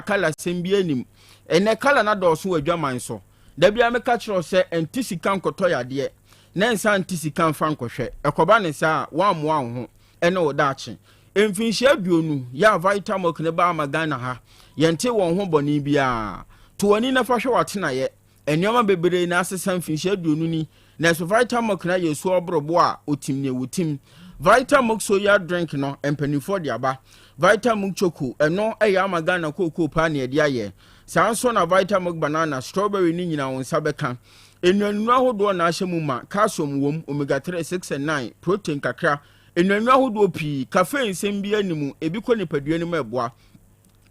Colour sɛm bi anim. Ɛnɛ colour no adɔɔso wɔ adwaman so. Da biara meka kyerɛ wo sɛ ɛnte sika nkɔtɔ yadeɛ na nsa nte sika mfa nkɔhwɛ. Ɛkɔba ne saa a, woammoa wo ho ɛne wo daakye. Mfinhyia 20 yɛ a Vitamilk no baa ma Ghana ha, yɛntee wɔn ho bɔne biara. To w'ani na fa hwɛ w'atenaeɛ. Nneɛma bebree na asesa mfinhyia 20 ni, nanso Vitamilk no ayɛ asuo ɔborobo a otim nea wotim. Vitamilk soya drink no, mpanimfoɔ de aba. Vitamilk choco, ɛno ɛyɛ ama Ghana kookoo paa na yɛde ayɛ. Saa nso na Vitamilk banana, strawberry ne nyinaa wo nsa bɛka. Nnuanunu ahodoɔ na ahyɛ mu ma, calcium wom, omega 3, 6 and 9, protein kakra, nnuanunu ahodoɔ pii, caffeine nsɛm bi anim, ebi kɔ nipadua no mu ɛboa.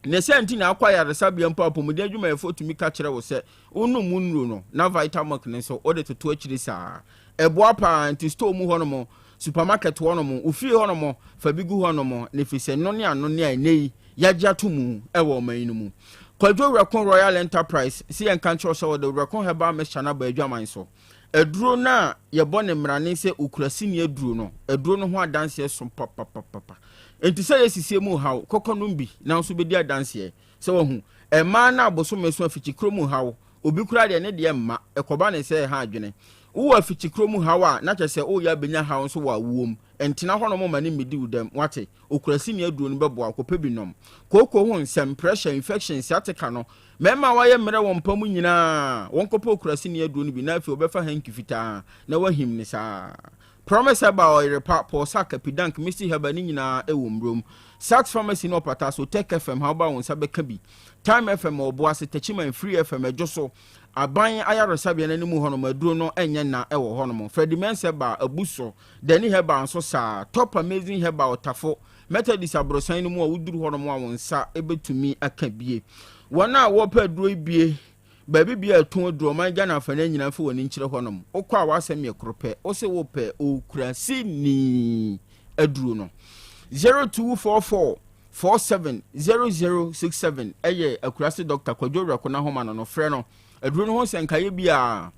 Ne sɛ nti na akɔ ayaresabea mpo, apɔmuden adwumayɛfoɔ tumi ka kyerɛ wo sɛ wonom mu nnuro no na Vitamilk no nso wode toto akyiri saa. Ɛboa paa, nti store mu hɔnom, supermarket hɔnom, ofie hɔnom, fa bi gu hɔnom na ɛfiri sɛ no ne ano ne a ɛnɛ yi yɛagye ato mu ɛwɔ ɔman yi no mu. Kwadwo Werɛko Royal Enterprise si yɛn ka nkyerɛw sɛ wɔde Werɛko Herbal Mixture no aba adwaman so. Aduro no a yɛbɔ ne mmarane sɛ okura sini aduro no, aduro no ho adanseɛ so papapapa. Nti sɛ yɛsisie mu haw, kɔkɔ nom bi na nso bɛdi adanseɛ sɛ wahu. Mmaa no abosome so afikyikuro mu haw, obi kura deɛ ne deɛ mma, ɛkɔba ne sɛ ɛha adwene. Wowɔ afikyikuro mu haw a, na kyerɛ sɛ woyɛ abɛnya haw nso wɔ awuom. Ntena hɔnom ma ne mmɛdi wo dɛm, wate? Okura sini aduro no bɛboa, kɔpɛ bi nom. Kooko ho nsɛm, pressure, infection, sciatica no, mmarima a wɔayɛ mmerɛ wɔ mpa mu nyinaa, wɔnkɔpɛ okura sini aduro no bi na afei wɔbɛfa hanky fitaa na wahim ne saa. Promise Herbal, Ɔyerepa, Paul Sack, Apidank, Misty Herbal ne nyinaa ɛwɔ mmurom. Sats Pharmacy no ɔpata so, Tech FM ha woba wo nsa bɛka bi. Time FM Ɔboase, Techiman, Free FM ɛdwo so. Aban ayaresabea no anim hɔnom, aduro no ɛnyɛ na ɛwɔ hɔnom. Freddie Mens Herbal, Abu so, Danny Herbal nso saa. Top Amazing Herbal, Ɔtafo, Methodist aborosan no mu a woduru hɔnom a wo nsa ɛbɛtumi aka bie. Wɔn a wɔpɛ aduro yi bie, baabi bia ɛtɔn aduro ɔman Ghana afa no nyinaa, fa w'ani nkyerɛ hɔnom. Wokɔ a, w'asɛm yɛ koro pɛ, wo sɛ wopɛ okura sini aduro no. 0244 47 0067 ɛyɛ Akurase Doctor Kwadwo Werɛko n'ahoma no. Frɛ no, aduro no ho sɛ nkaeɛ bi a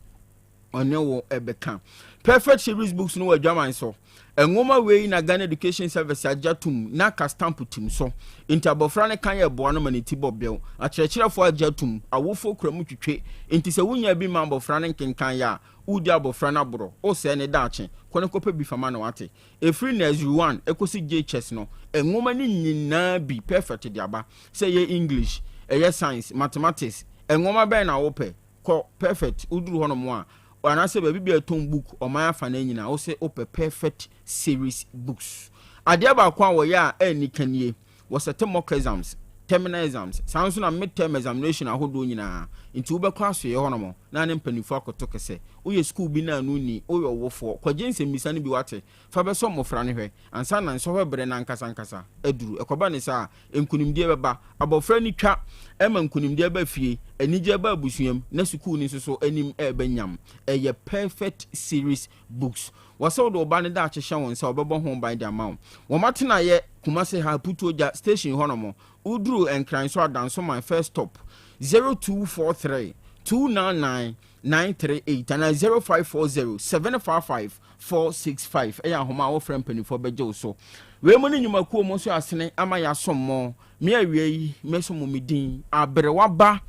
ɔne wo ɛbɛka. Perfect Series Books no wɔ adwaman so. Nwoma wei na Ghana Education Service agya tum na ka stamp tim so, nti abɔfra no kan yɛ boa no ma ne ti bɔ bɛw. Akyerɛkyerɛfoɔ agya tum, awofoɔ kura mu twitwe, nti sɛ wonya bi ma abɔfra no nkenkan yɛ a, wodi abɔfra no aborɔ, wosɛe ne daakye. Kɔ ne kɔpɛ bi fama no, wate? Ɛfiri nursery 1 ɛkɔsi JHS no, nwoma no nyinaa bi Perfect de aba. Sɛ ɛyɛ English, ɛyɛ science, mathematics, nwoma bɛn na wopɛ? Kɔ Perfect. Woduru hɔnom a, anaasɛ baabi bi a ɛtɔn book ɔman afa no nyinaa, wo sɛ wopɛ Perfect Series Books. Adeɛ baako a wɔyɛ a ɛnni ka nie: wɔsɛte mock exams, terminal exams, saa nso na mid term examination ahodoɔ nyinaa. Nti wobɛkɔ asoeɛ hɔnom na ne mpanimfoɔ akɔto kɛsɛ. Woyɛ school bi na ano ni, woyɛ ɔwofoɔ, kɔgye nsɛmmisa no bi, wate? Fa bɛsɔ mmɔfra no hwɛ ansa na nsɔhwɛ berɛ no ankasa ankasa aduru. Ɛkɔba ne saa, nkonimdie bɛba. Abɔfra ni twa ɛma nkonimdie ba fie, anigye ba abusuam, na sukuu no nso so anim ɛbɛ nyam. Ɛyɛ Perfect Series Books. Wɔsɛ wode ɔba no daakye hyɛ wɔn nsa, wɔbɛbɔ ho ban de ama wo. Wɔn atenaeɛ Kumase ha, Putuogya station hɔnom. Woduru Nkran so, Adansoman first stop. 0243 299 938 anaa 0540 755 465 ɛyɛ ahoma a wɔfrɛ, mpanimfoɔ bɛgye wo so. Wei mu ne nnwumakuo mu nso asene ama yɛasom mo. Me awia yi, mɛso mo me din Aberewaba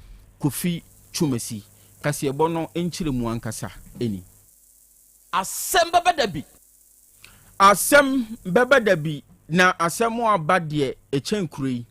Kofi Twumasi. Kaseɛbɔ no nkyerɛ mu ankasa ɛni. Asɛm bɛbɛ da bi. Asɛm bɛbɛ da bi na asɛm aba deɛ ɛkyɛn kuro yi.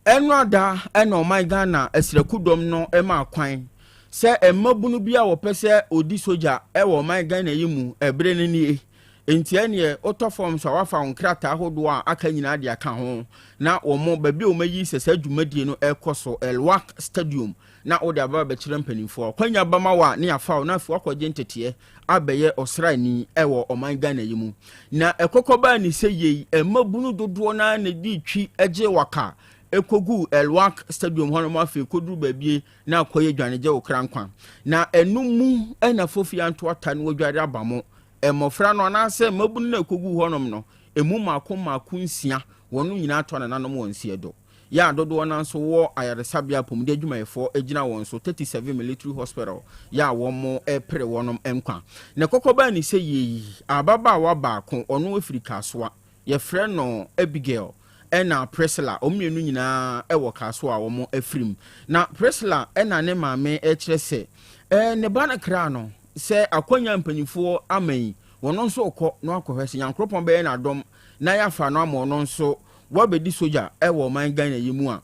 Ɛno ada ɛna ɔman Ghana asiraku no ma kwan sɛ mmabunu bi a wɔpɛ sɛ ɔdi sogya ɛwɔ ɔman Ghana yi mu, ɛberɛ no nie. Nti ɛneɛ wotɔ fam so a, wafa wo nkrataa ahodoɔ a aka nyinaa de aka ho na wɔn baabi a wɔayi sɛ saa dwumadie no ɛrekɔ so, Elwak Stadium, na wode aba bɛkyerɛ mpanimfoɔ. Kwanya bama wo a, ne afa wo na afei wakɔgye nteteɛ abɛyɛ ɔsraani ɛwɔ ɔman Ghana yi mu. Na ɛkɔkɔ baa ne sɛ yei, mmabunu dodoɔ naa na di twi gye waka ɛkɔgu Elwak Stadium hɔnom. Afei kɔduru baabie na akɔyɛ dwanegye wo kra nkwa, na ɛno mu ɛna fofi anto ata no wɔdware aba mo. Mmɔfra no anaasɛ mmabunu no ɛkɔgu hɔnom no, emu mmaako mmaako 6, wɔn nyinaa atɔ nananom wɔn nseɛ do. Yɛ a dodoɔ no nso wɔ ayaresabea, apɔmuden adwumayɛfoɔ gyina wɔn so, 37 Military Hospital yɛ a wɔn repere wɔn nkwa. Na kɔkɔ baa ne sɛ yie, ababaawa baako, ɔno afiri Kasoa, yɛfrɛ no Abigail. Ɛna Priscilla, wɔn mmienu nyinaa wɔ Kasoa a wɔn afiri mu. Na Priscilla ɛna ne maame ɛkyerɛ sɛ ɛɛ ne ba no kra no sɛ akwanya mpanyinfoɔ ama yi, wɔn nso rekɔ na wakɔhwɛ sɛ Nyankoropɔn bɛyɛ n'adɔm na yɛafa no ama ɔno nso wabɛdi sogya wɔ ɔman Ghana yi mu a.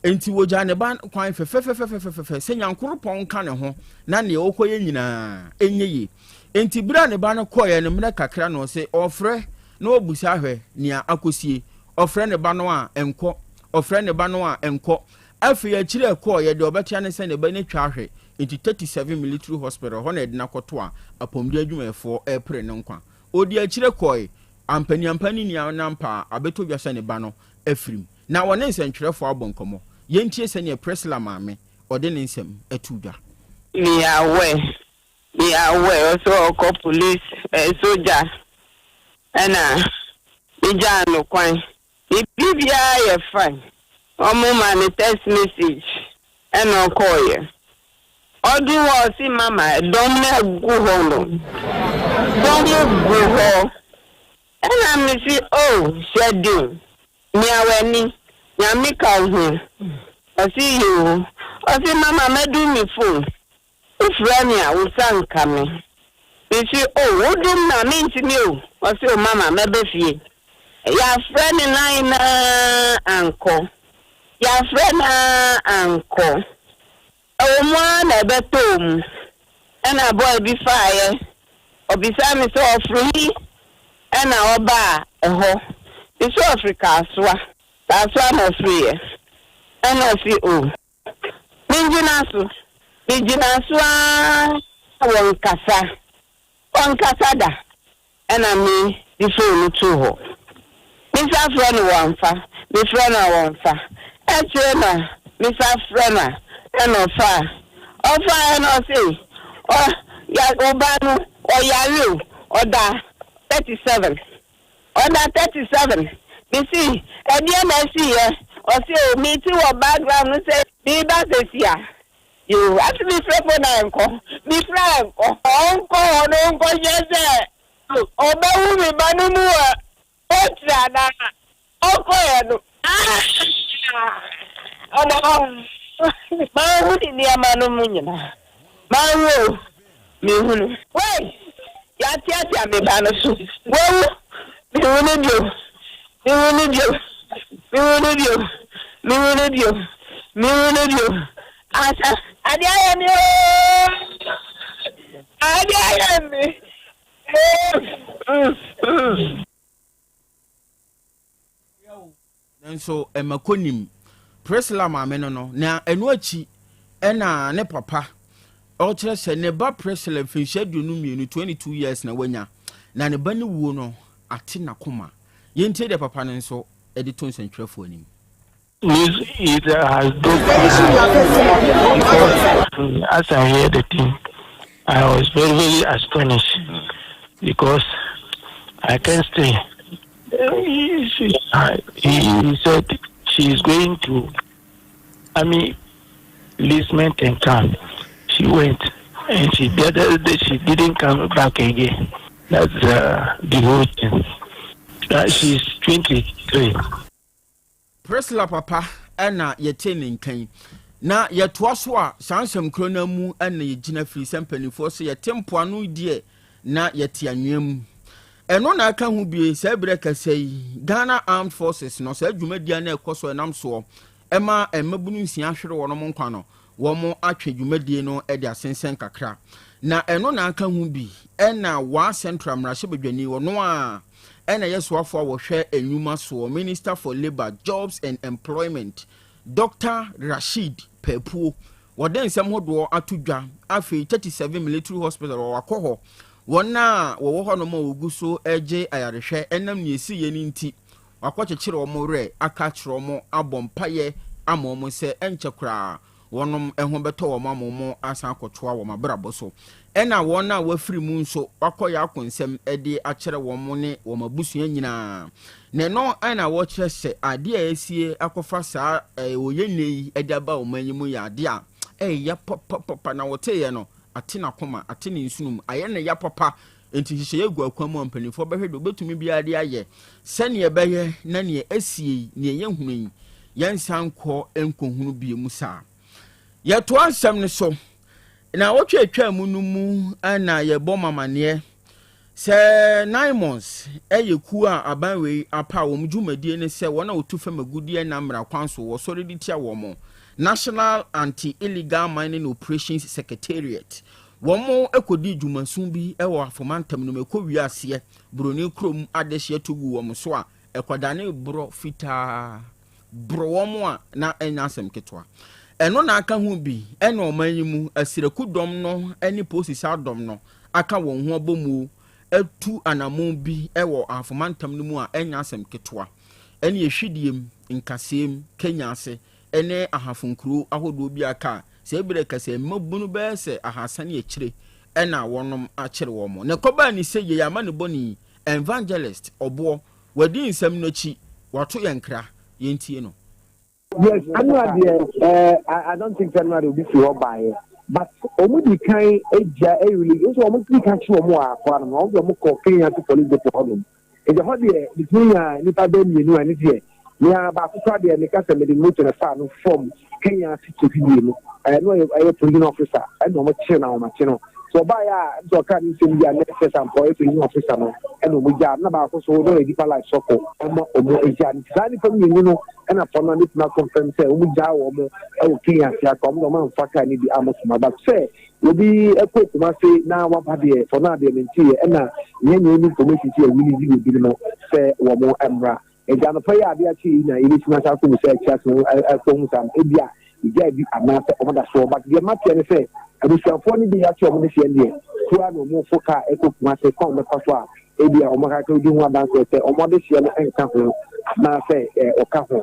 Enti wɔgyaa ne ba kwan fɛfɛfɛfɛfɛfɛ sɛ Nyankoropɔn nka ne ho na neɛ ɔrekɔyɛ nyinaa ɛnyɛ yie. Enti berɛ a ne ba no kɔeɛ no mmerɛ kakra na ɔse ɔrefrɛ na ɔbusa ahwɛ nea akɔsie. Ɔfrɛ ne ba no a, ɛnkɔ. Ɔfrɛ ne ba no a, ɛnkɔ. Afei akyire a ɛkɔeɛ deɛ ɔbɛtea ne sɛ ne ba no atwa ahwe. Enti 37 Military Hospital hɔ na yɛde no akɔto a apɔmuden adwumayɛfoɔ repere ne nkwa. Ɔdii akyire kɔe, ampaniampa ne nni anampa a abɛtɔ dwa sɛ ne ba no afirim. Na ɔne nsɛntwerɛfoɔ abɔ nkɔmmɔ. Yɛntie sɛdeɛ Priscilla maame ɔde ne nsɛm too dwa. Me aware Me aware ɔsɛ ɔkɔ police eh sogya ɛna me gyaa no kwan. Ne biribiara yɛ fine. Ɔmo ma no text message ɛna ɔkɔɔyɛ. Ɔduu hɔ ɔse mama dɔm no agu hɔ no dɔm gu hɔ ɛna me se oh hyɛ den mia w'ani Nyame ka wo ho. Ɔse yoo ɔse mama mɛdum me phone Wo frɛ me a wo nsa nka me. Me se oh wo dom me a mentumi o. Ɔse oh mama mɛba fie. Yɛafrɛ ne line no ara ankɔ. Yɛafrɛ no ara ankɔ. Ɛwɔ mu ara na ɛbɛtɔɔ mu. Ɛna boy bi faeɛ. Ɔbisaa me sɛ ɔfiri he ɛna ɔbaa ɛhɔ. Me se ɔfiri Kasoa. Kasoa na ɔfiriiɛ. Ɛna ɔse oh. Mengyina so. Megyina so ara wɔnkasa. Wɔnkasa da. Ɛna me de phone no too hɔ. Me san frɛ no wamfa. Me frɛ no a wɔnfa. Akyire na me san frɛ no a ɛna ɔfaa. Ɔfaeɛ no ɔse ɔ ya wo ba no ɔyare o, ɔda 37. Ɔda 37 mese ɛdeɛn na asiiɛ ɔse oh mete wɔ background no sɛ meba sesia yoo ase mefrɛ phone a ɛnkɔ mefrɛ a ɛnkɔ. Ɔnkɔ hɔ no ɔnkɔhwɛ sɛ ɔbɛwo me ba no mu wɔ poultry anaa ɔkɔeɛ no aah ɔda hɔ manhu ne nneɛma no mu nyinaa manhu o mehunu. Wei! Yɛateatea me ba no so. Wawu! Mehu no bio! Mehu no bio! Mehu no bio! Mehu no bio! Mehu no bio! Asa, adeɛ ayɛ me ooo! Adeɛ ayɛ me! Ee! Nanso Mako nim Priscilla maame no no, na ɛno akyi ɛna ne papa ɔkyerɛ sɛ ne ba Priscilla mfinhyia 22, 22 years na wanya, na ne ba no wuo no ate n'akoma. Yɛntie deɛ papa no nso de to nsɛntwerɛfoɔ anim. This it has broke my heart because as I hear the thing, I was very very astonished because I can't stay. He, he said she is going to army enlistment and camp. She went and she did, she didn't come back again. That's the whole thing. She's 23. Priscilla papa na yɛtee ne nka yi. Na yɛtoa so a, saa nsɛm korɔ no ara mu na yɛgyina firi sɛ mpanimfoɔ sɛ yɛte mpoano deɛ na yɛte anwea mu. Ɛno na ɛka ho bie saa berɛ kɛsɛ yi, Ghana Armed Forces no, saa dwumadie a na ɛkɔ so ɛnam soɔ ɛma mmabunu nsia hwere wɔn nkwa no, wɔatwe dwumadie no de asensɛn kakra. Na ɛno na aka ho bi ɛna Wa Central mmarahyɛbadwani, ɔno a ɛna ɛyɛ soafoɔ a wɔhwɛ nnwuma soɔ, Minister for Labour, Jobs and Employment, Dr. Rasheed Papuo, wɔde nsɛm hodoɔ ato dwa. Afei 37 Military Hospital wɔakɔ hɔ, wɔn a wɔwɔ hɔnom a wɔgu so regye ayarehwɛ ɛnam nea ɛsiiɛ no nti, Wakɔkyekyere wɔn werɛ aka akyerɛ wɔn abɔ mpaeɛ ama wɔn sɛ ɛnkyɛ koraa wɔn ho bɛtɔ wɔn ama wɔn asan akɔtoa wɔn abrabɔ so. Ɛna wɔn a wɔafiri mu nso wakɔyɛ akonsɛm de akyerɛ wɔn ne wɔn abusua nyinaa. Na ɛno na wɔkyerɛ sɛ adeɛ a asie akɔfa saa wɔyɛ nnɛ yi de aba ɔman yi mu yɛ adeɛ a ɛyɛ ya papapapa na wɔteeɛ no ate n'akoma, ate ne nsono mu, ayɛ no ya papa. Enti nhyehyɛeɛ gu akwan mu a mpanimfoɔ bɛhwɛ deɛ wɔbɛtumi biara de ayɛ sɛdeɛ ɛbɛyɛ na deɛ asie yi, deɛ yɛhunu yi, yɛnsan nkɔ nkɔhunu bio mu saa. Yɛtoa nsɛm no so. Naawɔtwe a ɛtwaa mu no mu na yɛbɔ mo amaneɛ sɛ Naimons yɛ kuo a aban wei apa wɔn dwumadie ne sɛ wɔn a wɔtu fam agudeɛ nam mmara kwan so wɔsɔre de tia wɔn. National Anti-Illegal Mining Operations Secretariat wɔn kɔdii dwumaso bi wɔ Afo mantam no mu ɛkɔ wie aseɛ Buroni kurom adehyeɛ to gu wɔn so a ɛkɔdane borɔ fitaa boro wɔn a na ɛnyɛ asɛm ketewa. Ɛno na aka ho bi na ɔman yi mu asiraku dɔm no ne polisisi adɔm no aka wɔn ho abɔ mu atu anammɔn bi wɔ Ahafo mantam no mu a ɛnyɛ asɛm ketewa. Ɛne Ehwidiem, Nkaseem, Kenya ase ne Ahafo nkuro ahodoɔ bi aka a sɛ ebere kɛsɛ mmabunu bɛyɛ sɛ ahasa ne akyire na wɔnom akyere wɔn. Na ɛkɔbaa ne sɛ yei amanebɔne Evangelist Ɔboɔ Wadi nsɛm no akyi, wato yɛn nkra, yɛntie no. Yes, ɛno adeɛ eh, I, I don't think sɛ ɛno adeɛ obi firi hɔ baeɛ but wɔn di kan gya release nso wɔn di kan kye wɔn wɔ akora no wɔn de wɔn kɔ Kenya to police depot hɔ nom nti hɔ deɛ bitumi nya nipa bɛɛ mmienu a ɛne deɛ nea baako kora deɛ meka sɛ mede moto na faa no from Kenya to fidie no ɛno ɛyɛ ɛyɛ prison officer ɛna wɔn kyerɛ na wɔn akye no. Sɛ ɔbaeɛ a ɛne sɛ ɔkaa ne nsɛm bi a na ɛkyerɛ sɛ ampa ɔyɛ prison officer no ɛna ɔmo gyaa no na baako so na ɔyɛ deeper life sɔfo ɛma ɔmo gyaa no nti saa nnipa mmienu no ɛna fɔ no a mɛtumi akɔnfɛm sɛ ɔmo gyaa wɔn ɛwɔ Kenya ase aka ɔmo deɛ ɔmo amfa kaa no bi ammɔ Kumasi but sɛ obi ɛkɔ Kumasi na waba deɛ fɔ no a deɛ menteeɛ ɛna nyɛ nyɛ any information sɛ yɛ release obi no sɛ wɔn mmra. Enti anɔpa yi a ade akye yi na yɛbɛtumi asan akɔ mu sɛ akyiri ase no akɔhu saa no, ebia yɛgyae bi anaasɛ wɔda soɔ. But deɛ mateɛ ne sɛ abusuafoɔ no bi yɛate wɔn de seɛ deɛ, kuo ara na wɔfo kaa ɛkɔ Kumase, kwan a wɔbɛfa so a ebia wɔn akaka di ho adanseɛ sɛ wɔn adehyeɛ no nka ho anaasɛ ɔka ho.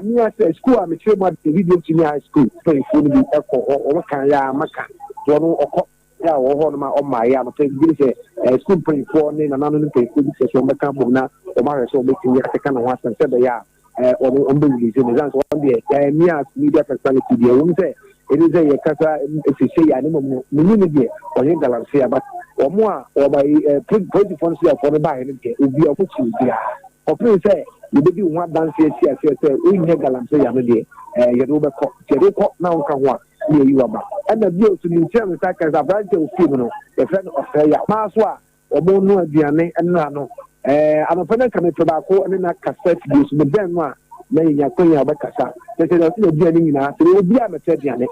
Me ara sɛ sukuu a mekyerɛ mu adeɛ, Video Senior High School mpanyinfoɔ no bi kɔ hɔ, wɔn kan yɛ a maka, nti ɔno ɔkɔ. Bere a wɔwɔ hɔnom a ɔmmaeɛ a, anɔpa yi megye di sɛ sukuu mpanimfoɔ ne nananom no mpanimfoɔ bi kyerɛ sɛ wɔbɛka abom na wɔahwɛ sɛ wɔbɛtumi akeka ne ho asɛm sɛ ɛbɛyɛ a wɔn wɔbɛrelease no. Ɛsiane sɛ wɔn deɛ me as media personality deɛ ɛwom sɛ ɛne sɛ yɛkasa seesei a ne mmom no menni no deɛ ɔnyɛ galamsey a but wɔn a wɔba polisifoɔ no sogyafoɔ no baeɛ no deɛ obi a wɔkyi obiara kɔpem sɛ yɛbɛdi wo ho adanseɛ asi aseɛ sɛ wonyɛ galamsey a no deɛ yɛde wobɛkɔ nti yɛde wokɔ na wonka ho a na yɛayi wo aba. Ɛna bio nso, menkyerɛɛ me nsa kae sɛ aberanteɛ a ɔfii mu no, yɛfrɛ no Ɔsɛeya. Maa so a wɔnoa aduane nnora no, ɛɛ, anɔpa no anka mepɛ baako ne no akasa afidie so. Mebɛn no a, na yɛnya akwanya a ɔbɛkasa. Kyerɛ sɛ, ɔse n'aduane nyinaa, sɛ obiara mmɛtɔ aduane.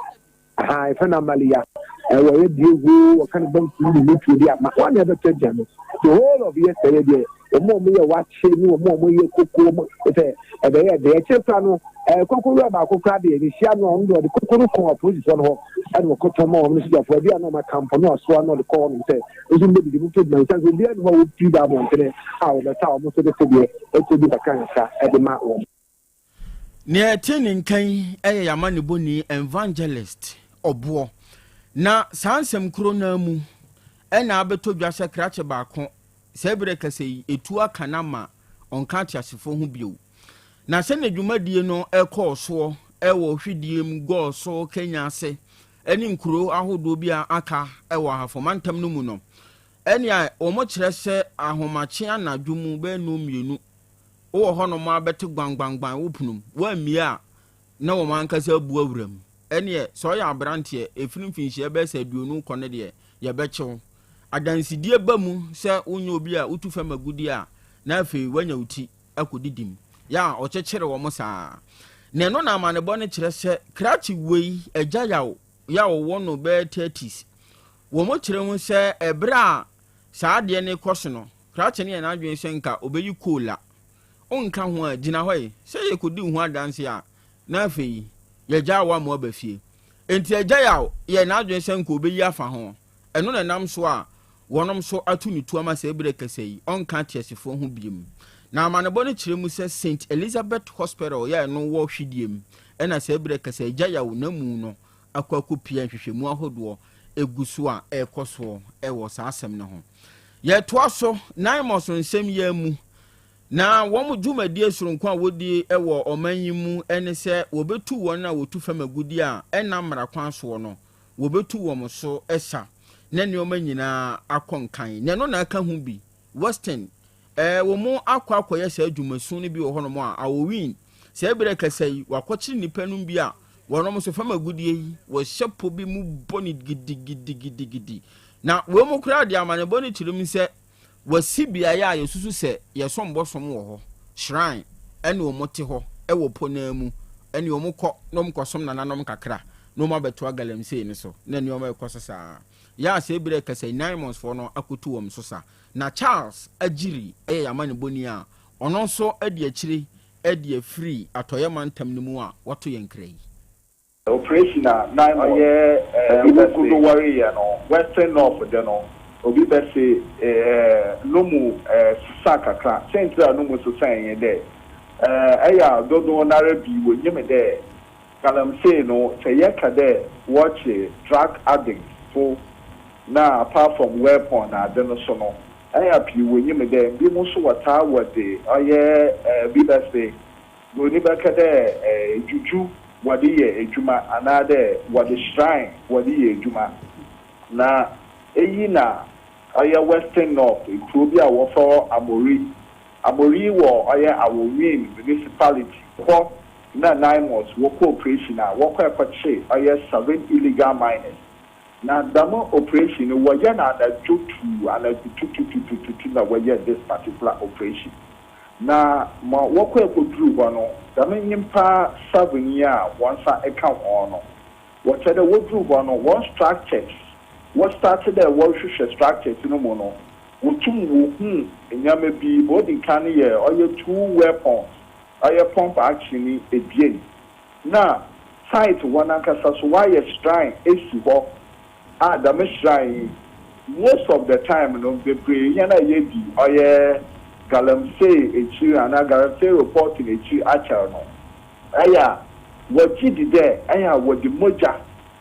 Ahaa, yɛfrɛ no Amaliya. Ɛɛ, wɔyɛ bieguo, wɔka ne banku ne ne tuo de ama. Wɔn na ɛbɛtɔ aduane. The whole of yesterday deɛ, Wɔn a wɔyɛ wakye ne wɔn a wɔyɛ koko, wɔn sɛ ɛbɛyɛ dɛ. Akyire koraa no, ɛɛ koko wura baako koraa deɛ, mehyia no a, ɔno deɛ ɔde koko no kɔɔ apolisifoɔ no hɔ ɛna ɔkɔtɔn ma wɔn ne sogyafoɔ. Ebi a na wɔn aka mpo na wasoa na ɔde kɔ hɔnom sɛ nso mbɛdidi mo mfɛ dwuma. Nsan sɛ obiara nni hɔ a wɔpiri ba abɔntene a wɔbɛsa wɔn nso de sedeɛ ɛkyɛ bi kakra kakra ɛde ma wɔn. Nea ɛte ne nka yi yɛ yɛn amanebɔni Evangelist Ɔboɔ. Na saa nsɛm koro no ara mu na abɛtɔ dwa sɛ krakye baako saa berɛ kɛsɛ yi ɛtu aka no ama ɔnka ateasefoɔ ho bio. Na sɛdeɛ dwumadie no kɔɔ soɔ wɔ Hwidiem, Gɔɔso, Kenya ase ne nkuro ahodoɔ bi a aka wɔ Ahafo mantam no mu no, ɛnea wɔkyerɛ sɛ ahomakye anadwo mu bɛyɛ nnɔnmienu Wowɔ hɔnom ara bɛte gwangwangwan wo pono mu. Woammue a, na wɔn ankasa abu awura mu. Ɛnneɛ, sɛ ɔyɛ aberanteɛ, ɛfiri mfinhyia bɛyɛ sɛ aduonu rekɔ no deɛ, yɛbɛkye wo. Adansedie ba mu sɛ wonyɛ obi a wotu fam agudeɛ a, na afei woanya wo ti akɔdidi mu. Yɛ a, ɔkyekyere wɔn saa. Na ɛno na amanebɔ no kyerɛ sɛ krakye wei, Agya Yaw, yɛ a ɔwɔ no bɛyɛ thirties, wɔkyerɛ mu sɛ ɛberɛ a saa adeɛ no rekɔ so no, Krakye no yɛ n'adwene sɛ nka obeyi cola. Wonka ho a, gyina hɔ yi. Sɛ yɛkɔdi wo ho adanse a, na afei yɛagyaa wo ama woaba fie. Enti Agya Yaw yɛɛ n'adwene sɛ nka obeyi afa ho. Ɛno na ɛnam so a wɔnom nso ato ne tuo ama saa berɛ kɛsɛ yi, ɔnka ateasefoɔ ho biom. Na amanebɔ no kyerɛ mu sɛ Saint Elizabeth Hospital yɛ ɛno wɔ Hwidiem ɛna saa berɛ kɛsɛ Agya Yaw n'amu no akɔ akɔpia nhwehwɛmu ahodoɔ gu so a ɛrekɔ soɔ wɔ saa asɛm no ho. Yɛtoa so, Naimos nsɛm yi ara mu, na wɔn dwumadie soronko a wɔdie wɔ ɔman yi mu ne sɛ wɔbɛtu wɔn a wɔtu fam agudeɛ a ɛnam mmara kwan soɔ no, wɔbɛtu wɔn so sa. na nneɛma nyinaa akɔ nkan. Na ɛno na ɛka ho bi. Western ɛɛ wɔn akɔ akɔyɛ saa adwumasun no bi wɔ hɔnom a Awowin saa berɛ kasa yi wakɔkyere nnipa nom bi a wɔnom nso fam agudie yi wɔhyɛ po bi mu bɔ ne gidigidigidigidi. Na wɔn mu koraa de amanebɔ no kyerɛ mu sɛ wɔasi beaeɛ a yɛsusu sɛ yɛsom bosom wɔ hɔ, shrine, ɛne wɔn te hɔ wɔ po no ara mu, ɛne wɔn kɔ na wɔn kɔsom nananom kakra na wɔn abɛtoa galamsey no so na nneɛma rekɔ so saa. Yɛ a saa berɛ kasa yi Naimos foɔ no akɔtu wɔn so sa. Na Charles Agyiri yɛ yɛn amanebɔni a ɔno nso adi akyire de afiri Atɔeɛ mantam no mu a wato yɛn nkra yi. Operation a na ɔyɛ wogu do wɔreyɛ no Western North de no, obi bɛse no mu sesa kakra. Siantsir a no mu sesae nye dɛ, ɛyɛ a dodow noara bi wonnyim dɛ galamsey no, sɛ yɛka dɛ wɔkye drug addicts fo na apart from weapon na adze no so no, ɛyɛ a pii wonnyim dɛ binom so wɔtaa wɔdze ɔyɛ bi bɛse Buroni bɛka dɛ dwudwu wɔdze yɛ edwuma anaadɛ wɔdze shrine wɔdze yɛ edwuma. Na iyi na ɔyɛ Western North kurow bi a wɔfrɛ hɔ Amori. Amori wɔ ɔyɛ Awowin Municipality. Hɔ na Naimos wɔkɔ operation a wɔkɔe kɔkye ɔyɛ seven illegal miners. Na dɛm operation no wɔyɛ no anadwo tuu, anadwo tututututu na wɔyɛ this particular operation. Na ma wɔkɔe kodur hɔ no, dɛm nyimpa seven yi a hɔn nsa kã hɔn no, wɔkyerɛ dɛ wodur hɔ no, hɔn structures, wɔstarte dɛ wɔrohwehwɛ structures no mu no, wotum wohun ndzɛmba bi, ma odzi kan no yɛ ɔyɛ two weapons, ɔyɛ pump action yi ebien, na site hɔ nankasa so wɔayɛ shrine esi hɔ a dɛm shrine yi most of the time no bebree hɛn a yedzi ɔyɛ galamsey ekyir anaa galamsey reporting ekyir akyɛr no ɛyɛ a wɔgye di dɛ ɛyɛ a wɔdze mogya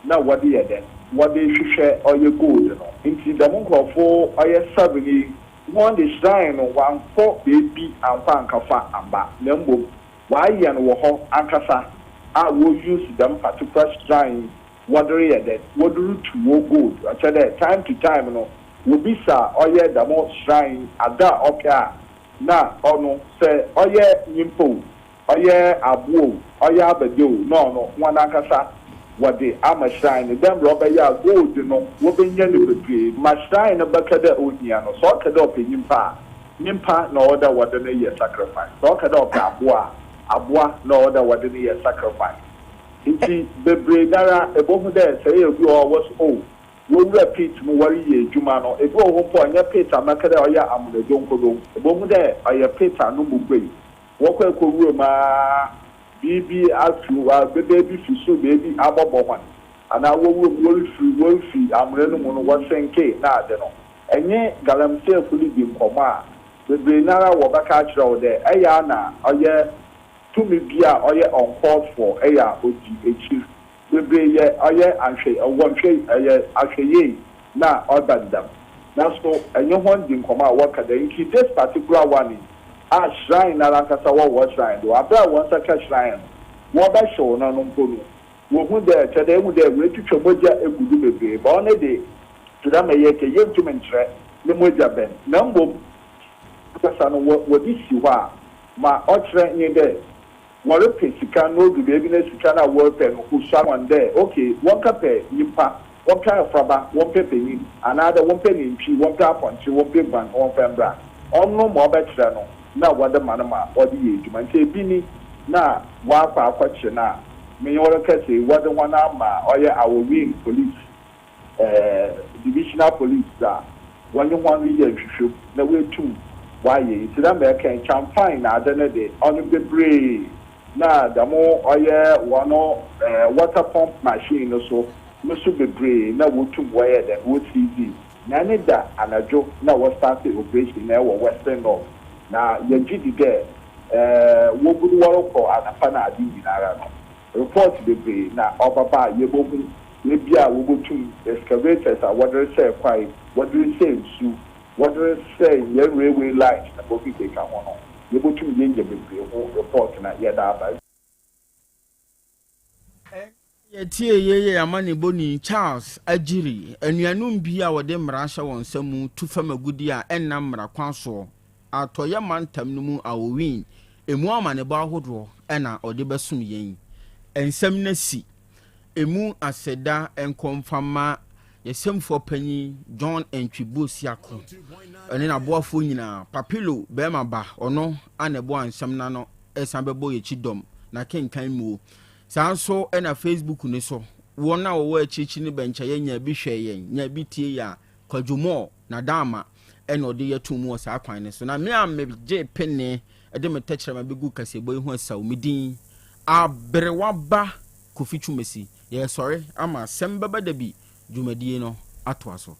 na wɔdze yɛ dɛn wɔdze hwehwɛ ɔyɛ gold no ntsi dɛm nkorɔfo ɔyɛ seven yi hɔn de shrine no wɔannkɔ beebi annkɔ annkɛfa amba na mbom wɔayɛ no wɔ hɔ ankasa a wɔ use dɛm particular shrine yi wɔdze reyɛ dɛn, wɔdze rutu wɔ gold, ɔkyerɛ dɛ time to time no wobisa ɔyɛ dɛm shrine yi adze a ɔpɛ a na ɔno sɛ ɔyɛ nyimpa o, ɔyɛ abowa o, ɔyɛ abɛdze o na ɔno hɔn ankasa wɔdze ama shrine no dɛ mbrɛ ɔbɛyɛ a gold no wobenya no beberee. Ma shrine no bɛka dɛ ohia no, sɛ ɔka dɛ ɔpɛ nyimpa a, nyimpa na ɔwɔ dɛ wɔdze no yɛ sacrifice, sɛ ɔka dɛ ɔpɛ abowa a, abowa na ɔwɔ dɛ wɔdze no yɛ sacrifice. Ntsi beberee noara ebohu dɛ sɛ eyɛ obi wɔ hɔ a wɔse oh wowura pit mu wɔreyɛ edwuma no, ebi wɔ hɔ mpo a ɔnnyɛ pit a mɛka dɛ ɔyɛ amona donkodon, ebohu dɛ ɔyɛ pit a no mu buei. Wɔkɔ ekowura mu ara biribi afi beebi fi sor beebi abɔbɔ hɔn anaa wowura mu worifir worifi amona no mu no wɔsenkee na adze no. Enye galamseyfo ridzi nkɔmbɔ a, beberee noara wɔbɛka akyerɛ wo dɛ ɛyɛ a na ɔyɛ Tumi bi a ɔyɛ uncalled for yɛ a odzi ekyir beberee yɛ ɔyɛ annhwɛ wɔnnhwɛ ɔyɛ ahwɛyie na ɔba no dɛm. Naaso enye hɔn dzi nkɔmbɔ a wɔka dɛ ntsi this particular one yi a shrine noara ankasa wɔ wɔ shrine do aber a hɔn nsa ka shrine no wɔbɛhyew no no mpo no wohu dɛ kyerɛ dɛ ehu dɛ woetwitwa mogya egu do beberee but ɔno de tse dɛ ma yɛreka yi yenntum nnkyerɛ no mogya bɛn na mbom ankasa no wɔdze si hɔ a Ma ɔkyerɛ nye dɛ wɔrepɛ sika na odu beebi na sika no a wɔrepɛ no osuar hɔn dɛ ok wɔnkɛpɛ nyimpa, wɔmpɛ abofraba, wɔmpɛ panyin, anaadɛ wɔmpɛ nantwi, wɔmpɛ apɔnkye, wɔmpɛ guan na wɔmfa mbra. Ɔno ma ɔbɛkyerɛ no na wɔdze ma no ma ɔdze yɛ edwuma. Ntsi bi ni na wɔakɔ akɔkye no a menye wo rekasa yi, wɔdze hɔn ama ɔyɛ Awowin police Divisional Police dza wɔnye hɔn reyɛ nhwehwɛmu na woetum wɔayɛ iyi. Ntsi dɛ mbrɛ ɛkã yi, Champhai na adze no de, ɔno beberee na dɛm ɔyɛ hɔn water pump machine no so no so beberee na wotum wɔyɛɛ dɛn, wosiizii. Na ɛne da anadwo na wɔstartee operation no wɔ Western North. Na yɛgye di dɛ wogu do wɔrokɔ anapa na adze nyinara no, Report bebree na ɔbɛba a yebohu beebi a wobotum excavators a wɔdze resɛɛ kwae, wɔdze resɛɛ nsu, wɔdze resɛɛ hɛn railway lines na ma okekeka ho no, yebotum yenya bebree ho report na yɛdze aba. Yɛtie yei yɛ amanebɔni Charles Agyiri, anuanom bi a wɔde mmara ahyɛ wɔn nsa mu tu fam agudeɛ a ɛnnam mmara kwan soɔ Atɔeɛ mantam no mu Aowin emu amanebɔ ahodoɔ na ɔde bɛsom yɛn. Nsɛm no asi. Emu aseda nkɔ mfa mma yɛsɛmfoɔ panyin John Antwi Bosiako ne n'aboafoɔ nyinaa. Papilo barima ba, ɔno na ɛboa nsɛm no ano san bɛbɔ yɛn akyi dɔm n'akenkan muo. Saa nso na Facebook no so, wɔn a wɔwɔ akyirikyiri no bɛnkyɛeɛ nyaa bi hwɛɛ yɛn, nyaa bi tiee yɛn a, Kwadwo Moore, N'adaama na ɔde yɛ too mu wɔ saa kwan no so. Na me a megyee pene de me tɛkyerɛma bɛguu kaseɛbɔ yi ho asiaw, me din, Aberewa Ba Kofi Twumasi. Yɛresɔre ama Asɛm Bɛba Da Bi dwumadie no atoa so.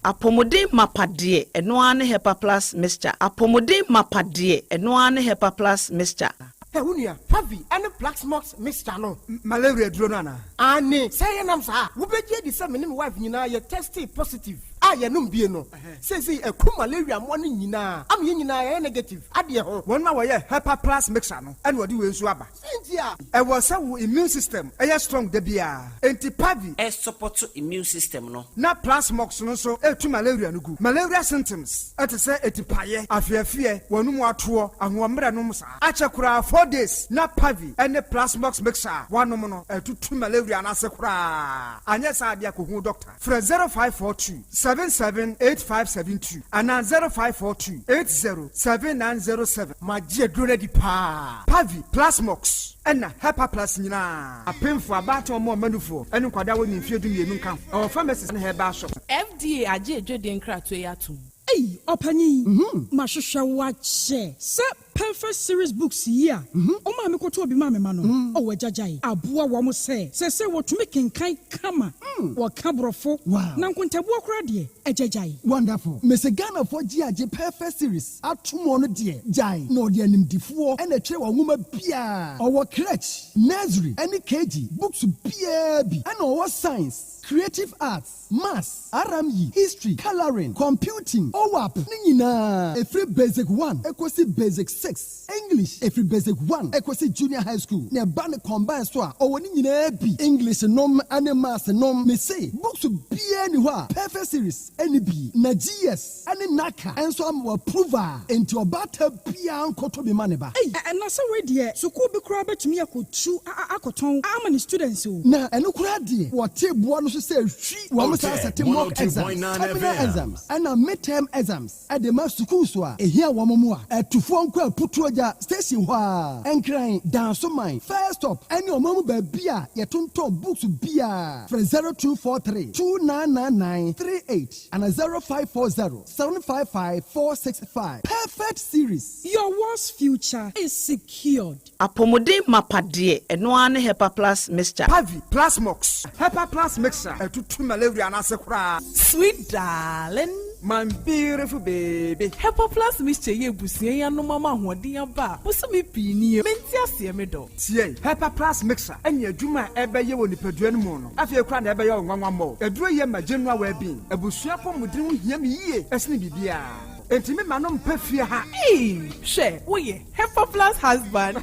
Apɔmuden mapa deɛ, ɛno ara ne Hepa Plus Mixture. Apɔmuden mapa deɛ, ɛno ara ne Hepa Plus Mixture. Hɛ, wo nua, Harvey ne Plaxmox mixture no. Malaria aduro no anaa? Aane, sɛ yɛnam saa a, wobɛgye adi sɛ me ne me wife nyinaa yɛ testee positive a yɛnom bie no. Seesei aku malaria mmoa no nyinaa ama yɛn nyinaa yɛayɛ negative adeɛ ho. Wɔn a wɔyɛ Hepa Plus mixture no na wɔde wei nso aba. Sɛn nti a? Ɛwɔ sɛ wo immune system yɛ strong da biara, enti Pavi. Ɛsupɔto immune system no. Na Plasmox no nso tu malaria no gu. Malaria symptoms te sɛ atipaeɛ, afeafeɛ, w'anum atoɔ, ahoɔmmerɛ nom saa. Akyɛ koraa 4 days na Pavi ne Plasmox mixture a woanom no atutu malaria no ase koraa. Anyɛ saa deɛ a kɔhu doctor. Frɛ 0542 77 8572 anaa 0542 80 7907. Magye aduro no adi paa. Pavi, Plasmox, ɛna Hepa Plus nyinaa. Apemfo, abaatan, ɔmo a ɔmanufoɔ, ne nkwadaa a wɔnni mfeɛ 12 nka ho. Ɛwɔ pharmacies ne herbal shops. FDA agye adwadie nkratoɔ yi atom. Ei, ɔpanyin, mahwehwɛ wo akyɛ. Sɛ Perfect Series books yi a ɔmaa me kɔtɔɔ bi maa me ma no, ɔwɔ agyagyae aboa wɔn sɛ seesei wɔtumi kenkan kama, wɔka Borɔfo, na nkontabuo koraa deɛ, agyagyae. Wonderful. Mese Ghanafoɔ gye agye Perfect Series ato mu ɔno deɛ gyae na ɔde animdifoɔ na ɛtwerɛ wɔn nwoma biara. Ɔwɔ crèche, nursery ɛne KG books biara bi ɛna ɔwɔ science, creative arts, maths, RME, history, colouring, computing, OWAP ne nyinaa ɛfiri basic one ɛkɔsi basic six, English ɛfiri basic one ɛkɔsi junior high school na ɛba ne combine so a ɔwɔ ne nyinaa bi, English nom ɛne maths nom. Mese books biara ni hɔ a Perfect Series ɛni bi na GS ɛne NaCCA ɛnso ama wɔ approve a enti ɔbaata biara nkɔtɔ bi ma ne ba. Ei, na sɛ wei deɛ sukuu bi koraa bɛtumi akɔtu akɔtɔn ama ne students o. Na ɛno koraa deɛ wɔte boɔ no so sɛ hwi wɔn saa sɛte mock exams, terminal exams ɛna midterm exams ɛde ma sukuu so a ehia wɔn mu a ɛtufoɔ nkɔ Aputuogya station hɔ a Nkran, Dansoman, First Stop ɛne ɔman mu baabi a yɛtontɔn books biara. Frɛ 0243 2999 38 ana 0540 755 465. Perfect Series. Your world's future is secured. Apɔmuden mapa deɛ, ɛno ara ne Hepa Plus Mixture. Pavi, Plasmox, Hepa Plus Mixture ɛtutu malaria no ase koraa. Sweet darling. My beautiful baby. Hepa Plus Mixture yɛ abusua yi anom ama ahoɔden aba a bosome pii nie. Mente aseɛ, me dɔ. Tie, Hepa Plus Mixture ɛne adwuma a ɛbɛyɛ wɔ nipadua no mu no afei koraa na ɛbɛyɛ wo nwanwa mmɔ. Aduro yɛ ma general well-being. Abusua apɔmuden ho hia me yie ɛsene biribiara. Enti me ma no mpɛ fie ha. Ee, hwɛ, woyɛ Hepa Plus husband.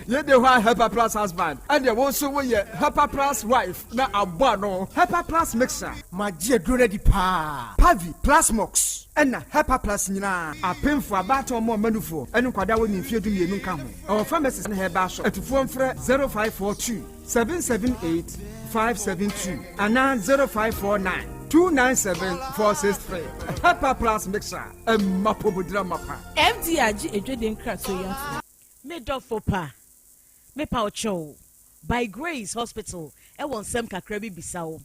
Yɛde hɔ a Hepa Plus husband ɛdeɛ wo nso woyɛ Hepa Plus wife na abɔ ano. Hepa Plus Mixture. Magye aduro no adi paa. Pavi, Plasmox, ɛna Hepa Plus nyinaa. Apemfo, abaatan, ɔmo a ɔmanufoɔ ɛne nkwadaa wɔ ne mfeɛ 12 nka ho. Ɛwɔ pharmacies ne herbal shop. Atufoɔ mfrɛ 0542 778 572 anaa 0549 297 463. Hepa Plus Mixture ɛmma pomodira mapa. FDA agye adwadie nkratoɔ yi atom. Me dɔfo pa, mepa wo kyɛw, By Grace Hospital wɔ nsɛm kakra bi bisa wo.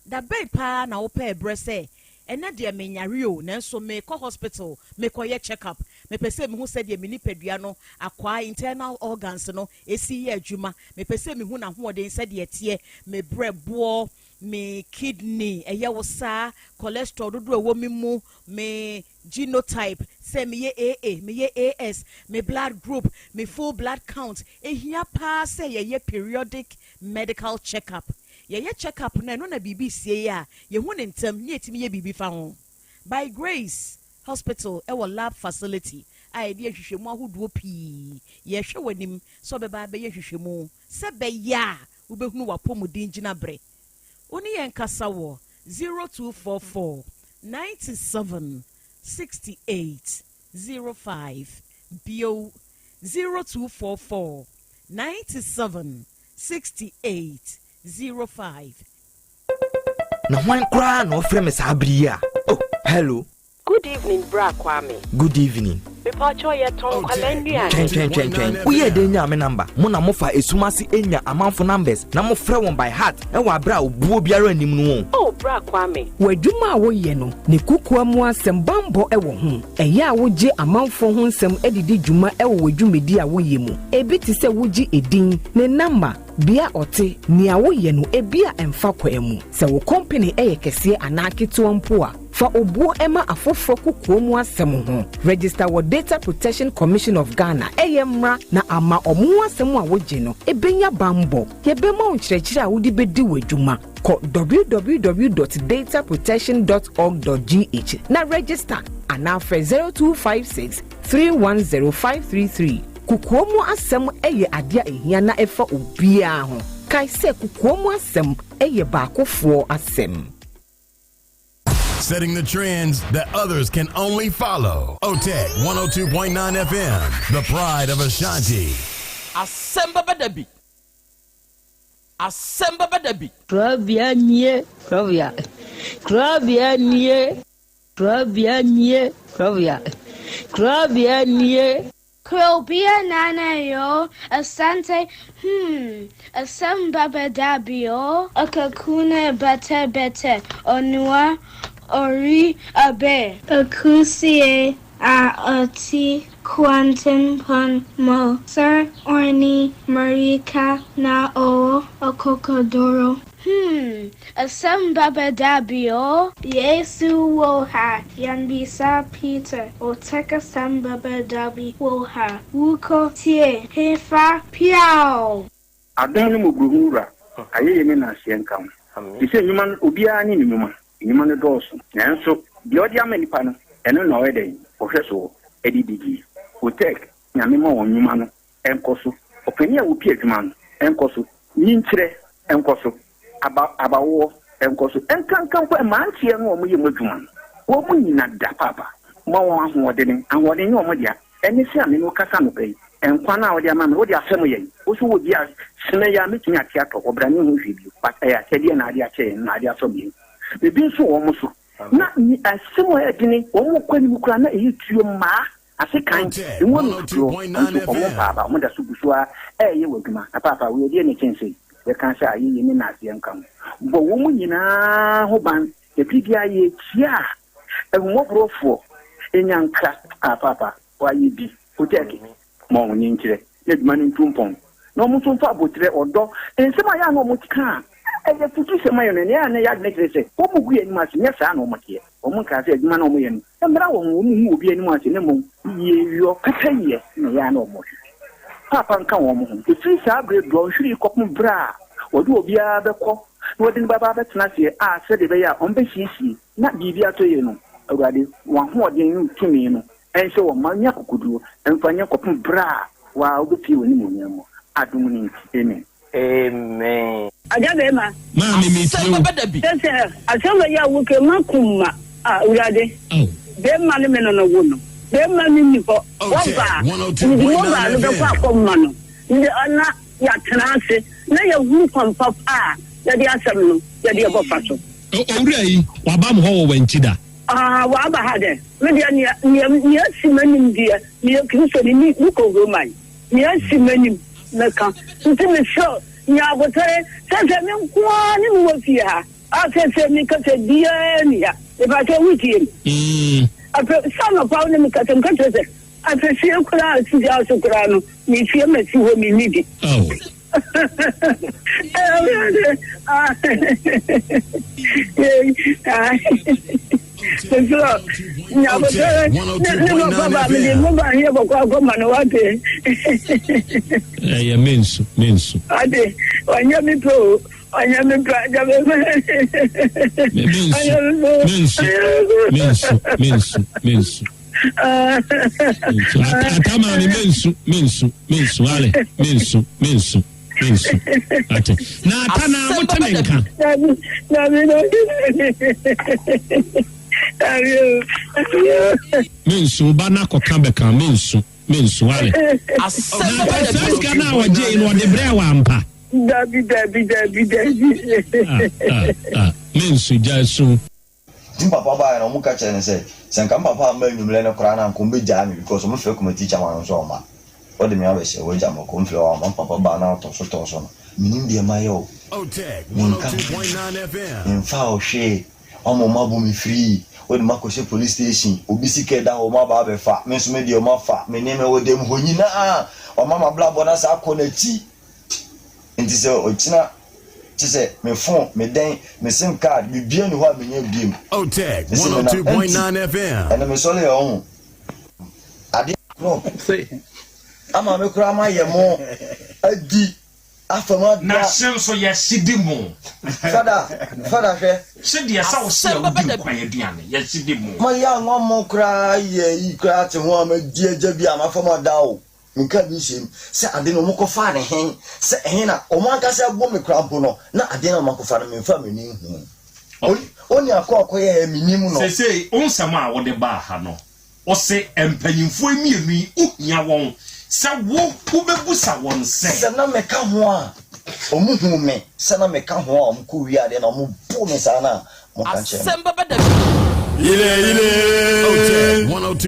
Da bɛn paa na wopɛɛ berɛ sɛ, ɛnnɛ deɛ menyare o, nanso merekɔ hospital mekɔyɛ check up. Mepɛ sɛ mehu sɛdeɛ me nipadua no akwaa, internal organs, no si yɛ adwuma. Mepɛ sɛ mehu n'ahoɔden sɛdeɛ ɛteɛ, me berɛboɔ, me kidney, ɛyɛ wo saa, cholesterol dodoɔ a ɛwɔ me mu, me genotype, sɛ meyɛ AA, meyɛ AS, me blood group, me full blood count. Ɛhia paa sɛ yɛyɛ periodic medical check up. Yɛyɛ check up no a, ɛno na biribi sie a, yɛhu no ntɛm na yɛtumi yɛ biribi fa ho. By Grace Hospital wɔ lab facility. a yɛde nhwehwɛmu ahodoɔ pii. Yɛrehwɛ w'anim sɛ wobɛba abɛyɛ nhwehwɛmu sɛ ɛbɛyɛ a wobɛhunu w'apɔmuden gyinaberɛ. Wo ne yɛn nkasa wɔ 0244 97 68 05, bio 0244 97 68 05. Na hwan koraa na ɔfrɛ me saa bere yi a? Oh, hello. Good evening bra Kwame. Good evening. Mepakyɛw yɛtɔn nkwadaa nnuane. Twɛn twɛn twɛn twɛn. Woyɛɛ dɛn nyaa me number? Mo na mofa esum ase nya amanfo numbers na mofrɛ wɔn by heart wɔ abere a obuo biara nnim no o. Oh bra Kwame. W'adwuma a woyɛ no, ne kokoa mu asɛm bammɔ wɔ ho. Ɛyɛ a wogye amanfoɔ ho nsɛm de di dwuma wɔ w'adwumadi a woyɛ mu. Ebi te sɛ wogye edin, ne namba, bea a ɔte, nea woyɛ no ebia ɛmfa kwan mu. Sɛ wo kɔmpene yɛ kɛseɛ anaa ketewa mpo a, fa obuo ma afoforɔ kokoa mu asɛm ho. Register wɔ Data Protection Commission of Ghana, ɛyɛ mmra na ama wɔn ho asɛm a wogye no bɛnya bammɔ. Yɛbɛma wo nkyerɛkyerɛ a wode bɛdi w'adwuma. Kɔ www dot dataprotection dot org dot gh na register anaa frɛ 0256 310 533. Kokoa mu asɛm yɛ adeɛ a ɛhia na ɛfa obiara ho. Kae sɛ kokoa mu asɛm yɛ baakofoɔ asɛm. Setting the trends that others can only follow. OTEC 102.9 FM, the pride of Ashanti. Asɛm bɛba da bi. Asɛm bɛba da bi. Korabea nie, korabea. Korabea nie, korabea nie, korabea. Korabea nie. Krobea Nana yoo, Asante hmm, asɛm bɛba da bi oo. Akakuna bɛtɛ bɛtɛ, Onua ɔri abɛ. Akusie a ɔte kwantempɔn mu sɛ ɔne mmirika na ɔwɔ akokoduro. Hmm, asɛm bɛba da bi o. Yesu wɔ ha, yɛmmisa Peter, ɔtɛk asɛm bɛba da bi wɔ ha, wokɔ tie hefa piaw! Adom ne mmɔborɔhunu Wura, ayɛyie ne nnaseɛ nka wo. Te sɛ nnwuma no, obiara ne ne nnwuma. Nnwuma no dɔɔso, nanso deɛ ɔde ama nnipa no, ɛno na ɔyɛ dɛn? Ɔhwɛ soɔ de di. Otec, Nyame ma wɔn nnwuma no nkɔ so. Ɔpanin a ɔpi adwuma no nkɔ so. Nyinkyerɛ nkɔ so. Aba, abawoɔ nkɔ so. Ɛnkanka mpo mmeranteɛ no a wɔyɛ mu adwuma no, wɔn nyina da paapa. Ma wɔn ahoɔdene. Ahoɔden nyɛ wɔn dea. Ɛne sɛ a me ne wo kasa anɔpa yi, nkwa no a wode ama me, wode afɛm yɛn. Wo nso wɔ bi a, sene yi a mɛtumi ate atɔ, ɔbra ne ho hwee bio. But ɛyɛ akyɛdeɛ na ade akyɛ yɛn, na ade asɔ yɛn. Biribi nso wɔ wɔn so. Na asɛm a ɛyɛ dene, wɔn kɔ anim koraa na ɛyɛ tuo mmaa, asekan, emu ano tutuo, nanso wɔn mpa aba, wɔn da so gu so ara reyɛ wɔn adwuma. Na paapa, wei ɛdeɛn na ɛkyɛn sei? Yɛka sɛ ayɛyie ne nnaseɛ nka ho. Bɔ wɔn nyinaa ho ban, na biribiara yɛretia a, Ahummɔborɔfoɔ nya nkra a paapa wayɛ bi kotɛɛke ma wɔn nkyerɛ na adwuma no ntu mpɔn na wɔn nso mfa aboterɛ, ɔdɔ, nsɛm a ɛyɛ a na wɔka a ɛyɛ afutusɛm ayɛ no ɛnea a na ɛyɛ adwene kyerɛ sɛ wɔn gu yɛn anim ase nyɛ saa na wɔn teɛ. Wɔn nkaa sɛ adwuma no a wɔyɛ no mmra wɔn ho, wɔn ngu obi anim ase na mmom yieyɔ, pɛpɛyɛ na ɛyɛ a na wɔhwehwɛ. Paapa nka wɔn ho. Ɛfiri saa berɛ dɔnhwere yi kɔpem berɛ a wɔde obiara bɛkɔ na wɔde no bɛba abɛtena aseɛ a sɛdeɛ ɛbɛyɛ a wɔbɛsiesie na biribi atɔ yie no, Awurade, w'ahoɔden ne wo tumi no nhyɛ wɔn ma nya akokoduo mfa nyɛ kɔpem berɛ a wo ara wobɛpue w'animuonyam mu. Adom no nti, amen. Amen. Agya bɛɛma. Maame me tie o. Sɛ sɛ asɛm wei a woke makoma a awurade bɛɛma ne me no no wo no bɛɛma no nni hɔ wɔba a mede mobile no bɛkɔ akɔma no mede na yɛatena ase na yɛhunu kwan papa a yɛde asɛm no yɛde ɛbɔfa so. Owura yi, waba mo hɔ wɔ Wankyi da? Ah, waba ha dɛ. Me deɛ, nea, nea, nea asi m'anim deɛ, meyɛ Kristoni, me, mekɔ Roman. Nea asi m'anim, mɛka. Nti mesrɛ wo, nya abotare. Sɛsɛ me nko ara ne me wɔ fie ha a sɛsɛ meka sɛ biara nni ha. Mepakyɛw, wotie me? Afei, sɛ anɔpa wo ne me kasa, meka kyerɛ sɛ, afei koraa a si gya so koraa no, mefie masi hɔ, menni bi. Ɛyɛ mensu mensu. Ade ɔnyɛ mi pɛ o ɔnyɛ mi pɛ agya mi pɛ. Mensu mensu mensu mensu mensu. Mensu. Ata ata maame mensu mensu mensu ale mensu mensu mensu ate na ata na mo te ne nka. Dabi dabi dabi dabi o dabi o. Mensu ba na kɔka bɛka mensu mensu ale. Na ata saa sika no a ɔgye yi no ɔde brɛ wɔ ampa. Dabi dabi dabi dabi. Ah ah ah mensu gya su. Nti me papa baeɛ no ɔmo ka kyerɛɛ no sɛ, sɛ nka me papa amma anwummerɛ no koraa no a nka ɔmo bɛgyaa me because ɔmo frɛ Kumasi teacher ma no nso a ɔmma. Wɔde me abɛhyɛ hɔ agya me kɔ mfrɛ hɔ amma me papa baa na ɔtɔ so tɔɔ so no mennim deɛ mayɛ o. Menka ho memfaa wo hwee, woama ɔmo abɔ me free, wode me akɔhyɛ police station, obi sika ɛda hɔ ɔmo aba abɛfa, me nso me deɛ ɔmo afa, me nneɛma ɛwɔ dan mu hɔ nyinaa wama m'abrabɔ no asan akɔ n'akyi. Nti sɛ ɔkyena kyesɛ me phone, me dɛn, me sim card, biribiara nni hɔ a menya biom. Otec Mese menam empty. 102.9 FM. Ɛnɛ mesɔre ɛ ɔho adeɛ no ama me koraa mayɛ mo adi afa mu ada. Na hye nso yɛhye di mo. Fada, fada hwɛ. Hye deɛ sɛ wo hye a wodi nkwan aduane, yɛhye di mo. Mayɛ anwa mo koraa yɛ yi koraa te ho a madi agya bi a mafa mu ada o. Menkaa bi nhyɛɛ mu sɛ ade no wɔkɔfaa no hen, sɛ ɛhe na wɔn ankasa bɔ me koraa mpo no, na ade no a wɔakɔfa no memfaa m'ani nhuu. Onii a kɔ a ɔkɔyɛeɛ mennim no. Seesei wo nsɛm a wode baa ha no, wose mpanyimfoɔ yi mmienu yi wohia wɔn sɛ wo wobɛbusa wɔn sɛ. Sɛ na meka ho a, wɔhuu me sɛ na meka ho a wɔkɔwiaa adeɛ na wɔboo me saa no a, monka nkyerɛ me. Asɛm bɛba da bi. Otec 102.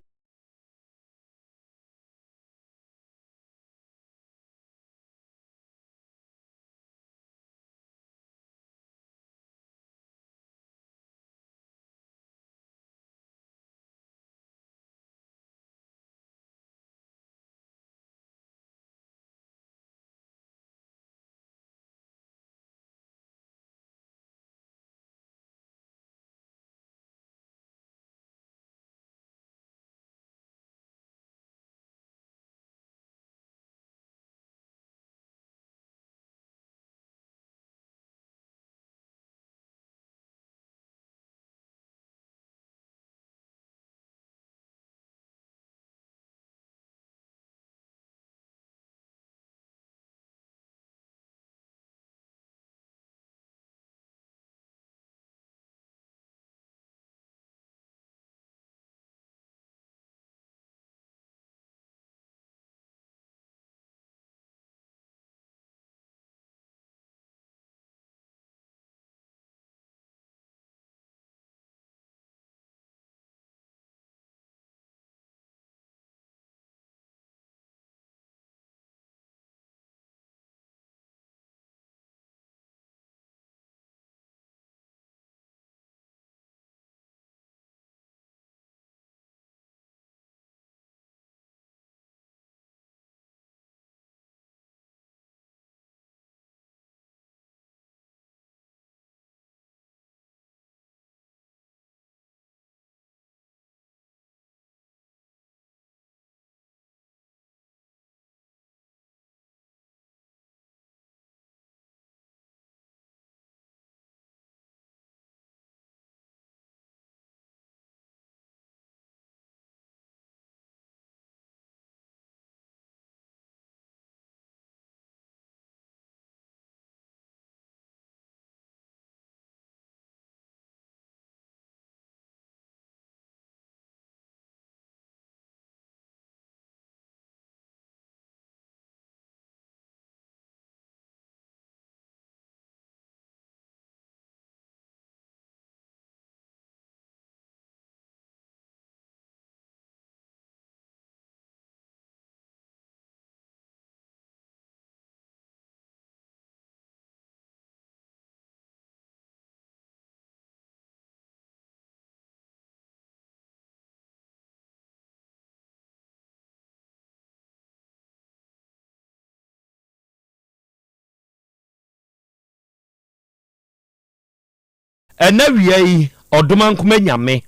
Ɛna wia yi ɔdomankoma nyame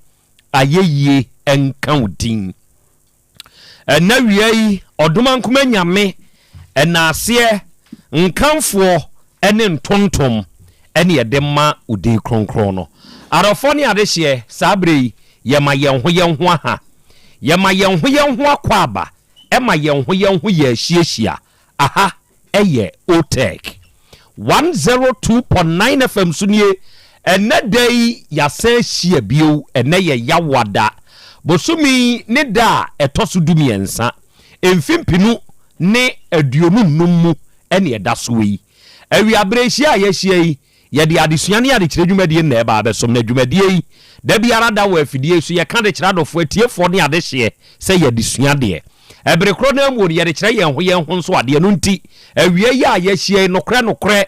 ayɛyie nka wo din. Ɛna wia yi ɔdomankoma nyame ɛnaaseɛ nkamfoɔ ɛne ntontom ɛne yɛde ma wo din kronkron no. Adɔfoɔ ne adehyeɛ saa berɛ yi yɛma yɛn ho yɛn ho aha. Yɛma yɛn ho yɛn ho akwaaba, ɛma yɛn ho yɛn ho yɛ ahyiahyia. Aha yɛ Otec 102.9 FM so nie. Ɛnnɛ da yi yɛasan ahyia bio. Ɛnnɛ yɛ Yawoada, bosome yi ne da a ɛtɔ so dumiɛnsa, mfe mpenu ne 25 mu ɛne ɛda soɔ yi. Awiaberɛ hyia a yɛahyia yi, Yɛde adesua ne adekyerɛ dwumadie na ɛba abɛsom, na dwumadie yi, da biara da wɔ afidie yi so, yɛka de kyerɛ adɔfoɔ, atiefoɔ ne adehyeɛ sɛ yɛde sua adeɛ. Ɛbere korɔ no ara mu no, yɛde kyerɛ yɛn ho yɛn ho nso adeɛ. Ɛno nti, awia yi a yɛahyia yi, nokorɛ nokorɛ,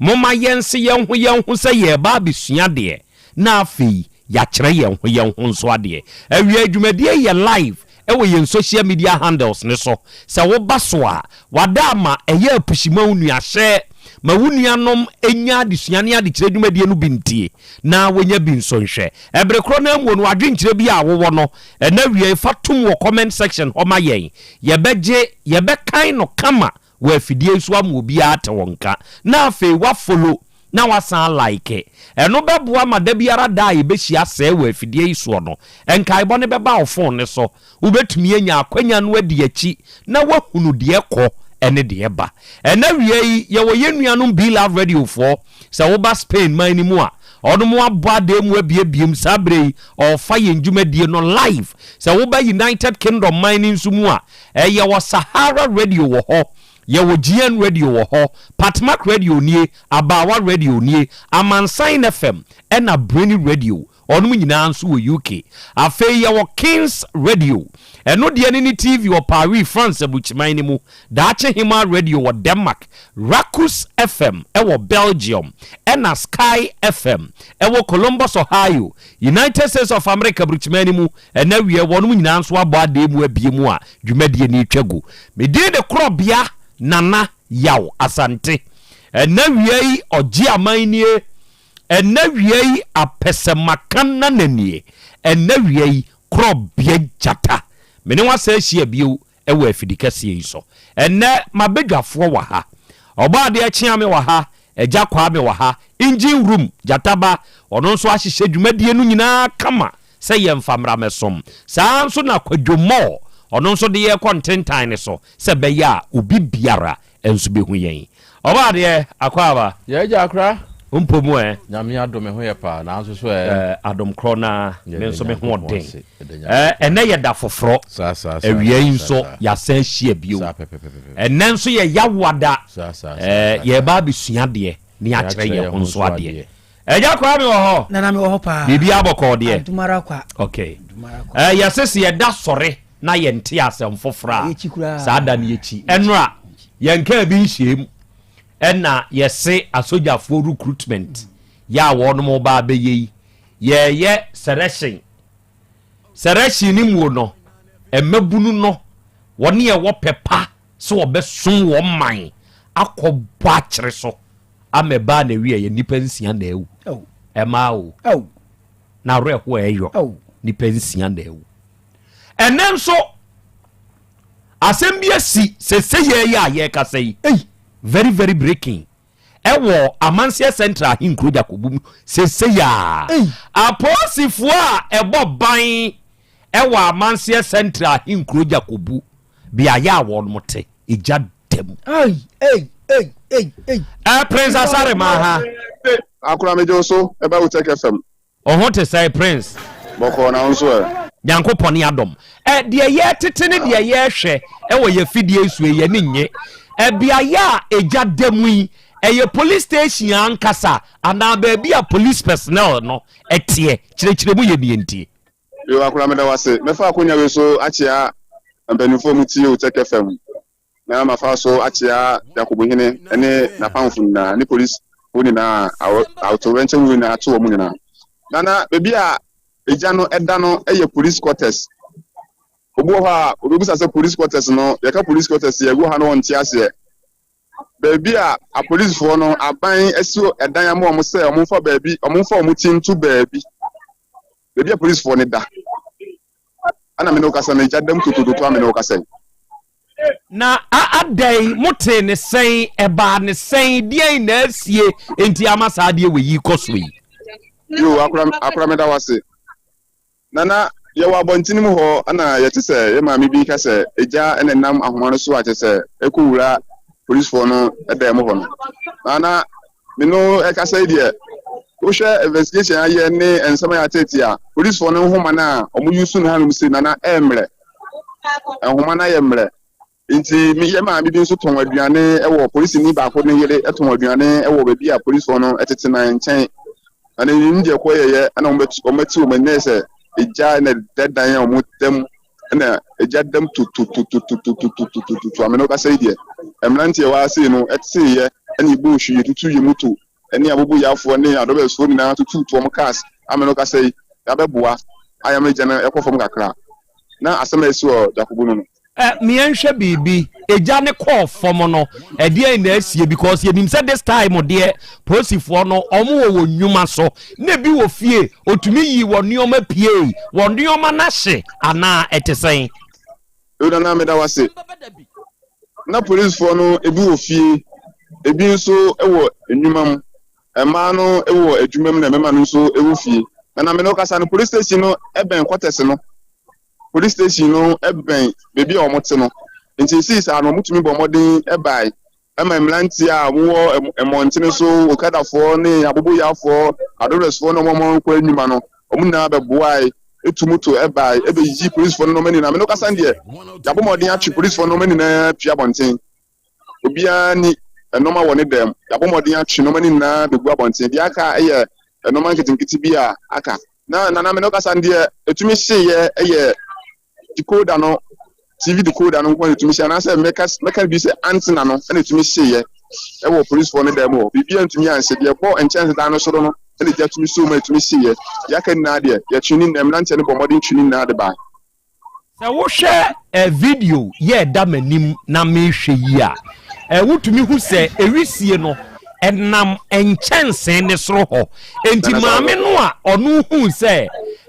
momma yɛnse yɛn ho yɛn ho sɛ yɛreba abɛsua adeɛ, na afei yɛakyerɛ yɛn ho yɛn ho nso adeɛ. Awiei dwumadie yi yɛ live wɔ yɛn social media handles no so. Sɛ woba so a, wada ama ɛyɛ apusi ma wo nua. Hyɛ ma wo nuanom nya adesua ne adekyerɛ dwumadie no bi ntie na wɔnya bi nso nhwɛ. Ɛbere korɔ no ara mu no, w'adwenkyerɛ bi a wowɔ no, ɛnnɛ awia yi, fa tom wɔ comment section hɔ ma yɛn. Yɛbɛgye, yɛbɛkan no kama wɔ afidie yi so ama obiara ate wo nka na afei woafolo na woasan alike. Ɛno bɛboa ma da biara da a yɛbɛhyia sɛɛ wɔ afidie yi soɔ no, nkaebɔ no bɛba wo fon no so. Wobɛtumi anya akwanya no adi akyi na woahunu deɛ ɛkɔ ne deɛ ɛba. Ɛnnɛ awia yi, yɛwɔ yɛn nuanom Be Love Radio foɔ. Sɛ woba Spain man no mu a, wɔnom abɔ adan mu abiebiem saa berɛ yi, wɔrefa yɛn dwumadie no live. Sɛ woba United Kingdom man no nso mu a, Yɛwɔ Sahara Radio wɔ hɔ, yɛwɔ GN Radio wɔ hɔ, Patmak Radio nie, Abaawa Radio nie, Amansan FM ɛna Brainy Radio, wɔnom nyinaa nso wɔ UK. Afei yɛwɔ Kings Radio, ɛno deɛ ne ne TV wɔ Paris, France aburukyiman no mu, Daakye Hemaa Radio wɔ Denmark, Rakus FM wɔ Belgium, ɛna Sky FM wɔ Columbus, Ohio, United States of America aburukyiman no mu. Ɛna wiɛ wɔnom nyinaa nso abɔ adee mu abie mu a dwumadie no retwa gu. Me din de Korɔbea Nana Yaw Asante. Ɛna wia yi ɔgye aman nie. Ɛna wia yi apɛsɛmakan nana nie. Ɛna wia yi Korɔbea Gyata. Me ne wo asan ahyia bio wɔ afidikɛseɛ yi so. Ɛnnɛ m'abadwafoɔ wɔ ha. Ɔbɔadeɛ Kyeame wɔ ha, Agya Kwame wɔ ha, Engine Room, Gyata Ba, ɔno nso ahyehyɛ dwumadie no nyinaa kama sɛ yɛmfa mmra mmɛsom. Saa ara nso na Kwadwo Moore, ɔno nso de yɛn rekɔ ntentan no so sɛ ɛbɛyɛ a obi biara nso bɛhu yɛn. Ɔbɔadeɛ, Akwaaba. Yɛ agya akora. Wo mpɔ mu ɛ? Nyame adom me ho yɛ paa nanso so ɛ? Eh, adom korɔ no ara, me nso me ho ɔden. Eh, ɛnɛ yɛ da foforɔ, awia yi nso yɛasan ahyia bio. Ɛnɛ nso yɛ Yawoada, eh, yɛreba abɛsua adeɛ na yɛakyerɛ yɛn ho nso adeɛ. Agya Kwame wɔ hɔ? Nana mewɔ hɔ paa. Biribiara bɔkɔɔ deɛ? Adom ara kwa. Okay. Eh, yɛse se yɛda sɔre na yɛnte asɛm foforɔ a, saa da no yɛkyi. Ɛnora, yɛnkaa bi nhyiam. Ɛna yɛse asogyafoɔ recruitment yɛ a wɔnom ba abɛyɛ yi, yɛɛyɛ selection. Selection no muo no, mmabunu no, wɔne ɛwɔ pɛ pa sɛ wɔbɛsom wɔn man akɔ bɔ akyere so ama ɛbaa na ɛwieɛ nnipa nsia na awu. Ɛmaa o. Na awerɛhoɔ ɛyɔ. Nnipa nsia na awu. Ɛnɛ nso, Asɛm bi asi sese yɛ yi a yɛrekasa yi. Ei, very very breaking. Ɛwɔ Amanseɛ Central ahenkuro Jakobu mu sese yɛ a. Apolisifoɔ a ɛbɔ ban ɛwɔ Amanseɛ Central ahenkuro Jakobu beaeɛ a wɔn te, egya da mu. Ei, ei, ei, ei, ei. Ɛ Prince Asare maa ha. Akora megye wo so ɛbɛ wo Tech FM. Wo ho te sɛn Prince? Bɔkɔɔ na wo nso ɛ? Nyankopɔn ne adom. Ɛ, deɛ yɛretete ne deɛ yɛrehwɛ wɔ yɛn afidie yi so yi, yɛn ani nnye. Ɛ, beaeɛ a egya da mu yi, ɛyɛ police station ankasa anaa baabi a police personnel no teɛ? Kyerɛkyerɛ mu yɛ nie ntie. Yoo Akora meda wo ase. Mɛfa akonya wei so akyea mpaninfoɔ a wɔtie Otec FM. Na mafa so akyea Yakobo hene ne n'apamfo nyinaa, ne polisifo nyinaa a atoyerɛnkyɛm wei nyinaa ato wɔn nyinaa. Na na baabi a egya no da no yɛ police quarters. Obi wɔ hɔ a obebisa sɛ police quarters no, yɛka police quarters yɛ, ebi wɔ hɔ a na wɔnte aseɛ. Baabi a apolisifoɔ no, aban asi ɛdan ama wɔn sɛ wɔmfa baabi, wɔmfa wɔn ti nto baabi. Baabi a polisifoɔ no da. Ɛna me ne wo kasa no, egya dam totototo a me ne wo kasa yi. Na adɛn, motee ne sɛn, ɛbaa ne sɛn, deɛn na asie nti ama saa adeɛ wei yi rekɔ so yi? Yoo, akora, akora meda wo ase. Nana, Yɛwɔ abɔntene mu hɔ na yɛte sɛ yɛ maame bi ka sɛ egya na ɛnam ahoma no so a kyerɛ sɛ ɛkɔwura polisfoɔ no dan mu hɔ no. Na na me no ɛkasa yi deɛ, wohwɛ investigation ayɛ ne nsɛm a yɛateete a, polisfoɔ no nhoma no a wɔn use no hanom sei na na ɛmmerɛ. Nhoma no ayɛ mmerɛ. Nti me yɛ maame bi nso tɔn aduane wɔ polisini baako ne yere tɔn aduane wɔ baabi a polisfoɔ no tete na nkyɛn. Na ne nim deɛ kɔ yɛyɛ ɛna wɔn bɛtu wɔn ati wɔn ani sɛ egya na ɛda dan a wɔn da mu ɛna egya dam tutututututututututu amena ɔkasa yi deɛ mmeranteɛ wɔ ase no ɛteeɛ ɛna ebo hwi yɛtutu yɛ moto ɛne aboboyafoɔ ne adɔbɛsfoɔ nyinaa tututu wɔn cars amena ɔkasa yi yɛabɛboa ayam egya no ɛkɔ fam kakra na asɛm a ɛsi wɔ Jakobu no no. Eh, me yɛnhwɛ biribi, egya no kɔɔ fam no, ɛdeɛn na asie because yɛnim sɛ this time deɛ polisifoɔ no wɔn wɔ wɔn nnwuma so, na ebi wɔ fie, otumi yii wɔn nneɛma piei, wɔn nneɛma no ahye anaa ɛte sɛn? Yo Nana meda wo ase. Na policefoɔ no ebi wɔ fie, ebi nso wɔ nnwuma mu. Mmaa no wɔ adwuma mu na mmarima no nso wɔ fie. Nana me ne wo kasa no police station no bɛn quarters no. Police station no bɛn baabi a wɔte no, nti esii saa no wɔtumi bɔ mmɔden bae ma mmeranteɛ a wɔwɔ mmɔntene so, okadafoɔ ne aboboyafoɔ, adrɔbɛsfoɔ ne wɔn a wɔkɔ nnwuma no, wɔn nyinaa bɛboae, tu moto bae bɛyiyi polisifoɔ no nneɛma nyinaa. Me no kasa deɛ, yɛabɔ mmɔden atwe polisifoɔ nneɛma nyinaa apue abɔnten. Obiara ni nneɛma wɔ ne dan mu. Yɛabɔ mmɔden atwe nneɛma no nyinaa bɛgu abɔnten. Deɛ aka yɛ nneɛma nketenkete bi a aka. Na Nana me ne wo kasa no deɛ ɛtumi hyeeɛ yɛ decoder no, TV decoder no nko na ɛtumi hye anaasɛ mɛka mɛka bi sɛ antenna no na ɛtumi hyeeɛ ɛwɔ polisifoɔ no dan mu hɔ. Biribiara ntumi anhye. Deɛ ɛbɔ nkyɛnsedan no soro no na gya tumi soo mu a ɛtumi hyeeɛ. Deɛ aka nyinaa deɛ yɛtwe ne nyinaa, mmeranteɛ no bɔ mmɔden twe ne nyinaa de bae. Sɛ wohwɛ eh, video yɛ ɛda m'anim na mehwɛ yi a, eh, wotumi hu sɛ ewisie no ɛnam nkyɛnsee ne soro hɔ. Enti maame no a ɔno hu sɛ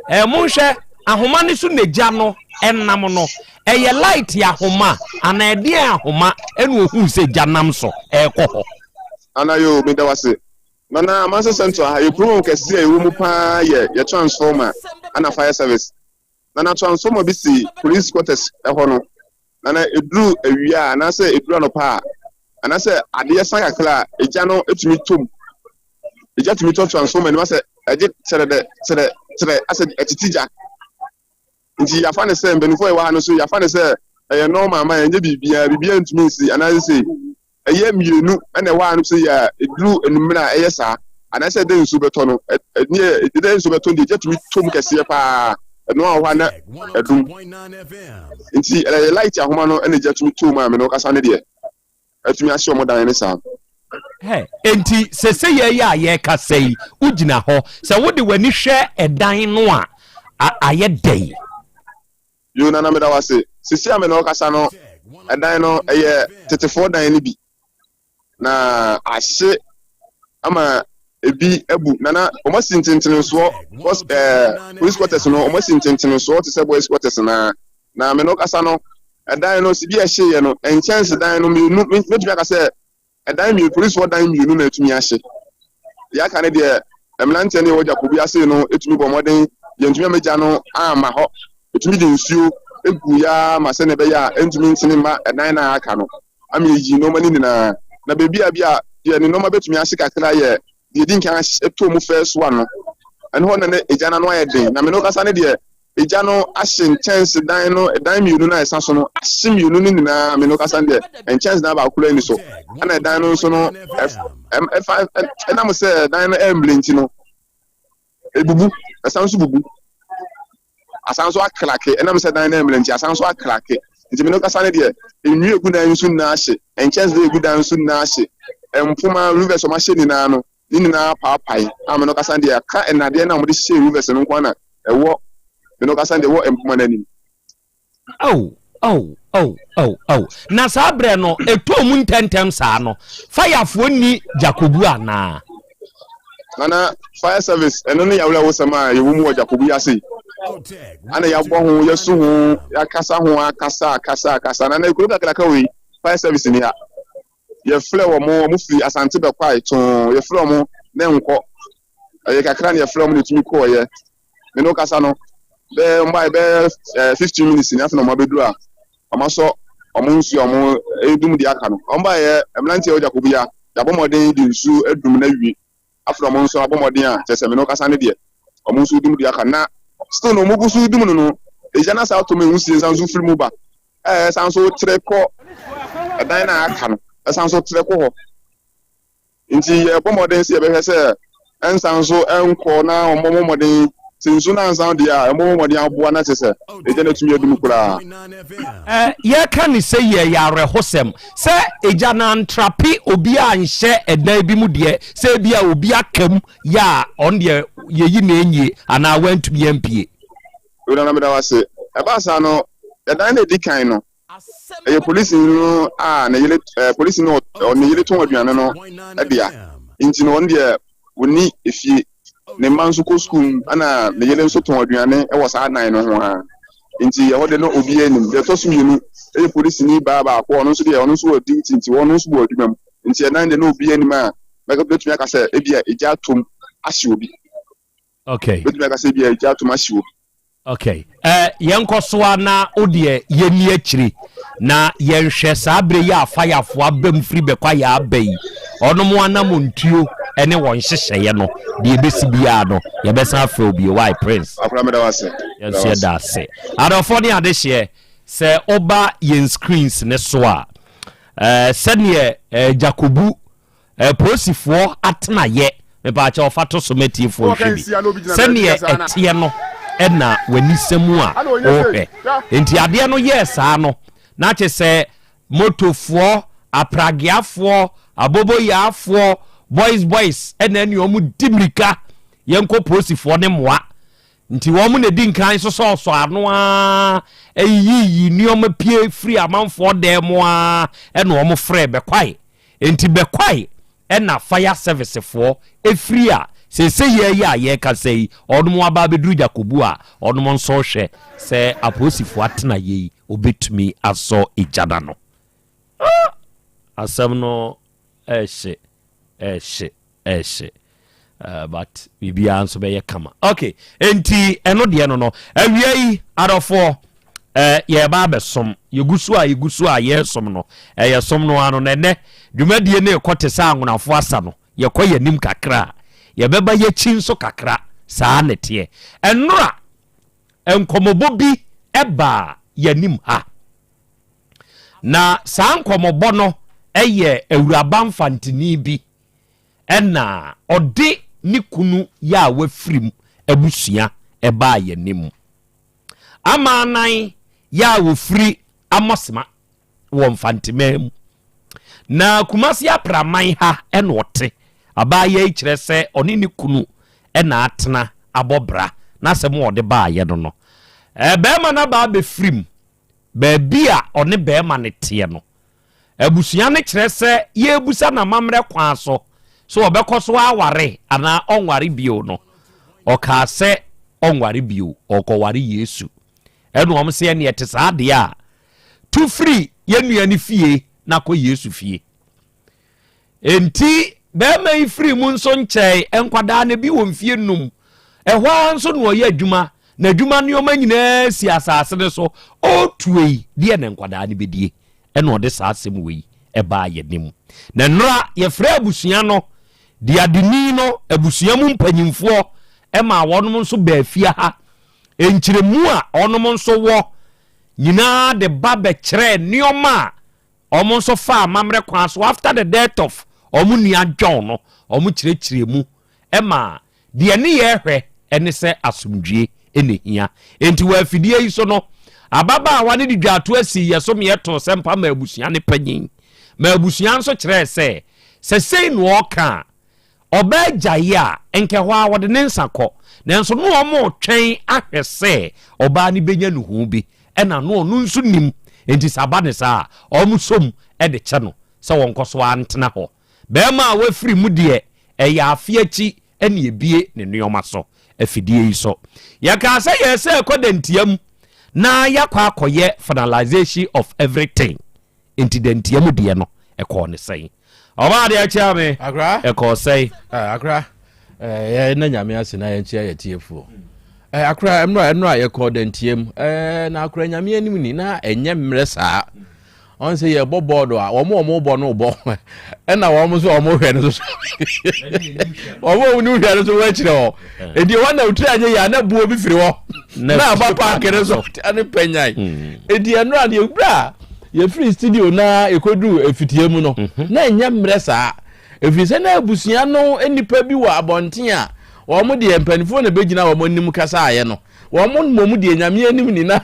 eh, monhwɛ ahoma no so na gya no ɛnam no, ɛyɛ light ahoma anaa ɛdeɛn ahoma ɛna ohuu sɛ gya nam so ɛrekɔ hɔ. Anayo, meda wo ase. Nana, Amansa Central ha, yɛ kurom kɛse a ɛwɔ mu paa yɛ yɛ transformer ana fire service. Na na transformer bi si police quarters hɔ no, na na ɛduru awia a anaasɛ ɛduru anɔpa a, anaasɛ adeɛ sa kakra a, egya no tumi tɔ mu. Egya tumi tɔ transformer no mu asɛ ɛgye kyerɛdɛ kyerɛ kyerɛ asɛ ɛtete gya. Nti yɛafa no sɛ mpanimfoɔ a yɛwɔ ha no so yɛafa no sɛ ɛyɛ normal ma ɛnyɛ biribiara, biribiara ntumi nsi anaasɛ sei. Ɛyɛ mmienu na ɛwɔ ano sɛ yɛ a ɛduru anwummerɛ a ɛyɛ saa anaasɛ ɛdɛ nsuo bɛtɔ no ɛdeɛ ɛdɛ nsuo bɛtɔ no deɛ gya tumi tɔ mu kɛseɛ paa ɛno a wɔ hɔ a na ɛdum nti ɛyɛ light ahoma no ɛna gya tumi tɔ mu a me no kasa ne deɛ ɛtumi ahye wɔn dan ne saa. Hɛ, enti sese yɛ yɛ a yɛrekasa yi wogyina hɔ sɛ wode w'ani hwɛ ɛdan no a ayɛ dɛn? Yoo Nana meda wo ase. Sisi a me ne wo kasa no ɛdan no ɛyɛ tetefoɔ dan no bi na ahye ama ebi abu. Nana wɔn asi ntentenensoɔ bɔs ɛɛ police quarters no wɔn asi ntentenensoɔ te sɛ boys quarters naa na me ne wo kasa no ɛdan no sibi a ɛhyeeɛ no nkyɛnse dan no mmienu mɛtumi aka sɛ Ɛdan mmienu, polisifoɔ dan mmienu na atumi ahye. Deɛ aka no deɛ, mmeranteɛ no a ɛwɔ Jakobi ase no tumi bɔ mmɔden, yɛntumi amma gya no amma hɔ. Ɛtumi de nsuo guiɛ ara ma sɛdeɛ ɛbɛyɛ a ɛntumi ntene mma ɛdan no a aka no ama yɛyi nneɛma no nyinaa. Na baabi a bi a deɛ ne nneɛma bɛtumi ahye kakra yɛ deɛ ɛdi nkan tɔ mu first one no, ɛno hɔ na na egya no ano ayɛ den. Na me ne wo kasa no deɛ, Egya no ahye nkyɛnsedan no, dan mmienu no a ɛsa so no, ahye mmienu no nyinaa, me no kasa no deɛ, nkyɛnsedan baako koraa nni so. Ɛna ɛdan no nso no, ɛfa, ɛnam sɛ ɛdan no ɛmmire nti no, ebubu, ɛsan nso bubu. Asan nso akrake, ɛnam sɛ dan no ɛmmire nti, asan nso akrake. Nti me no kasa no deɛ, nnua egu dan nso nyinaa ahye, nkyɛnsedan egu dan nso nyinaa ahye, mpoma, rivers wɔn ahyɛ nyinaa no, ne nyinaa paapae a me no kasa deɛ aka nnadeɛ no a wɔde hyehyɛɛ rivers no nko ara na ɛwɔ me no kasa deɛ ɛwɔ mpoma no anim. Ao, ao, ao, ao, ao. Na saa berɛ no, ɛtɔɔ mu ntɛmntɛm saa no, fayafoɔ nni Jakobu anaa? Nana, fire service, ɛno ne yɛawerɛhosɛm a yɛwɔ mu wɔ Jakobu yi ase yi. Ana yɛabɔ ho, yɛasu ho, yɛakasa ho, akasa, akasa, akasa. Nana, ekuro kakraka wei, fire service ni ha. Yɛfrɛ wɔn, wɔn firi Asante bɛkwae too, yɛfrɛ wɔn na ɛnkɔ. Ɛyɛ kakra na yɛfrɛ wɔn na ɛtumi kɔɔeɛ. Me ne wo kasa no, Bɛyɛ wɔn baeɛ bɛyɛ ɛɛ 15 minutes ni afei na wɔn abɛduru a wɔn asɔ wɔn nsuo a wɔn redum deɛ aka no. Wɔn baeɛ mmeranteɛ a wɔgya kɔbia yɛabɔ mmɔden de nsuo adum no awie. Afei na wɔn nso abɔ mmɔden a kyerɛ sɛ me ne wo kasa no deɛ wɔn nso redum deɛ aka no. Na still no wɔn gu so redum no no egya no asan atɔ mu nwusie nsan nso firi mu ba a ɛsan nso trɛ kɔ ɛdan no a aka no ɛsan nso trɛ kɔ hɔ. Nti yɛbɔ mmɔden sɛ yɛbɛhwɛ sɛ ɛnsan nso ɛnkɔ na wɔmmɔ mmɔden sɛ nsuo no ansan deɛ a wɔmmɔ mmɔden aboa na kyerɛ sɛ egya no atumi adum koraa. Ɛ, yɛka no sɛ yɛ yɛ awerɛhosɛm sɛ egya no antrape obi anhyɛ ɛdan bi mu deɛ, sɛ ebi a obi aka mu yɛ a ɔno deɛ yɛyi no ɛnyie anaa wantumi ampue. Wura na meda wo ase. Ɛbaa saa no, ɛdan no a ɛdi kan no, ɛyɛ polisini no a ne yere ɛɛ polisini no ɔ ne yere tɔn aduane no dea. Nti no ɔno deɛ ɔnni efie. Ne mma nso kɔ sukuu mu ɛna ne yere nso tɔn aduane wɔ saa dan no ho ara. Nti ɛhɔ deɛ na obiara nnim. Deɛ ɛtɔ so mmienu yɛ polisini baa baako a ɔno nso deɛ ɔno nso wɔ duty nti ɔno nso wɔ adwuma mu. Nti ɛdan deɛ na obiara nnim a mɛtumi aka sɛ ebia egya atom ahye obi. Okay. Mɛtumi aka sɛ ebia egya atom ahye obi. Okay. Eh, yɛnkɔ so a na wo deɛ yɛnni akyire na yɛnhwɛ saa berɛ yi a fayafoɔ aba mu firi bɛkɔ ayɛ aba yi ɔnom anamontuo ne wɔn nhyehyɛeɛ no deɛ ɛbɛsi biara no yɛbɛsan afrɛ wo bio why Prince. Akora meda wo ase. Yɛn nso yɛda ase. Adɔfoɔ ne adehyeɛ sɛ woba yɛn screens ne so a eh, sɛdeɛ eh, Jakobu Apolisifoɔ atenayɛ, mepaakyɛw fa to so ma atiefoɔ nhwɛ bi. Sɛdeɛ ɛteɛ no na w'ani sɛ mu a worehwɛ. Enti adeɛ no yɛɛ saa no, na kye sɛ motofoɔ, aprageafoɔ, aboboyaafoɔ, boys boys na ɛne wɔn di mmirika yɛnkɔ polisifoɔ no mmoa. Nti wɔn na ɛdi nkan sosɔɔsɔ ano ara yiyi nneɛma pie firi amanfoɔ dan mu ara ɛna wɔn frɛ bɛkwae. Enti bɛkwae ɛna fire service foɔ ɛfiri a seesei yɛ yi a yɛrekasa yi wɔnom aba abɛduru Gyakobu a wɔnom nso rehwɛ sɛ apolisifoɔ atena yei wɔbɛtumi asɔ egya no ano. Ah! Asɛm no ɛhye ɛhye ɛhye uh, but biribiara nso bɛyɛ kama ok enti ɛno deɛ no no awia yi adɔfoɔ eh, yɛreba abɛsom yɛgu so a yɛgu so a yɛresom no ɛyɛ som no ano na ɛnɛ dwumadie no rekɔ te sɛ anwonafoɔ asa no yɛkɔ yɛnim kakra a yɛbɛba yɛkyi nso kakra saa ne teɛ ɛnora nkɔmmɔbɔ bi ɛbaa yɛnim ha Na saa nkɔmmɔbɔ no yɛ awuraba mfanteni bi na ɔde ne kunu yɛ a wafirim abusua baa yɛn anim. Amaanan yɛ a wɔfiri Amɔsema wɔ Mfanteman mu. Na Kumasi Apraman ha na ɔte. Abaayewa yi kyerɛ sɛ ɔne ne kunu na atena abɔ bra n'asɛm a ɔde baayɛ no no. Barima no aba abɛfirim baabi a ɔne barima no teɛ no. Abusua no kyerɛ sɛ yɛrebisa no amammerɛ kwan so sɛ ɔbɛkɔ so aware anaa ɔnware bio no, ɔkaa sɛ ɔnware bio, ɔrekɔware Yesu. Ɛna wɔn sɛ ɛneɛ ɛte saa deɛ a, tu firi yɛn nua no fie na kɔ Yesu fie. Enti barima yi firii mu nso nkyɛe, nkwadaa no bi wɔ mfie nnum. Ɛhɔ ara nso na ɔyɛ adwuma, na adwuma nneɛma nyinaa si asase no so. Ɔretuo yi, deɛ na nkwadaa no bɛdie? Ɛna ɔde saa asɛm wei ɛbaa yɛn anim. Na nnora yɛfrɛ abusua no, de adeni no, abusua mu mpanyimfoɔ ɛmaa wɔnom nso baa fie ha. Nkyerɛmu a wɔnom nso wɔ nyinaa de ba bɛkyerɛɛ nneɛma a Wɔn nso faa amammerɛ kwan so after the death of wɔn nua John no, wɔn kyerɛkyerɛɛ mu maa deɛ ne yɛ hwɛ ne sɛ asomdwie na ɛhia. Enti wɔ afidie yi so no, ababaawa no de dwaatoa sii yɛ so ma yɛtoo sɛ mpa maa abusua no panyin. Ma abusua nso kyerɛɛ sɛ, sɛ sei na ɔreka a, Ɔbaa gyae a, nka ɛhɔ ara wɔde ne nsa kɔ. Nanso na wɔretwɛn ahwɛ sɛ ɔbaa no bɛnya nuhu bi, ɛna na ɔno nso nim. Enti sɛ aba no saa a, wɔsɔ mu de kyɛ no sɛ wɔnkɔ so ara ntena hɔ. Barima a wafiri mu deɛ, ɛyɛ afe akyi na ɛbue ne nneɛma so afidie yi so. Yɛkaa sɛ yɛresɛ rekɔ Dantia mu na yɛakɔ akɔyɛ finalization of everything. Enti dantia mu deɛ no, ɛkɔɔ ne sɛn? Ɔbaa deɛ kyea me. Akra. Ɛkɔɔ sɛn? Eh, akra. Eh, yɛ na nyame ase na yɛnkyea yɛ tiefoɔ. Eh, akora ɛnora ɛnora yɛkɔ dantiam eh, na akora nyame anim ni na ɛnyɛ mmerɛ saa ɔn sɛ yɛbɔ bɔɔdo a wɔn a wɔn bɔ no bɔ ɛna wɔn nso wɔn hwɛ no so wɔn a wɔn hwɛ no so wɔn akyerɛ hɔ edi wɔn na otiri anyɛ yɛ ana buo bi firi hɔ na aba paaki no so ɛne pɛnyan edi ɛnora deɛ wura yɛfiri studio na ekodu efitie mu no na ɛnyɛ mmerɛ saa efiri sɛ na abusua no nipa bi wɔ abɔnten a wɔn deɛ mpanimfoɔ na ebegyina wɔn anim kasa ayɛ no. Wɔn mmom deɛ Nyame anim ni na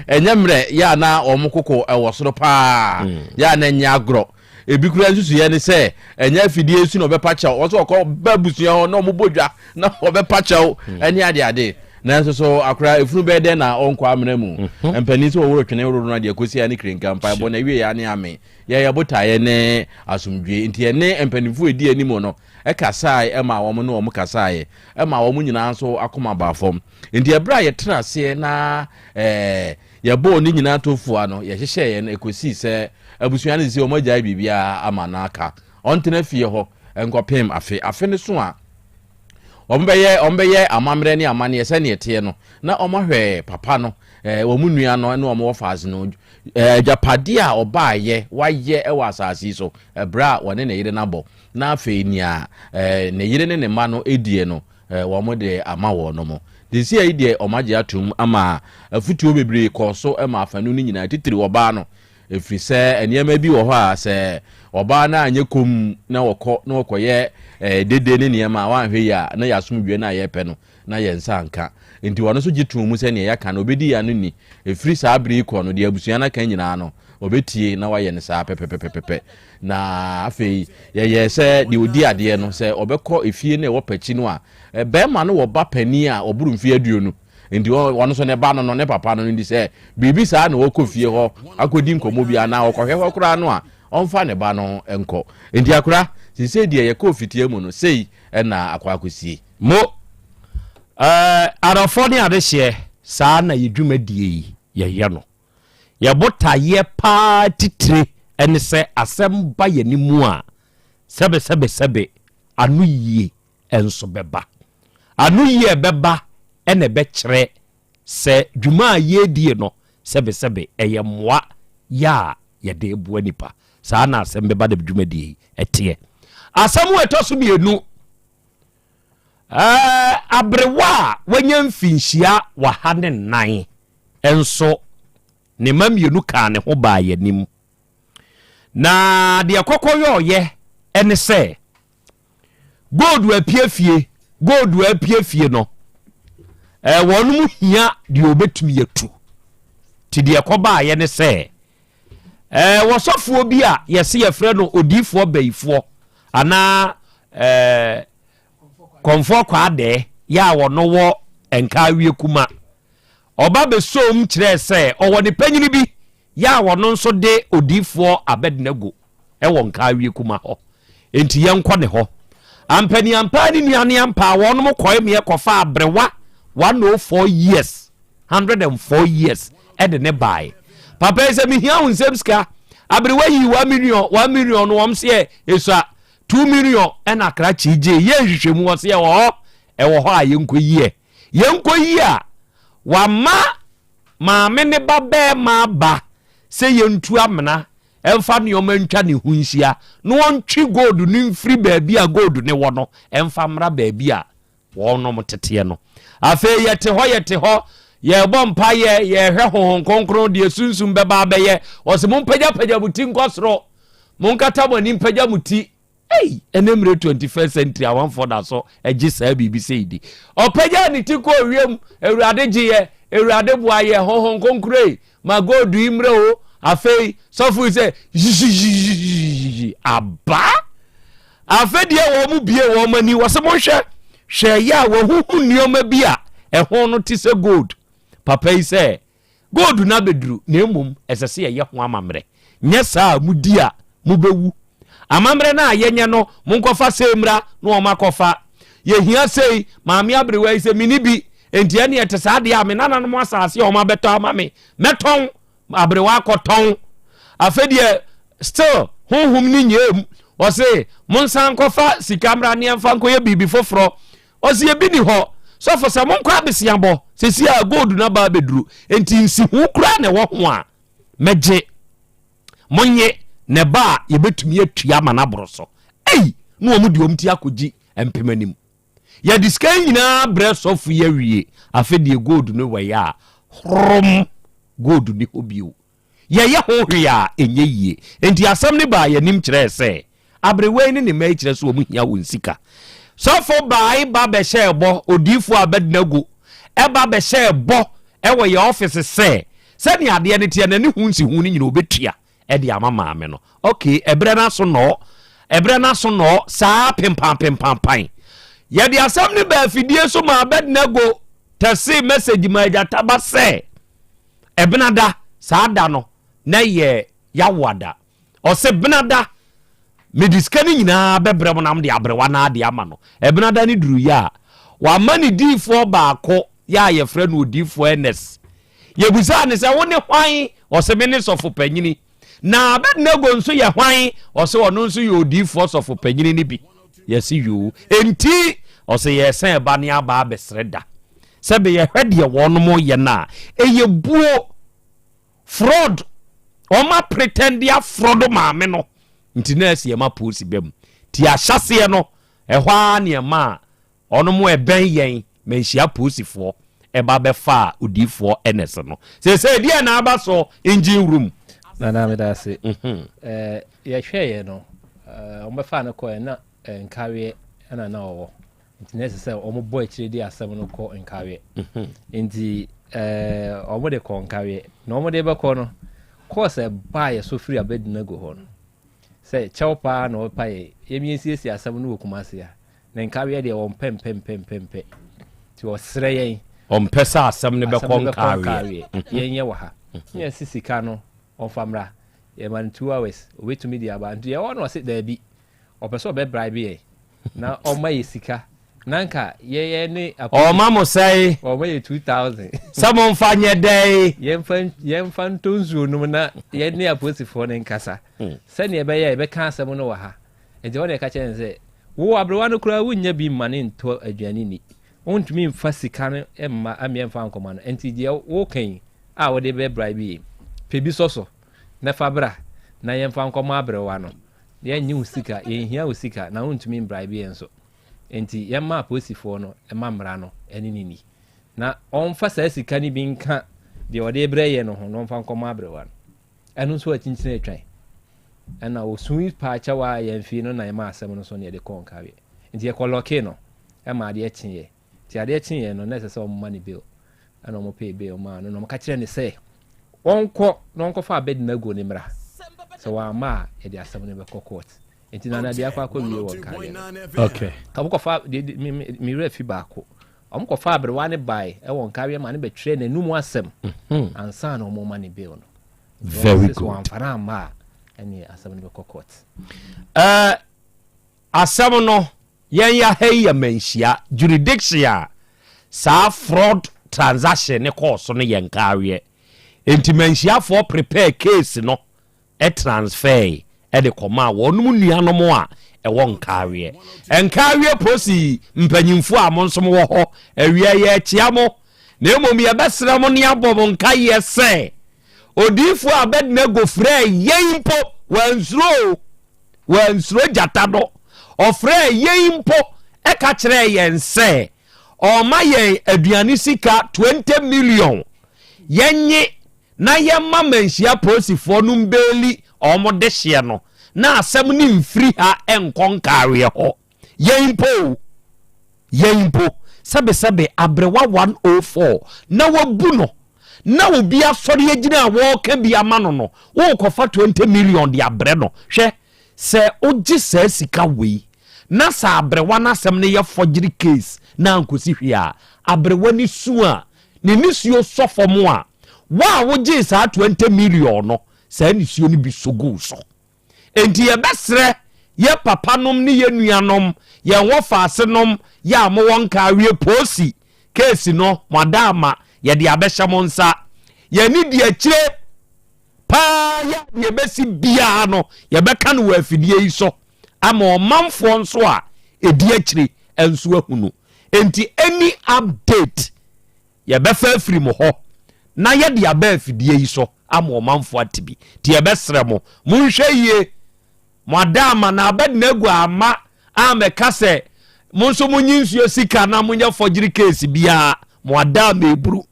ɛnyɛ mmerɛ yɛ a na wɔn koko ɛwɔ soro paa mm. yɛ a na ɛnyɛ agorɔ ebi kura nsusuiɛ ne sɛ ɛnyɛ afidie su na ɔbɛpa kyɛw wɔn nso ɔkɔ ba abusua hɔ na wɔn bɔ dwa na ɔbɛpa kyɛw mm. ɛne ade ade nanso so akora efunu bɛyɛ dɛn na ɔnkɔ amena mu mhm. mpanyin sɛ wɔworo twene woro no adeɛ kɔsi ne kirenka mpaebɔ na ewie yɛ ane ame yɛyɛ botaeɛ ne asomdwe nti ɛne mpanimfoɔ edi anim no kasae maa wɔn ne wɔn kasaeɛ maa wɔn nyinaa nso akoma baa fam. Nti ɛberɛ a yɛtena aseɛ na ɛɛ yɛbɔɔ ne nyinaa tofua no, yɛhyehyɛeɛ no ɛkɔsii sɛ abusua no sisi wɔn agyae biribiara ama no aka. Ɔntena fie hɔ nkɔpem afe. Afe no so a, wɔbɛyɛ wɔbɛyɛ amammerɛ ne amanneɛ sɛdeɛ ɛteɛ no na wɔahwɛ papa no ɛɛ wɔn nua no ne wɔn wɔfaase no ɛɛ agyapadeɛ a ɔbaayɛ wayɛ wɔ asase yi so ɛberɛ a wɔne ne yere no abɔ na afei nea ne yere ne ne mma no die no, wɔde ama wɔnom. Seesei yi deɛ wɔagye atom ama afotuo bebree kɔɔ so ma afanu no nyinaa, titiriw ɔbaa no, ɛfiri sɛ nneɛma bi wɔ hɔ a sɛ ɔbaa no anyɛ komm na ɔkɔ na ɔkɔyɛ dede ne nneɛma a wanhwɛ yie a na yɛn asomdwoeɛ no a yɛrepɛ no na yɛn nsa anka. Enti ɔno nso gye too mu sɛ nea yɛaka no ɔbɛdi yɛn ano ni. Ɛfiri saa berɛ yi kɔ no, deɛ abusua no aka nyinaa no, ɔbɛtie na wayɛ no saa pɛpɛpɛpɛpɛ. Na afei yɛyɛɛ sɛ deɛ ɔdi adeɛ no, sɛ ɔbɛkɔ efie no a ɛwɔ pakyi no a, barima no wɔ ba panin a ɔboro mfeɛ aduonu. Nti ɔno nso ne ba no no, ne papa no no, nti sɛ biribi saa na ɔkɔ fie hɔ akɔdi nkɔmmɔ bi anaa ɔkɔhwɛ hɔ koraa no a, ɔmfa ne ba no nkɔ. Nti akora, seesei deɛ yɛkɔɔ fitia mu no, sei na akɔ akɔsie. Mo, eh, adɔfoɔ ne adehyeɛ, saa na yɛ dwumadie yi yɛyɛ no. Yɛ botaeɛ paa titire ne sɛ asɛm ba yɛn mu a, sɛbesɛbesɛbe ano yie nso bɛba. Ano yie a ɛbɛba na ɛbɛkyerɛ sɛ dwuma a yɛredie no, sɛbesɛbe ɛyɛ mmoa yɛ a yɛde reboa nipa. Saa na asɛm bɛba dɛm dwumadie yi teɛ. Asɛm a ɛtɔ so mmienu, ɛɛ aberewa a wanya mfinhyia waha ne nnan nso ne mma mmienu kaa ne ho baa yɛn anim. Na deɛ kɔkɔ yɔɔyɛ ne sɛ gold apue fie, gold apue fie no, ɛɛ wɔn mu hia deɛ wɔbɛtumi atu. Ti deɛ kɔbaayɛ ne sɛ ɛɛ wɔsɔfoɔ bi a yɛse yɛfrɛ no odiifoɔ bayifoɔ anaa ɛɛ kɔmfoɔ kwaadɛɛ yɛ a wɔno wɔ nkaawie kuma. Ɔba bɛsoom kyerɛɛ sɛ ɔwɔ ne panyini bi yɛ a ɔno nso de odiyifoɔ Abednego wɔ Nkaawie Kuma hɔ, enti yɛnkɔ ne hɔ. Ampaniampaa ne nua ne ampaa wɔnom kɔe meɛ kɔfaa aberewa 104 years, 104 years, de ne baeɛ. Papa yi sɛ mehia wo nsɛm sika, aberewa yii 1 million, 1 million no wɔm seɛ esua 2 million ɛna krakye gyee, yɛ nhwehwɛmu wɔ seɛ wɔ hɔ, ɛwɔ hɔ a yɛnkɔ yiɛ. Yɛnkɔ yi a, wama maame ne ba bɛɛma aba sɛ yɛntu amena mfa nneɛma ntwa ne ho nhyia na ɔntwe gold no mfiri baabi a gold no wɔ no mfa mmra baabi a wɔnom teteɛ no. Afei yɛte hɔ yɛte hɔ yɛrebɔ mpaeɛ yɛrehwɛ Honhom Kronkron deɛ sunsum bɛba abɛyɛ. Ɔse mompagyapagya mo ti nkɔ soro, monkata mo ani mpagya mo ti. Ei, ɛnɛ mmerɛ 21st century amanfoɔ da so gye saa biribi sei di. Ɔpagyaa ne ti kɔɔ wiem, Awurade gye yɛ, Awurade boa yɛ, Honhom Kronkron ei, ma gold yi mmerɛ o. Afei, sɔfo yi sɛ, yiyiyiyiyiyi, aba. Afei deɛ wɔn mu bie wɔn ani, wɔsɛ monhwɛ, hwɛ yɛ a wɔhuhu nneɛma bi a ɛho no te sɛ gold. Papa yi sɛ, Gold no abɛduru, na mmom ɛsɛ sɛ yɛyɛ ho amammerɛ. Nyɛ saa a, modi a, mobɛwu. Amammerɛ no a yɛnyɛ no, monkɔfa sei mmra, na wɔakɔfa. Yɛhia sei, maame aberewa yi sɛ, menni bi, enti ɛnneɛ ɛte saa deɛ a, me nananom asase a wɔabɛtɔ ama me, mɛtɔn. Aberewa akɔtɔn. Afei deɛ, still, honhom no nyɛɛ mu. Ɔse, monsan nkɔfa sika mmra ne yɛmfa nkɔyɛ biribi foforɔ. Ɔse, ebi ni hɔ. Sɔfo sɛ monkɔ abeseabɔ sɛsi a gold no aba abɛduru nti nsiho koraa na ɛwɔ ho a mɛgye monye na ɛba a yɛbɛtumi atua ama no aboro so. Ei! Na wɔn de wɔn ti akɔgyi mpem anim. Yɛde sika yi nyinaa brɛ sɔfo yi awie afe deɛ gold no wɔ yɛ a hrom gold ni hɔ bio. Yɛyɛ ho hwee a, ɛnyɛ yie. Enti asɛm no baa yɛn anim kyerɛɛ sɛ, aberewa yi ne ne mma yi kyerɛ sɛ wɔn hia wɔn sika. Sɔfo bae ba bɛhyɛɛ bɔ, odiyifoɔ Abednego ba bɛhyɛɛ bɔ wɔ yɛn ɔfese sɛ, sɛnea adeɛ no teɛ no, ne ho nsiho no nyinaa ɔbɛtua de ama maame no. Ok, ɛberɛ no aso nnɔɔ, ɛberɛ no aso nnɔɔ, saa pempan-pempan-pan. Yɛde asɛm no baa afidie so maa Abednego tɛsee message maa Agyataba sɛ, Ɛbenada, saa da no na ɛyɛ Yawoada. Ɔse benada mede sika no nyinaa bɛbrɛ mo na mode aberewa no ade ama no. Ɛbenada no duruiɛ a, wama ne diifoɔ baako yɛ a yɛfrɛ no odiifoɔ Ernest. Yɛbisaa no sɛ, wo ne hwan? Ɔse me ne sɔfo panyini. Na Abednego nso yɛ hwan? Ɔse ɔno nso yɛ odiifoɔ sɔfo panyini no bi. Yɛse yoo. Enti ɔse yɛresan ba ne aba abɛsrɛ da. Sɛ be yɛhwɛ deɛ wɔnom yɛ no a, ɛyɛ buo, fraud, wɔn apretɛnde afrɔdo maame no. Nti na ɛse yɛma polisi ba mu. Nti ahyɛseɛ no, ɛhɔ ara ne ɛmaa Ɔnom ɛbɛn yɛn manhyia polisifoɔ ɛba bɛfaa odiyifoɔ Ernest no. Seesei deɛn na aba so engine room? Nana meda ase. Eh, yɛhwɛeɛ no, eh, wɔbɛfaa no kɔɛ na eh, nkaweɛ ɛna na ɔwɔ. Nti na ɛsɛ sɛ wɔbɔ akyire de asɛm no kɔ nkaweɛ. Nti eh, wɔde kɔ nkaweɛ. Na wɔde bɛkɔ no, kɔɔs ɛbaa yɛ so firi Abednego hɔ no, sɛ kyɛw paa na wɔpa yɛ, yɛmiɛnsiesie asɛm no wɔ Kumasi a. Ne nkaweɛ deɛ ɔmpɛ mpɛ mpɛ mpɛ mpɛ nti ɔsrɛ yɛn. Ɔmpɛ sɛ asɛm no bɛkɔ nkaweɛ. Yɛn yɛ wɔ ha. Ne yɛsi sika no ɔnfa mmra. Yɛma no 2 hours obetumi de aba. Nti yɛwɔ no ɔse daabi. Ɔpɛ sɛ ɔbɛ bribe yɛn na ɔma yɛ sika. Na nka yɛyɛ ne. Ɔma mo sɛe. Ɔma yɛ 2000. Sɛ mo nfa nyɛ dɛn. Yɛnfa yɛnfa ntɔ nsuo nom na yɛne apolisifoɔ no nkasa. Sɛnea ɛbɛyɛ a yɛbɛka asɛm no wɔ ha. Enti ɛhɔ na yɛka kyerɛɛ no sɛ, Wo aberewa no koraa wunnya bi mma no ntɔ aduane nni. Wontumi mfa sika no mma mmea mfa nkɔma no. Enti deɛ woreka yi a wode bɛbra bi yi, pɛ bi sɔ so na fa bra na yɛmfa nkɔma aberewa no. Yɛnnye wo sika, yɛnhia wo sika, na wontumi mbribe yɛn nso. Enti yɛmma apolisifoɔ no mma mmara no ne no nni, na ɔmfa saa sika no bi nka deɛ ɔde rebrɛ yɛn no ho na ɔmfa nkɔma aberewa no. Ɛno nso akyinkyini atwan. Ɛna osui paa kyɛw a yɛn fii no na yɛmaa asɛm no so na yɛde kɔɔ nkaeɛ. Nti yɛkɔ lɔkee no ɛma adeɛ kyeeɛ. Nti adeɛ kyeeɛ no na ɛsɛ sɛ wɔn ma no bail. Ɛna wɔn pee bail maa no na wɔn ka kyerɛɛ no sɛ ɔnkɔ na ɔnkɔfa Abednego no mmra. Sɛ wamma a yɛde asɛm no bɛkɔ court. Nti Nana deɛ akɔ akɔ wie wɔ nkaeɛ no. Okay. Wɔn kɔfa de me me werɛ fi baako. Wɔkɔfaa aberewa no bae wɔ nkaweɛ ma no bɛtwerɛɛ n'anum asɛm ansa na wɔrema no bail no. Very good. Wɔamfa no amma a, ɛneɛ asɛm no bɛkɔ court. Uh, asɛm no yɛn ya ha yi yɛ manhyia jurisdiction a saa fraud transaction ne kɔɔ so no yɛ nkaweɛ nti manhyiafoɔ prepare case no transfɛɛe de kɔmaa wɔnom nuanom a ɛwɔ Nkaaweɛ. Nkaaweɛ posi mpanyimfoɔ a mo nso mowɔ hɔ awia yɛrekyea mo, na mmom yɛbɛsrɛ mo ne abɔ mo nkaeɛ sɛ, Odiyifoɔ Abednego frɛɛ yɛn mpo, wansuro o, wansuro gyata no, ɔfrɛɛ yɛn mpo ka kyerɛɛ yɛn sɛ ɔrema yɛn aduane sika 20 million, yɛnye na yɛmma manhyia polisifoɔ no mbeeli wɔn dehyeɛ no na asɛm no mfiri ha nkɔ nkaareɛ hɔ. Yɛn mpo o, yɛn mpo, sɛbesɛbe aberewa 104 na wabu no na obi asɔre agyina a wɔreka bi ama no no, worekɔfa 20 million de abrɛ no. Hwɛ, sɛ wogye saa sika wei na sɛ aberewa no asɛm no yɛ forgery case na ankɔsi hwee a, aberewa no su a, ne nisuo sɔ fam a, wo a wogyee saa 20 million no, saa nisuo no bi sɔ gu wo so. Enti yɛbɛsrɛ yɛ papanom ne yɛ nuanom, yɛn wɔfaasenom, yɛ a mowɔ Nkaawie Poosi keesi no, mo adaama, yɛde abɛhyɛ mo nsa. Yɛn ani di akyire paa yɛ a deɛ ɛbɛsi biara no, yɛbɛka no wɔ afidie yi so ama ɔmanfoɔ nso a ɛdi akyire nso ahunu. Enti any update yɛbɛfa afiri mo hɔ na yɛde aba afidie yi so ama ɔmanfoɔ ate bi. Nti yɛbɛsrɛ mo, monhwɛ yie. Mo ada ama na Abednego amma ammɛka sɛ mo nso monyi nsuo sika na monyɛ forgery case biara. Mo ada ama eburu.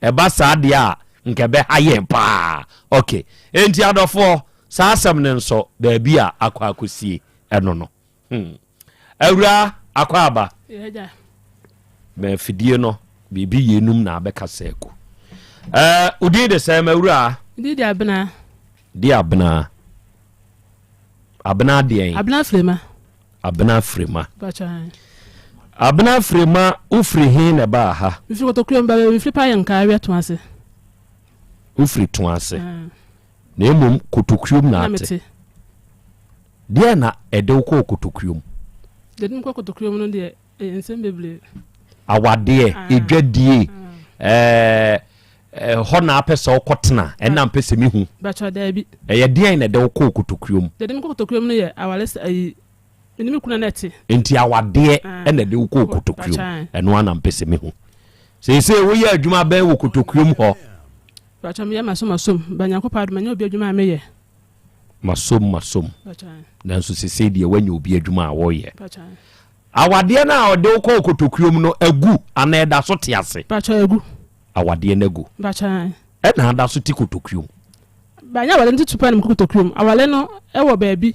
Ɛba saa deɛ a, nka ɛbɛha yɛn paa. Ok. Enti adɔfoɔ, saa asɛm no nso, baabi a akɔ akɔsie ɛno no. Hmm. Awuraa, akɔ aba. Yɛagya. Ma afidie no, biribi yeinom na abɛkasa agu. Ɛɛ, wo din de sɛn, m'awuraa? Me din de Abena. Di Abena. Abena deɛn? Abena Frema. Abena Frema. Mpakyɛ ae. Abena Frema, wofiri he na ɛbaa ha? Mefiri Kotokurom ba mefiri Payanka awia to ase. Wofiri to ase. Na mmom Kotokurom na ate. Deɛ na ɛde wo kɔɔ Kotokurom? Deɛ ɛde me kɔɔ Kotokurom no deɛ ɛyɛ nsɛm bebree. Awadeɛ, edwadie, ɛɛ hɔ na apɛ sɛ wokɔtena, ɛna mpɛ sɛ mehu. Bàtchɔ daabi. Ɛyɛ deɛn na ɛde wo kɔɔ kotokuo mu? Deɛ ɛde me kɔɔ kotokuo mu no yɛ aware sɛ ayi, me ne me kunu na ɛte. Nti awadeɛ ɛna ɛde wo kɔɔ kotokuo mu, ɛno ara na mpɛ sɛ mehu. Seesei woyɛ adwuma bɛn wɔ kotokuo mu hɔ? Bàtchɔ meyɛ masom masom, ba Nyankopɔn adom manya obi adwuma a meyɛ. Masom masom, nanso seesei deɛ woanya obi adwuma a woyɛ. Awadeɛ no a ɔde wo kɔɔ kotokuo mu no agu anaa ɛda so te ase? Bàtchɔ agu. Awadeɛ no agu. Bàtchɔ ae. Ɛna ada so te kotokuo mu. Ba nyɛ awale no tutu paa na mekɔ kotokuo mu. Awale no ɛwɔ baabi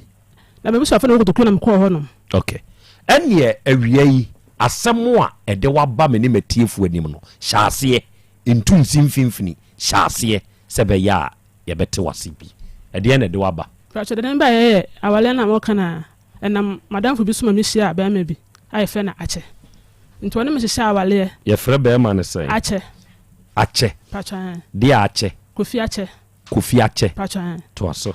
na m'abusuafo na ɛwɔ kotokuo na mekɔɔ hɔ nom. Ok. Ɛneɛ awia yi asɛm a ɛde wo aba me ne m'atiefoɔ anim no, hyɛ aseɛ, ntu nsi mfimfini, hyɛ aseɛ sɛ ɛbɛyɛ a yɛbɛte w'ase bi. Ɛdeɛn na ɛde wo aba? Mpakyɛ deɛ ɛde me baeɛ yɛ awale no a moka no a. Ɛnam m'adamfo bi so ma mihyiaa barima bi a yɛfrɛ no Akyɛ. Nti ɔne me hyehyɛɛ awaleɛ. Yɛfrɛ barima no sɛn? Akyɛ. Akyɛ. Pakyɛ ɛn. Deɛ Akyɛ? Kofi Akyɛ. Kofi Akyɛ. Pakyɛ ɛn. Toa so.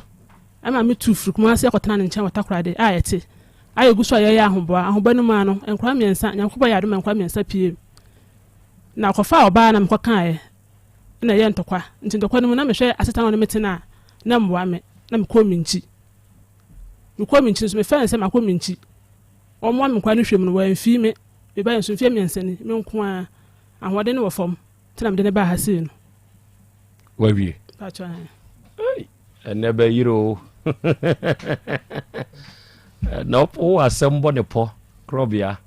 Ɛma me tu firi Kumasi kɔtenaa ne nkyɛn wɔ Takoradi a yɛte a yɛgu so a yɛreyɛ ahoboa. Ahoboa no mu ara no, nkwadaa mmiɛnsa, Nyankopɔn yɛɛ adom ma nkwadaa mmiɛnsa pue mu. Na ɔkɔfaa ɔbaa na mekɔkaeɛ na ɛyɛɛ ntɔkwa. Nti ntɔkwa no mu na mehwɛ asetena a ɔne me tena a, na ɛmmoa me. Na mekɔɔ me nkyi. Mekɔɔ me nkyi nso, mefɛɛ no sɛ makɔ me nkyi. Wɔmmoa me nkwadaa no hwɛ mu no, wɔamfii me. Mebaeɛ nso, mfeɛ mmiɛnsa ni, me nko ara. Ahoɔden no wɔ fam, nti na mede no baa ha sei no. Wawie? Pakyɛ, ɛɛ. Ei, ɛnɛ bɛyere o. Na wowɔ asɛm bɔ ne pɔ, korɔbea.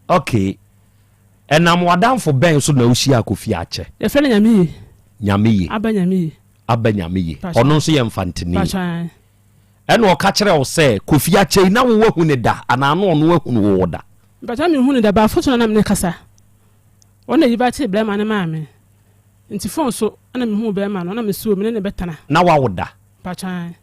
Okay. Ɛnam w'adamfo bɛn so na wohyiaa Kofi Akyɛ? Yɛfrɛ no Nyameye. Nyameye. Aba Nyameye. Aba Nyameye. Ɔno nso yɛ Mfanteni. Pakyɛ, ae. Ɛna ɔka kyerɛɛ wo sɛ Kofi Akyɛ yi na wo wahu no da anaa na ɔno ahunu wo da? Mpakyɛ menhu no da but foto na na mene kasa. Ɔno na yiba kyee brɛma no maa me. Nti phone so na mehuu bɛɛma no na mese o mene no bɛtena. Na wawo da? Mpakyɛ ae.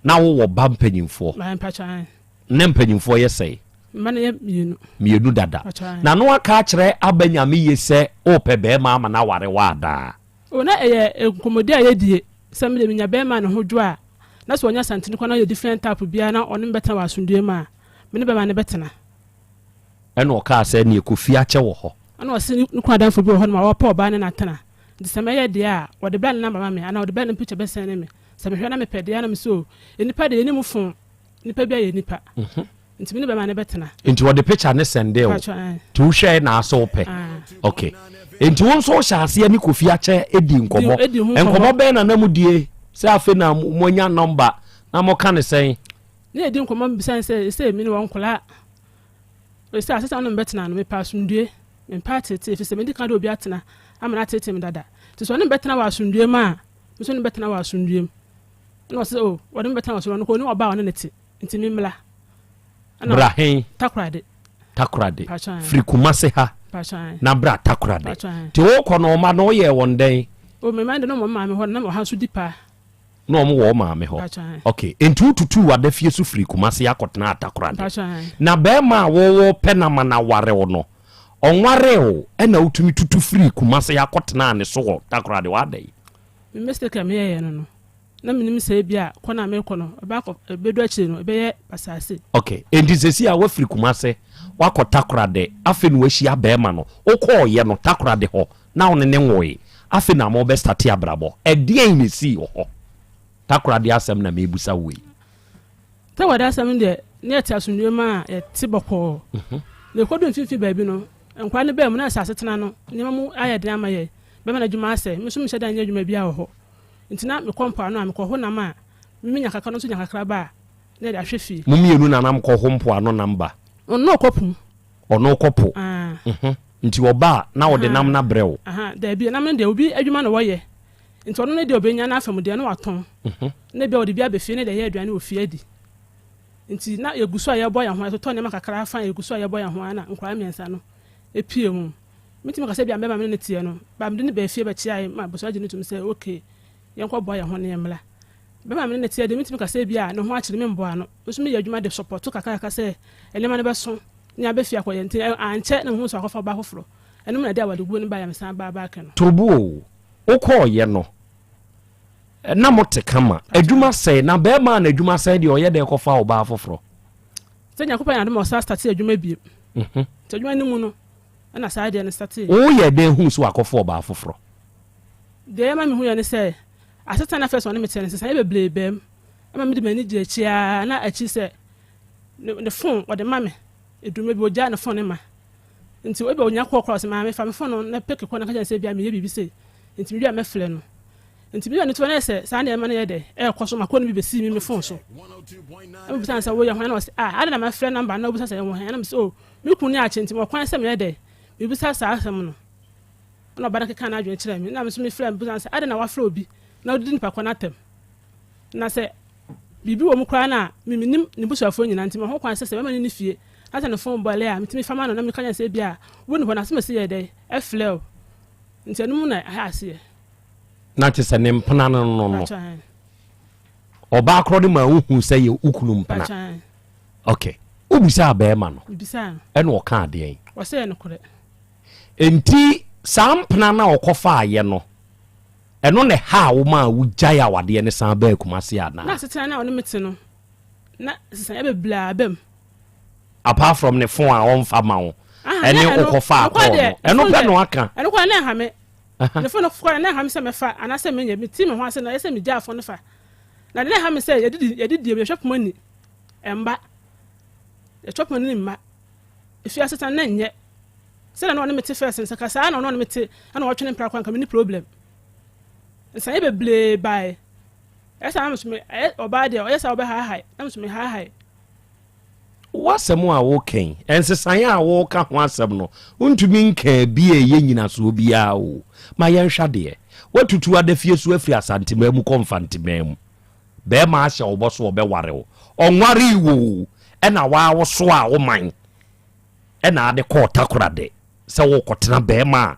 Na wo wɔ ba mpanyinfoɔ? Ae mpakyɛ ae. Ne mpanyinfoɔ yɛ sɛn? Mma no yɛ mienu. Mienu dada. Mpakyɛ ae. Na no aka akyerɛ Aba Nyame ye sɛ wopɛ bɛɛma ama no aware wo anaa? O na ɛyɛ nkɔmmɔdi a yɛdie sɛ medeɛ menya bɛɛma a ne ho dwo a na sɛ ɔnyɛ Asanteni koraa na ɔyɛ different type biara na ɔne me bɛtena wɔ asomdwoeɛ mu a, me ne bɛɛma no bɛtena. Ɛna ɔkaa sɛ neɛ Kofi akyɛ wɔ hɔ. Ɛna ɔse ne kunu adamfo bi wɔ hɔnom a ɔɔpɛ ɔbaa ne no atena nti sɛ mɛyɛ deɛ a ɔde bra ne number ma me anaa ɔde bra ne picture bɛsɛne me sɛ mehwɛ na mepɛ deɛ a na mese o nnipa deɛ yɛnni mu fon nipa bi ayɛ nipa nti me ne bɛma ne bɛtena. Nti wɔde picture ne sɛnde o nti wohwɛe na asɛ wopɛ ok nti wo nso wohyɛ aseɛ ne Kofi akyɛ di nkɔmmɔ nkɔmmɔ bɛn na na mo die sɛ afei na moanya nɔmba na moka ne sɛn. Ne yɛdi nkɔmmɔ mbisa ne sɛ ɛsɛ me ne wɔn nkɔla ɛsɛ asesa no mbɛtena no mepɛ asomdue mempɛ atete ɛfiri sɛ medi kan de obi atena ama no atete me dada nti sɛ ɔne mbɛtena wɔ asomdue mu a me nso ne bɛtena wɔ asomdue mu. Ɛna ɔse oh wɔde me bɛtena ɔsoro ɔno kɔ ɔni ɔbaa a ɔne ne te nti me mmla. Ɛna Bra he? Takoradi. Takoradi. Mpakyɛ ae. Firi Kumase ha Mpakyɛ ae. na bra Takoradi. Mpakyɛ ae. Nti wokɔ no wo mma no woyɛɛ wɔn dɛn? Oh me mma no deɛ na wɔn maame hɔ na na ɔha nso di paa. Na wɔn wɔ wo maame hɔ. Mpakyɛ ae. Ok, nti wotutuu w'adafie so firii Kumase akɔtenaa Takoradi. Mpakyɛ ae. Na bɛɛma a wo wopɛ no ama no aware wo no, ɔnwaree wo ɛna wotumi tutu firii Kumase akɔtenaa ne so wɔ Takoradi hɔ adɛn? Me mistake a meyɛeɛ no no, na menim sɛ ebia kɔ no a merekɔ no, ɛbɛ akɔ, ɛbɛdu akyire no, ɛbɛyɛ basaa sei. Ok, enti seesei a woafiri Kumase, woakɔ Takoradi, afei na woahyia barima no, wokɔeɛ no, Takoradi hɔ na wo ne no nwoe, afei na mobɛstate abrabɔ, ɛdeɛn na ɛsii wɔ hɔ? Takoradi asɛm na merebisa wo yi. Takoradi asɛm no deɛ, na yɛte asomdwoeɛ mu a, yɛte bɔkɔɔ. Na ɛkɔduu mfimfini baabi no, Nkwadaa no baa mu na sɛ asetena no, nneɛma mu ayɛ den ama yɛn. Bɛrima no adwuma asɛe, me nso menhyɛ da nyɛ adwuma biara wɔ hɔ. Nti na mekɔ mpoano a, mekɔho nam a, me menya kakra, ɔno nso nya kakra ba a, na yɛde ahwɛ fie. Mo mmienu na na mokɔho mpoano nam ba? Ɔno na ɔkɔ po mu. Ɔno kɔ po? Ah. Mhm. Nti ɔba a, na ɔde nam no abrɛ wo? Aha, daabi, nam no deɛ obi adwuma na wɔyɛ. Nti ɔno ne deɛ ɔbɛnya n'afa mu deɛ na watɔn. Mhm. Na ebia ɔde bi aba fie na yɛde ayɛ aduane wɔ fie adi. Nti na yɛgu so a yɛbɔ yɛn ho, yɛtotɔ nneɛma kakra fa a yɛgu so a yɛbɔ yɛn ho ara na nkwadaa mmiɛnsa no pue mu. Mentumi nka sɛ ebia mmarima me ne no teɛ no, but mede no baa fie bɛkyeae ma abusua gye no tom sɛ okay, yɛnkɔboa yɛn ho na yɛmmra. Bɛrima a me ne no teɛ deɛ mentumi nka sɛ ebia ne ho akyere me mboa no. Me nso meyɛ adwuma de sɔpɔto kakrakra sɛ nneɛma no bɛso na yɛaba fie akɔyɛ nti ankyɛ na mehu sɛ wakɔfa ɔbaa foforɔ. Ɛno mu na ɛde awareguo no baeɛ a mesan baa back no. Torbo o, wokɔɔeɛ no na mote kama, adwuma sɛe, na bɛrima a n'adwuma sɛe deɛ ɔyɛ dɛn kɔfa ɔbaa foforɔ? Sɛ Nyankopɔn yɛ adom a ɔsan startee adwuma bio. Nti adwuma no mu no ɛna saa adeɛ no startee. Woyɛɛ dɛn huu sɛ wakɔfa ɔbaa foforɔ? Deɛ ɛma mehuiɛ ne sɛ, asetena na first ɔne me teɛ no nsesaeɛ bebree baa mu. Ɛma mede m'ani gyee akyi ara na akyi sɛ ne ne phone ɔde ma me. Ɛduru mmerɛ bi ɔgyaa ne phone no ma. Nti ebia ɔnya call koraa ɔse maame fa me phone no na pick call na ka kyerɛ no sɛ ebia meyɛ biribi sei. Nti mewie a mɛfrɛ no. Nti mewie a no to hɔ na ayɛ sɛ saa nneɛma no yɛ dɛ ɛrekɔ so ma call no bi bɛsii me me phone so. Na mebisa no sɛ woyɛ hwan na ɔse ah adɛn na mafrɛ number no na wobisa sɛ ɛwɔ he? Ɛna mese oh me kunu ne akye nti mewɔ kwan sɛ meyɛ dɛ mebisa saa asɛm no. Ɛna ɔbaa no kekaa n'adwene kyerɛɛ me. Ɛna me nso mefrɛɛ no bisaa no sɛ adɛn na wafrɛ obi na wodidi nipa korɔ no atɛm? Na sɛ biribi wɔ mu koraa no a, me mennim ne busuafoɔ nyinaa nti mewɔ ho kwan sɛ sɛ bɛrima no nni fie na sɛ ne fon bɔ lɛ a metumi fa ma no na meka kyerɛ no sɛ ebia wonni hɔ na asɛm a ɛsi yɛ dɛn ɛfrɛ wo. Nti ɛno mu na ɛha aseɛ. Na kyerɛ sɛ ne mpena no no no. Mpakyɛ ae. Ɔbaa korɔ no maa wohuu sɛ yɛ wo kunu mpena. Mpakyɛ ae. Ok. Wobisaa bɛrima no? Mebisaa no. Ɛna ɔkaa deɛn? Ɔsɛ ɛyɛ nokorɛ. Enti saa mpena no a ɔkɔfaeɛ no, ɛno na ɛhaa wo maa wogyae awadeɛ no san baa Kumasi anaa? Na asetena no a ɔne me te no, na nsesaeɛ bebree aba mu. Apart from ne phone a ɔmfa ma wo, Aha, ɛne na ɛno, wokɔfaa ɛno koraa call deɛ, no, ɛno ne phone pɛ deɛ, na waka. ɛno koraa na ɛnha me. Aha. Ne phone no koraa na ɛnha me sɛ mɛfa anaasɛ menyɛ. Metii me ho ase no, ɛyɛ sɛ megyaa phone no fa. Na deɛ na ɛha me sɛ yɛdidi, yɛdidi, yɛhwɛ poma ni, ɛmma. Yɛtwa poma ni mma. Efi asetena na ɛnyɛ sɛdeɛ na ɔne me te first no, sɛ nka saa na ɔne me te na ɔtwe ne mpra koraa nka menni problem. Nsaeɛ bebree baeɛ. Ɛyɛ saa na me nso me, ɛyɛ ɔbaa deɛ ɔyɛ saa ɔbɛhaahae, na me nso mehaahae. W'asɛm a woreka yi, nsesaeɛ a woreka ho asɛm no, wontumi nkaa bi a ɛyɛ nyinasoɔ biara o. Ma yɛnhwɛ adeɛ. Woatutu adafie so afiri Asanteman mu kɔ Mfanteman mu. Barima ahyɛ wo bɔ so ɔbɛware wo. Ɔnwaree wo o, ɛna waa wosoaa wo man ɛna ade kɔɔ Takoradi sɛ worekɔtena barima a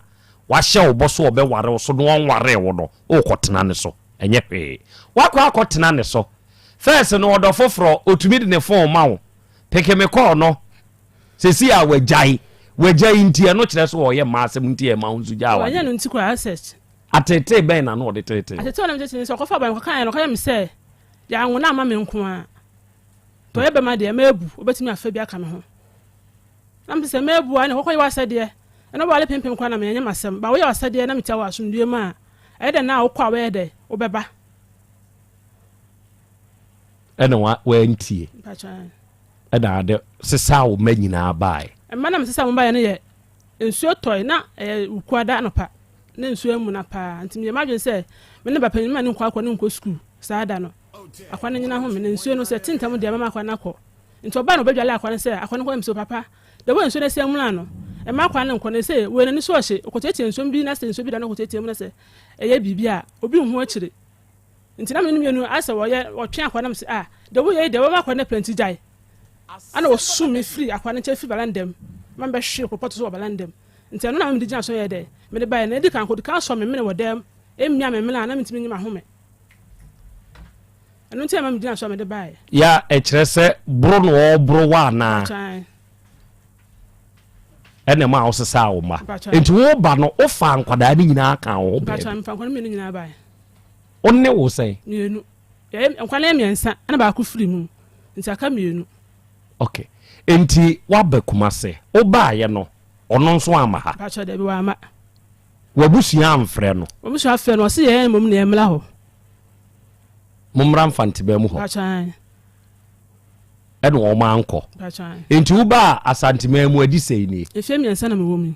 wahyɛ wo bɔ so ɔbɛware wo so na ɔnwaree wo no, worekɔtena ne so. Ɛnyɛ hwee. Woakɔ akɔtena ne so. First no ɔdɔ foforɔ, ɔtumi de ne phone ma wo. Peke me call no. Seesei a wagyae. Wagyae nti ɛno kyerɛ sɛ ɔyɛ mmaa asɛm nti ɛma wo nso gyaa Wanyɛ awadeɛ. no nti koraa sɛ Ateetee bɛn na na ɔde teetee wo? Ateetee a na mede teetee no sɛ ɔkɔfa aba no ɔkɔkaeɛ no ɔka kyerɛɛ me sɛ yɛanwo no amma me nko ara. Nti ɔyɛ bɛma deɛ mabu ɔbɛtumi afa bi aka me ho. Na mese sɛ mabu a ɛna kɔkɔyɛ w'asɛdeɛ. Ɛna woware pempem koraa na menyɛ m'asɛm. Ba woyɛ w'asɛdeɛ na metia wɔ asomdwoeɛ mu a ɛyɛ dɛn na wokɔ a wobɛyɛ dɛn wobɛba. Ɛna wantie. Ɛna ade sesaa wo mma nyinaa baeɛ. Mma na mesesaa wɔn baeɛ no yɛ Nsuo tɔe, na ɛyɛ Wukuada anɔpa, na nsuo amuna paa, nti meyɛɛ m'adwene sɛ me ne ba panin mma no nkɔ akɔ ne nkɔ sukuu saa da no. Akwa no nyina home, na nsuo no sɛ ɛte ntɛm deɛ mɛma akwa no akɔ. Nti ɔbae na ɔbɛdwale akwa no sɛ akwa no nkɔ, na mese papa, the way nsuo no asi amuna no, mma akwa no nkɔ, na ɛsei wei n'ani so ɔhye, ɔkɔtiatia nsuo bi na sɛ nsuo bi da na ɔkɔtiatia mu na sɛ ɛyɛ biribi a, obi nhu akyire. Nti na me ne mmienu ayɛ sɛ wɔyɛ wɔtwe akwa no na mese ah, the way yei deɛ wɔma akwa no apira nti gyae. Ɛna wɔsum me firii akoa no nkyɛn firi balanda mu ma mebɛhwee koropɔto so wɔ balanda mu. Nti ɛno na mede gyina so yɛɛ dɛ? Mede baeɛ. Na ɛdi kan, kɔdi kan sɔɔ me mene wɔ dan mu, ɛmia me mene a na mentumi nyi m'ahome. Ɛno nti na ɛma megyina so a mede baeɛ. Ya ɛkyerɛ sɛ boro na ɔreboro wo anaa? Mpakyɛw. Ɛna ɛma wosesaa wo mma. Mpakyɛw. Nti woba no wofaa nkwadaa no nyinaa kaa wo ho baabi? Mpakyɛw, mefa nkwadaa no mmienu nyinaa baeɛ. Wo ne wo sɛn? Mmienu. Yɛyɛ nkwa no yɛ mmiɛnsa ɛna baako firi mu nti aka mmienu. Ok nti waba Kumase wobaayɛ no ɔno nso amma ha? Mpakyɛw dabi wamma. W'abusua amfrɛ no? M'abusua frɛ no ɔse yɛn mmom na yɛmmra hɔ. Mommra Mfanteman mu hɔ? Mpakyɛw aane. Ɛna wɔn ankɔ. Nti wo baa Asanteman mu adi sɛn nie? Mfie mmiɛnsa na mewɔ mu yi.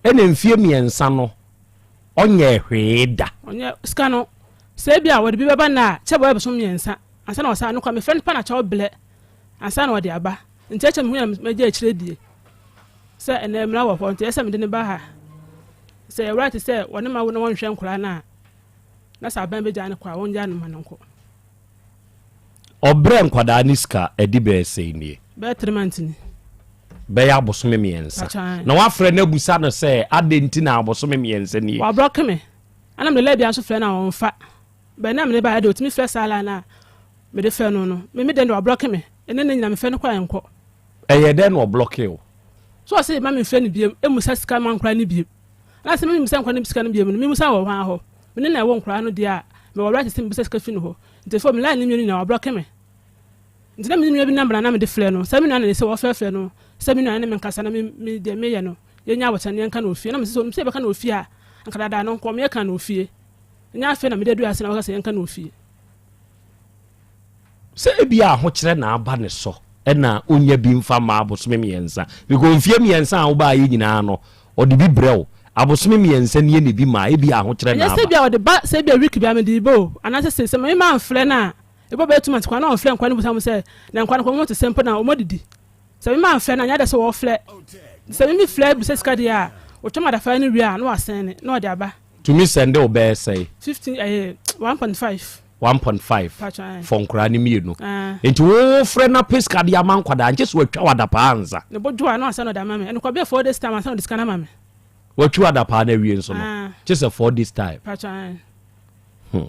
Ɛna mfie mmiɛnsa no ɔnyɛɛ hwee da? Ɔnyɛ, sika no sɛ ebi a wɔde bi bɛba nnɛ a kyɛ bɛyɛ bosom mmiɛnsa ansa na wɔsan, nokwa mefrɛ no pa na kyɛw blɛ ansa na wɔde aba. Nti ɛkyɛ mehu yɛ na magya akyire die sɛ ɛnɛ mmara wɔ hɔ nti ɛsɛ sɛ mede no ba ha. Sɛ ɛyɛ right sɛ wɔne ma wo na wɔnhwɛ nkwadaa no a na sɛ aban bɛgyaa no kɔ a wɔngyaa no ma no nkɔ. Ɔbrɛ nkwadaa no sika ɛdi bɛyɛ sɛn nie? Bɛyɛ 3 months ni. Bɛyɛ abosome mmiɛnsa. Na wafrɛ no abusa no sɛ adɛn nti na abosome mmiɛnsa nie? Wabrɔke me. Ɛna mede lɛbia nso frɛ no a ɔmfa. Bɛn na mede baeɛ deɛ ɔtumi frɛ saa line no a mede frɛ no no. Me me dɛn deɛ wabrɔke me. Ɛnɛ nna nyina mefrɛ no koraa ɛnkɔ. Ɛyɛ dɛn na ɔblɔkee wo? So ɔse mma memfrɛ no biom, mmusa sika mma nkwadaa no biom. Anaasɛ me memmisa nkwadaa no sika no biom no, memmusa wɔ hwan hɔ? Me ne na ɛwɔ nkwadaa no deɛ a, mewɔ right sɛ mebisa sika fi no hɔ. Nti afei me line no mmienu nyinaa wablɔke me. Nti na me nua bi number na na mede frɛ no. Saa me nua no na ɛsɛ wɔfrɛfrɛ no sɛ me nua no ne me nkasa na me me deɛ meyɛ no yɛnya abokyɛ no yɛnka no wɔ fie. Na mese sɛ onim sɛ yɛbɛka no wɔ fie a, anka daadaa no nko meyɛka no wɔ fie. Ɛnyɛ afei na mede aduru ase na wɔka sɛ yɛnka no wɔ fie. Sɛ ebia ahokyerɛ na aba ne so na ɔnnya bi mfa mma abosome mmiɛnsa, because mfeɛ mmiɛnsa a wobaeɛ nyinaa no ɔde bi brɛ wo, abosome mmiɛnsa nie na ebi maa, ebia ahokyerɛ na Ɛnyɛ sɛ aba. ebia ɔde ba sɛ ebia week biara mede reba o, anaasɛ sɛ sɛ me mamfrɛ no a, ebia ɔbɛyɛ 2 months koraa na ɔmfrɛ nkwadaa no bisa wɔn sɛ na nkwadaa no koraa wɔn ho te sɛn mpo na wɔadidi. Sɛ me mamfrɛ no a, ɛnyɛ adeɛ sɛ wɔfrɛ. Nti sɛ me mefrɛ bisa sika deɛ a, ɔtwa me adafra no wie a na wasɛne na ɔde aba. Tumi sɛnde wo bɛyɛ sɛn? 15 ɛyɛ 1.5. 1.5 for nkwadaa no mmienu. Nti wo frɛ na pɛ sika de ama nkwadaa nkyɛ sɛ watwa wadapaa ansa. Ne bo dwo a na wasan ɔde ama me. Ɛno kɔ bɛyɛ 4 days time ansa na ɔde sika no ama me. Watwa wadapaa no awie nso no kyɛ sɛ 4 days time. Hmm.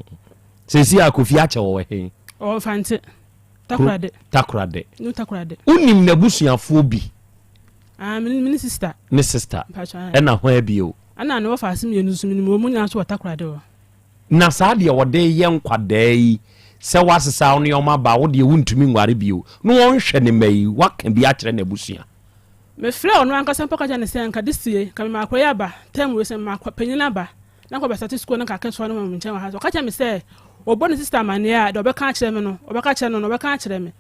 Sɛsi a Kofi akyɛ wɔ he? Ɔwɔ Mfante. Takorade. Takorade. No Takorade. Wonim n'abusuafoɔ bi? Ah, me ne sister. Ne sister. Ɛna hwan bio? Ɛna ne wɔfa ase mmienu nso menim wɔn nyinaa nso wɔ Takorade hɔ. Na saa deɛ wɔde reyɛ nkwadaa yi, sɛ woasesa wo nneɛma ba a, wo deɛ wontumi nware bio, na wɔnhwɛ ne mma yi, woaka bi akyerɛ n'abusua. Mefrɛɛ ɔno ankasa mpo ka kyerɛɛ no sɛ anka this year nka mema akwadaa yi aba, term wei sɛ mema panyin no aba na anka ɔbɛstate sukuu na anka aketewa no wɔ me nkyɛn wɔ ha. Ɔka kyerɛɛ me sɛ ɔbɔ ne sister amanneɛ a, deɛ ɔbɛka akyerɛ me no, ɔbɛka akyerɛ no no, ɔbɛka akyerɛ me.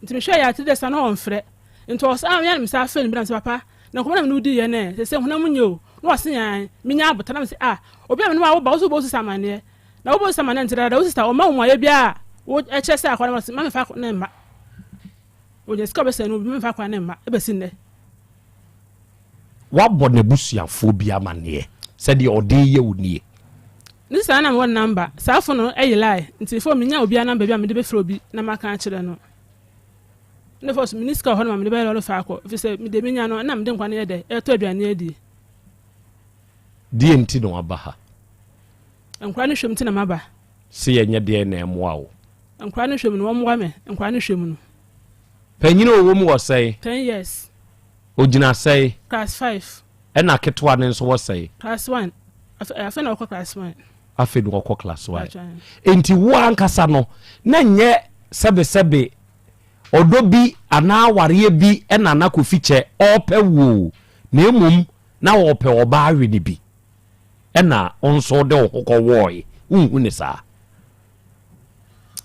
Nti mehwɛɛ yɛ a 3 days a na ɔmfrɛ. Nti ɔsan yɛ na mesan frɛɛ no bi na mese papa, Na nkɔmmɔ na me ne wo diiɛ no ɛ, seesei honam nyɛ o. Na ɔse aane, menya abotar. Na mese ah, obi a me ne wo awo ba, wo nso wobɔ wo sista amaneɛ. Na wobɔ wo sista amaneɛ nti dadaada wo sista ɔmma wo mmuaeɛ biara a wo ɛkyerɛ sɛ akwadaa no, ɔse mma memfa akwadaa no mma. Ɔnya sika ɔbɛsɛe no, mma memfa akwadaa no mma, ɛbɛsi nnɛ. Woabɔ n'abusuafoɔ bi amaneɛ sɛ deɛ ɔde reyɛ wo nie? Ne sista no na mewɔ ne number, saa phone no yerae, nti phone mennya obiara number bi a mede bɛfrɛ obi na maka akyerɛ no. Ne fɔ so, menni sika wɔ hɔ no ma mede bɛyɛ lɔre fa akɔ, ɛfiri sɛ deɛ menya no, ɛna mede nkwa no yɛ dɛ, ɛretɔ aduane adie. Deɛ nti na waba ha? Nkwadaa no hwɛ mu nti na maba. Se yɛnyɛ deɛn na ɛmmoa wo? Nkwadaa no hwɛ mu no, wɔmmoa me, nkwadaa no hwɛ mu no. Panyin a ɔwɔ mu wɔ sɛn? 10 years. Ɔgyina sɛn? Class 5. Ɛna ketewa no nso wɔ sɛn? Class 1. Afei na ɔkɔ class 1. Afei na ɔkɔ class 1. Enti wo ankasa no, na nyɛ sɛbesɛbe ɔdɔ bi anaa awareɛ bi na na Kofi Kyɛ ɔrepɛ wo o, na mmom na ɔrepɛ ɔbaa wene bi ɛna wo nso wode wo ho kɔwɔɔe. Wonhu no saa?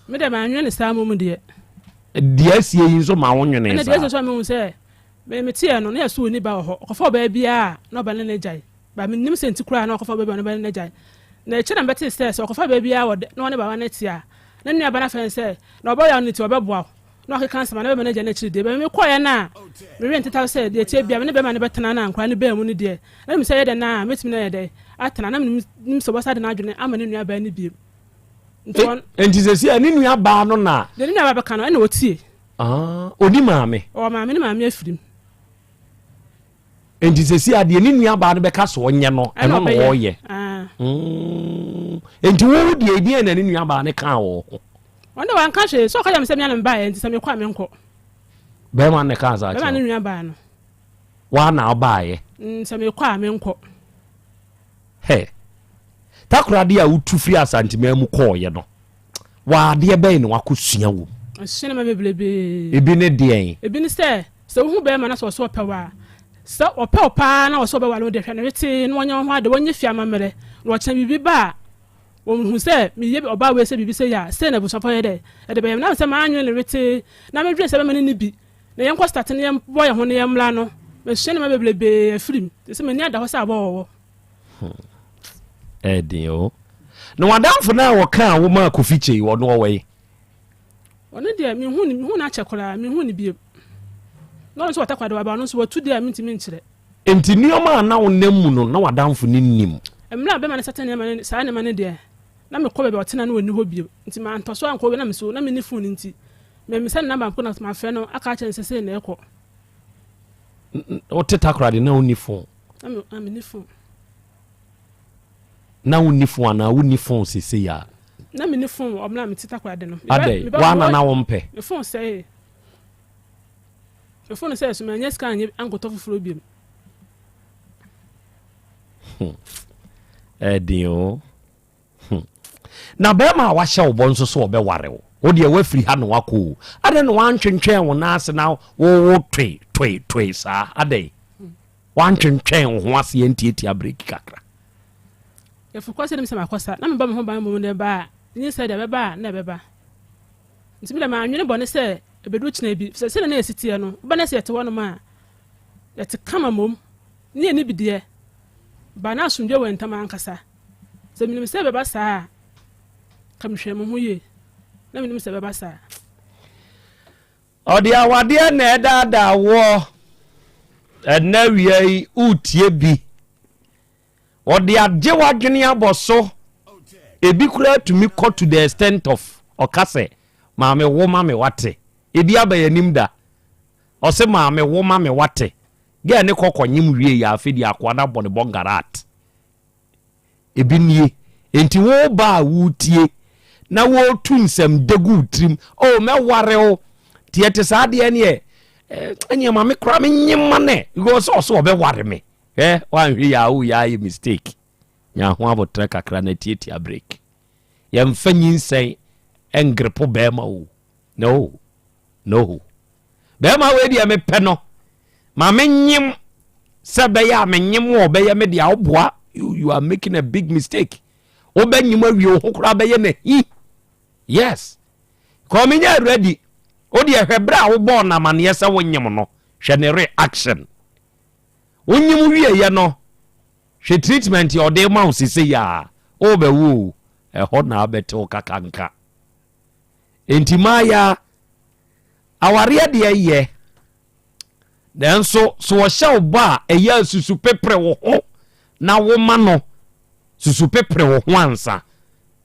Me deɛ mannwene no saa mmom deɛ. Deɛ asie yi nso ma wonwenee Ɛna saa? deɛ asie nso ma mehu sɛ me meteɛ no na yɛso ɔnni ba wɔ hɔ. Ɔkɔfa ɔbaa biara a na ɔba ne no agyae. But mennim sɛ nti koraa a na ɔkɔfa ɔbaa biara a na ɔba ne no agyae. Na akyire na mebɛtee sɛ sɛ ɔkɔfa ɔbaa biara wɔ dɛ na ɔne baba no te a, na ne nuabaa no afrɛ no sɛ na ɔbɛyaw no nti ɔbɛboa wo. Na wakeka nsɛm a na bɛrima no agya no akyiri deɛ. But me mekɔeɛ no a mewe ntetaw sɛ deɛ ɛteɛ biara me ne bɛrima no bɛtena na nkwadaa no baa mu no deɛ na menim sɛ ɛyɛ dɛn a mɛtumi ne no ayɛ dɛn atena. Na mennim sɛ ɔbɛsan de n'adwene ama ne nuabaa no bio. Nti ɔn. Nti seesei a ne nuabaa no na. Deɛ ne nuabaa bɛka no ɛna ɔtie. Ah, ɔni maame? Ɔwɔ maame, ne maame afiri mu. Nti sɛsi a deɛ ne nua baa no bɛka sɛ ɔnyɛ no ɛno na ɔyɛ. Mm. Nti wo deɛ ɛdeɛn na ne nua baa no kaa wɔ ho? Ɔno deɛ wanka hwee sɛ ɔka kyerɛ me sɛ mea na mebaeɛ nti sɛ mekɔ a menkɔ. Bɛrima no kaa saa kyerɛ? Bɛrima ne nua baa no. Waa na ɔbaeɛ? Mm, sɛ mekɔ a menkɔ. Hɛ, takoradi a wotu firi Asanteman mu kɔɔeɛ no, Wɔ adeɛ bɛn na wakɔsua wɔ mu? Masua nneɛma bebrebee. Ebi ne deɛn? Ebi ne sɛ, sɛ wohu barima na sɛ ɔsɛ ɔpɛ wo a, sɛ ɔpɛ wo paa na ɔsɛ ɔbɛware wo deɛ, hwɛ no wetee na ɔnyɛ wo ho ade, wɔnyɛ fie amammerɛ, na ɔkyena biribi ba a, Wɔhu sɛ meyɛ ɔbaa wei sɛ biribi sei a, sei na abusuafoɔ yɛ dɛ ɛde bɛyɛ me. Na sɛ m'anwene no wetee na medwene sɛ bɛma no nni bi na yɛnkɔ starte na yɛmbɔ yɛn ho na yɛmmra no, masua nneɛma bebrebee afiri mu. Te sɛ m'ani ada hɔ sɛ aboa wɔwɔ. Hmm. Ɛden o. Na w'adamfo no a wɔkaa wo maa Kofi Kyei, ɔno ɔwɔ he? Ɔno deɛ menhu no, mehu no akyɛ koraa, menhu no bio. Na ɔno nso wɔ Takoradi waba, ɔno nso watu deɛ a mentumi nkyerɛ. Enti nneɛma a na wonam mu no, na w'adamfo no nnim? Mmerɛ a bɛrima no sate nneɛma no, saa nneɛma no deɛ, na mekɔ baabi a ɔte na na ɔnni hɔ bio. Nti mantɔ so ankɔ hɔ bio, na me nso na menni phone nti, mammisa ne number mpo na mafrɛ no aka akyerɛ no sɛ sei na ɛrekɔ. Wote Takoradi na wonni phone? Na me, na menni phone. Na wonni phone anaa wonni phone seesei a? Na menni phone wɔ mmerɛ a mete Takoradi no. Adɛn, woa na na wompɛ? Me phone sɛee. Me phone sɛee so mannya sika anyɛ ankɔtɔ foforɔ biom. Hmm. Ɛden o. Hmm. Na bɛrima a wahyɛ wo bɔ nso so ɔbɛware wo. Wo deɛ woafiri ha na wakɔ o. Adɛn na woantwentwɛn wo nan ase na wowo toe toe toe saa? Adɛn? Woantwentwɛn wo ho ase antiatia breki kakra? Yɛfiri kɔ sɛ nim sɛ makɔsa na mebɔ me ho ban mmom deɛ ɛba a, nyinsɛn deɛ ɛbɛba a na ɛbɛba. Nti me deɛ mannwene bɔne sɛ ɛbɛduru kyena bi, efisɛ sɛdeɛ na yɛsi teɛ no, woba na sɛ yɛte hɔnom a, yɛte kama mmom, ne yɛnni bi deɛ, ba na asomdwoeɛ wɔ yɛn ntam ankasa. Sɛ menim sɛ ɛbɛba saa a, anka mehwɛɛ me ho yie. Na menim sɛ ɛbɛba saa. Ɔde awadeɛ na ɛdaadaa woɔ. Ɛnnɛ awia yi woretie bi. Ɔde agye w'adwene abɔ so. Ebi koraa tumi kɔ to the extent of ɔka sɛ maame wo ma me wate. Ebi aba yɛn anim da. Ɔse maame wo ma me wate. Girl ne kɔ kɔnyem wie yɛ afei deɛ akoa no abɔ ne bɔngarat. Ebi nie. Enti wo ba a woretie na woretu nsɛm de gu wo tirim, oh mɛware wo. Nti ɛte saa deɛ neɛ ɛneɛ ma me koraa menye ma nɛ because sɛ ɔsɛ ɔbɛware me. Hwɛ woanhwɛ yɛ a woyɛ ayɛ mistake. Nya ho abotrɛ kakra na tiatia break. Yɛmfa nyinsɛn ngrepo bɛrima o. No. No. Bɛrima wei deɛ mepɛ no. Ma menyem sɛ bɛyɛ a menyem wɔ bɛyɛ me deɛ woboa. You, you are making a big mistake. Wobɛnyem awie wo ho koraa bɛyɛ na hi. Yes. Kɔ menyɛ ready. Wo deɛ hwɛ berɛ a wobɔɔ no amaneɛ sɛ wonyem no. Hwɛ ne reaction. Wonyem wieɛ no, hwɛ treatment a ɔde ma wo sesei a, wobɛwo o, ɛhɔ na abɛte wo kakanka. Enti maayaa, awareɛ deɛ yɛ, nanso so ɔhyɛ wo bɔ a ɛyɛ a susu pepere wo ho na woma no susu pepere wo ho ansa.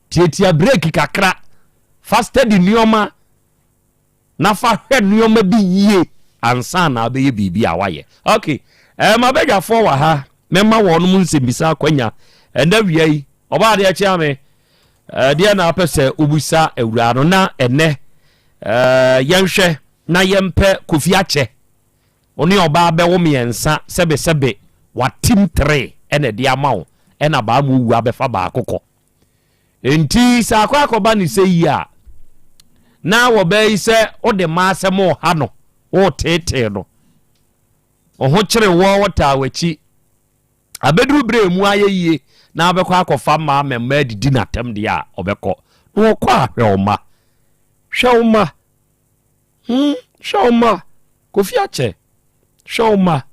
Tiatia breki kakra, fa steady nneɛma na fa hwɛ nneɛma bi yie ansa na abɛyɛ biribi a wayɛ. Ok, eh, mabadwafoɔ wɔ ha, mɛma wɔnom nsɛmbisa akwanya ɛnɛ wia yi. Ɔbaa adeɛ kyea me, eh, deɛ na apɛ sɛ wobisa awuraa no na ɛnɛ eh, yɛnhwɛ na yɛmpɛ Kofi akyɛ. Wo ne ɔbaa bɛwo mmiɛnsa sɛbesɛbe watim tere ɛna ɛde ama wo ɛna baa mu owu abɛfa baako kɔ. Enti sɛ akɔ akɔba no sɛ yi a, na wɔbɛyi sɛ wode mma asɛm reha no, woreteetee no. Wo ho kyere woɔ, wɔtaa w'akyi. Abɛduru berɛ a emu ayɛ yie na wobɛkɔ akɔfa mma ama mma adidi no atɛm deɛ a, ɔbɛkɔ. Na ɔkɔ a, hwɛ wo mma. Hwɛ wo mma. Hmm, hwɛ wo mma. Kofi akyɛ. Hwɛ wo mma.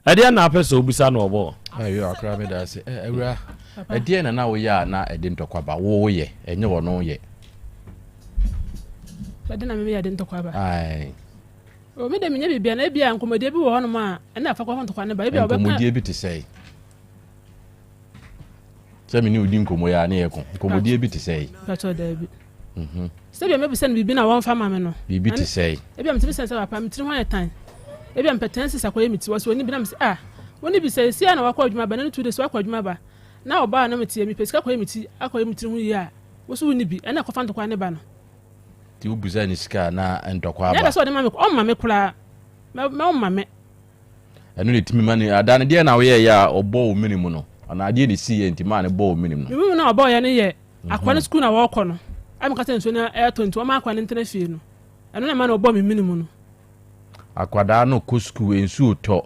Ɛdeɛ na apɛ sɛ obisa na ɔbɔ. Ayo akora me da ase. Eh, awura. Ɛdeɛ na na woyɛ a na ɛde ntɔkwa ba. Wo woyɛ, ɛnyɛ wɔn yɛ. Ɛde na meyɛ de ntɔkwa ba. Ae. O me de menyɛ biribiara na ebia nkɔmmɔdie bi wɔ hɔnom a ɛna afa kɔ ntɔkwa ne ba. Ebia wɔbɛka. Nkɔmmɔdie bi te sɛ. Sɛ me ne wo di nkɔmmɔ yi a ne yɛ ko. Nkɔmmɔdie bi te sɛ. Pakyɛ daabi. Mhm. Sɛ ebia mɛbisa no biribi na wɔmfa ma me no. Biribi te sɛ. Ebia metumi sɛ sɛ papa me tiri ho ayɛ tan. Ebia mepɛ ten six akɔyɛ me ti. Wɔsɛ wɔni bi na mesɛ ah wɔni bi sɛ esi a na wakɔ adwuma ba na ne 2 days wakɔ adwuma ba na ɔbaa na meteɛ mepɛ sika kɔyɛ me ti akɔyɛ me tiri ho yie a woso wonni bi ɛna ɛkɔfa ntɔkwa ne ba no. Nti wobisa ne sika a na ntɔkwa aba. Nyɛ sɛ ɔde ma me ɔmma me koraa mɛ ɔmma me. Ɛno na ɛtumi ma ne ada no deɛ na woyɛɛyɛ a ɔbɔ wo mene mu no anaa adeɛ na ɛsiiɛ nti maa ne bɔ wo mene mu no. Me mu na ɔbɔɔyɛ no yɛ Akoa no sukuu na wɔkɔ no, a meka sɛ nsuo no ɛretɔ nti wɔma akoa no ntena fie no, ɛno na ɛma no ɔbɔ me mene mu no. Akwadaa no kɔ sukuu, nsuo tɔ,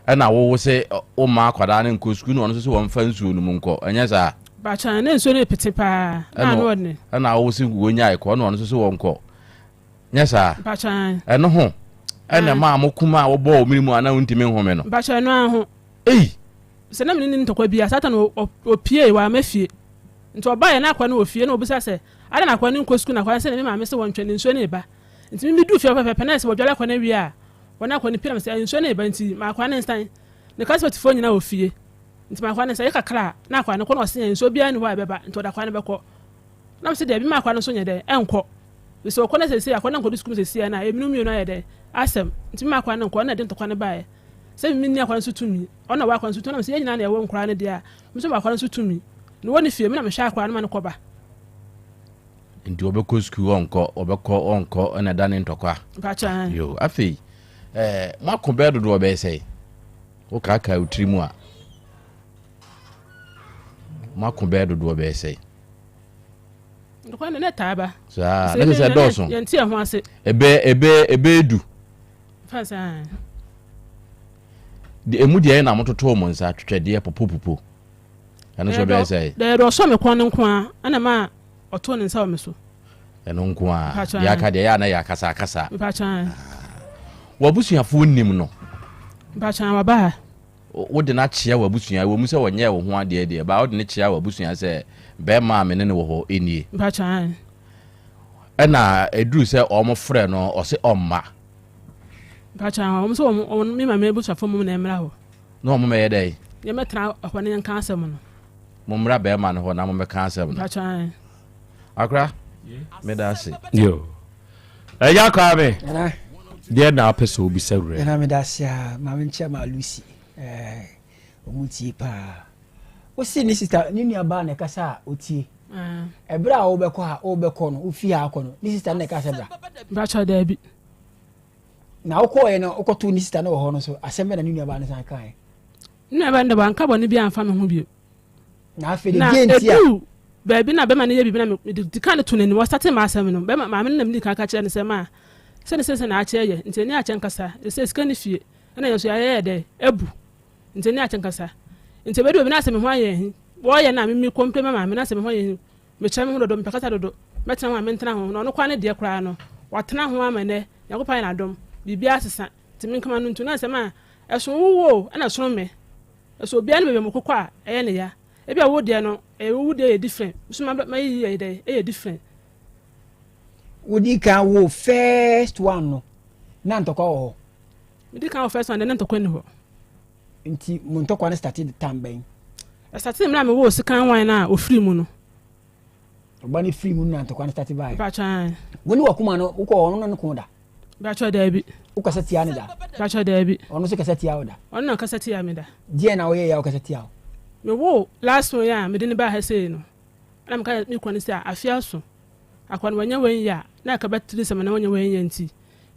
ɛna wo wo se womma akwadaa no nkɔ sukuu na ɔno nso se wɔmfa nsuo no mu nkɔ, ɛnyɛ saa? Mpakyɛ na nsuo no repete paa. Na ano ɔdene. Ɛna awo si wɔnyae kɔ ɛna ɔno nso so wɔnkɔ. Nyɛ saa. Mpakyɛ. Ɛno ho ɛna maa mo kuma a wɔbɔ wɔ mene mu a na wontumi nhome no. Mpakyɛ ɛno ara ho. Ei! Sɛ na mene ne ntɔkwa bi a, Satan ɔpie wamma fie. Nti ɔbaeɛ na akoa no wɔ fie na ɔbisa sɛ adɛn na akoa no nkɔ sukuu na akoa no sɛ ne maame sɛ wɔntwɛn ne nsuo no reba. Nti me meduu fie hɔ pɛpɛpɛ na ayɛ sɛ wɔdware akoa no awie a wɔne akoa no pie na mesɛ nsuo no reba nti ma akoa no nsan. Ne classmate foɔ nyinaa wɔ fie nti ma akoa no nsan. Ɛyɛ kakra a na akoa no kɔ na ɔse nsuo biara nni hɔ a ɛbɛba nti ɔde akoa no bɛkɔ. Na mese daabi ma akoa no nso nyɛ dɛn ɛnkɔ. Efisɛ ɔkɔ na seesei akoa no ankɔdu sukuu mu seesei a na ɛminu mmienu ayɛ dɛn asɛm. Nti mema akoa no nkɔ ɛna ɛde ntɔkwa no baeɛ. Sɛ me menni akoa no so tumi, ɔno na ɔwɔ akoa no so tumi. Ɛna mese yɛn nyinaa na yɛwɔ nkoraa no deɛ a, me nso mewɔ akoa no so tumi. Na ɔwɔ ne fie, me na mehwɛ akoa no ma no kɔba. Nti ɔbɛkɔ sukuu ɔnkɔ, ɔbɛkɔ ɔnkɔ ɛna ɛda ne ntɔkwa. Mpakyɛ ae. Yo, afei ɛɛ moako bɛyɛ dodoɔ bɛyɛ sɛn? Wokaakae wo tiri mu a, moako bɛyɛ dodoɔ bɛyɛ sɛn? Ntɔkwa no na ɛtaa ba. Saa, na kyerɛ sɛ ɛdɔɔso. Yɛnte ɛho ase. Ɛbɛ ɛbɛ ɛbɛyɛ du. Fa saa. De emu deɛ na mototoo mo nsa twetwɛdeɛ popopopo. Ɛno nso bɛyɛ sɛ. Deɛ yɛde ɔsɔ me kɔn no nko ara ɛna ma ɔtoo ne nsa wɔ me so. Ɛno nko ara. Deɛ aka deɛ ɛyɛ a na yɛ akasa akasa. Mpakyɛn. W'abusuafoɔ nim no. Mpakyɛn waba ha. Wode no akyea w'abusua, ɛwɔ mu sɛ ɔnyɛɛ wo ho adeɛ deɛ, but wode no kyea w'abusua sɛ bɛrima a me ne no wɔ hɔ nie. Mpakyɛw. Ɛna ɛduru sɛ wɔn frɛ no, ɔse ɔmma. Mpakyɛw, wɔn sɛ wɔn, wɔn, me maame abusuafoɔ mmom na ɛmmra hɔ. Na wɔn mmɛyɛ dɛn? Yɛmmɛtena hɔ na yɛnka asɛm no. Mommra bɛrima no hɔ na mommɛka asɛm no. Mpakyɛw. Akora, meda ase. Yo. Ɛya Kwame. Nana. Deɛ na apɛ sɛ obisa wura. Nana meda ase a maame nkyɛn ma Lucy. Ɛɛ ɔmo tie paa. Wosi ne sista ne nua baa na ɛkasa a otie. Ɛberɛ a wobɛkɔ ha wobɛkɔ no wofi ha akɔ no ne sista no na ɛka sɛ bra. Mpakyɛ daabi. Na wokɔɔɛ no wokɔtoo ne sista no wɔ hɔ no so asɛm bɛ na ne nua baa no san kaeɛ. Ne nua baa no de wanka bɔne bi amfa me ho bio. Na afei de deɛ nti a. Na eduu baabi na bɛrima no yɛ biribi na mede di kan to n'anim. Ɔstate m'asɛm no, bɛrima maame no na medi kan ka kyerɛ no sɛ ma sɛ ne sɛsɛ na akyɛ yɛ nti ɛne akyɛ nkasa ɛsɛ sika ne fie ɛna yɛn nso yɛayɛ yɛ dɛ abu nti ɛne akyɛ nkasa nti ebedu baabi na asɛ me ho ayɛ hi wɔyɛ na mimi kɔmpe ma maame na asɛ me ho ayɛ hi mekyerɛ me ho dodo mepɛ kasa dodo mɛtena ho a mentena ho na ɔno koraa ne deɛ koraa no watena ho ama nɛ Nyankopɔn ayɛ n'adom biribiara asesa nti menkama no ntu na nsɛm a ɛso wo ɛna ɛsono me. Ɛsɛ obiara ne baabi a ɔkokɔ a ɛyɛ ne ya. Ebia wo deɛ no ɛyɛ wo deɛ yɛ different, me nso m'ayi yɛ dɛn ɛyɛ different. Wodi kan wo first one no na ntɔkwa wɔ hɔ? Medi kan wo first one deɛ na ntɔkwa nni hɔ. Nti mo ntɔkwa no started time bɛn? Ɛstartee mmerɛ a mewoo second one no a ɔfiri mu no. Ɔba no firi mu no na ntɔkwa no starte baeɛ? Mpakyɛ ae. Wo ne wakuma no wokɔ hɔ ɔno ne no ko da? Mpakyɛ daabi. Wo kasa tia no da? Mpakyɛ daabi. Ɔno nso kasa tia wo da? Ɔno na ɔkasa tia me da. Deɛn na woyɛeɛ a ɔkasa tia wo? Me woo last one yi a mede no baa ha sei no, ɛna meka kyerɛ me kunu no sɛ afe aso, akwadaa no wanya one year a, na ɛka bɛtiri sɛ ma na wanya one year nti,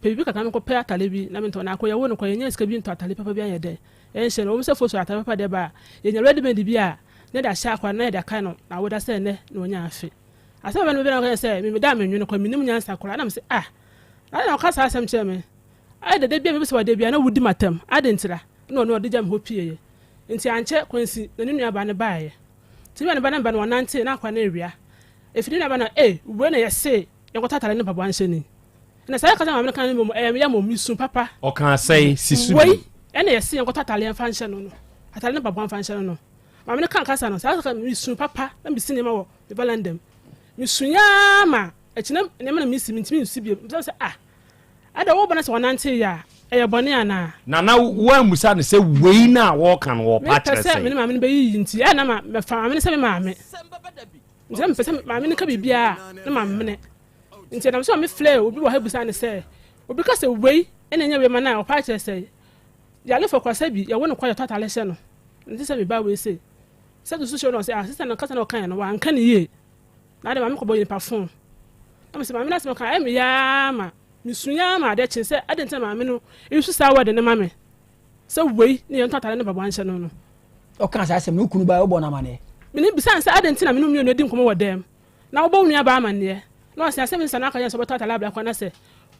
pɛ biribi kakra menkɔpɛ atare bi na mentɔ. Na akɔ yɛwoo no kɔ yɛnyaa sika bi ntɔ atare papa bi anyɛ dɛ ɛnhyɛ no. Ɛwom sɛ fosu atare papa deɛ ba a, yɛnya ready made bi a na yɛde ahyɛ akwadaa no na yɛde akae no n'awoda sɛ ɛnnɛ na wanya afe. Asɛm a ɛbɛn no bɛbɛ na ɔka kyerɛ sɛ me meda a mennwene kɔ mennim nyansa koraa na mese ah na adɛn na ɔka saa asɛm kyerɛ me ayɛ dɛ da bi a mebisa wo adeɛ bi a na wodi m'atam adɛn ntira na ɔno ɔde gya me hɔ pieeɛ nti ankyɛ Kwansi na ne nuabaa no baeɛ nti ne nua no ba na meba no wɔnantee na akwadaa no rewia ɛfiri ne nuabaa no eh wei na yɛse yɛnkɔtɔ atare ne mpaboa nhyɛ ni na saa kasa maame no ka no mmom ɛyɛ me ya mmom mesu papa Ɔkaa sɛe si so wei bio. ɛna yɛse yɛnkɔtɔ atare mfa nhyɛ no no atare ne mpaboa mfa nhyɛ no no Maame no kaa kasa no, saa kasa mesu papa na mesi nneɛma wɔ me valanda mu. Mesuiɛ ara ma akyi na nneɛma na mesi mentumi nsi bio. Mebisa sɛ ah, ada wo ba no sɛ ɔnante yɛ a, ɛyɛ bɔne anaa? Na na woammisa no sɛ wei no a wɔreka no wɔrepa Mepɛ akyerɛ sɛ me sɛn? ne maame no bɛyiyi nti, ɛyɛ na ma mɛfa maame no sɛ me maame. Nti na mepɛ sɛ maame no ka biribiara a, na mamene. Nti ɛnam so ma mefrɛɛ obi wɔ ha bisaa no sɛ, obi ka sɛ wei na ɛnyɛ wei ma no a, ɔpa akyerɛ sɛn? Yarefo koraa sɛ bi yɛwo no kwa yɛtɔ atare hyɛ no nte sɛ me ba wei sei sɛ to so hyɛ no ɔsɛ ah sister no kasa na ɔkaeɛ no wanka ne yie na ade maame kɔbɔ nipa fon na mesɛ maame no asɛm ɔka ɛyɛ me yaa ma mesu yaa ma adeɛ kye sɛ ade nti na maame no nsu saa word ne ma me sɛ wei ne yɛntɔ atare ne mpaboa nhyɛ no no. Ɔka saa asɛm no wo kunu baeɛ wobɔ no amaneɛ? Mene bisa no sɛ adɛn nti na me ne wo mmienu adi nkɔmmɔ wɔ dɛm Na wobɔ wo nuabaa amanneɛ, na ɔse, Asɛm nsa na aka kyerɛ no sɛ ɔbɛtɔ atare abira kwan na sɛ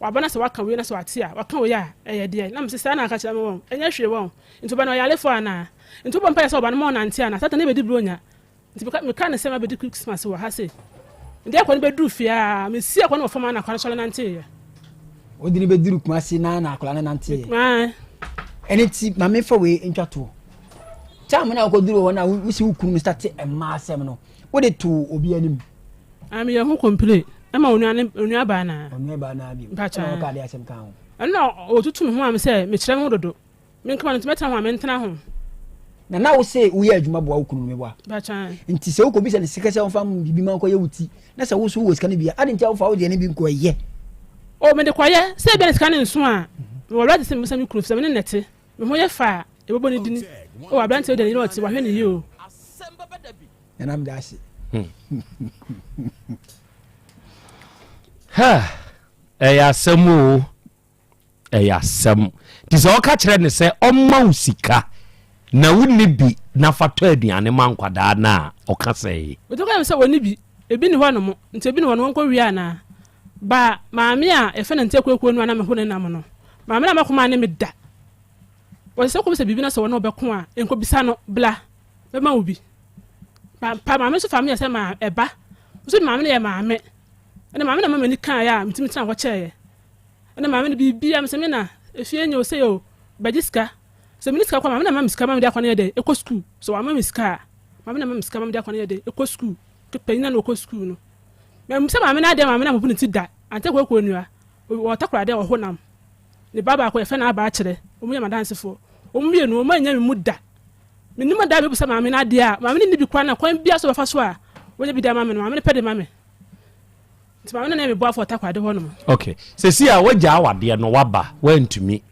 waba na sɛ waka wei na sɛ wate a, waka wei a, ɛyɛ deɛn? Na mese, Saa na aka kyerɛ me wɔn, ɛnyɛ hwee wɔn. Nti ɔba no ɔyarefoɔ anaa? Nti wobɔ mpaeɛ sɛ ɔba no ma ɔnante anaa? Satan ɛbɛdi buronya. Nti meka meka ne sɛ mabɛdi Christmas wɔ ha sei. Mede akwa no bɛduru fie a, mesi akwa no wɔ fam a na akwa no sɔre nanteeɛ. Wode no bɛduru Kumasi na na akwadaa no nanteeɛ. Ɛno nti ma memfa wei ntwa toɔ. Time no a wokɔduru hɔ no a wosi wo kunu no starte mmaa asɛm no, wode too obi anim? Ah, meyɛ ho complain ɛma onua ne onua baa naa. Onua baa naa bi. Mpakyɛ. Ɛna ɔka adeɛ asɛm ka ho. Ɛno na ɔtutu me ho am sɛ mekyerɛ me ho dodo. Me nkama no nti mɛtena ho a mentena ho. Na na wo se woyɛ adwuma boa wo kunu no meboa. Mpakyɛ. Nti sɛ wokɔbisa no sika sɛ ɔmfa biribi ma nkɔyɛ wo ti na sɛ wo so wowɔ sika no bi a ade nti a wofa wo deɛ no bi nkɔyɛ. O mede kɔyɛ sɛ ebia ne sika no nso a mewɔ right sɛ mebisa me kunu fisɛ me ne nɛte me ho yɛ fɛ a yɛbɛbɔ ne dini o aberanteɛ wei deɛ ne yere ɔte wahwɛ ne yie o. Nana meda ase. Ɛyɛ asɛm o, ɛyɛ asɛm. Nti sɛ ɔka kyerɛ ne sɛ ɔmma wo sika na wonni bi na fa tɔ aduane ma nkwadaa no a, ɔka sɛe. Ɔtumi ka kyerɛ me sɛ ɔnni bi, ebi nni hɔ nom, nti ebi nni hɔ no wɔnkɔ wia anaa? Ba maame a yɛfrɛ no Nte Akuakuo no a na me ho ne nam no, maame no amma kɔma ne me da. Wɔsɛ sɛ wokɔbisa biribi na sɛ wɔne wo bɛko a, nkɔbisa no, bla, bɛma wo bi. Pa maame nso fa me yɛ sɛ maa ɛba. Nso de maame no yɛ maame. Ɛna maame na ma m'ani kaeɛ a metumi tena hɔ kyɛeɛ. Ɛna maame no biribiara mesɛ me na efie nyɛ o sɛ o bɛgye sika. Sɛ mene sika kɔ maame na ma me sika ma mede akɔ no yɛ dɛ ɛkɔ sukuu. Sɛ wama me sika a maame na ma me sika ma mede akɔ no yɛ dɛ ɛkɔ sukuu. Panyin na ɔkɔ sukuu no. Mammisa maame no adeɛ maame no ampopo ne ti da. Ante kooko nua. Wɔ takoradi a ɔho nam. Ne ba baako yɛfrɛ no Aba Akyerɛ. Wɔn yɛ m'adansefoɔ. Wɔn mmienu wɔn annya me mu da. Mennim da a mɛbisa maame no adeɛ a maame no nni bi koraa na kwan biara so ɔbɛfa so a ɔbɛnya bi de ama me no maame no pɛ de ma me. Nti maame no na ɛyɛ me boafoɔ wɔ takoradi hɔ nom. Ok sɛsi a wagyaa wadeɛ no waba wantumi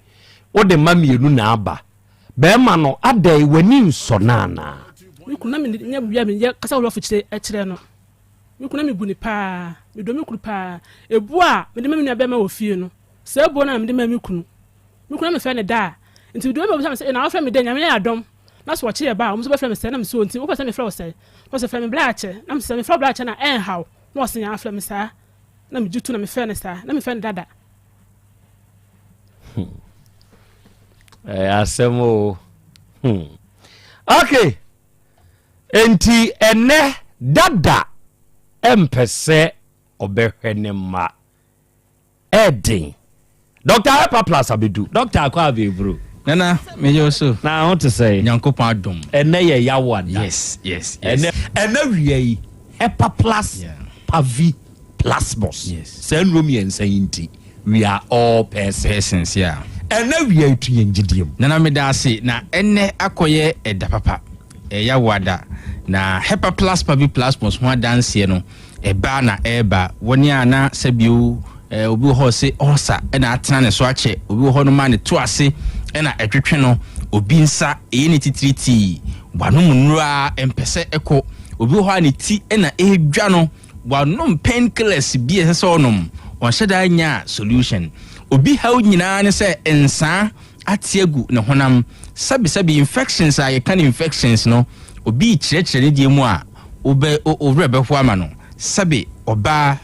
wode mma mmienu na aba bɛɛma no adɛn wani nsɔ no anaa. Me kunu na me nyɛ biribi a meyɛ kasa wɔ afukyire kyerɛ no. Me kunu na mebu no paa. Medɔ me kunu paa. Ebuo a mede ma me nua bɛɛma wɔ fie no saa buo no na mede ma me kunu. Me kunu na mefrɛ no daa. Nti mede bɛma bisa me sɛ, na wofrɛ me dɛn? Nyame ayɛ adom na sɛ ɔkye yɛ ba a, wɔn nso bɛfrɛ me sɛn? Na mese, o nti wopɛ sɛ mefrɛ wo sɛn? Na ɔse, frɛ me Blaakyɛ. Na mese, sɛ mefrɛ wo Blaakyɛ no a, ɛnha wo? Na ɔse, yaa frɛ me saa. Na megye to na mefrɛ no saa. Na mefrɛ no dada. Hmm. Ɛyɛ asɛm o. Hmm. Okay. Enti ɛnɛ dada ɛmpɛ sɛ ɔbɛhwɛ ne mma. Ɛden. Doctor Hepa Plus abedu. Doctor akɔ abebro. Nana, meyɛ wo so. Na ho te sɛn? Nyankopɔn adom. Ɛnɛ yɛ yawa da. Yes, yes, yes. Ɛnɛ, ɛnɛ wia yi, Hepa Plus, yeah. Pavi, Plasmos. Yes. Saa nnuro mmiɛnsa yi nti, we are all persons. Persons, yeah. Ɛnɛ wia yi tu yɛn gyidie mu. Nana meda ase na ɛnɛ akɔyɛ ɛda papa. Ɛyɛ yawa da. Na Hepa Plus, Pavi, Plasmos ho adanseɛ no, Ɛba na ɛreba. Wɔn a na sɛbio obi wɔ hɔ ɔse ɔɔsa na atena ne so akyɛ, obi wɔ hɔ nom a ne to ase na ɛtwetwe no, obi nsa ɛyɛ ne titiritii, wanom nnuro a ɛmpɛ sɛ ɛkɔ, obi wɔ hɔ a ne ti na ɛredwa no, wanom pain killers bi a ɛsɛ sɛ ɔnom, ɔnhyɛ da nnya solution. Obi haw nyinaa ne sɛ nsaa ate agu ne honam. Sɛbesɛbe infections a yɛka no infections no, obi rekyerɛkyerɛ ne deɛ mu a, wobɛ wo werɛ bɛho ama no. Sɛbe ɔbaa,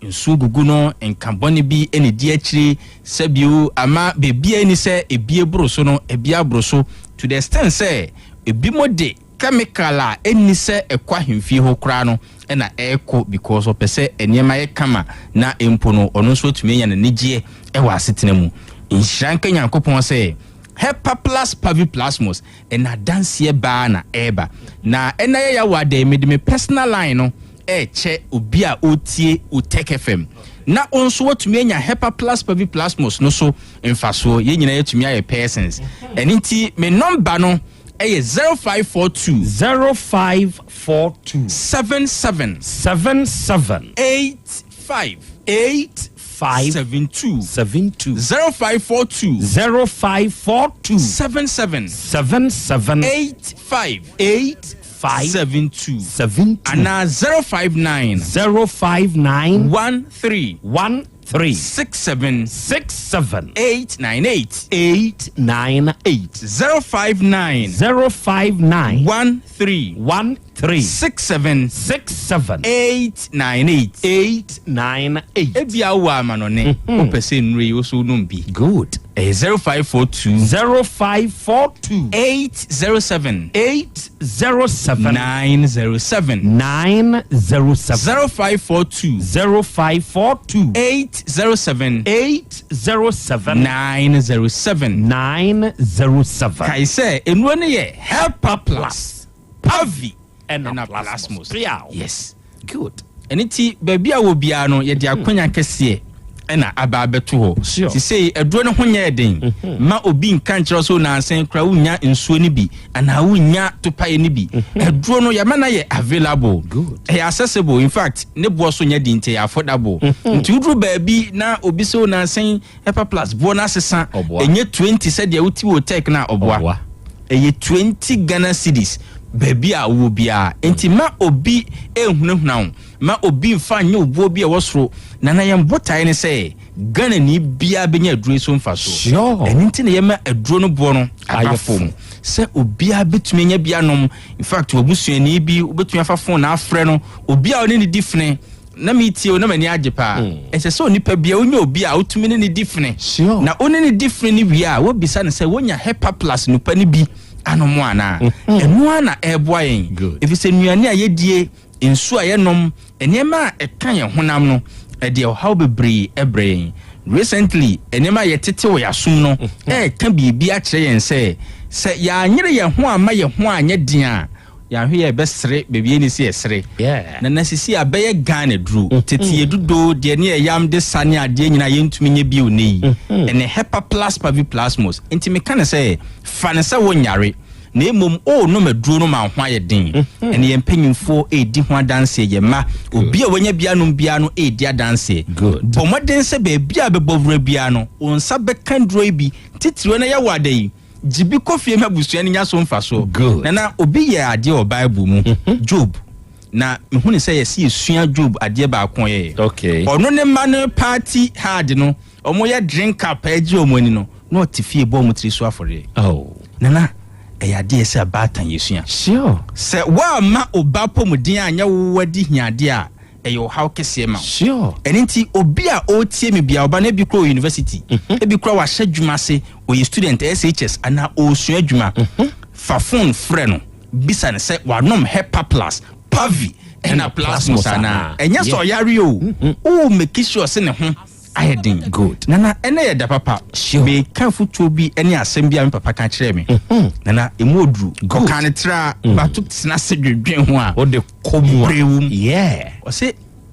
nsuo gugu no, nka bɔne bi na ɛdi akyire, sɛbio ama baabi a ɛnni sɛ ɛbie boro so no, ɛbie aboro so to the extent sɛ ebinom de chemical a ɛnni sɛ ɛkɔ ahemfie hɔ koraa no na ɛrekɔ because ɔpɛ sɛ nneɛma yɛ kama na mpo no ɔno nso atumi anya n'anigyeɛ wɔ asetena mu. Nhyira nka Nyankopɔn sɛ Hepaplus paviplasmus ɛna adanseɛ baa na ɛreba. Na ɛna yɛ yawo adɛn mede me personal line no ɛrekyɛ obi a ɔretie Otec FM na wo nso watumi anya Hepaplus paviplasmus no so mfasoɔ. Yɛn nyinaa yɛatumi ayɛ persons. Ɛno nti me nɔmba no ɛyɛ 0542. 0542. 77. 77. 85. 85. 72. 72. 0542. 0542. 77. 77. 85. 85. 72. 72. Anaa 059. 059. 13. 13. 67. 67. 898. 898. 059. 059. 13. 13. 67. 67. 898. 898. Ebia wowɔ amanɔne, wopɛ sɛ nnuro yi wo so wonom bi. Good. Ɛyɛ 0542. 0542. 807. 807. 907. 907. 0542. 0542. 807. 807. 907. 907. Kae sɛ nnuro no yɛ Helper Plus, Pavi ɛna Plasmos. Yes. Good. Ɛno ti baabi a wɔ biara no yɛde akwanya kɛseɛ ɛna aba abɛto hɔ. Sisei aduro no ho nyɛɛ den. Mhm. Ma obi nka nkyerɛ sɛ nansen kora wonya nsuo no bi anaa wonya topaeɛ no bi. Mhm. Aduro no yɛma no yɛ available. Ɛyɛ accessible. In fact, ne boɔ so nyɛ den nti ɛyɛ affordable. Mhm. Nti woduru baabi na obi sɛ nansen Hepa plus boɔ no asesa. Ɛnyɛ 20 sɛdeɛ wote wɔ tech no a ɔboa. Ɛyɛ 20 Ghana cedis baabi a wowɔ biara. Enti mma obi nhunahuna wo, mma obi mfa nyɛ wo boɔ bi a ɛwɔ soro. Nana yɛn botaeɛ ne sɛ Ghanani biara bɛnya aduro yi so mfasoɔ. Ɛno nti na yɛma aduro no boɔ no aba fam sɛ obiara bɛtumi anya bi anom. In fact, w'abusuani bi wobɛtumi afa phone na afrɛ no, obi a ɔne no di fene. Na metie o, na m'ani agye paa. Ɛsɛ sɛ onipa biara onya obi a otumi ne no di fene. Na wo ne no di fene no wie a, wobisa no sɛ wonya Hepa Plus nupa no bi anom anaa. Ɛno ara na ɛreboa yɛn. Efisɛ nnuane a yedie, nsu a yɛnom, nneɛma a ɛka yɛn honam no, ɛde ɔhaw bebree brɛ yɛn. Recently, nneɛma a yɛtete wɔ yɛn asom no reka biribi akyerɛ yɛn sɛ, sɛ yɛanyere yɛn ho amma yɛn ho anyɛ den a, Yɛanhwɛ yɛ bɛsere baabi ɛni sɛ yɛsere. Na na sisi abɛyɛ Ghana duro. Tete yɛ dudo deɛ ne yɛ yam de sa ne adeɛ nyinaa yɛntumi nyɛ bio nnɛ yi. Ɛne Hepa-plus Paviplasmos. Nti meka no sɛ fa no sɛ wonyare na mmom worenom aduro no ma wo ho ayɛ den. Ɛne yɛn mpanyinfoɔ redi ho adanseɛ, yɛn mma, obi a wanya bi anom biara no redi adanseɛ. Bɔ mmɔden sɛ baabi a bɛbɔ wura biara no wo nsa bɛka duro yi bi, titiriw na yɛwɔ ada yi. Gye bi kɔ fie ma abusua no nya so mfaso. Nana, obi yɛɛ adeɛ wɔ Bible mu, mhm. Job. Na mehu ne sɛ yɛsi yɛsua Job adeɛ baako yɛyɛ. Okay. Ɔno ne mma no party hard no, wɔn yɛ drink up agye wɔn ani no, na ɔte fie bɔ wɔn tiri so afɔreɛ. Oh. Nana, ɛyɛ adeɛ sɛ abaatan yɛsua. Sure. Sɛ woamma ɔba pɔmuden anyɛ wo adi hiadeɛ a, ɛyɛ ɔhaw kɛseɛ ma wo. Sure. Ɛno nti obi a ɔretie me biara, ɔba no ebi koraa wɔ university, mhm. ebi koraa wahyɛ adwuma ase, ɔyɛ student SHS anaa ɔresua adwuma, mhm. fa phone frɛ no, bisa no sɛ wanom Hepa Plus, Pavi ɛna Plasmos anaa. Ɛnyɛ sɛ ɔyare o, mhm. wo make sure sɛ ne ho ayɛ den. Good. Nana, ɛnɛ yɛ da papa. Sure. Meka afotuo bi ne asɛm bi a me papa ka kyerɛɛ me. Mhm. Nana, emu oduru. Good. Ɔkaa ne tra mm. bato tena ase dwendwen ho a. Ɔde kɔ mu a. Bere wom. Yeah. Ɔse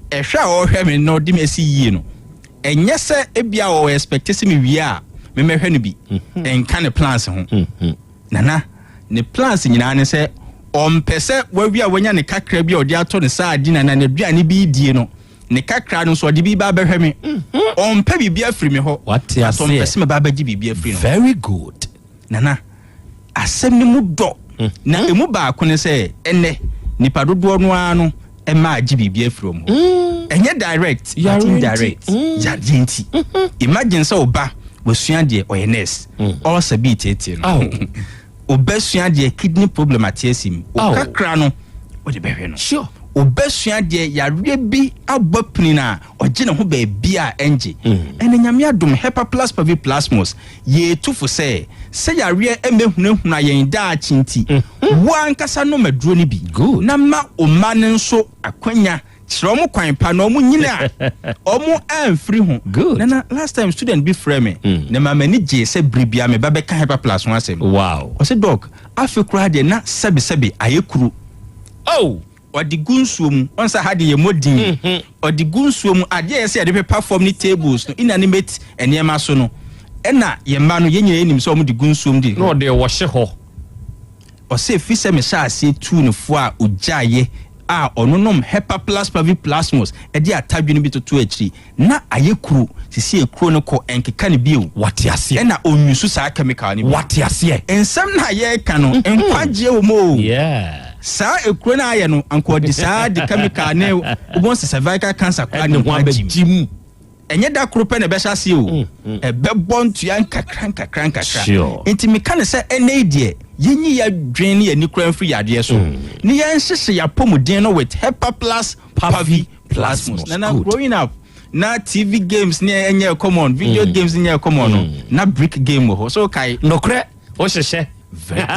ɛhwɛ a ɔhwɛ me na ɔde me asi yie no, ɛnyɛ sɛ ebia ɔwɔ expect sɛ mewie a memmɛhwɛ no bi. Mhm. Ɛnka ne plans ho. Mhm. Nana, ne plans nyinaa ne sɛ ɔmpɛ sɛ wawie a wanya ne kakra bi a ɔde atɔ ne saa adi na na n'aduane bi die no. Ne kakra no nso ɔde bi ba abɛhwɛ me. Ɔmpɛ biribi afiri me hɔ. Wate But aseɛ. ɔmpɛ sɛ mɛba abɛgye biribi afiri no. Very good. Nana, asɛm no mu dɔ. Na emu baako ne sɛ, ɛnnɛ, nnipa dodoɔ no ara no mma agye biribi afiri wɔn hɔ. Ɛnyɛ direct, but Yareɛ nti. indirect. Yareɛ nti. Imagine sɛ wo ba, wasua deɛ, ɔyɛ nurse. Ulcer bi reteetee no. Aw. Obɛsua deɛ kidney problem ate asi mu. Aw. Okakra no, wode bɛhwɛ no. Sure. Obɛsua deɛ yareɛ bi abɔ pini no a, ɔgye ne ho baabi a ɛngye. Mm. Ɛnɛ Nyame adom, Hepaplus paviplasmus, yɛtu fo sɛ, sɛ yareɛ mmɛhunahuna yɛn daakye nti, Mm-hmm. wo ankasa nom aduro no bi. Good. Na ma wo mma no nso akwanya. Kyerɛ wɔn kwan pa na wɔn nyini a wɔn amfiri ho. Good. Nana, last time student bi frɛ me mm. na ma m'ani gyee sɛ bere bia me ba bɛka Hepa Plus ho asɛm. Wow. Ɔsɛ doc, afe koraa deɛ na sɛbesɛbe ayɛ kuru. Oh! Ɔde gu nsuo mu. Ɔn sɛ ha deɛ yɛmmɔ din. Mm-hmm. Ɔde gu nsuo mu. Adeɛ a ɛyɛ sɛ yɛde pepa fam ne tables no, inanimate nneɛma so no, ɛna yɛn mma no, yɛn nyinaa yɛnim sɛ wɔde gu nsuo mu de. Na ɔde wɔhye hɔ. Ɔse ɛfiri sɛ mehyɛɛ aseɛ tuu no fo a ɔgyaeɛ a ɔnonom Hepaplus paviplasmus de atadwene bi totoo akyiri na ayɛ kuro, seesei ekuro no kɔ ɛnkeka no bio. Wate aseɛ. Ɛna ɔnyusu saa chemical no bio. Wate aseɛ. Nsɛm no a yɛreka no nkwagyeɛ wɔ mu oo. Yeah. Saa ekuro no a ayɛ no anka ɔde saa de chemical ne wobɛhu sɛ cervical cancer koraa ne ho agye mu. Ɛnyɛ da koro pɛ na ɛbɛhyɛ aseɛ o, ɛbɛbɔ ntua nkakra nkakra nkakra. Nti meka no sɛ ɛnnɛ yi deɛ, yɛnyi yɛn adwene ne yɛn ani koraa mfiri yadeɛ so, na yɛnhyehye yɛn apɔmuden no with Hepa Plus Pavi Plasmus. Nana, growing up, na TV games ne ɛnyɛ common, video games nyɛ common no, na brick game wɔ hɔ. So kae. Nokorɛ, wohyehyɛ. Very good.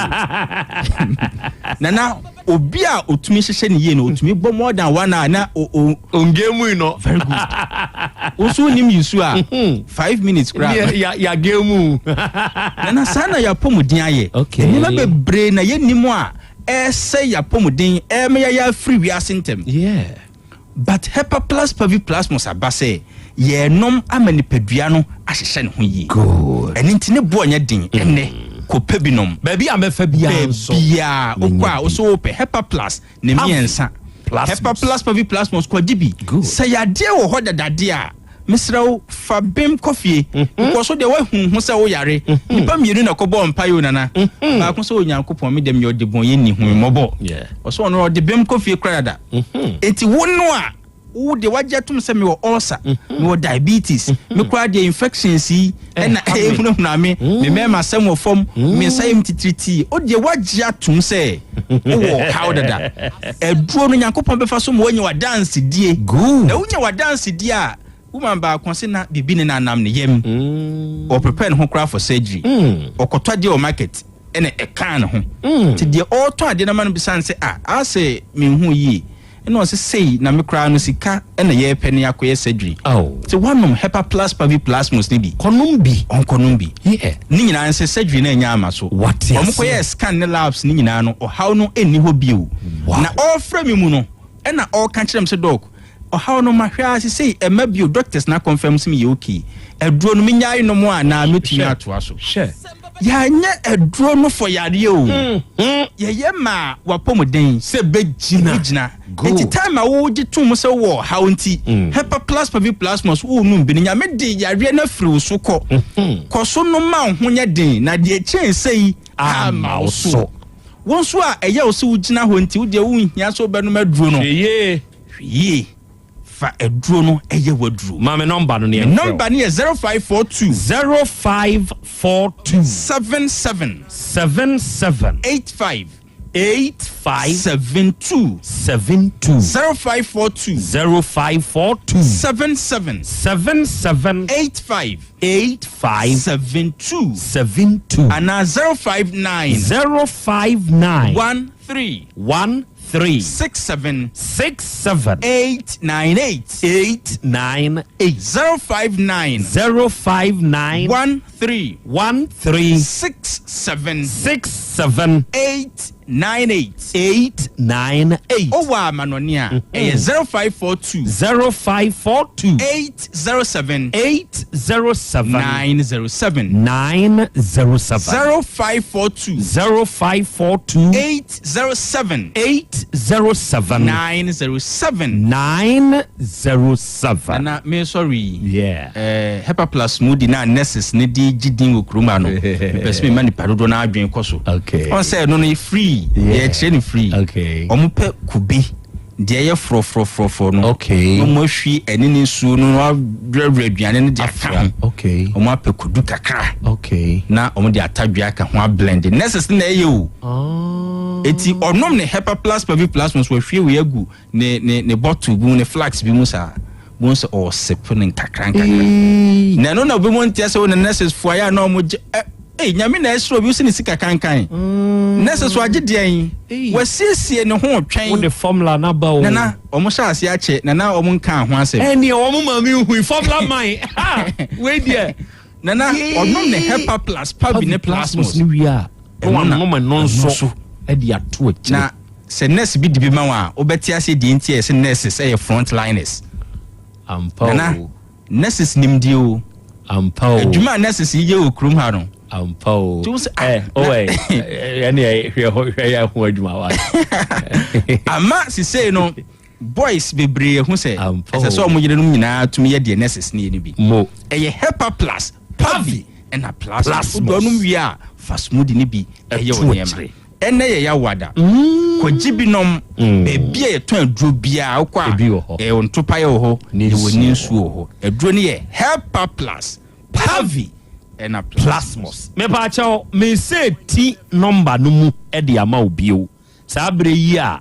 Nana, obi a otumi hyehyɛ ne yie no, otumi bɔ more than one hour na o o. Ongemu no. Very good. Woso nim yisu a 5 minutes koraa. Ya ya gemu. Nana, saa na yɛapɔmuden ayɛ. Okay. Nneɛma bebree na yɛnim a ɛsɛ yɛapɔmuden ɛma yɛyɛ afiri wiase ntɛm. But Hepa Plus Pavi Plasmos aba sɛ yɛnom ama nipadua no ahyehyɛ ne ho yie. Ɛno nti ne boɔ nyɛ den. Ɛnɛ kɔpɛ bi nom. Baabi a mɛfa biara nso. Baabiaa wokɔ a wosɛ wopɛ Hepa Plus ne mmiɛnsa. Hepa Plus Pavi Plasmos, kɔgye bi. Sɛ yadeɛ wɔ hɔ dadadeɛ a, mesrɛ wo, fa bem kɔ fie because so deɛ woahu ho sɛ woyare. Nnipa mmienu na kɔbɔɔ mpaeɛ o, Nana. Baako sɛ, "Onyankopɔn, me dɛm yɛ ɔde bɔn yɛnni hu me mmɔbɔ." Ɔsɛ ɔno ɔde bem kɔ fie kora dada. Enti wo no a wo deɛ wagye atom sɛ mewɔ ulcer, mewɔ diabetes, me koraa deɛ infections yi ɛna ɛhunahuna me, me mɛma asɛm wɔ fam, me nsa yɛ me titiritii, o deɛ wagye atom sɛ wowɔ haw dada, aduro no Nyankopɔn bɛfa so ma woanya w'adansedie. Na wonya w'adansedie a, woman baako se na biribi ne nanam ne yam, ɔprepare ne ho koraa for surgery, ɔkɔtɔ adeɛ wɔ market ɛna ɛkaa ne ho. Nti deɛ ɔretɔn adeɛ no ma no bisan sɛ, a asɛ menhu yie, ɛna ɔsɛ sei na me koraa no sika ɛna yɛrepɛ ne akɔyɛ surgery. Nti woanom Hepa Plus Pavi Plasmos ne bi, kɔnom bi. Ɔnkɔnom bi ne nyinaa nsɛ surgery no ɛnyɛ ama so. Ɔmo kɔyɛ scan ne labs ne nyinaa no, ɔhaw no ɛnni hɔ bio. Na ɔrefrɛ me mu no, ɛna ɔreka kyerɛ me sɛ, "Doc, ɔhaw no mahwɛ a sesei ɛma bio, doctors na confirm sɛ meyɛ okay. Aduro no menyae nom a na mɛtumi atoa so?" Yɛanyɛ aduro no fɔ yareɛ o, yɛyɛ ma wapɔmuden sɛ bɛgyina. Bɛgyina. Nti time a wogye tom sɛ wɔ haw nti Hepa Plus Pavi Plasmos wonum bi no, Nyame de yareɛ no afiri wo so kɔ. Kɔ so no ma wo ho nyɛ den na deɛ kyɛn sɛ yi ama wo so. Wo nso a ɛyɛ wo sɛ wogyina hɔ nti wodeɛ wonhia sɛ wobɛnom aduro no, hwɛ yie, fa aduro no ɛyɛ w'aduro. Ma me nɔmba no ne. Nɔmba no yɛ 0542. 0542. 77. 77. 85. 85. 72. 72. 0542. 0542. 77. 77. 85. 85. 72. 72. Anaa 059. 059. 13. 13. 67. 67. 898. 898. 059. 059. 13. 13. 67. 67. 898. 898. Ɔwɔ amanɔne a, ɛyɛ 0542. 0542. 807. 807. 907. 907. 0542. 0542. 807. 807. 907. 907. Nana, me sorry. Yeah. Hepa Plus smoothie na nurses ne de gye din wɔ kurom ha no, mepɛ sɛ mema nipa dodoɔ no adwene kɔ so. Okay. Ɔn sɛ ɛno no yɛ free. Yeah. Yɛkyerɛ no free. Okay. Ɔmo pɛ kube deɛ ɛyɛ forɔforɔforɔforɔ no. Okay. Na ɔmo ahwie ɛne ne nsuo no na wawerɛwerɛ aduane no de aka ho. Okay. Ɔmo apɛ kodu kakra. Okay. Na ɔmo de atadwe aka ho ablend. Nurses no na ɛyɛ o. Oh. Eti ɔnom ne Hepa Plus Pavi Plus no so, wahwie wei agu ne bottle bi mu, ne flask bi mu saa bon sɛ ɔɔsepe ne nkakra nkakra, na ɛno na obi mu nteɛ sɛ wo ne nurses fo ayɛ a na ɔmo gye ɛ ei, Nyame na ɛsoro obi wo sɛ ne sika kankan. Nurses wagye deɛn, wasiesie ne ho twɛn. Wode formula na ba o. Nana, ɔmo hyɛ ase akyɛ, nana, ɔmo nka ho asɛm. Ɛne ɔmo maame hui formula man ha wei deɛ. Nana, ɔnom ne Hepa Plus Pavi ne Plasmos ne wie a, na ɛno na- wanom ɛno nso ɛde ato akyire. Na sɛ nurse bi de bi ma wo a, wobɛte ase deɛ nti a yɛsɛ nurses ɛyɛ front liners. Ampa Nana, o. nurses nimdeɛ o. Ampa o. Adwuma a nurses yi yɛ wɔ kurom ha no, Ampa o. Nti wo sɛ, ah, ɛ ɔwɛ ɛne hwɛ hɔ, hwɛ yɛ ho adwuma wa. Ama sisei no boys bebree ho sɛ Ampa ɛsɛ sɛ o. ɔmo yerenom nyinaa tumi yɛ deɛ nurses ne yɛ no bi. Mo. Ɛyɛ Hepa Plus Pavi ɛna Plasmos. Plasmos. Wode ɔnom wie a, fa smoothie no bi ɛyɛ Ɛto wo nneɛma. akyire. Ɛnɛ yɛ yawada, kɔgye bi nom. Baabi a yɛtɔn aduro biara wokɔ a, Ebi wɔ hɔ. Ɛwɔ ntopayɛ wɔ hɔ, Ne yɛwɔ nsuo ne wɔ nsuo wɔ hɔ. Aduro no yɛ Hepa Plus Pavi ɛna Plasmos. Mepaakyɛw, mese ti nɔmba no mu de ama wo bio saa berɛ yi a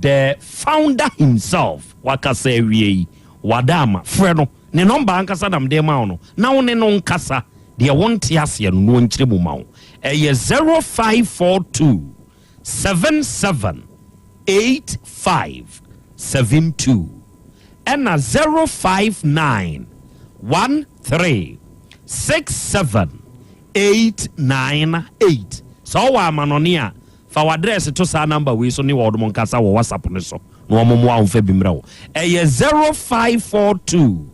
the founder himself wakasa awie yi. Wada ama. Frɛ no. Ne nɔmba ankasa na mede rema wo no, na wo ne no nkasa. Deɛ wonte aseɛ no, na ɔnkyerɛ mu ma wo. Ɛyɛ 0542 77 85 72 ɛna 059 13 67 898. Sɛ wowɔ amanɔne a, fa w'adrɛse to saa namba wei so ne wɔnom nkasa wɔ WhatsApp no so na wɔmmoa wo mfa bi mmrɛ wo. Ɛyɛ 0542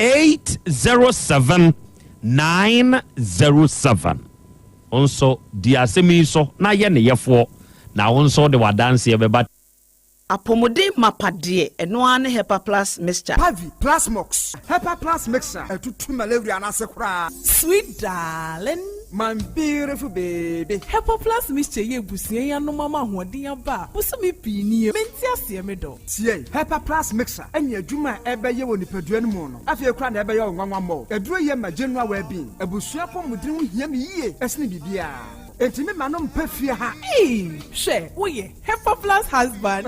807 907. Wo nso, di asɛm yi so na yɛ ne yɛfoɔ, na wo nso wode w'adanseɛ bɛba. Apɔmuden mapa deɛ, ɛno ara ne Hepa Plus Mixture. Pavi, Plasmox, Hepa Plus Mixture, ɛtutu malaria no ase koraa. Sweet darling. My beautiful baby. Hepa Plus Mixture yi abusua yi anom ama ahoɔden aba a bosome pii nie. Mente aseɛ me dɔ. Tie! Hepa Plus Mixture ne adwuma a ɛbɛyɛ wɔ nipadua no mu no, afei koraa na ɛbɛyɛ wo nwanwa mmɔ. Aduro yi ma general well-being. Abusua apɔmuden ho hia me yie sene biribiara. Enti me ma no mpa fie ha. Eii hwɛ woyɛ Hepa plus husband.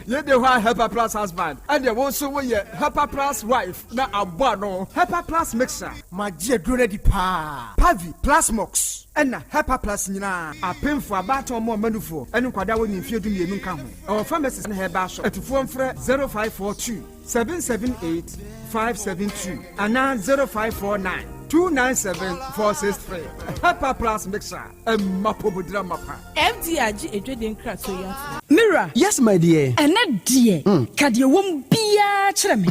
Yei de hɔ a Hepa plus husband ɛdeɛ wo nso woyɛ Hepa plus wife na abɔ ano. Hepa plus mixer. Magye aduro no adi paa. Pavi, Plasmox ɛna Hepa plus nyinaa. Apemfoɔ, abaatan ɔmo ɔma nufoɔ ɛne nkwadaa a wɔnni mfeɛ 12 nka ho. Ɛwɔ pharmacies ne herbal shop. Atufoɔ mfrɛ 0542 778 572 anaa 0549 297 463. Hepa plus mixer. Ɛmma pomodira mapa. FDA agye adwadie nkratoɔ yi atom. Me wura. Yes my dear. Ɛnnɛ deɛ, ka deɛ ɛwɔ mu biara kyerɛ me.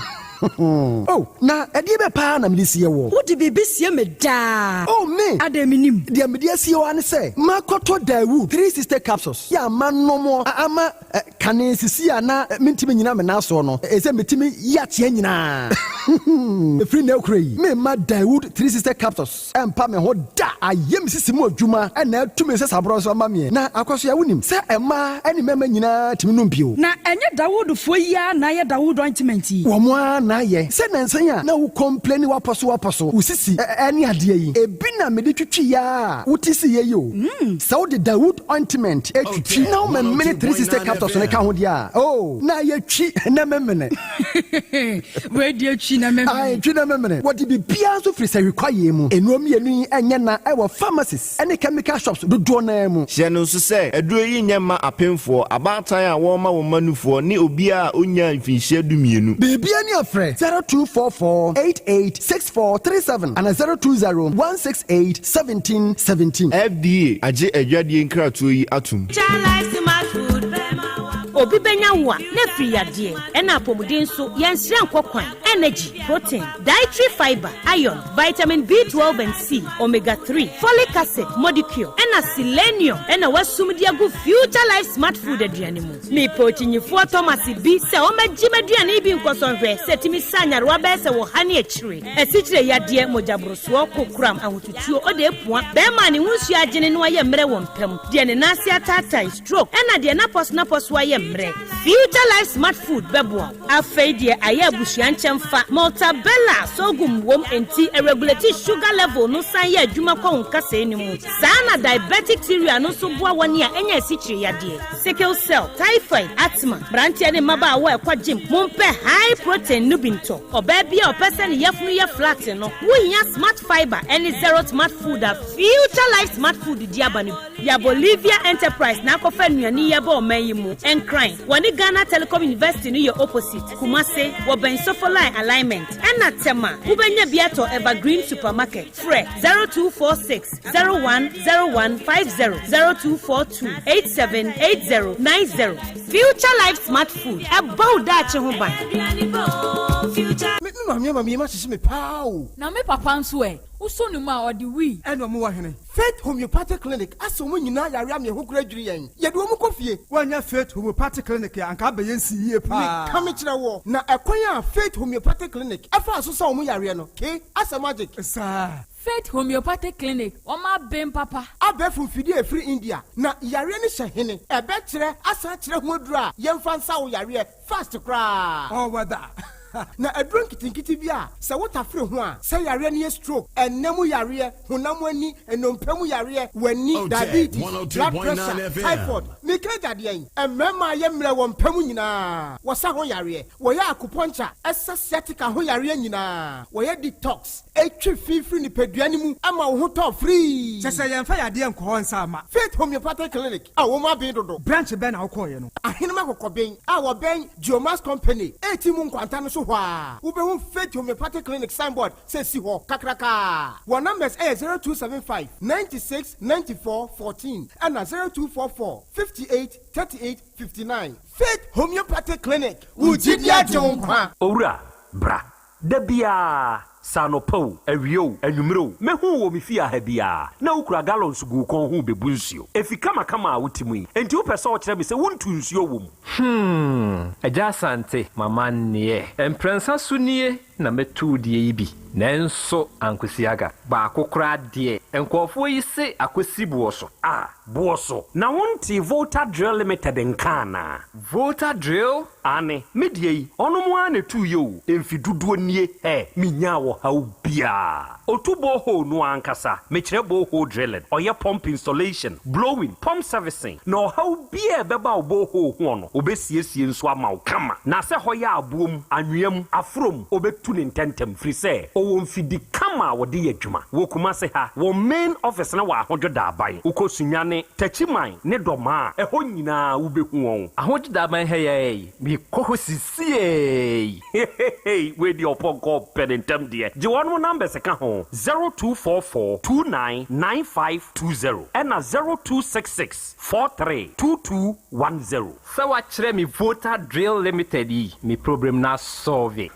Oh, na ɛdeɛ bɛ paa na mede sie woɔ? Wode biribi sie me daa. Oh, me! Adɛn mennim? Deɛ mede asie wo ara ne sɛ, makɔtɔ Daewoo 360 capsules yi a manom ama kane sisi a na mentumi nnyina me nan soɔ no, ɛsɛ metumi yi ateɛ nyinaa. Ɛfiri nnɛ rekora yi, meremma Daewoo 360 capsules Ɛmpa me ho da. Ayɛ me sisi mu adwuma na atu me nsasaborɔ nso ama meɛ. Na Akwasoa, wonim sɛ mmaa ne mmarima nyinaa tumi nom bio. Na ɛnyɛ Dawoodfoɔ yi ara na ayɛ Dawood ointment yi? Wɔn ara na ayɛ. Sɛ nansa yi a na wo complaini w'apɔso w'apɔso, wo sisi ne adeɛ yi, ebi na mede twitwiiɛ ara a wote siiɛ yi o. Sɛ wode Dawood ointment twitwi na womemene 360 capsules no ka ho deɛ a, oh, na ayɛ twi na memene. Wei deɛ twi na memene. Ae, twi na memene. Wɔde biribiara nso firi sahwi kwaeɛ mu. Nnuro mmienu yi nyɛ na wɔ pharmacies ne chemical shops dodoɔ no ara mu. Hyɛ no nso sɛ, aduro yi nyɛ mma apemfoɔ, abaatan a wɔrema wɔn mma nufoɔ, ne obiara a ɔnnyaa mfinhyia dumienu. Biribiara ni a frɛ 0244 88 64 37 anaa 020 168 17 17. FDA agye adwadie nkratoɔ yi atom. Obi bɛnya wo a, na afiri yadeɛ, ɛna apɔmuden nso, yɛnsrɛ nkɔ kwan, energy, protein, dietary fibre, iron, vitamin B12 and C, omega 3, folic acid, modicure, ɛna selenium ɛna wasum de agu Future Life Smart Food aduane mu. Mepɛ okyinyifoɔ Thomas bi sɛ ɔmmɛgye m'aduane yi bi nkɔsɔ nhwɛ sɛ ɛtumi sa nyarewa bɛyɛ sɛ wɔ ha ne akyire, asikyire yadeɛ, mogyaborosoɔ, kokoram, ahotutuo, ɔde apua, bɛrima a ne ho nsuo agyene na wayɛ mmerɛ wɔ mpa mu, deɛ ne nan ase ataatae, stroke, ɛna deɛ n'apɔso-n'apɔso ayɛ mmerɛ. Future Life Smart Food bɛboa wo. Afei deɛ ayɛ abusua nkyɛmfa, Maltabella sorghum wom enti ɛregulate sugar level no san yɛ adwuma kɔ wo nkasɛɛ no mu. Saa na diabetic cereal no nso boa wɔn a anya asikyire yadeɛ, sickle cell, typhoid, asthma. Mmeranteɛ ne mmabaawa a ɛkɔ gym, mompɛ high protein no bi ntɔ. Ɔbaa bi a ɔpɛ sɛ ne yafunu yɛ flat no, wohia Smart Fibre ne Zero Smart Food a Future Life Smart Food de aba no bi. Ya Bolivia Enterprise na akɔfa nnuane yi aba ɔman yi mu. Nkran, wɔne Ghana Telecom University no yɛ opposite. Kumase, wɔbɛn Sofoline Alignment. Ɛna Tema, wobɛnya bi atɔ Evergreen Supermarket. Frɛ 0246 01 01 50, 0242 87 80 90. Future Life Smart Food, ɛbɔ wo daakye ho ban. Me maame ama me yam ahyehye me paa o. Na me papa nso ɛ? Wosɔ ne mu a, ɔde wii. Ɛna ɔmo wɔ hene? Faith Homeopathic Clinic asɛ wɔn nyinaa yare ama yɛn ho kora adwiri yɛn. Yɛde wɔn kɔ fie. Woannya Faith Homeopathic Clinic a, anka abɛyɛ nsi yie paa. Meka mekyerɛ woɔ, na ɛkwan a Faith Homeopathic Clinic faa so sa wɔn yareɛ no, ke, asɛ magic. Saa. Faith Homeopathic Clinic, wɔn aben papa. Abɛɛfo mfidie a ɛfiri India, na yareɛ no hyɛ hene? Ɛbɛkyerɛ asan akyerɛ ho aduro a yɛmfa nsa wo yareɛ fast koraa. All weather. Na aduro nketenkete bi a sɛ wotafere ho a, sɛ yareɛ no yɛ stroke, ɛnna mu yareɛ, honam ani, nnompe mu yareɛ, w'ani, diabetes, blood pressure, typhoid, meka agya deɛn? Mmarima a yɛ mmerɛ wɔ mpa mu nyinaa, wɔsa ho yareɛ, wɔyɛ acupuncture, ɛsa sciatica ho yareɛ nyinaa, wɔyɛ detox, ɛtwe fi firi nipadua no mu ma wo ho tɔ firii. Kyerɛ sɛ yɛmfa yadeɛ nkɔ hɔ nsa mma. Faith Homeopathic Clinic a wɔn aben dodo. Branch bɛn na wokɔeɛ no? Ahenem Akokɔben a wɔbɛn Geomax Company a mu nkwanta no so hɔ a, wobɛhu Faith Homeopathic Clinic signboard sɛ si hɔ kakrakaa. Wɔn numbers yɛ 0275 96 94 14 ɛna 0244 58 38 59. Faith Homeopathic Clinic, wo gyidi agye wo nkwa. Owura, bra. Da biara, sɛ anɔpa o, awia o, anwummere o, mɛhu wo wɔ me fie ha biara, na wokura gallons gu wo kɔn ho rebebu nsuo. Efi kamakama a wote mu yi, enti wopɛ sɛ wokyerɛ me sɛ wontu nsuo wɔ mu? Hmm, Agya Asante, m'amanneɛ. Mprɛnsa so nie na mɛtu wo deɛ yi bi, nanso ankosi aga. Baako koraa deɛ, nkurɔfoɔ yi se akɔsi boɔ so. Ah, boɔ so? Na wontee Volta Drill Limited nka anaa? Volta Drill? Aane, me deɛ yi, ɔnom ara na ɛtuiɛ o, mfe dodoɔ nie, hɛ, menyaa ɔhaw biara. Ɔtu borehole no ankasa, mekyerɛ borehole drilling, ɔyɛ pump installation, blowing, pump servicing, na ɔhaw biara a ɛbɛba wo borehole hoɔ no, ɔbɛsiesie nso ama wo kama. Na sɛ hɔ yɛ aboɔ mu, anwea mu, aforɔ mu, ɔbɛtu no ntɛntɛm, firi sɛ ɔwɔ mfidi kama a wɔde yɛ adwuma. Wɔ Kumase ha, wɔn main office no wɔ Ahodwo Daaban. Wokɔ Sunyani, Techiman ne Dɔmaa a, ɛhɔ nyinaa wobɛhu wɔn. Ahodwo Daaban ha yi ara yi, mekɔ hɔ sisiei. Hehehe wei deɛ ɔpɔnkɔ pɛ ne ntɛm deɛ. Gye wɔnom numbers ka ho, 0244 29 9520 ɛna 0266 43 2210. Sɛ wakyerɛ me Volta Drill Limited yi, me problem no asɔlve.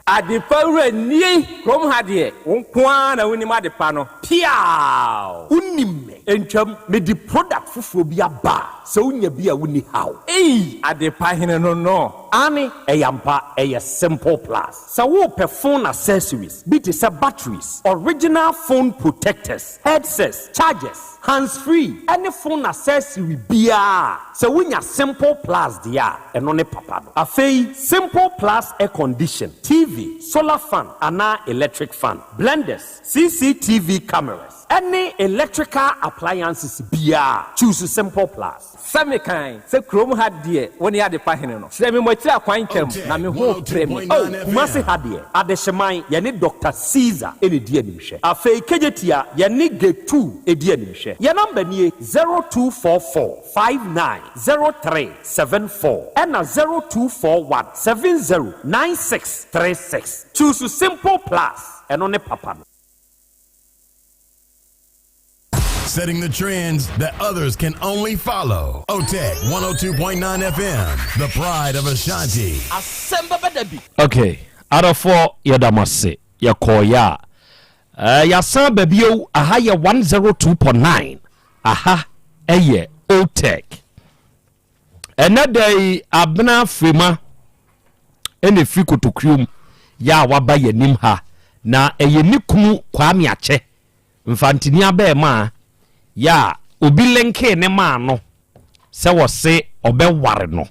Adepa wura nie! Kurom ha deɛ, wo nko ara na wonim adepa no. Piaaw! Wonim me. Ntwam, mede product foforɔ bi aba a, sɛ wonya bi a wonni haw. Ei! Adepa hene no no. Aane, ɛyɛ ampa, ɛyɛ Simple Plus. Sɛ worepɛ phone accessories bi te sɛ batteries, original phone protectors, headsets, chargers, hands free ne phone accessory biara a, sɛ wonya Simple Plus deɛ a, ɛno ne papa no. Afei, Simple Plus air condition, TV, solar fan anaa electric fan, blenders, CCTV cameras, ne electrical appliances biara a, choose Simple Plus. Sɛ mekan sɛ kurom ha deɛ wo ne adepa hene no. Kyerɛ me mo akyiri akwan ntɛm na me ho repere me. Oh, Kumasi ha deɛ, Adehyeman, yɛne Doctor Caesar na ɛdi animhwɛ. Afei Kejetia, yɛne Gate 2 di animhwɛ. Yɛn number nie, 0244 59 03 74 ɛna 0241 70 96 36. Choose Simple Plus, ɛno ne papa no. Setting the trends that others can only follow. OTEC 102.9 FM, the pride of Ashanti. Asɛm bɛba da bi. Ok adɔfoɔ yɛda mo ase yɛkɔɔeɛ a eh, yɛasan aba bio aha yɛ 102.9 aha ɛyɛ otec ɛnɛ da yi abena firima ɛna ɛfiri kotokurom yɛ a waba yɛnim ha na ɛyɛ ne kunu Kwame Akyɛ Mfantini abɛɛmaa yɛ a obi linkee ne maa no sɛ wɔse ɔbɛware no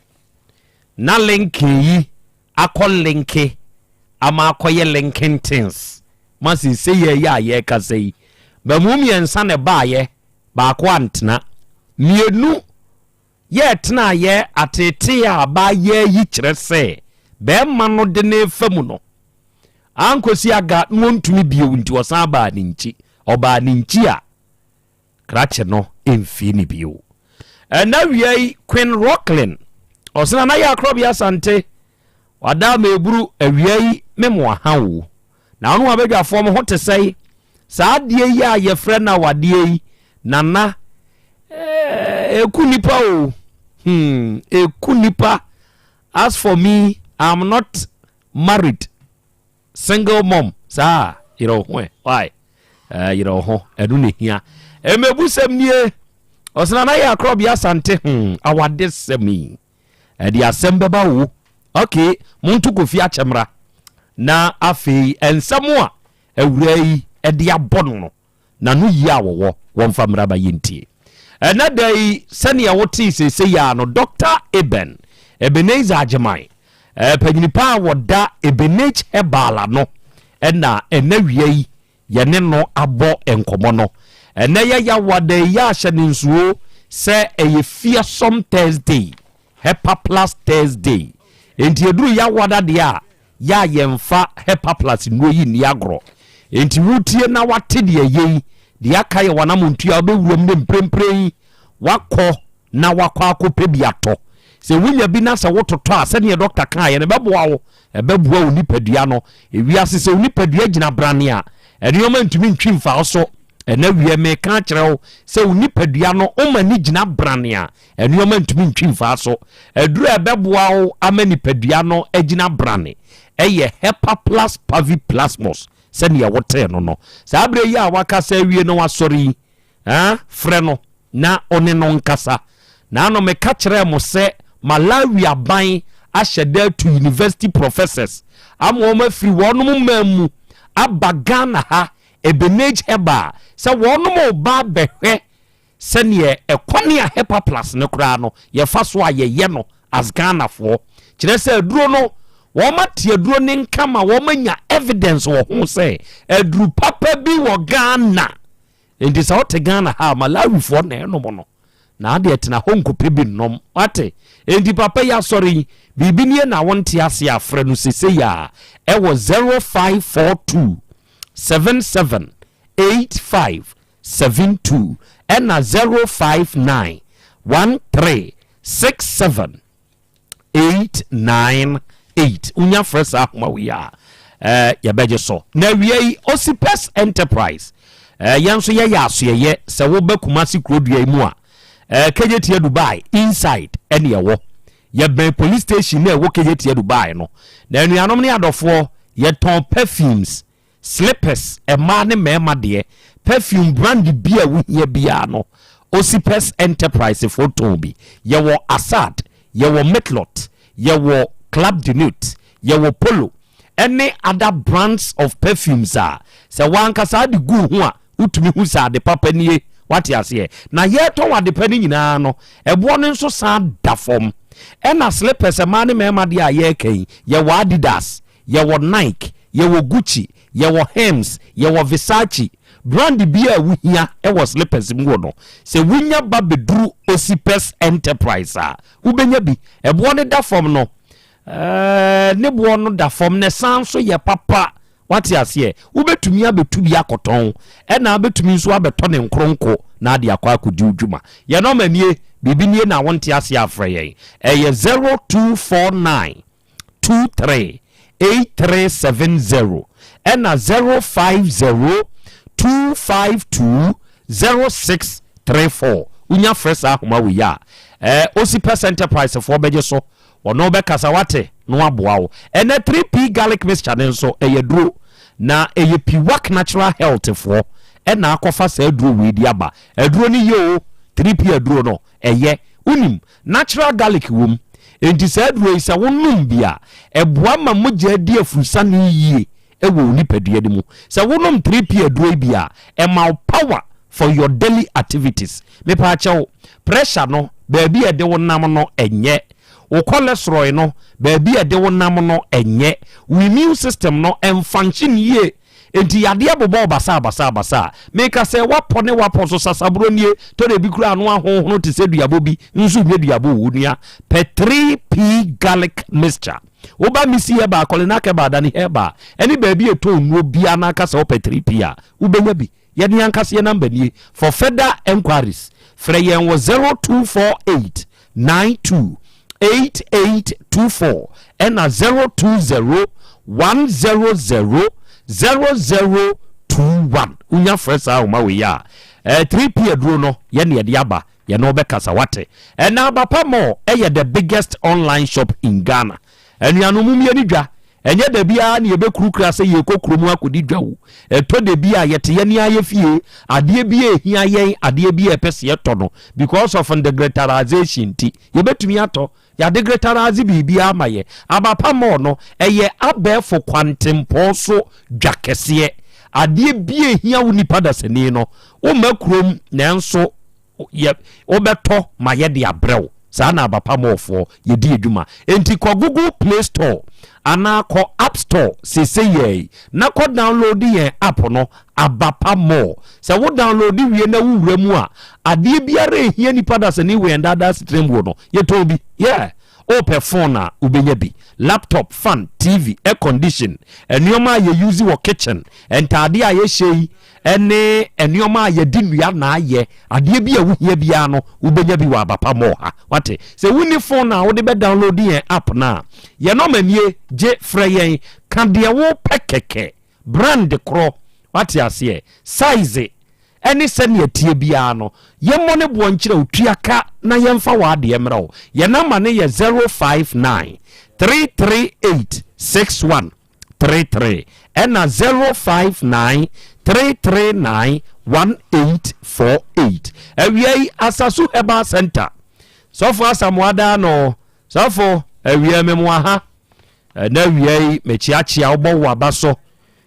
na linking yi akɔ linke ama akɔyɛ linking things ma seesei yɛ yɛ a yɛrekasa yi mamu mmiɛnsa na ɛbaayɛ baako antena mmienu yɛɛtenaayɛ ateetee a abaayɛ yi kyerɛ sɛ bɛrima no de ne fa mu no ankosi aga na ɔntumi bio nti ɔsan baa ne nkyi. Ɔbaa ne nkyi a, krakye no mfii ne bio. Ɛna wia yi, Queen Rocklin, ɔsena na yɛ akorɔbea Asante, wada ama eburu awia yi me mo aha o. Na ɔno abadwafoɔ mo ho te sɛe. Saa adeɛ yi a yɛfrɛ no awadeɛ yi, nana, ɛku nipa o. Hmm, ɛku nipa. As for me, I'm not married single mom saa yerɛ wo ho ɛ why eh, yerɛ wo ho ɛno na ehia mmebusɛm nie ɔsena na yɛ akorɔbea asante hmm awade sɛm yi ɛde asɛm bɛba wo okay monto kofi akyɛmra na afei nsɛm a awura yi ɛde abɔ no no N'ano yie a wɔwɔ, wɔmfa mmra ma yɛntie. Ɛnnɛ da yi, sɛdeɛ wotee seesei ara no, Dɔkta Eben, Ebenezer Agyemang, Panyini pa a wɔda Ebenage Herbal ano ɛna ɛnɛ wia yi yɛne no abɔ nkɔmmɔ no. Ɛnɛ yɛ Yawada yi yɛahyɛ no nsuo sɛ ɛyɛ Fearsome Thursday, Hepa Plus Thursday. Enti ɛduru Yawada deɛ a, yɛ a yɛmfa Hepa Plus nnuro yi nni agorɔ. Enti wotie na wate deɛ ɛyɛ yi, deɛ aka yɛ w'anamontua a wobɛwuram ne mprempren yi wakɔ na wakɔ akɔpɛ bi atɔ. Sɛ wonya bi na sɛ wototɔ a, sɛdeɛ dɔkta kaeɛ no, ɛbɛboa wo. Ɛbɛboa wo nipadua no. Ewiase, sɛ wo nipadua gyina brane a, nneɛma ntumi ntwi mfa wo so. Ɛnɛ wiɛ, meka akyerɛ wo sɛ wo nipadua no, woma ne gyina brane a, nneɛma ntumi ntwi mfa so. Aduru a ɛbɛboa wo ama nipadua no agyina brane yɛ Hepaplus Paviplasmus, sɛdeɛ wotee no no. Saa berɛ yi a wakasa awie na wasɔre yi, ah, frɛ no na ɔne no nkasa. Naano meka kyerɛɛ mo sɛ Malawi aban ahyɛ da atu university professors ama wɔn afiri wɔnom man mu aba Ghana ha, Ebenage Herbal, sɛ wɔnom reba abɛhwɛ sɛdeɛ ɛkwane a Hepaplus no koraa no yɛfa so a yɛyɛ no as Ghanafoɔ. Kyerɛ sɛ aduro no wɔn ate aduro no nka ma wɔn anya evidence wɔ ho sɛ aduru papa bi wɔ Ghana. Enti sɛ wote Ghana ha a, Malawifoɔ na ɛnom no. Na adeɛ tena hɔ nkɔpɛ bi nnom. Wate? Enti papa yi asɔre yi, biribi nie na wonte ase a, frɛ no sesei a ɛwɔ 0542 77 85 72 ɛna 059 13 67 898 wonya frɛ saa ahoma wei a eh, yɛbɛgye so. Na awia yi Osipes Enterprise eh, yɛn nso yɛyɛ asoɛyɛ sɛ woba Kumasi kurodua yi mu a eh, Kejetia Dubai inside ɛne ɛwɔ yɛbɛn police station na ɛwɔ Kejetia Dubai no. Na anuanom ne adɔfoɔ, yɛtɔn perfumes, Slippers, mmaa ne mmarima deɛ, perfume brand bi a wohia biara no, Osipes Enterprise foɔ tɔn bi. Yɛwɔ Assad, yɛwɔ Mitlot, yɛwɔ Club de Nuit, yɛwɔ Polo, ɛne other brands of perfumes a sɛ w'ankasa wode gu wo ho a, wotumi hu sɛ ade papa nie. Wate aseɛ? Na yɛretɔn ade pa no nyinaa no, ɛboɔ no nso san da fam. Ɛna slippers mmaa ne mmarima deɛ a yɛreka yi, yɛwɔ Adidas, Yɛwɔ Nike, yɛwɔ Gucci, yɛwɔ Hermes, yɛwɔ Versace. Brand biara a wuhia wɔ slippers mu hɔ no, sɛ wunya ba beduru Osipes Enterprise a, wubenya bi. Ɛboɔ no da fam no, ɛɛ, ne boɔ no da fam na ɛsan nso yɛ papa. Wate aseɛ? Wobɛtumi abɛtu bi akɔtɔn, ɛna wobɛtumi nso abɛtɔ ne nkoronko na ade akɔ akɔdi wo dwuma. Yɛn nɔma nie, biribi nie na wonte aseɛ a frɛ yɛn. Ɛyɛ 0249 23 8370 ɛna 050 252 0634. Wonya frɛ saa ahoma wei a, ɛɛ Osi Pɛs Enterprise foɔ bɛgye so, wɔne wo bɛkasa wate na waboa wo. Ɛnɛ 3P garlic mixture no nso ɛyɛ duro na ɛyɛ Piwak Natural Health foɔ ɛna akɔfa saa aduro wei de aba. Aduro no yɛ o, 3P aduro no ɛyɛ. Wonim, Natural garlic wom, enti saa aduro yi sɛ wonom bi a, ɛboa ma mogya di afurusane yie wɔ wo nipadua no mu. Sɛ wonom 3P aduro yi bi a, ɛma wo power for your daily activities. Mepaakyɛw, pressure no, baabi a ɛde wo nam no, ɛnyɛ. Wo cholesterol no, baabi a ɛde wo nam no, ɛnyɛ. Wo immune system no, ɛnfunction yie. Enti yadeɛ bobɔ wo basaa basaa basaa. Meka sɛ w'apɔ ne w'apɔ so sasaborɔ nie, tɔ da bi koraa ano ahonhono te sɛ duabɔ bi, nso nyɛ duabɔ o, onua. Pɛ 3P garlic mixture. Woba Missy Herbal, Kolinak Herbal, Dani Herbal, ɛne baabi a ɛtɔn nnuro biara na aka sɛ wopɛ 3P a, wobɛnya bi. Yɛn ankasa yɛn number nie. For further enquiries, frɛ yɛn wɔ 0248 92 8824 ɛna 020 100 0021. Wonya frɛ saa ahoma wei a, eh, 3P aduro no yɛne yɛde aba, yɛne wobɛkasa wate. Ɛna Abapa Mall ɛyɛ the biggest online shop in Ghana. Anuanom mom yɛni dwa. Ɛnyɛ da biara na yɛbɛkurukura sɛ yɛrekɔ kurom akɔdi dwa o. Ɛtɔ da bi a yɛte yɛn ara yɛ fie, adeɛ bi a ɛhia yɛn, adeɛ bi a yɛpɛ sɛ yɛtɔ no, because of ndegretarization nti, yɛbɛtumi atɔ. Yɛadegretarize biribiara ama yɛn. Abapa Mall no, ɛyɛ abɛɛfo kwantempɔn so dwa kɛseɛ. Adeɛ bi a ɛhia wo nipa dasani no, womma kurom nanso yɛ, wobɛtɔ ma yɛde abrɛ wo. Saa na Abapa Mallfoɔ yɛdi adwuma. Enti kɔ Google Play Store anaa kɔ App Store seesei na kɔ download yɛn app no, Abapa Mall. Sɛ wo download wie na wowura mu a, adeɛ biara a ɛhia nipa dasani wɔ yɛn daadaa asetena mu no, yɛtɔn bi. Yeah! Wopɛ phone a, wobɛnya bi. Laptop, fan, TV, air condition, nneɛma a yɛ use wɔ kitchen, ntaadeɛ a yɛhyɛ yi, ne nneɛma a yɛde nnua na ayɛ, adeɛ bi a wohia biara no, wobɛnya bi wɔ Abapa Mall ha. Wate? Sɛ wonni phone a wode bɛ download yɛn app no a, yɛn nɔma nie, gye frɛ yɛn, ka deɛ wopɛ kɛkɛ, brand korɔ, wate aseɛ, size, ɛne sɛnea ɛteɛ biara no, yɛmmɔ ne boɔ nkyerɛ wo, tua ka na yɛmfa w'adeɛ mmrɛ wo. Yɛn nɔma no yɛ 059 338 61 33 ɛna 059 339 1848. Awia yi Asasu Herbal Center sɔfo Asamoah daa no sɔfo awia memoa ha ɛna awia yi mekyeakyea wobɔ wo aba so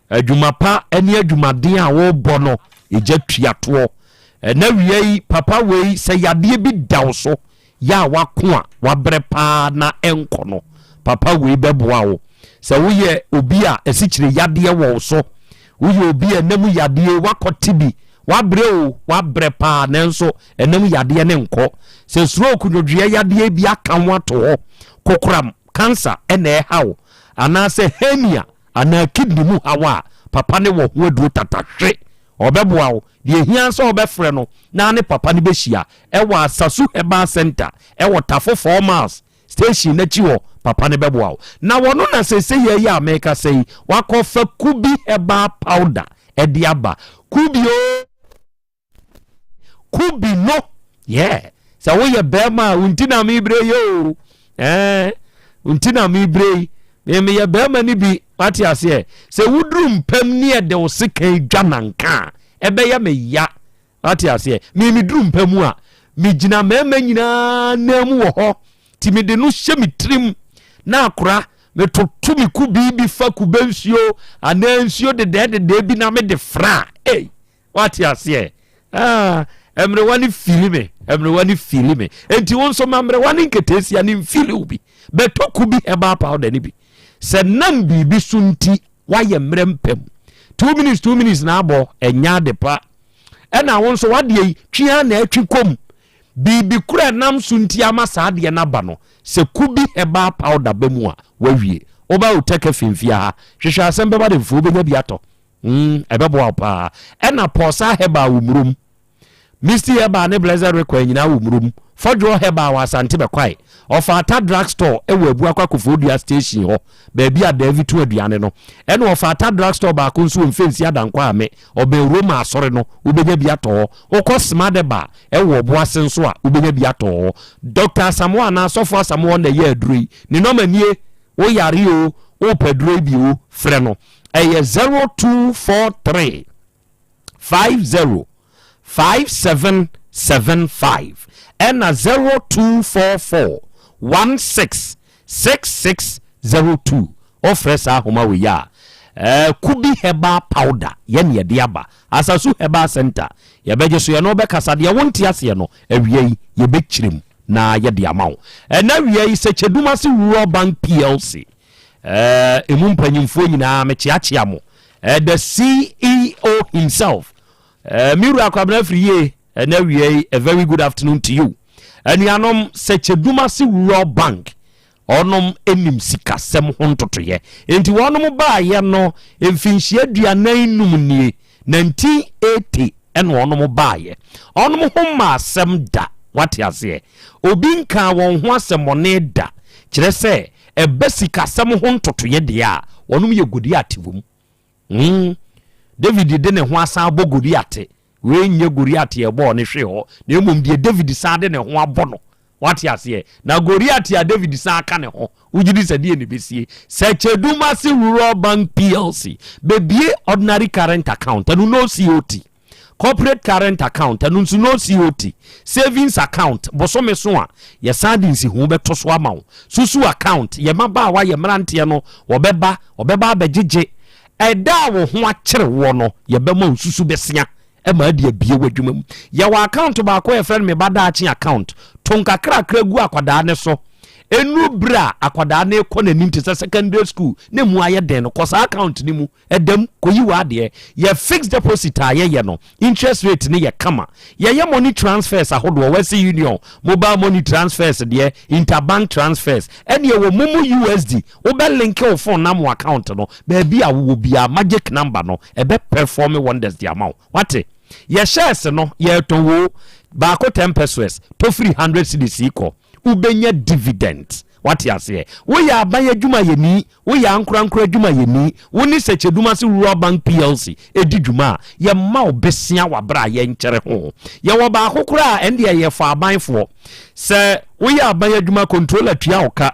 adwuma pa ne adwumaden a wobɔ no ɛgya tuatoɔ ɛna awia yi papa wei sɛ yadeɛ bi da wo so Yɛ a wako a wabrɛ paa na ɛnkɔ no, papa wei bɛboa wo. Sɛ woyɛ obi a asikyire yadeɛ wɔ wo so, woyɛ obi a ɛnam yadeɛ wakɔte bi, wabrɛ o, wabrɛ paa nanso ɛnam yadeɛ no nkɔ. Sɛ stroke nwodwoeɛ yadeɛ bi aka wo ato hɔ, kokoram, cancer, ɛna ɛha wo, anaasɛ hernia anaa kidney mu haw a, papa no wɔ ho aduro tatahwe. Ɔbɛboa wo. Deɛ ɛhia ara sɛ wobɛfrɛ no na ne papa no bɛhyia wɔ Asasu Herbal Centre wɔ Tafo 4 Miles Station no akyi hɔ. Papa no bɛboa wo. Na wɔno na seesei yi a merekasa yi, wakɔfa Kubi Herbal Powder de aba. Kubi oo! Kubi no! Yeah! Sɛ woyɛ bɛrima a, wo nti na mebrɛ yi oo. Ɛɛ, wo nti na mebrɛ yi. Me meyɛ bɛrima no bi, wate aseɛ. Sɛ woduru mpam ne ɛde wo sekan dwa nanka a, ɛbɛyɛ me ya. Wate aseɛ. Me meduru mpa mu a, megyina mmarima nyinaa nan mu wɔ hɔ. Nti mede no hyɛ me tirim na akora metoto me kube bi fa kube nsuo anaa nsuo dedɛɛdedɛɛ bi na mede fra. Ei, Wate aseɛ? Ah, mmerewa no fili me, mmerewa no fili me. Enti wo nso ma mmerewa no nketeesia no mfili wo bi. Bɛtɔ ku bi herbal powder no bi. Sɛ nam biribi so nti woayɛ mmerɛ mpam. 2 minutes, 2 minutes na abɔ, ɛnyɛ ade pa. Ɛna wo nso wadeɛ yi, twe ara na atwi kɔm. Biribi koro a ɛnam so nti ama saa adeɛ no aba no, sɛ ku bi herbal powder ba mu a, wawie. Woba Otɛkɛ Fimfia ha, hwehwɛ asɛm bɛba de mfuo, wobɛnya bi atɔ. Mm, ɛbɛboa wo paa. Ɛna Pɔsa Herbal wɔ Murom. Misty Herbal ne Blessed Recoil nyinaa wɔ Murom. Fɔdwoɔ Herbal wɔ Asante Bɛkwae. Ɔfaata Drug Store wɔ Abuakwa Kofoɔdua Station hɔ, baabi a Daavi to aduane no. Ɛna Ɔfaata Drug Store baako nso wɔ Mfensi Adankwa Ame, ɔbɛn Roma Asɔre no, wobɛnya bi atɔ hɔ. Wokɔ Smadeba wɔ Ɔboase nso a, wobɛnya bi atɔ hɔ. Dɔkta Asamoah anaa Sɔfo Asamoah na ɛyɛɛ aduro yi. Ne nɔma nie, wo yare o, wopɛ aduro yi bi o, frɛ no. Ɛyɛ 0243 50 5775 ɛna 0244 16 6602. Wofrɛ saa ahoma wei a, eh, Kubi Herbal Powder yɛne yɛde aba. Asasu Herbal Center yɛbɛgye so, yɛne wo bɛkasa. Deɛ wonte aseɛ no, awia yi yɛbɛkyerɛ mu na yɛde ama wo. Ɛna awia yi, Sɛkyɛdumase Rural Bank PLC Eh, emu mpanyimfoɔ nyinaa mekyeakyea mo. Eh, the CEO himself. Eh, me wura Kwabena afiri yie ɛna awia yi, a very good afternoon to you. Anuanom, sɛ Kyedumase Rural Bank ɔnom nim sikasɛm ho ntotoyɛ. Enti wɔnom baayɛ no mfinhyia 45 nie, 1980 ɛna ɔnom baayɛ. Ɔnom ho mma asɛm da, wate aseɛ. Obi nkaa wɔn ho asɛmmɔne da. Kyerɛ sɛ, ɛba sikasɛm ho ntotoeɛ deɛ a, wɔnom yɛ Goliat wɔ mu. Mm. David de ne ho asan abɔ Goliat. Wei nyɛ Goliat a ɛbɔɔ ne hwee hɔ, na mmom deɛ David san de ne ho abɔ no. Wate aseɛ? Na Goliat a David san aka ne ho, wogye di sɛ deɛ ne bɛsie? Sɛ Kyedumase Rural Bank PLC bɛbie ordinary current account, ɛno no COT. Corporate current account, ɛno nso no COT. Savings account, bosome so a, yɛsan de nsiho bɛto so ama wo. Susu account, yɛ mmabaawa, yɛ mmeranteɛ no, wɔbɛba, wɔbɛba abɛgyegye. Ɛda a wo ho akyere woɔ no, yɛbɛma wo susu bɛsia. ma adi abie w'adwuma mu. Yɛwɔ account baako a yɛfrɛ no Me Ba Daakye account. To nkakrakra gu akwadaa no so. Ɛnuru berɛ a akwadaa no rekɔ n'anim te sɛ secondary school na emu ayɛ den no, kɔ saa account no mu. Ɛda mu, kɔyi w'adeɛ. Yɛ fixed deposit a yɛyɛ no, interest rate no yɛ kama. Yɛyɛ money transfers ahodoɔ, Western Union, mobile money transfers deɛ, interbank transfers, ɛne ɛwɔ momo USD. Wobɛ linke wo phone nam wo account no, baabi a wowɔ biara, magic number no, ɛbɛ perform wonders de ama wo. Wate? Yɛ shares no, yɛretɔn woo, baako 10 pesewas, tɔ firi 100 cedis kɔ. Wobɛnya dividend. Wate aseɛ? Woyɛ aban adwumayɛni, woyɛ ankorankoro adwumayɛni, wo ne Sɛkyɛdumase Rural Bank PLC di dwuma a, yɛma wo besea wɔ aberɛ a yɛnkyɛre ho. Yɛwɔ baako koraa a, ɛndeɛ ɛyɛ for abanfoɔ. Sɛ woyɛ aban adwuma, controller tua wo ka,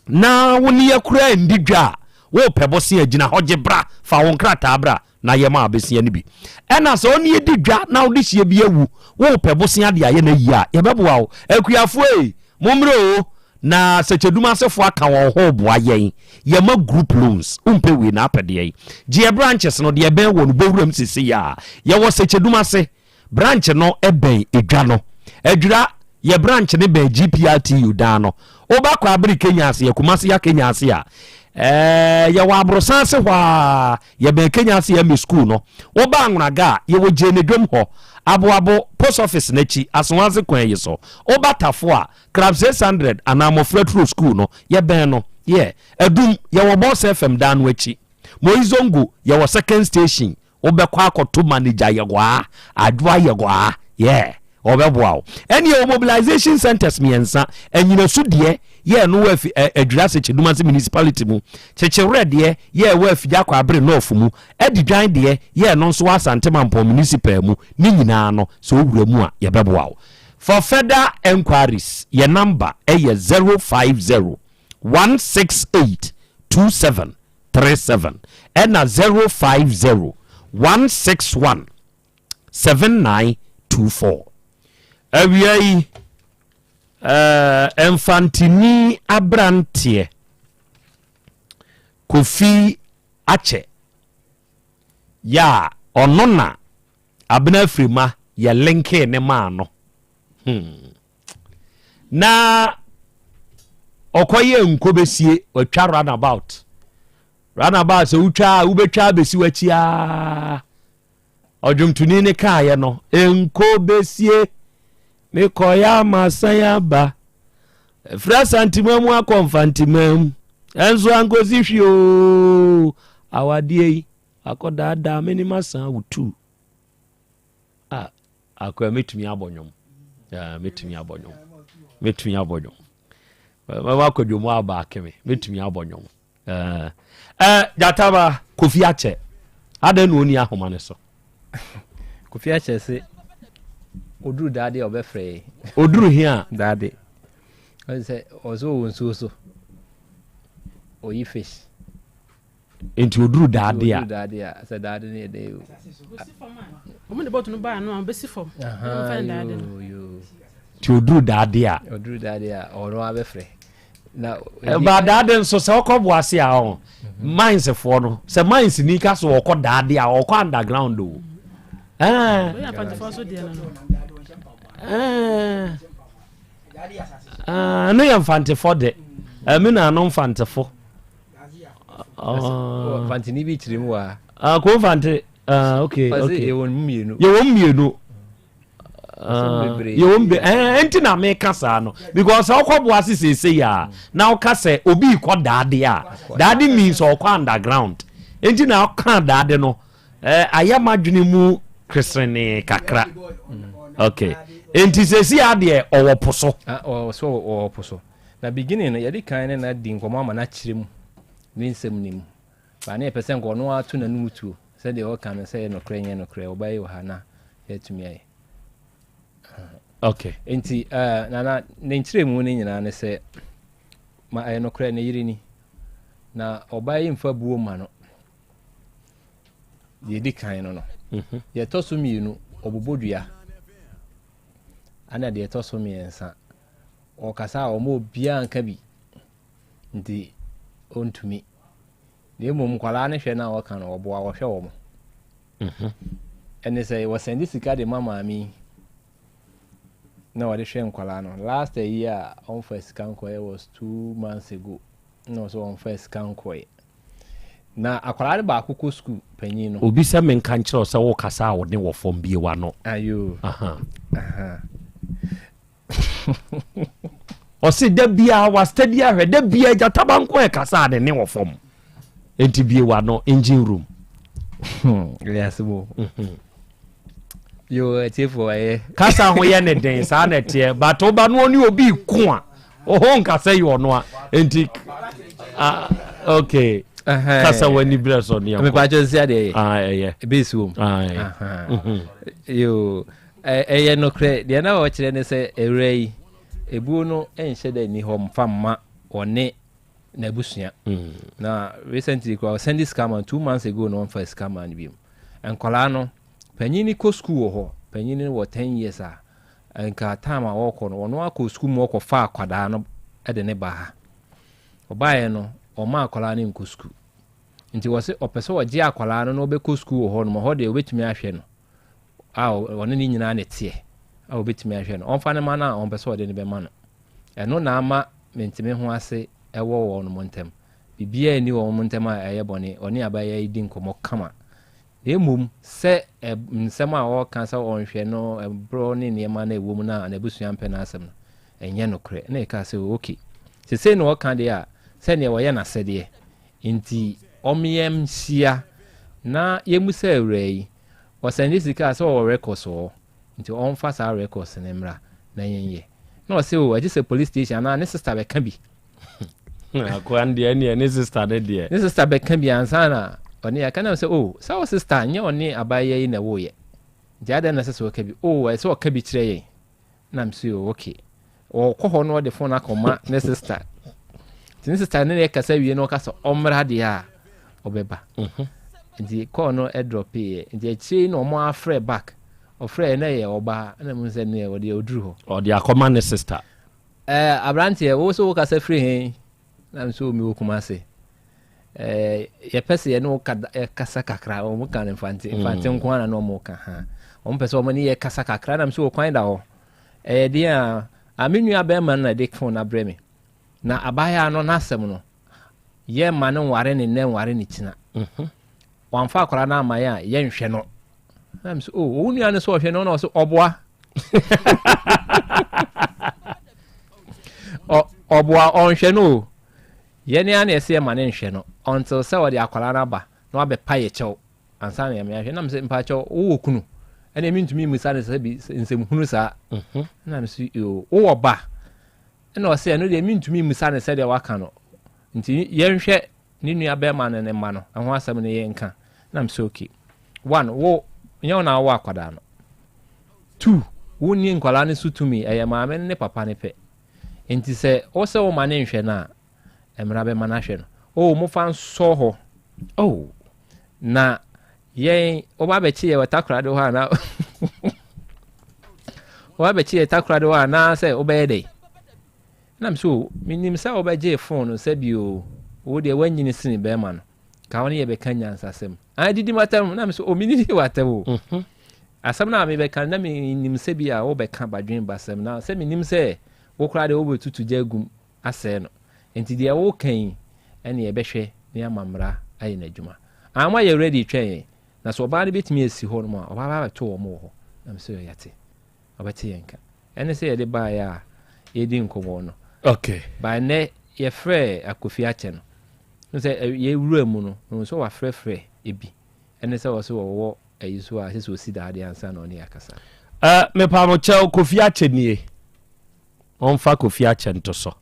na wo ne yɛ koraa nni dwa a, worepɛ bosea, gyina hɔ gye bra, fa wo nkrataa bra na yɛma wo bosea no bi. Ɛna sɛ wo ne yɛ di dwa na wode hyeɛ bi awu, worepɛ bosea de ayɛ no ayie a, yɛbɛboa wo. Akuafoɔ ei, mommrɛ o, na Sɛkyɛdum asefoɔ aka wɔn ho reboa yɛn. Yɛma group loans, wompɛ wei na apɛ deɛn? Gye yɛ branches no, deɛ ɛbɛn wɔ no, bɔ wuram seesei ara. Yɛwɔ Sɛkyɛdum ase. Branch no bɛn edwa no. Adwira, yɛ branch no bɛn GPRTU dan no. Woba Kwabere Kenya ase, yɛ Kumasi ya Kenya ase a, ɛɛ yɛwɔ aborosan ase hɔ ara, yɛbɛn Kenya ase MA school no. Woba Anwonaga a, yɛwɔ Gyene dwom hɔ, Aboabo post office no akyi, Asoase kwan yi so. Woba Tafo a, Club 600 anaa Mmɔfra Turo school no, yɛbɛn no. Yeah. Adum, yɛwɔ Boss FM dan no akyi. Moizongo, yɛwɔ second station. Wobɛkɔ akɔto manager yɛgwaa, adwoa yɛgwaa, yeah, ɔbɛboa wo. Ɛne yɛwɔ mobilization centers mmiɛnsa, Anyinasu deɛ, yɛ ɛno wɔ afi, ɛ, Adwirase Kyedumase municipality mu, Kyekyewerɛ deɛ, yɛ ɛwɔ Afigya Kwaabere North mu, Adidwan deɛ, yɛ ɛno nso wɔ Asante Mampɔn municipal mu, ne nyinaa no, sɛ wowura mu a, yɛbɛboa wo. For further enquiries, yɛ number yɛ 050 168 27 37 ɛna 050 161 7924. Awia yi, eh, Mfantini aberanteɛ Kofi Akyɛ yɛ a ɔno na Abena Afirima yɛ linkee ne maa no. Hmm. Na ɔkɔyɛ nkɔbɛsie watwa runabout runabout sɛ wotwa a wobɛtwa abɛsi w'akyi aa ɔdwomtoni ne kaeɛ no nkɔbɛsie mekɔyɛ ama san aba ɛfiri asantima mu akɔ mfantima mu ɛnso ankɔsi hwee oo awadeɛ yi akɔdaadaa me ne masan wotu Ah, akoa mɛtumi abɔ nnwom. Ah, mɛtumi abɔ nnwom. Mɛtumi abɔ nnwom. Mɛma akɔdwo mu aba akeme. Mɛtumi abɔ nnwom. Eh, eh, Gyataba, Kofi Akyɛ. Adɛn na ɔni ahoma no so? Kofi Akyɛ se, oduru daade a ɔbɛfrɛ yɛ. Oduru he a? Daade. Ɔsɛ ɔsɛ ɔwɔ nsuo so. Oyi fish. Nti oduru daade a. Oduru daade a sɛ daade no yɛ dɛ o. Wɔn de bɔtɔ no baa no a wɔbɛsi fam. Daade no. Nti oduru daade a. Oduru daade a ɔno abɛfrɛ. Na ɛba daade nso sɛ ɔkɔ boase a ɔn mhm. mines foɔ no sɛ mines ni ka so ɔkɔ daade a ɔkɔ underground o. Ɛɛ. Ɛno yɛ mfantefo de ɛmi na ano mfantefo. Mfantini bi kyerɛ mu wɔ ha. Ah, ko mfante. Ah, okay, okay. Yɛwɔ mu mmienu. Yɛwɔ mu mmienu. Yɛwɔ mu eh, nti na meka saa no because sɛ wokɔ boa se seesei a na woka sɛ obi kɔ daade a daade means ɔkɔ underground nti na woka daade no eh, ayɛ m'adwene mu keserenee kakra okay nti seesei adeɛ ɔwɔ po so. Ah, ɔwɔ po so. Na beginning no yɛde kan ne no adi nkɔmmɔ ama no akyerɛ mu ne nsɛm no mu. But na yɛpɛ sɛ nka ɔno ara to n'anom tuo sɛdeɛ ɔka no sɛ ɛyɛ nokorɛ nyɛ nokorɛ ɔba yi wɔ ha na yɛatumi ayɛ. Okay. Nti uh, nana ne nkyerɛmu no nyinaa ne sɛ ma ɛyɛ nokorɛ ne yere ni na ɔbaa yi mfa buo ma no deɛ ɛdi kan no no mhm. deɛ ɛtɔ so mmienu ɔbobɔ dua ana deɛ ɛtɔ so mmiɛnsa Ɔkasa a ɔma obiara nka bi nti ɔntumi. Na mmom nkwadaa no hwɛ no a ɔka no ɔboa ɔhwɛ wɔn. Mhm. Ɛne sɛ wɔsɛnde sika de ma maame yi na wɔde hwɛ nkwadaa no. Last ayi a ɔmfa sika nkɔeɛ was 2 months ago, na ɔsɛ ɔmfa sika nkɔeɛ. Na akwadaa no baako kɔ sukuu, panyin no. Obi sɛ menka nkyerɛ wo sɛ wokasa a wo ne wɔ fam, bie w'ano. Ayo. Aha. Aha. Ɔse da biara wastadi ahwɛ, da biara gyataba nko a ɛkasa a ne ne wɔ fam. Enti bie w'ano, engine room. Ɛyɛ asɛm o. Yo, atiefoɔ ɛyɛ. Kasa ho yɛ ne den saa na ɛteɛ, but woba no ɔne obi ko a ɔhɔ nkasa yi ɔno a enti ah, okay. Kasa w'ani berɛ so ne ɛkɔ. Mepakyɛ nsi adeɛ yɛ. Ah, ɛyɛ. Base wom. Ah, Yo, ɛyɛ nokorɛ deɛ na wɔkyerɛ ne sɛ awura yi ebuo no nhyɛ dɛ nni hɔ mfa mma ɔne n'abusua. Na recently kora ɔsɛnde sika ma no 2 months ago na ɔmfa sika ma no biom. Nkwadaa no, panyin no kɔ sukuu wɔ hɔ. Panyin no wɔ 10 years a nka time a wɔrekɔ no, ɔno akɔ sukuu mu ɔkɔfa akwadaa no de ne ba ha. Ɔbaeɛ no, ɔma akwadaa no nkɔ sukuu. Nti wɔse ɔpɛ sɛ ɔgye akwadaa no na ɔbɛkɔ sukuu wɔ hɔ nom. Ɔhɔ deɛ ɔbɛtumi ahwɛ no a ɔne ne nyinaa ne teɛ a ɔbɛtumi ahwɛ no. Ɔmfa ne ma no a ɔmpɛ sɛ ɔde no bɛma no. Ɛno na ama menteme ho ase ɛwɔ wɔn mo ntam. Biribiara nni wɔn ntam a ɛyɛ bɔne. Ɔne abaayewa yi di nkɔmmɔ kama. Na mmom sɛ nsɛm a ɔreka sɛ ɔnhwɛ no ɛborɔ ne nneɛma no a ɛwɔ mu no a n'abusua mpɛ n'asɛm no, ɛnyɛ nokorɛ. Na ɛka sɛ okay. Sesei na ɔka deɛ a sɛdeɛ wɔyɛ n'asɛdeɛ nti ɔmeyɛm hyia na yɛmu sɛ awura yi ɔsɛnde sika a sɛ ɔwɔ records wɔ hɔ nti ɔmfa saa records no mmra na yɛnyɛ. Na ɔsɛ o ɛgye sɛ police station anaa ne sister bɛka bi. Akoa no deɛ ɛneɛ ne sister ne deɛ. Ne sister bɛka bi ansa na ɔne yɛaka nam sɛ o sɛ wo sister nyɛ ɔne abaayewa yi na ɛwoyɛ nti adɛn na ɛsɛ sɛ ɔka bi, o ɛsɛ sɛ ɔka bi kyerɛ yɛn. Nam sɛ o okay. Ɔkɔ hɔ na ɔde phone akɔma ne sister nti ne sister ne ne kasa wie na ɔka sɛ ɔmmra deɛ a ɔbɛba. Nti call no ɛdrɔpeeɛ nti akyire na ɔmo afrɛ back. Ɔfrɛ na ɛyɛ ɔbaa ɛna mu sɛ ne ɔde ɔduru hɔ. Ɔde akɔma ne sister. Ɛɛ aberanteɛ, wo so wokasa firi he? Na nso mi wɔ Kumase. Ɛɛ yɛpɛ sɛ yɛne wo kasa kakra. Wɔn ka no Mfante, Mfante nko ara na wɔn ka ha. Wɔn pɛ sɛ wɔn ne yɛ kasa kakra. Na nso wɔ kwan da hɔ. Ɛyɛ deɛ a, a me nua bɛrima no na ɛde phone abrɛ me. Na abaayewa no n'asɛm no, yɛ ma no nware ne nnɛ nware ne kyina. Wamfa akwadaa no ama yɛn a yɛnhwɛ no. Na nso o, wo nua no sɛ ɔhwɛ no na ɔsɛ ɔboa. Ɔboa ɔnhwɛ no o. Yɛne a na ɛsɛ yɛma ne nhwɛ no until sɛ ɔde akwadaa no aba na wabɛpa yɛ kyɛw ansa na yɛma yɛahwɛ. Nam sɛ mpakyɛw wowɔ kunu ɛna mentumi mmisa no sɛ bi nsɛmhunu saa. Na me so yo wowɔ ba ɛna ɔsɛ ɛno deɛ mentumi mmisa no sɛdeɛ waka no nti yɛnhwɛ ne nua bɛrima no ne mma no ɛho asɛm no yɛnka. Na me sɛ okay, one, wo nyɛ wo na wowɔ akwadaa no, two, wonni nkwadaa no so tumi, ɛyɛ maame no ne papa no pɛ nti sɛ wo sɛ woma ne nhwɛ no a mmara bɛma no ahwɛ no. O mofa nsɔ hɔ. Oh. Na yɛn woba bɛkye yɛ wɔ Takoradi hɔ ana woba bɛkye yɛ Takoradi hɔ anaa sɛ wobɛyɛ dɛn? Nam so menim sɛ wobɛgye phone no sɛ bio wo deɛ woanyini sene bɛrima no ka wo ne yɛbɛka nyansasɛm ah didi matam. Nam so o menidi w'atɛm o. Asɛm no a mebɛka na menim sɛ bi a wobɛka badwen basɛm na sɛ menim sɛ wo koraa deɛ wobɛtutu gya agum asɛe no nti deɛ woka yi ɛne yɛbɛhwɛ ne ama mmara ayɛ n'adwuma ama yɛ ready twɛn yɛn. Na sɛ ɔbaa no bɛtumi asi hɔ nom a ɔbaa baa bɛto wɔn wɔ hɔ. Nam sɛ yɛate ɔbɛte yɛn ka ɛne sɛ yɛde baeɛ a yɛdi nkɔmmɔ no. By nnɛ yɛfrɛ Akofi akyɛ no sɛ yɛwura mu no mehu sɛ wafrɛfrɛ ebi ɛne sɛ wɔ sɛ wɔwɔ ayi so a ɛsɛ sɛ ɔsi daade ansa na ɔne yɛakasa. Mepa mo kyɛw, Kofi akyɛ nie. Ɔmfa Kofi akyɛ nto so.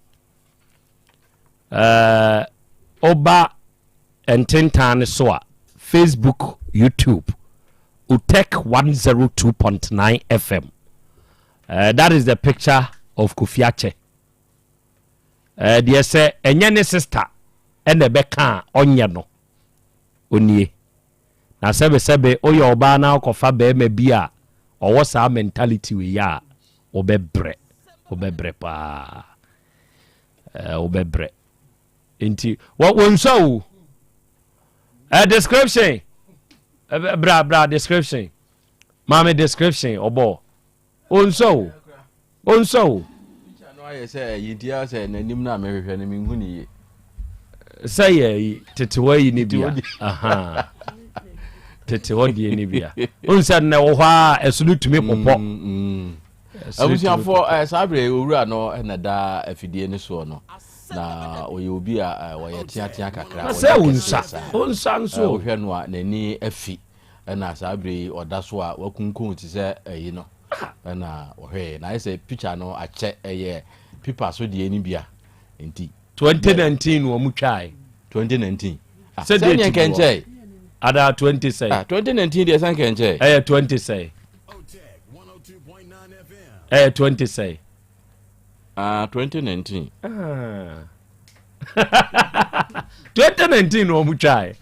Ɔba ntentan ne so a Facebook, YouTube, Otec 102.9 FM. That is the picture of Kofi akyɛ. Deɛ sɛ ɛnyɛ ne sister ɛna ɛbɛka a ɔnyɛ no onie. Na sɛbesɛbe woyɛ ɔbaa na wokɔfa bɛrima bi a ɔwɔ saa mentality wei a, wobɛbrɛ, wobɛbrɛ paa, wobɛbrɛ. Nti wɔnsua o. Description, bra bra description. Maame description ɔbɔ. Onsɔ o. Onsɔ o. Picture no ayɛ sɛ ɛyi nti ayɛ sɛ n'anim no a mehwehwɛ no menhu ne yie. Sɛ yɛ tete hɔ yi ne bia. Aha. Tete hɔ deɛ ne bia. Onsɛ nnɛ wɔ hɔ a ɛso no tumi popɔ. Mm, mm. Abusuafoɔ eh, saa berɛ owura no eh, na da afidie no soɔ no na ɔyɛ obi a eh, ɔyɛ teatea kakra sɛ wo nsa wo nsa nso wohwɛ no a n'ani afi ɛna saa berɛ yi ɔda so a wakunkun te sɛ ayi no ɛna ɔhwɛɛ na ayɛ sɛ picture no akyɛ ɛyɛ pipa so deɛ no bia nti 2019 wɔn twae 2019 ah, sɛ deɛ nkɛnkyɛe ada 20 sɛ ah, 2019 deɛ sɛ nkɛnkyɛe ɛyɛ 20 sɛ ɛyɛ 20 sɛ ah 2019 ah. 2019 na wɔn twae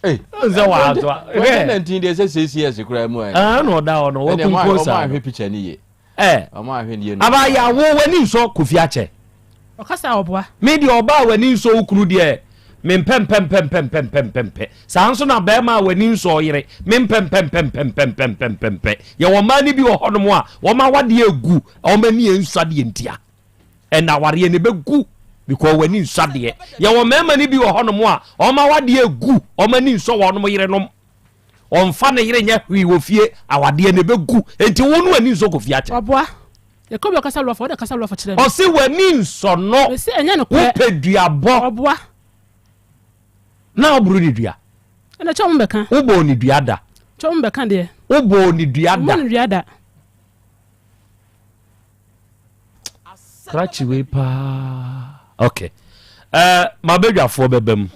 sɛ wɔato a 2019 deɛ sɛ six years koraa mu ɛ ah na ɔda hɔ no wɔkunkuo saa ɔmo ahwɛ picture ni yie ɛ ɔmo ahwɛ ni yie no aba yɛ awo w'ani nsɔ kofi akyɛ ɔkasa ɔboa me deɛ ɔbaa w'ani nsɔ wo kunu deɛ mempɛmpɛmpɛmpɛmpɛmpɛmpɛmpɛ saa nso na bɛrima a w'ani nsɔ ɔyere mempɛmpɛmpɛmpɛmpɛmpɛmpɛmpɛ yɛwɔ mmaa no bi wɔ hɔnom a wɔn awadeɛ egu wɔn ani nsɔ adeɛ ntia Ɛna awareɛ no ɛbɛgu because w'ani nsɔ adeɛ. Yɛwɔ mmarima no bi wɔ hɔnom a wɔn awadeɛ egu, wɔn ani nsɔ wɔn yerenom. Ɔmfa ne yere nyɛ hwee wɔ fie, awadeɛ no ɛbɛgu. Enti wo no w'ani nsɔ Kofi Akyɛ. Ɔboa. Yɛkɔ bi ɔkasa lɔfo, ɔde kasa lɔfo kyerɛ me. Ɔse w'ani nsɔ no. Mese ɛnyɛ nokorɛ. Wopɛ duabɔ. Ɔboa. Na woboro ne dua. Ɛna kyɛ wɔn bɛka. Wobɔɔ ne dua da. Kyɛ wɔn bɛka deɛ. Wobɔɔ ne dua da. Mmɔ ne dua da. Krakye wei paa. Okay. Uh, mabadwafoɔ bɛba mu.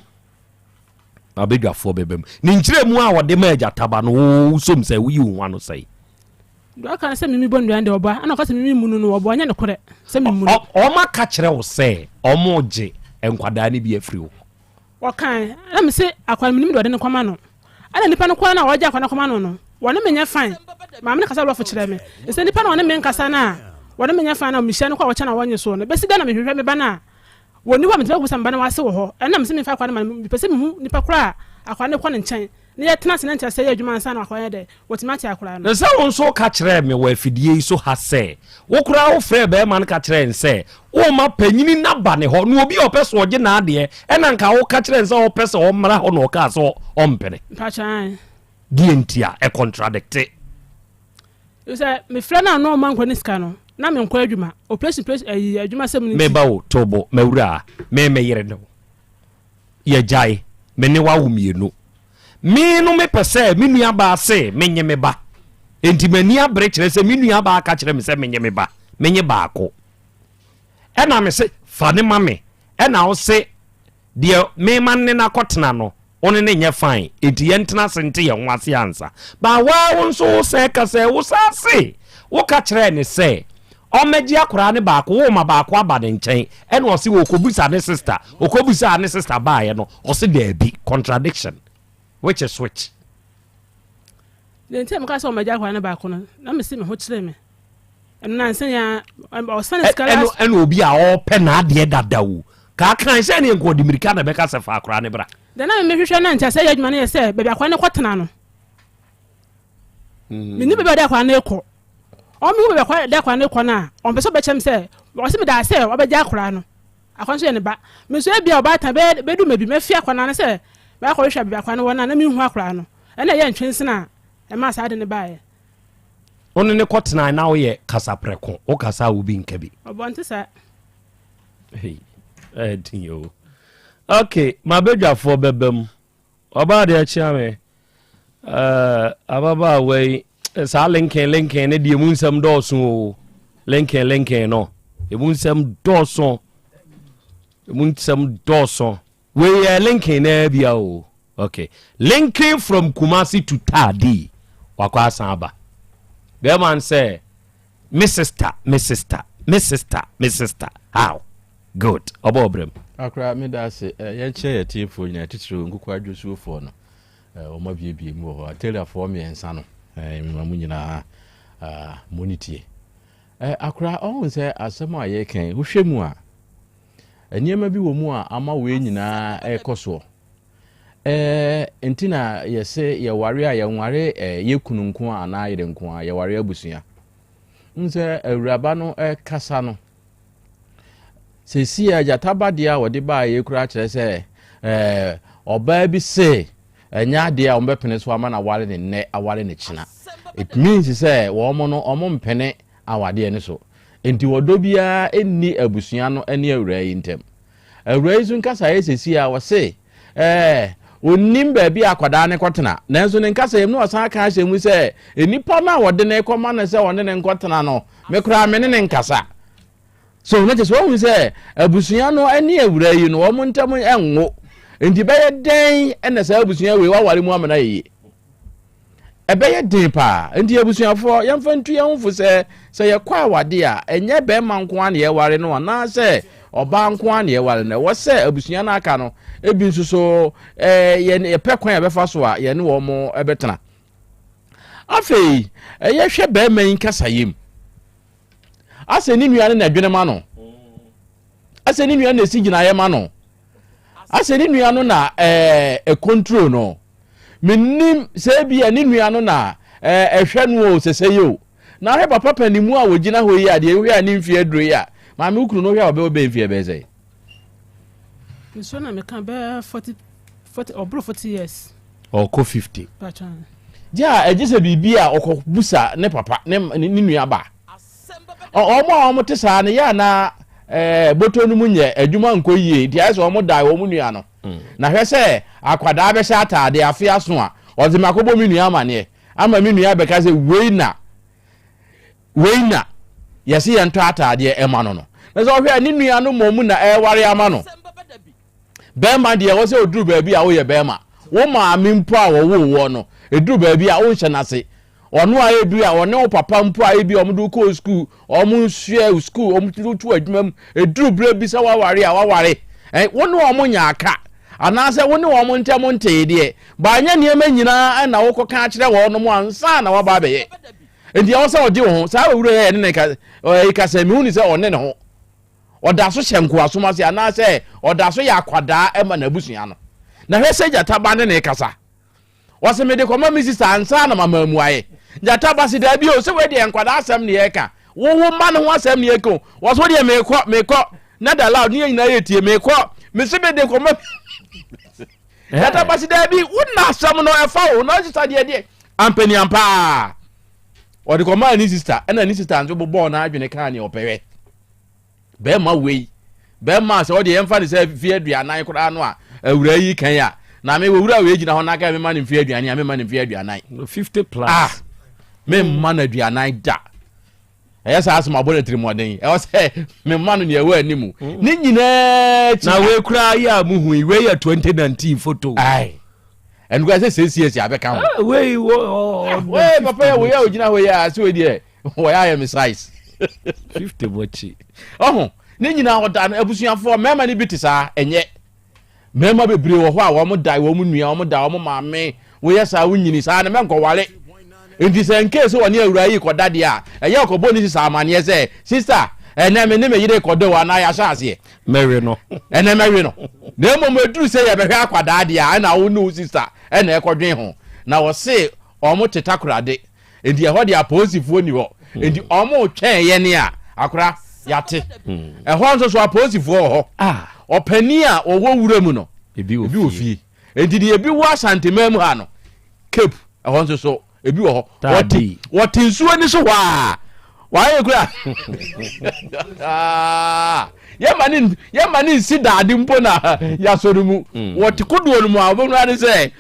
Mabadwafoɔ bɛba mu. Ne nkyerɛmu a wɔde ma agyataba no wosom sɛ woyi wo ho ano sɛe. Deɛ ɔka sɛ mimi bɔ nnua deɛ ɔboa ɛna ɔka sɛ mimi mu no no ɔboa nyɛ nokorɛ sɛ memu no. Ɔma ka kyerɛ wo sɛ ɔmo gye nkwadaa no bi afiri wo. Ɔkae, na mese akoa no menim deɛ ɔde no kɔma no. Ɛna nipa no koraa no a ɔgye akoa no kɔma no no, wɔne me nyɛ fine. Maame no kasa rough kyerɛ me. Ɛsɛ nipa no a ɔne me nkasa no a, wɔne me nyɛ fine na mehyia no kɔ a wɔkyɛ no a wɔnnye soɔ no, ɛbɛsi dɛn na mehwehwɛ me ba no a wɔnni hɔ a metumi akɔbisa me ba no ase wɔ hɔ. Ɛna mese memfa akoa no ma no, mepɛ sɛ mehu nipa korɔ a akoa no kɔ ne nkyɛn na yɛtena ase na nteaseɛ yɛ adwuma ansa na akoa no ayɛ dɛ, watumi ate akoa no. Na sɛ wo nso woka kyerɛɛ me wɔ afidie yi so ha sɛ, wo koraa wofrɛɛ barima no ka kyerɛɛ no sɛ worema panyini no aba ne hɔ, na obi a ɔpɛ sɛ ɔgye n'adeɛ, ɛna nka woka kyerɛɛ no sɛ ɔpɛ sɛ ɔmmra hɔ na ɔkaa sɛ ɔmpene. Mpakyɛ ae. Deɛ nti a, ɛkɔntradikte. Efisɛ mefrɛ no a na ɔmma nkɔ ne sika no, na menkɔ adwuma. Operation operation ayi adwuma sɛm no nti. Meba o, to bo, m'awuraa, me me yere ne wo. Yɛgyae, me ne wo awo mmienu. Me no mepɛ sɛ me nuabaa se menye me ba. Enti m'ani abere kyerɛ sɛ me nuabaa ka kyerɛ me sɛ menye me ba, menye baako. Ɛna me se fa ne ma me. Ɛna wo se deɛ mema ne no akɔtena no, wo ne no nyɛ fine. Enti yɛntena ase nte yɛn ho ase ansa. Ba waa wo nso wo sɛ ka sɛ wo saa se woka kyerɛɛ ne sɛ ɔmmɛgye akwaraa no baako, worema baako aba ne nkyɛn, ɛna ɔse ɔkɔbisa ne sister, ɔkɔbisaa ne sister baeɛ no, ɔse daabi, contradiction, which is which? Deɛ nti a meka sɛ ɔmmɛgye akwaraa no baako no, na mese me ho kyere me. Ɛno nansa yi ara, ɔsane sika last. Ɛna obi a ɔpɛ n'adeɛ dada o, kaa kan sɛ ɛne nka ɔde mirika na ɛbɛka sɛ fa akwaraa no bra. Deɛ na mehwehwɛ na nti a sɛ ɛyɛ adwuma no yɛ sɛ baabi akwaraa no kɔtena no, Mennim baabi a ɔde akwadaa no rekɔ. Ɔmehu baabi a ɔde akwadaa no rekɔ no a, ɔmpɛ sɛ ɔbɛkyerɛ me sɛ, ɔse medaa sɛ wabɛgye akwadaa no. Akwadaa no nso yɛ ne ba. Me nso ebia ɔbaatan bɛyɛ bɛdu ma bi, mɛfi akwadaa no anaasɛ mɛakɔhwehwɛ baabi akwadaa no wɔ no a na menhu akwadaa no. Ɛna ɛyɛ ntwensene a ɛmaa saa ade no baeɛ. Wo ne no kɔtenae na woyɛ kasaprɛko, wokasa a obi nka bi. Ɔbɔ nte saa. Hey, ɛyɛ den o. Okay, m'abadwafoɔ bɛba mu. Ɔbaa deɛ kyea me. Uh, ababaawa yi, saa Lincoln Lincoln ne deɛ emu nsɛm dɔɔso o. Lincoln Lincoln no, emu nsɛm dɔɔso. Emu nsɛm dɔɔso. Wei yɛ Lincoln naa bia o. Okay. Lincoln from Kumasi to Tadi. Wakɔ asan aba. Bɛrima n sɛ, me sister, me sister, me sister, me sister. How? Good. Ɔbɔ ɔbrɛ mu. Akora meda ase. Yɛnkyerɛ yɛn atiefoɔ nyinaa, titiriw Nkoko Adwosuofoɔ no. Wɔn abiebie mu wɔ hɔ. Ateliafoɔ mmiɛnsa no, mema mo nyinaa mo ne tie. Akora, ɔhu sɛ asɛm a yɛreka yi, wohwɛ mu a, nneɛma bi wɔ mu a ama wei nyinaa ɛrekɔ soɔ. Ɛɛ nti na yɛse yɛware a yɛnware ɛɛ yɛ kunu nko a anaa yere nko a, yɛware abusua. N sɛ awuraba no ɛkasa no, seesei a gyata ba deɛ a wɔde baeɛ koraa kyerɛ sɛ ɛɛ ɔbaa bi se ɛnyɛ adeɛ a wɔbɛpene so ama no aware ne nnɛ aware ne kyena. It means sɛ wɔn no wɔn mpene awadeɛ no so. Nti ɔdɔ biara nni abusua no ne awuraa yi ntam. Awuraa yi nso nkasaeɛ seesei a ɔse ɛɛ ɔnnim baabi a akwadaa no kɔtena. Nanso ne nkasaeɛ mu na ɔsan ka ahyɛ mu sɛ nnipa no a wɔde no rekɔma no sɛ ɔne no nkɔtena no, me koraa me ne no nkasa. So na kyerɛ sɛ wɔhu sɛ abusua no ne awuraa yi no wɔn ntam nwo. Nti bɛyɛ dɛn na saa abusua wei waware mu amena yie? Ɛbɛyɛ den paa. Enti abusuafoɔ, yɛmfa ntu yɛn ho fo sɛ, sɛ yɛkɔ awade a, ɛnyɛ barima nko ara na yɛware no anaasɛ ɔbaa nko ara na yɛware no. Ɛwɔ sɛ abusua no aka no ebi nso so yɛn yɛpɛ kwan a yɛbɛfa so a yɛne wɔn bɛtena. Afei, ɛyɛ hwɛ barima yi nkasayɛ mu. Asɛ ne nua no na ɛdwene ma no. Asɛ ne nua no na ɛsi gyinaeɛ ma no. Asɛ ne nua no na ɛɛ ɛcontrol no. Mennim sɛ ebia ne nua no na ɛhwɛ no o, sɛ sɛ yi o. Na ahwɛ papa panimu a wɔgyina hɔ yi a, deɛ wohwɛ a ne mfeɛ aduro yi a, maame wo kunu no wohwɛ a ɔbɛwɔ bɛyɛ mfeɛ bɛyɛ sɛn? Nsuo na meka bɛyɛ 40, 40, ɔboro 40 years. Ɔkɔ 50. Gye a ɛgye sɛ biribi a ɔkɔbusa ne papa ne ne nua ba. Wɔn a wɔte saa no yɛ ana ɛɛ bɔtɔ no mu nyɛ adwuma nkɔ yie nti ayɛ sɛ wɔn dan wɔn nua no. Na hwɛ sɛ akwadaa bɛhyɛ ataade afe aso a, ɔdze me akɔbɔ me nua amaneɛ ama me nua abɛka sɛ wei na wei na yɛse yɛntɔ ataadeɛ ɛma no no. Na sɛ ɔhwɛ a ne nua no mmom na ɛreware ama no. Bɛrima deɛ ɛwɔ sɛ ɔduru baabi a woyɛ bɛrima. Wo maame mpo a wɔwoo woɔ no, ɛduru baabi a wonhyɛ no ase. Ɔno a ebi a ɔne wo papa mpo a ebi a wɔde wo kɔɔ sukuu, wɔn nsua sukuu, wɔn de wo to adwuma mu, ɛduru berɛ bi sɛ woaware a woaware. Ɛ, wo ne wɔn nyɛ aka anaasɛ wo ne wɔn ntam ntee deɛ, baanyɛ nneɛma nyinaa na wokɔka akyerɛ wɔn ansa na woaba abɛyɛ. Enti ɛwɔ sɛ ɔgye wo ho. Saa owura yi a yɛne ne ka, ɛyi kasa yi, mehu ne sɛ ɔne ne ho. Ɔda so hyɛ nkoasom ase anaasɛ ɔda so yɛ akwadaa ma n'abusua no. Na hwɛ sɛ gyata ba ne ne kasa. Ɔse mede kɔma me sista ansa na mama amuae. Gyata ba se daabi o, sɛ wei deɛ nkwadaa asɛm ne yɛka. Wo wo mma no ho asɛm ne yɛka o. Ɔse wo deɛ mekɔ, mekɔ. Na da loud ne yɛn nyinaa yɛtie, mekɔ. Mese mede kɔma Gyata ba se daabi, wo na asɛm no ɛfa wo, na sista deɛ deɛ. Ampani ampaa. Ɔde kɔmaa ne sista, ɛna ne sista nso bobɔɔ n'adwene kaa nea ɔpɛ hwɛ. Bɛrima wei, bɛrima a sɛ ɔde yɛmfa ne sɛ mfeɛ aduanan koraa no a awura yi kan a, na me wɔwura wei gyina hɔ na aka mema no mfeɛ aduanan a mema no mfeɛ aduanan. 50 plus. Ah, memma no aduanan da. Ɛyɛ saa asɛm abɔ no atirimuɔden. Ɛwɔ sɛ mema no nea ɛwɔ anim. Mm. Ne nyinaa akyi. Na wei koraa yɛ a muhu yi, wei yɛ 2019 photo. Aye. Ɛno koraa sɛ siesie abɛka ho. Ah, wei wɔ. Wei papa yɛ wei a ogyina hɔ yi a sɛ wei deɛ wɔyɛ ayɛ me size. 50 mu akyi. Ɔho ne nyinaa ɔda no abusuafoɔ mmarima no bi te saa ɛnyɛ mmarima bebree wɔ hɔ a wɔn da wɔn nua wɔn da wɔn maame woyɛ saa wonyini saa no mɛnkɔware nti sɛ nkee sɛ wɔne awura yi kɔda deɛ a ɛyɛ ɔkɔbɔ ne sisa amaneɛ sɛ sista ɛnɛ me ne me yere kɔda o anaa yɛahyɛ aseɛ mɛwe no ɛnɛ mɛwe no na mmom ɛduru sɛ yɛbɛhwɛ akwadaa deɛ a ɛna wo ne wo sista ɛna ɛkɔdwen ho na wɔse wɔn te takorade nti ɛhɔ deɛ apolisifoɔ ni hɔ nti wɔn retwɛn yɛn a akora yate ɛhɔ nso so apolisifoɔ wɔ hɔ ah. ɔpanin a ɔwɔ wura mu no ebi wɔ fie nti deɛ ebi wɔ asanteman mu ha no cape ɛhɔ nso so ebi wɔ hɔ wɔte wɔte nsuo ni so hɔ a wayɛ kura yɛma ne yɛma ne nsi daade mpo na yasɔre mu mm. wɔte kodoɔ no mu a wɔbɛhunu ade sɛ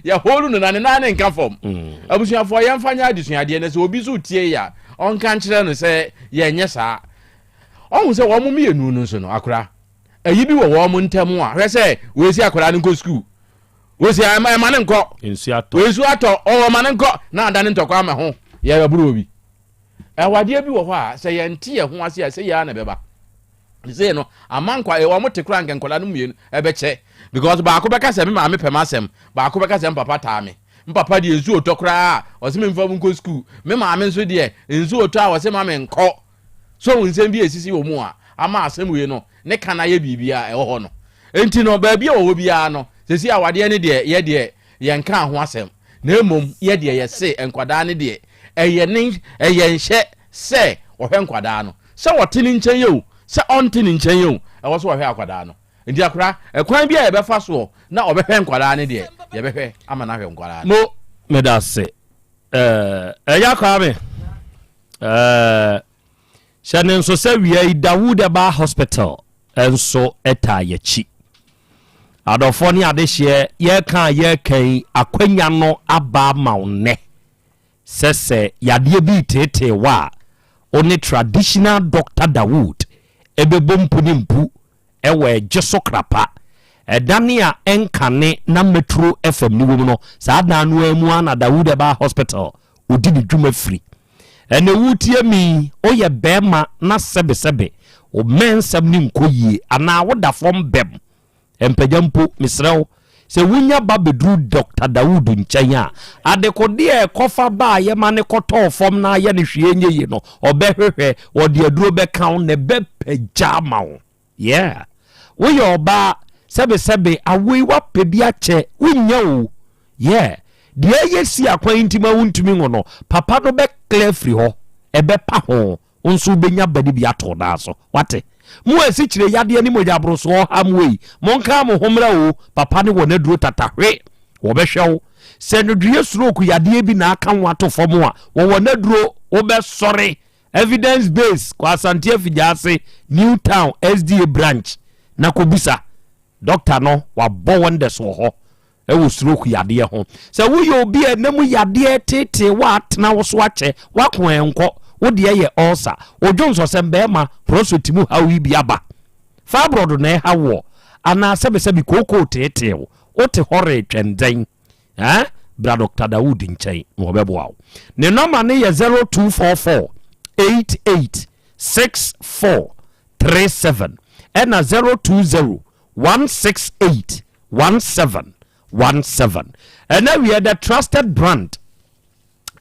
yɛholu no na ne nan ne nka fam mm. abusuafoɔ yɛmfa nyɛ adesuadeɛ na sɛ obi so tie yɛ a ɔnka nkyerɛ no sɛ yɛnyɛ saa ɔhu sɛ wɔn mmienu no nso no akora ayi bi wɔ wɔn ntam a hwɛ sɛ wɔasi akwadaa no nkɔ sukuu Wosi ɛma ɛma ne nkɔ. Nsuo atɔ. Nsuo atɔ ɔwɔ ma ne nkɔ na ada ne ntɔkwa ama ho yɛ bɛboro obi. Ɛwadeɛ bi wɔ hɔ a sɛ yɛnte yɛn ho ase a sɛ yɛ ara na ɛbɛba. Sɛ no ama nkwa wɔn te koraa nka nkwadaa no mmienu ɛbɛkyɛ because baako bɛka sɛ me maame pɛ m'asɛm baako bɛka sɛ mpapa taa me mpapa deɛ nsuo tɔ koraa ɔsɛ me nfa mu nkɔ sukuu me maame nso deɛ nsuo tɔ a ɔsɛ ma me nkɔ. So wohu nsɛm bi a esisi wɔ mu a ama asɛm wei no ne ka no ayɛ biribi a ɛwɔ hɔ no? Enti no, baabi a wɔwɔ biara no, Sɛsi awadeɛ no deɛ yɛ deɛ yɛnkaa ho asɛm na mmom yɛ deɛ yɛse nkwadaa no deɛ ɛyɛ ne ɛyɛ nhyɛ sɛ ɔhwɛ nkwadaa no sɛ ɔte ne nkyɛn yɛ o sɛ ɔnte ne nkyɛn yɛ o ɛwɔ sɛ ɔhwɛ akwadaa no nti akora ɛkwan bi a yɛbɛfa soɔ na ɔbɛhwɛ nkwadaa no deɛ yɛbɛhwɛ ama no ahwɛ nkwadaa no. Mo medase ɛɛ ɛya Kwame ɛɛ hyɛ ne nso sɛ wia yi Dawood ɛbaa hospital nso taa yɛakyi. Adɔfoɔ ne adehyeɛ, yɛreka a yɛreka yi, akwanya no aba ama wo nnɛ sɛ sɛ yadeɛ bi reteetee wo a, wo ne Traditional Doctor Dawood bɛbɔ mpu ne mpu wɔ Ɛgye So Krapa, ɛdan a ɛnkane na Metro FM no wɔ mu no, saa dan no ara mu ara na Dawood Herbal Hospital ɔdi ne dwuma firi. Ɛnɛ woretie me yi, woyɛ barima na sɛbesɛbe wo mmɛnsɛm no nkɔ yie anaa woda fam bɛm. Mpagya mpo, mesrɛ wo, sɛ wonya ba bɛduru Dɔkta Dawood nkyɛn a, adekodeɛ a ɛkɔfa baeɛ ma no kɔtɔɔ fam na ayɛ no hwee nyɛ yie no, ɔbɛhwehwɛ, ɔde aduro bɛka wo na ɛbɛpagya ama wo. Yeah. Woyɛ ɔbaa, sɛbesɛbe, awoe woapɛ bi akyɛ, wonnya o. Yeah. Deɛ ɛyɛ si akwan nti ma wontumi nwo no, papa no bɛ clear firi hɔ, ɛbɛpa ho, wo nso wobɛnya ba no bi ato wo nan so. Wate? Mo a asikyire yadeɛ ne mogyaborosoɔ ha mo ei, monka mo ho mmra o, papa no wɔ n'aduro tatahwe, wɔbɛhwɛ wo. Sɛ nnwodwoeɛ stroke yadeɛ bi na aka wo ato fam a, wɔwɔ n'aduro, wobɛsɔre. Evidence base kɔ Asante Afigya-ase New Town SDA branch na kɔbisa. Doctor no wabɔ wonders wɔ hɔ wɔ stroke yadeɛ ho. Sɛ woyɛ obi a ɛna mu yadeɛ tetee wo a atena wo so akyɛ, wako ɛnkɔ, wo deɛ yɛ ulcer, wo dwonsɔsɛm bɛɛma prostate mu haw yi bi aba, fibroid na ɛha woɔ, anaa sɛbesɛbe kookoo teetee wo, wote hɔ retwɛn dɛn? Eh? Bra Dr. Dawood nkyɛn na ɔbɛboa wo. Ne nɔma no yɛ 0244 88 64 37 ɛna 020 168 17 17. Ɛna wiɛ the trusted brand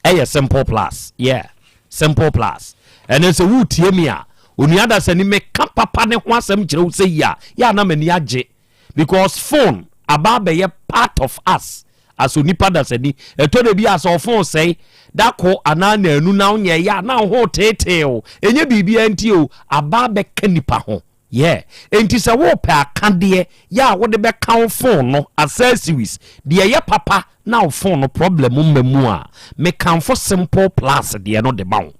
ɛyɛ Simple Plus. Yeah, Simple Plus. Ɛne sɛ wotie mi a, onua dasani meka papa ne ho asɛm kyerɛ wo sɛ yi a, yɛ a na m'ani agye. Because phone aba abɛyɛ part of us as onipa dasani. Ɛtɔ da bi a sɛ ɔphone sɛe da ko anaa naanu na wonyɛ yɛ a na wo ho teetee wo. Ɛnyɛ biribiara nti o, aba abɛka nipa ho. Yeah. Enti sɛ wopɛ akadeɛ yɛ a wode bɛka wo phone no, accessories, deɛ ɛyɛ papa na wo phone no problem mma mu a, mekamfo Simple Plus deɛ no de ma wo.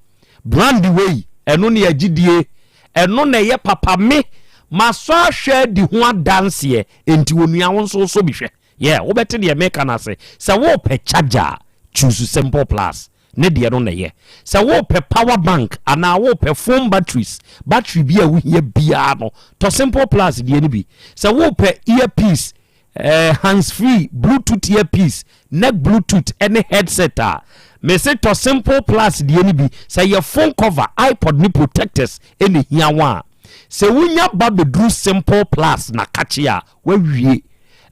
Brand wei, ɛno ne agyidie, ɛno na ɛyɛ papa. Me, masɔ ahwɛ adi ho adanseɛ, enti onua wo nso sɔ bi hwɛ. Yeah, wobɛte deɛ meka no ase. Sɛ wopɛ charger a, choose Simple Plus, ne deɛ no na ɛyɛ. Sɛ wopɛ power bank anaa wopɛ phone batteries, battery bi a wohia biara no, tɔ Simple Plus deɛ no bi. Sɛ wopɛ earpiece, Eh, hands free, bluetooth earpiece, neck bluetooth ɛne headset a, mese tɔ simple plus deɛ no bi. Sɛ yɛ phone cover, iPod ne protectors ɛna ehia wo a, sɛ wonya ba bɛduru simple plus na kakye a, wawie.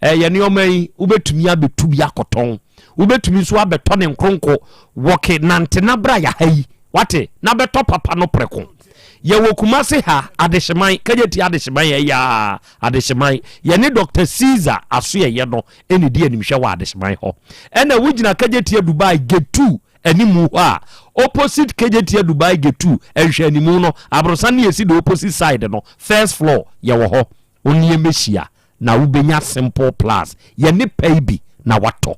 Eh, yɛ nneɛma yi, wobɛtumi abɛtu bi akɔtɔn. Wobɛtumi nso abɛtɔ ne nkronko, wɔke nante na bra yɛ ha yi. Wate? Na bɛtɔ papa no prɛko. Yɛwɔ Kumasi ha, Adehyeman, Kajeti Adehyeman ɛyɛ aa, Adehyeman. Yɛne Doctor Caesar Asoɛyɛ no ɛna ɛdi animhwɛ wɔ Adehyeman hɔ. Ɛna wogyina Kajeti Dubai Gate 2 animu hɔ a, opposite Kajeti Dubai Gate 2 nhwɛanimu no, aborosan no yɛsi the opposite side no, first floor, yɛwɔ hɔ. Wo ne yɛn bɛhyia na wobɛnya Simple Plus. Yɛne pɛ yi bi na watɔ.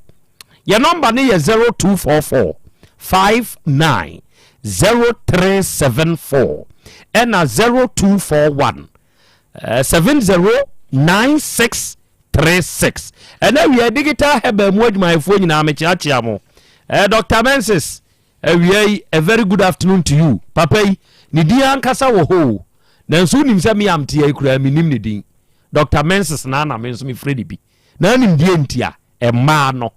Yɛn nɔmba no yɛ 0244 59 0374 ɛna 0241 70 9636. Ɛna awia digital herbal mu adwumayɛfoɔ nyinaa mekyeakyea mo. Eh, Dr. Mensis, awia yi, a very good afternoon to you. Papa yi, ne din ankasa wɔ hɔ o. Nanso wonim sɛ me amteɛ yi koraa menim ne din. Dr. Mensis na na me nso mefrɛ ne bi. Na anim deɛ nti a, mmaa no,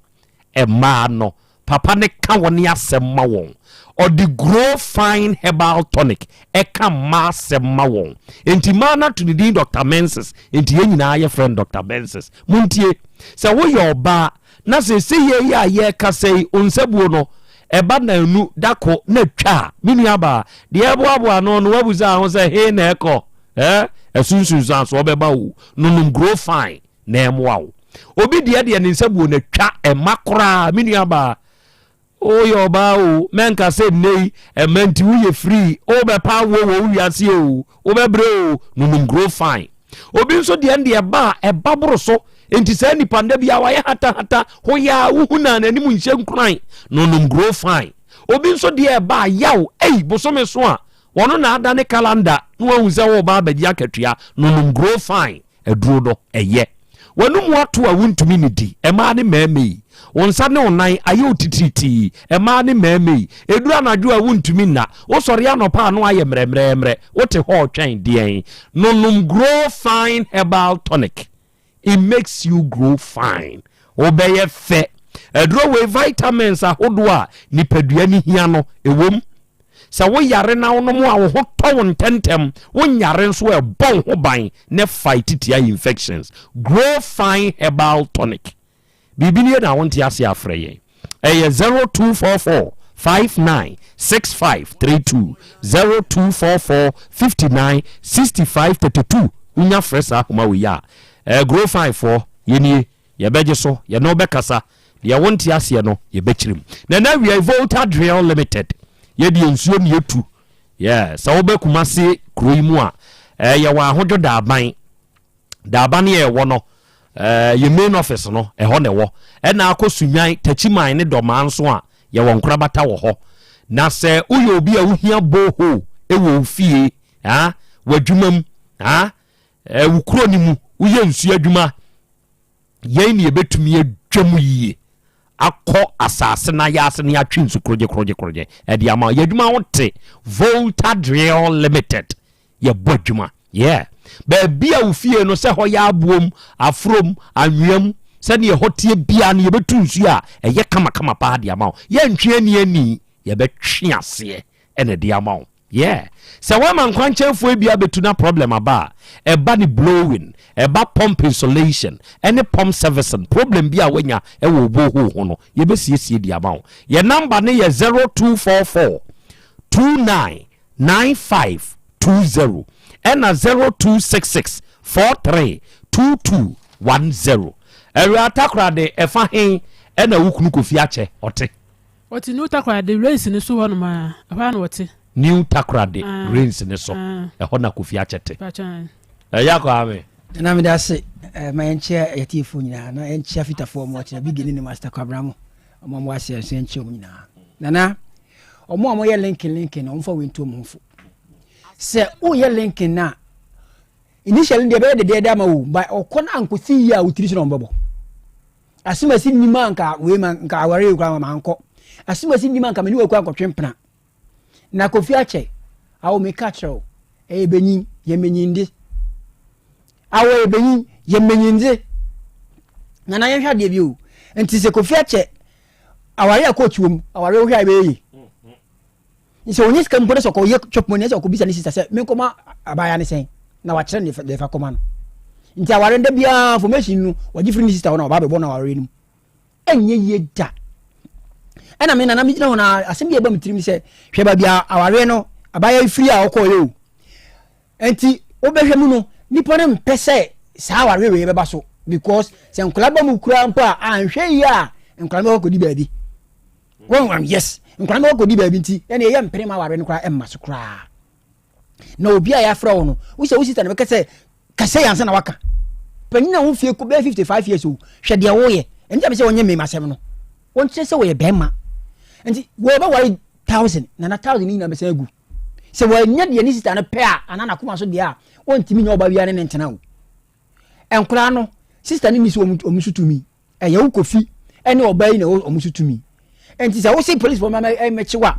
mmaa no, papa no ka wɔn asɛm ma wɔn. Ɔde Grow Fine Herbal Tonic ɛka mmaa asɛm ma wɔn. Enti mmaa no ato ne din Dr. Menses. Enti yɛn nyinaa yɛfrɛ no Dr. Menses. Montie, sɛ woyɛ ɔbaa na seesei yɛ yi a yɛrekasa yi, wo nsabuo no, ɛba nanu dako na twa a, me nuabaa, deɛ ɛboaboa ano no, woabusa ho sɛ he na ɛkɔ? Eh, ɛso nsunsuansoɔ bɛba o. Nonom Grow Fine. na ɛmmoa wo. Obi deɛ deɛ ne nsa buo na twa ɛma koraa me nua baa. Woyɛ ɔbaa o, mɛnka sɛ nnɛ yi ɛma nti woyɛ free, wobɛpa awoɔ wɔ wo wiase o, wobɛbrɛ o, nonom grow fine. Obi nso deɛ ndeɛ ɛba a ɛba boro so, nti saa nipa no da biara wayɛ hatahata, hoyaa, wohu no a n'anim nhyɛ nkuran, nonom grow fine. Obi nso deɛ ɛba a yaw, ei, bosome so a, wɔno na adane calendar na wahu sɛ woreba abɛgye akatua, nonom grow fine. Aduro no, ɛyɛ. W'anomu ato a wontumi nnidi, mmaa ne mmarima yi. Wo nsa ne wo nan ayɛ wo titiritii, mmaa ne mmarima yi. Ɛduru anadwo a wontumi nna. Wosɔre anɔpa a na woayɛ mmerɛmmerɛmmerɛ. Wote hɔ retwɛn deɛn? Nonom Grow Fine Herbal Tonic. It makes you grow fine. Wobɛyɛ fɛ. Aduro wei vitamins ahodoɔ a nipadua no hia no, ɛwom. Sɛ woyare na wonom a, wo ho tɔ wo ntɛmntɛm. Wonyare nso a, ɛbɔ wo ho ban na fight tia infections. Grow Fine Herbal Tonic. Biribi nie na wonte ase a frɛ yɛn. Ɛyɛ 0244 59 65 32, 0244 59 65 32. Wonya frɛ saa ahoma wei a, eh, Grow Fine foɔ, yɛnie. Yɛbɛgye so, yɛne wo bɛkasa, deɛ wonte aseɛ no, yɛbɛkyerɛ mu. Na ɛnɛ awia yi, Volta Drill Limited, yɛdeɛ nsuo ne yɛtu. Yeah, sɛ wobɛ Kumasi kuro yi mu a, eh, yɛwɔ Ahodwo Daaban. Daaban yɛ ɛwɔ no, eh, yɛ main office no, ɛhɔ na ɛwɔ. Ɛna akɔ Sunyan, Takyiman ne Dɔmaa nso a, yɛwɔ nkorabata wɔ hɔ. Na sɛ woyɛ obi a wohia borehole wɔ wo fie, ah, w'adwuma mu, ah, Eh, wo kuro no mu woyɛ nsuo adwuma yɛn ne yɛbɛtumi adwa mu yie akɔ asase no ayɛ ase no yɛatwe nsu korogye korogye korogye ɛde ama yɛ adwuma ho te Volta Drill Limited yɛbɔ adwuma yeah baabi a wo fie no sɛ hɔ yɛ aboom aforom anweam sɛdeɛ ɛhɔ teɛ biara no yɛbɛtu nsuo a ɛyɛ kamakama paa de ama wo yɛntwe ani ani yɛbɛtwe aseɛ ɛna de ama wo Yeah. Sɛ woama nkwankyɛnfoɔ bi abɛtu na problem aba a, ɛba ne blowing, ɛba pump insulation, ɛne pump servicing, problem bi a woanya ɛwɔ wo borehole ho no, yɛbɛsiesie de ama wo. Yɛn number no yɛ 0244 29 95 20 ɛna 0266 43 22 10. Awuraa Takoradi, ɛfa he ɛna wo kunu Kofi Akyɛ ɔte? Wɔte New Takoradi rains no so hɔ nom aa, ɛhɔ ara na wɔte. New Takoradi Ah, rains no so, ah. ɛhɔ na Kofi Akyɛ te. Pakyɛ ae. Ɛya Kwame. Nana meda ase eh, ma yɛnkyea yɛtiefoɔ nyinaa na yɛnkyea fitafoɔ ɔmo ɔkyena bigi ne ne master kwabena mo ɔmo ɔmo aseɛ nso yɛnkyea ɔmo nyinaa nana ɔmo a ɔmo yɛ linkin linkin no ɔmo fa wei nto ɔmo ho fo sɛ woyɛ linkin na initially deɛ ɛbɛyɛ dedeɛ ama wo ba ɔkɔ no ankosi yie a wotiri so na ɔmo bɛbɔ Asomasi nnim a nka wei ma nka aware yi koraa ma mankɔ. Asomasi nnim a nka me ne waku ankɔtwe mpena. Na Kofi akyɛ, awo meka kyerɛ wo, ɛyɛ benyin, yɛ menyinde. Awo ɛyɛ benyin, yɛ menyinde. Nana yɛnhwɛ adeɛ bi o. Nti sɛ Kofi akyɛ, aware a coach wɔ mu, aware wohwɛ a ɛbɛyɛ yie. Sɛ ɔnyɛ sika mpo na sɛ ɔkɔyɛ chop money sɛ ɔkɔbisa ne sista sɛ menkɔma abaayewa ne sɛn na wakyerɛ ne deɛ fa kɔma no nti aware da biara formation no wɔgye firi ne sista hɔ na ɔba abɛbɔ no aware no mu ɛnyɛ yie da ɛna me nana megyina hɔ na asɛm bi a ɛba me tirim sɛ hwɛ baabi a awareɛ no abaayewa firi a ɔkɔɔyɛ o nti wobɛhwɛ mu no nipa no mpɛ sɛ saa awareɛ wei bɛba so because sɛ nkwadaa ba mu koraa mpo a anhwɛ yie a nkwadaa no bɛkɔ kɔdi baabi wɔn wɔn yes nkwadaa no kɔdi baabi nti ɛna ɛyɛ mpere ma aware no koraa ɛmma so koraa na obi a yɛafrɛ wo no wosɛ wo sista no bɛka sɛ kasɛ yɛ ansa na waka panyin a wo fie kɔ bɛyɛ 55 years o hwɛ deɛ woyɛ ɛnti a sɛ wɔnyɛ mmɛma asɛm no wɔnkyerɛ sɛ wɔyɛ bɛrima nti wɔbɛware thousand na na thousand nyinaa bɛsɛn agu sɛ wɔanya deɛ ne sista no pɛ a anaa n'akoma so deɛ a wɔntumi nyɛ ɔba biara ne ne ntena o nkwadaa no sista no ni so wɔn so tumi Ɛyɛ wo Kofi ɛne ɔbaa yi na ɛwɔ ɔmo so tumi. Nti sɛ wose polisifoɔ ma mɛkye wo a,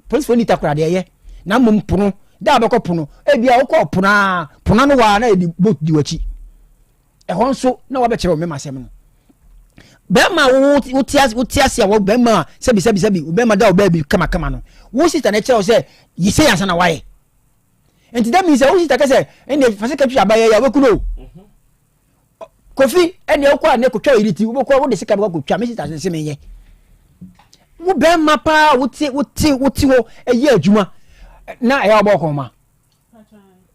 polisifoɔ ni takora deɛ ɛyɛ. Na mmom pono, da a bɛkɔ pono, ebia wokɔɔ pono a, pono ano hɔ a na yɛde boat di w'akyi. Ɛhɔ nso na wabɛkyerɛ wo mɛma asɛm no. Bɛrima a wote ase wote ase a wɔ bɛrima a sɛbi sɛbi sɛbi bɛrima da wo baabi kamakama no, wo sista na ɛkyerɛ wo sɛ yi sei ansa na wayɛ. Nti that means sɛ wo sista kɛ sɛ ɛnna fa sika twi abayɛ yi a wobɛku no o. Kofi ɛnna wokɔ a ne kotwa yiri ti wobɛkɔ wode sika bɛkɔ kotwa me sista sɛ menyɛ wo bɛrima paa wote wote wote hɔ ɛyɛ adwuma na ɛyɛ ɔbɔ kɔn ma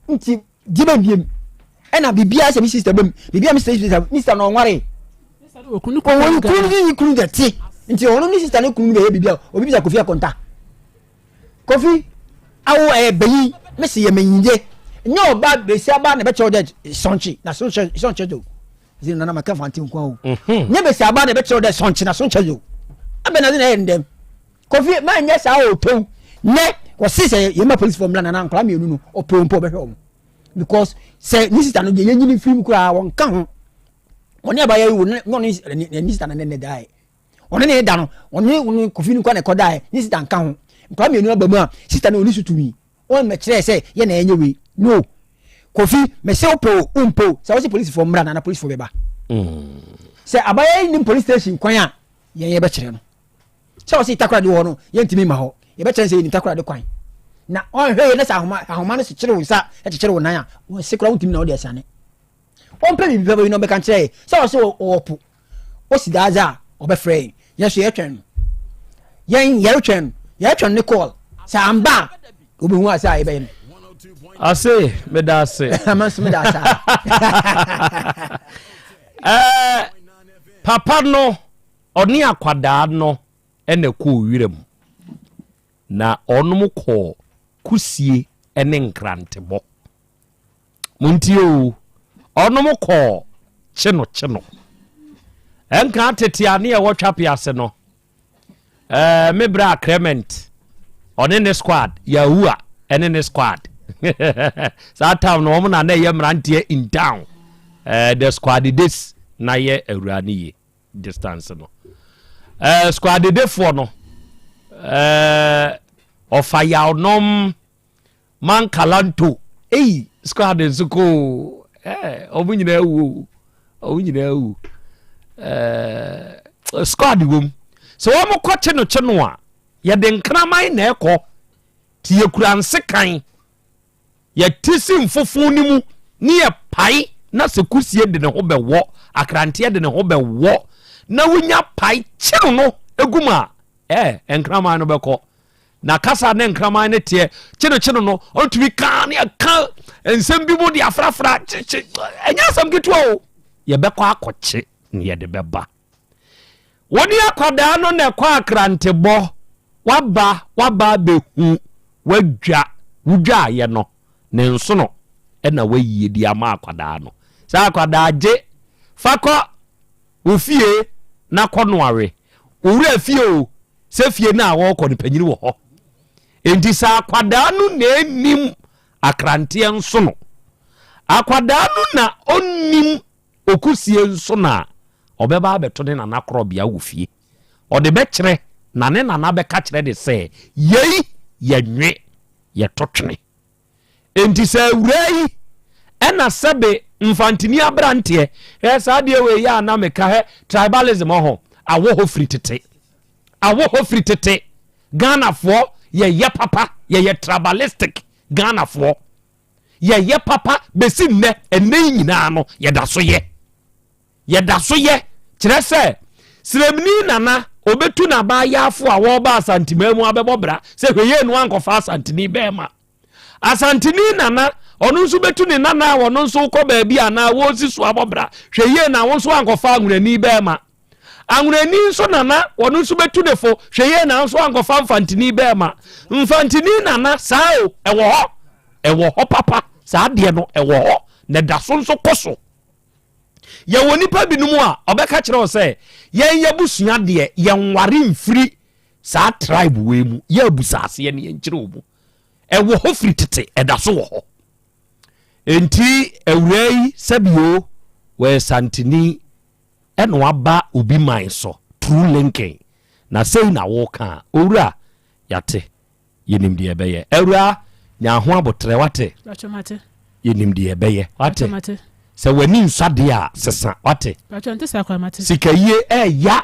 nti gye bɛ biem ɛna biribiara sɛ me sista bɛm biribiara me sista me sista na ɔnware. Ɔwɔ ne kunu ne ne kunu dɛ te nti ɔno ne sista ne kunu no bɛyɛ biribi a obi bisa Kofi Akonta. Kofi awo ɛyɛ banyin mesi yɛ manyindze nyɛ ɔba besiaba na ɛbɛkyerɛ dɛ sɔnkye na sɔnkyɛ sɔnkyɛ do dze nana maka fante nko o mhm. nyɛ besiaba na ɛbɛkyerɛ dɛ sɔnkye na sɔnkyɛ do abɛn na dze na ɛyɛ ndɛm Kofi ma nyɛ saa o tow nɛ wɔsi sɛ yɛn ma polisi fɔ mmla nana nkɔla mmienu no ɔpɛ mpo ɔbɛhwɛ wɔn because sɛ ne sista no deɛ yɛnyini firim koraa wɔn ka ho wɔne abayɛ yi wo ne ɔne ne sista no ne ne daeɛ ɔne ne da no ɔne ne kofi no kɔ na ɛkɔ daeɛ ne sista nka ho nkwadaa mmienu aba mu a sista no ɔni so tumi wɔn mɛkyerɛ sɛ yɛ na ɛnyɛ wei no kofi mɛsɛ wopɛ o wompɛ o sɛ wɔsɛ polisifoɔ mmra na na polisifoɔ bɛba mm. sɛ abayɛ yi nim police station kwan a yɛn yɛbɛkyerɛ no sɛ wɔsɛ takoradi wɔ hɔ no yɛntumi ma hɔ yɛbɛkyerɛ sɛ yɛnim takoradi kwan na ɔnhwɛ yɛ na sɛ ahoma ahoma no kyekyere wo nsa kyekyere wo nan a wɔse koraa wontumi na wode asiane Ɔmpɛ biribi papa bi na ɔbɛka nkyerɛ yɛ sɛ ɔsɛ ɔwɔ po osi daadze a ɔbɛfrɛ yɛn yɛn so yɛtwɛn no yɛn yɛretwɛn no yɛretwɛn ne call sɛ amba a obehu ase a yɛbɛyɛ no. Ase meda ase. Ama nso meda ase. Ɛɛ papa no ɔne akwadaa no ɛna kɔɔ wira mu na ɔnom kɔɔ kusie ne nkrantebɔ. Montie o, ɔnom kɔɔ kyeno kyeno. Ɛnka tete a ne yɛwɔ twape ase no, ɛɛ me bra Clement, ɔne ne squad, Yahua ɛne ne squad. Saa town no wɔn na na ɛyɛ mmeranteɛ in town. Ɛɛ the squad this na yɛ awura ne yie distance no. Ɛɛ squad defoɔ no, ɛɛ ɔfa yaw nom. Mankalanto ei squad nso kɔ o eh, ɔmo nyinaa awu o ɔmo nyinaa awu eh, squad wom sɛ wɔn kɔ kyeno kyeno a yɛde nkraman na ɛkɔ te yɛkura nsekan yɛte si mfofo no mu ne yɛpae na sɛ kusie de ne ho bɛwɔ akranteɛ de ne ho bɛwɔ na wonya pae kyeno no egu mu a eh, nkraman no bɛkɔ Na kasa ne nkraman no teɛ kyenokyenno no, ɔtumi ka ne ɛka nsɛm bi mu de afrafra kyekye. Ɛnyɛ asɛm ketewa o. Yɛbɛkɔ akɔkye ne yɛde bɛba. Wo ne akwadaa no na ɛkɔ akrantebɔ, waba waba abɛhu wadwa wodwaeɛ no ne nsono ɛna wayie de ama akwadaa no. Sɛ akwadaa gye fa kɔ wo fie na kɔ noawe. Wo wura fie o, sɛ fie no a wɔrekɔ no panyin wɔ hɔ. Enti sɛ akwadaa no na ɛnim akranteɛ nso no, akwadaa no na ɔnnim okusie nso no a, ɔbɛba abɛto ne nana korɔbea wɔ fie. Ɔde bɛkyerɛ na ne nana bɛka kyerɛ de sɛ, yei yɛ nwe, yɛto twene. Enti sɛ awuraa yi ɛna sɛbe mfantini aberanteɛ hɛ saa deɛ wei yɛ a na meka hɛ tribalism ɔho awɔ hɔ firi tete awɔ hɔ firi tete Ghanafoɔ yɛyɛ papa yɛyɛ tribalistic Ghanafoɔ yɛyɛ papa bɛsi nnɛ ɛnnɛ yi nyinaa no yɛda so yɛ Yɛda so yɛ, kyerɛ sɛ, Sremni Nana ɔbɛtu n'abaayaafo a wɔreba Asanteman mu abɛbɔ bra sɛ hwɛ yie no ankɔfa Asanteni bɛrima. Asanteni Nana ɔno nso bɛtu ne nana a ɔno nso rekɔ baabi anaa wɔresi so abɔ bra hwɛ yie na wo nso ankɔfa Anwonani bɛrima. Anwonani nso nana ɔno nso bɛtu ne fo hwɛ yie na nso ankɔfa Mfanteni bɛrima. Mfanteni Nana saa o, ɛwɔ hɔ, ɛwɔ hɔ papa, saa adeɛ no ɛwɔ hɔ na ɛda so nso kɔ so. Yɛwɔ nnipa binom a ɔbɛka kyerɛ wo sɛ yɛn yɛbusua deɛ yɛnware mfiri saa tribe wei mu yɛ abusa aseɛ ne yɛnkyerɛ wɔ mu ɛwɔ hɔ firi tete ɛda so wɔ hɔ enti awuraa yi sɛbio wɔyɛ santini ɛna waba obi man so true linking na sei na woka a owura yɛate Yɛnim deɛ yɛbɛyɛ. Awuraa, nya ho aboterɛ, wate? Pacho, mate. Yɛnim deɛ yɛbɛyɛ, wate? Pacho, mate. Sɛ w'ani nsɔ adeɛ a, sesa, wate? Pacho, nte saa koraa, mate. Sikayie ɛɛya.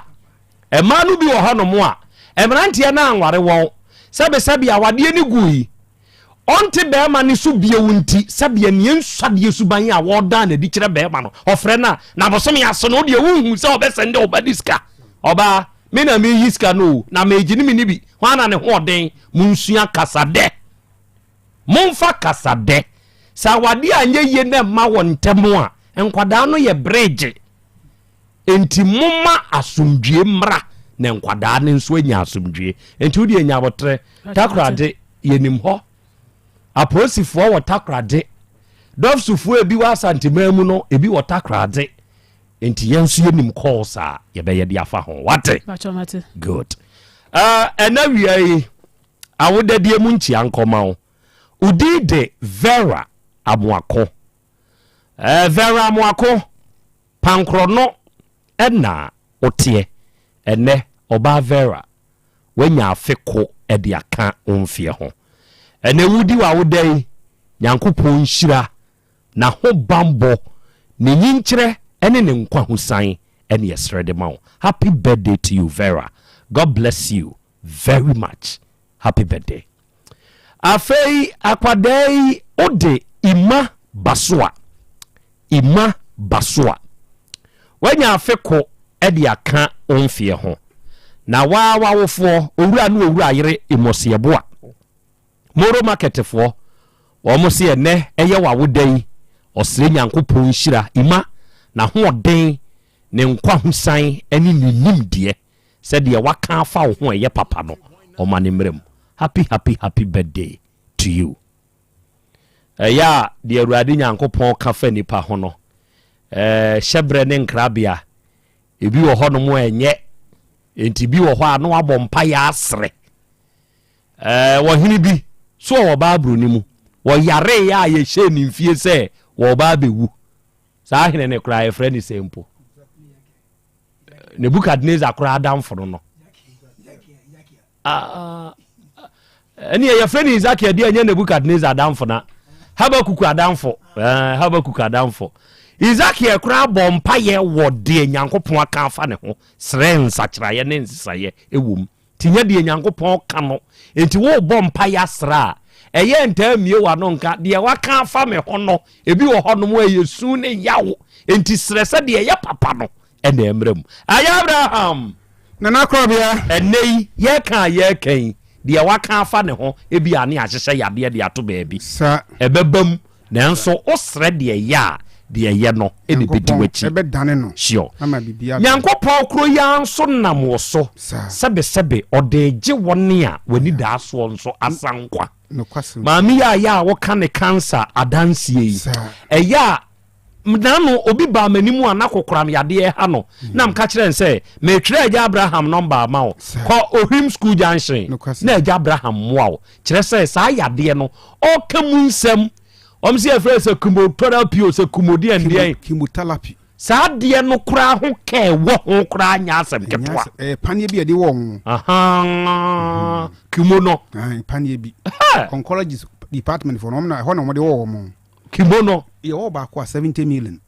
Mmaa no bi wɔ hɔnom a, mmeranteɛ no anware wɔn. Sɛbesɛbe awadeɛ no gui. Ɔnte barima no so bio nti, sɛdeɛ nea nsɔ adeɛ suban a wɔdan no adi kyerɛ barima no, ɔfrɛ no a, na bosome aso no, wo deɛ wonhu sɛ ɔbɛsɛnde wo ba de sika. Ɔbaa, me na meyi sika no o, na megye ne menni bi. Hwan na ne ho ɔden? Monsua kasadɛ. Momfa kasadɛ. Sɛ awadeɛ anyɛ yie na ɛma wɔ ntɛm a, nkwadaa no yɛ bregye. Enti momma asomdwie mmra na nkwadaa no nso anya asomdwie. Enti wo deɛ nya aboterɛ. Takorade, yɛnim hɔ. Apolisifoɔ wɔ Takorade. Dɔfsofoɔ ebi wɔ Asanteman mu no, ebi wɔ Takorade. Enti yɛn nso yɛnim calls a yɛbɛyɛ de afa ho. Wate? Good. Ɛna wia yi, awodadie mu nkyia nkɔma wo. Wo din de Vera Amoako. Vera Amoako, Pankorɔno na woteɛ. Ɛnnɛ, ɔbaa Vera, woanya afe ko de aka wo mfeɛ ho. Ɛnnɛ wodi w'awoda yi, Nyankopɔn nhyira, n'ahobanbɔ, ne nyinkyerɛ ne ne nkwahosan ne yɛsrɛ de ma wo. Happy birthday to you Vera. God bless you very much. Happy birthday. Afei akwadaa yi wode Ima Basoa, Ima Basoa. Wanya afe ko de aka wo mfeɛ ho. Na waa w'awofoɔ, owura ne owura yere Imosiɛboa, Moro Market foɔ, wɔn se ɛnɛ ɛyɛ w'awoda yi, ɔsrɛ Nyankopɔn nhyira Ima, n'ahoɔden, ne nkwahosan ne ne nimdeɛ. Sɛ deɛ waka afa wo ho a ɛyɛ papa no ɔma no mmra mu. Happy happy happy birthday to you. Ɛyɛ a deɛ Awurade Nyankopɔn ka fa nipa ho no, ɛɛ hyɛbrɛ ne nkrabea, ebi wɔ hɔnom a ɛnyɛ, enti bi wɔ hɔ a na wabɔ mpaeɛ asrɛ. Ɛɛ ɔhene bi so wɔ Bible no mu, wɔyareeɛ a yɛhyɛɛ ne mfie sɛ wɔreba abɛwu. Saa hene no koraa yɛfrɛ no sɛ mpo. Nebukadnezar koraa adamfo no no. Ɛne yɛfrɛ no Hesekiel deɛ ɛnyɛ Nebukadnezar adamfo na Habakuk adamfo Habakuk adamfo. Hesekiel koraa bɔ mpayɛ wɔ deɛ Nyankopɔn aka afa ne ho srɛ nsakyeraeɛ ne nsesaeɛ ɛwɔ mu. Nti nyɛ deɛ Nyankopɔn ka no. Nti worebɔ mpaeɛ asrɛ a, ɛyɛ ntaa mmie w'ano nka, deɛ waka afa me ho no, ebi wɔ hɔnom a ɛyɛ su ne yaw. Nti srɛ sɛ deɛ ɛyɛ papa no na ɛmmra mu. Ayɛ Abraham! Nana Korɔbea! Ɛnnɛ yi, yɛreka a yɛreka yi, deɛ waka afa ne ho, ebia ne ahyehyɛ yadeɛ de ato baabi. Ɛbɛba mu. Nanso wosrɛ deɛ ɛyɛ a, deɛ ɛyɛ no na ɛbɛdi w'akyi. Sure. Nyankopɔn koro yi ara nso nam wo so, sɛbesɛbe, ɔde regye wɔn a w'anidaasoɔ nso asa nkwa. Maame yi a yɛ a woka ne cancer adanseɛ yi, ɛyɛ a Nano obi baa m'anim a na kokoram yadeɛ reha no, na meka kyerɛɛ no sɛ, Meretwerɛ Agya Abraham nɔmba ama wo. Kɔ Ohwim School Junction na Agya Abraham mmoa wo. Kyerɛ sɛ, saa yadeɛ no, ɔreka mu nsɛm. Wɔn sɛ yɛfrɛ sɛ chemotherapy o, sɛ chemo deɛn deɛn. Chemotherapy. Saa adeɛ no koraa ho kɛɛ wɔ ho koraa nyɛ asɛm ketewa. Ɛyɛ paneɛ bi a yɛde wɔ ho. Ahaa, chemo no. Paneɛ bi. Oncologist department foɔ no, ɛhɔ na wɔde wɔ wɔn. Kimo no. Yɛwɔ baako a 70 million.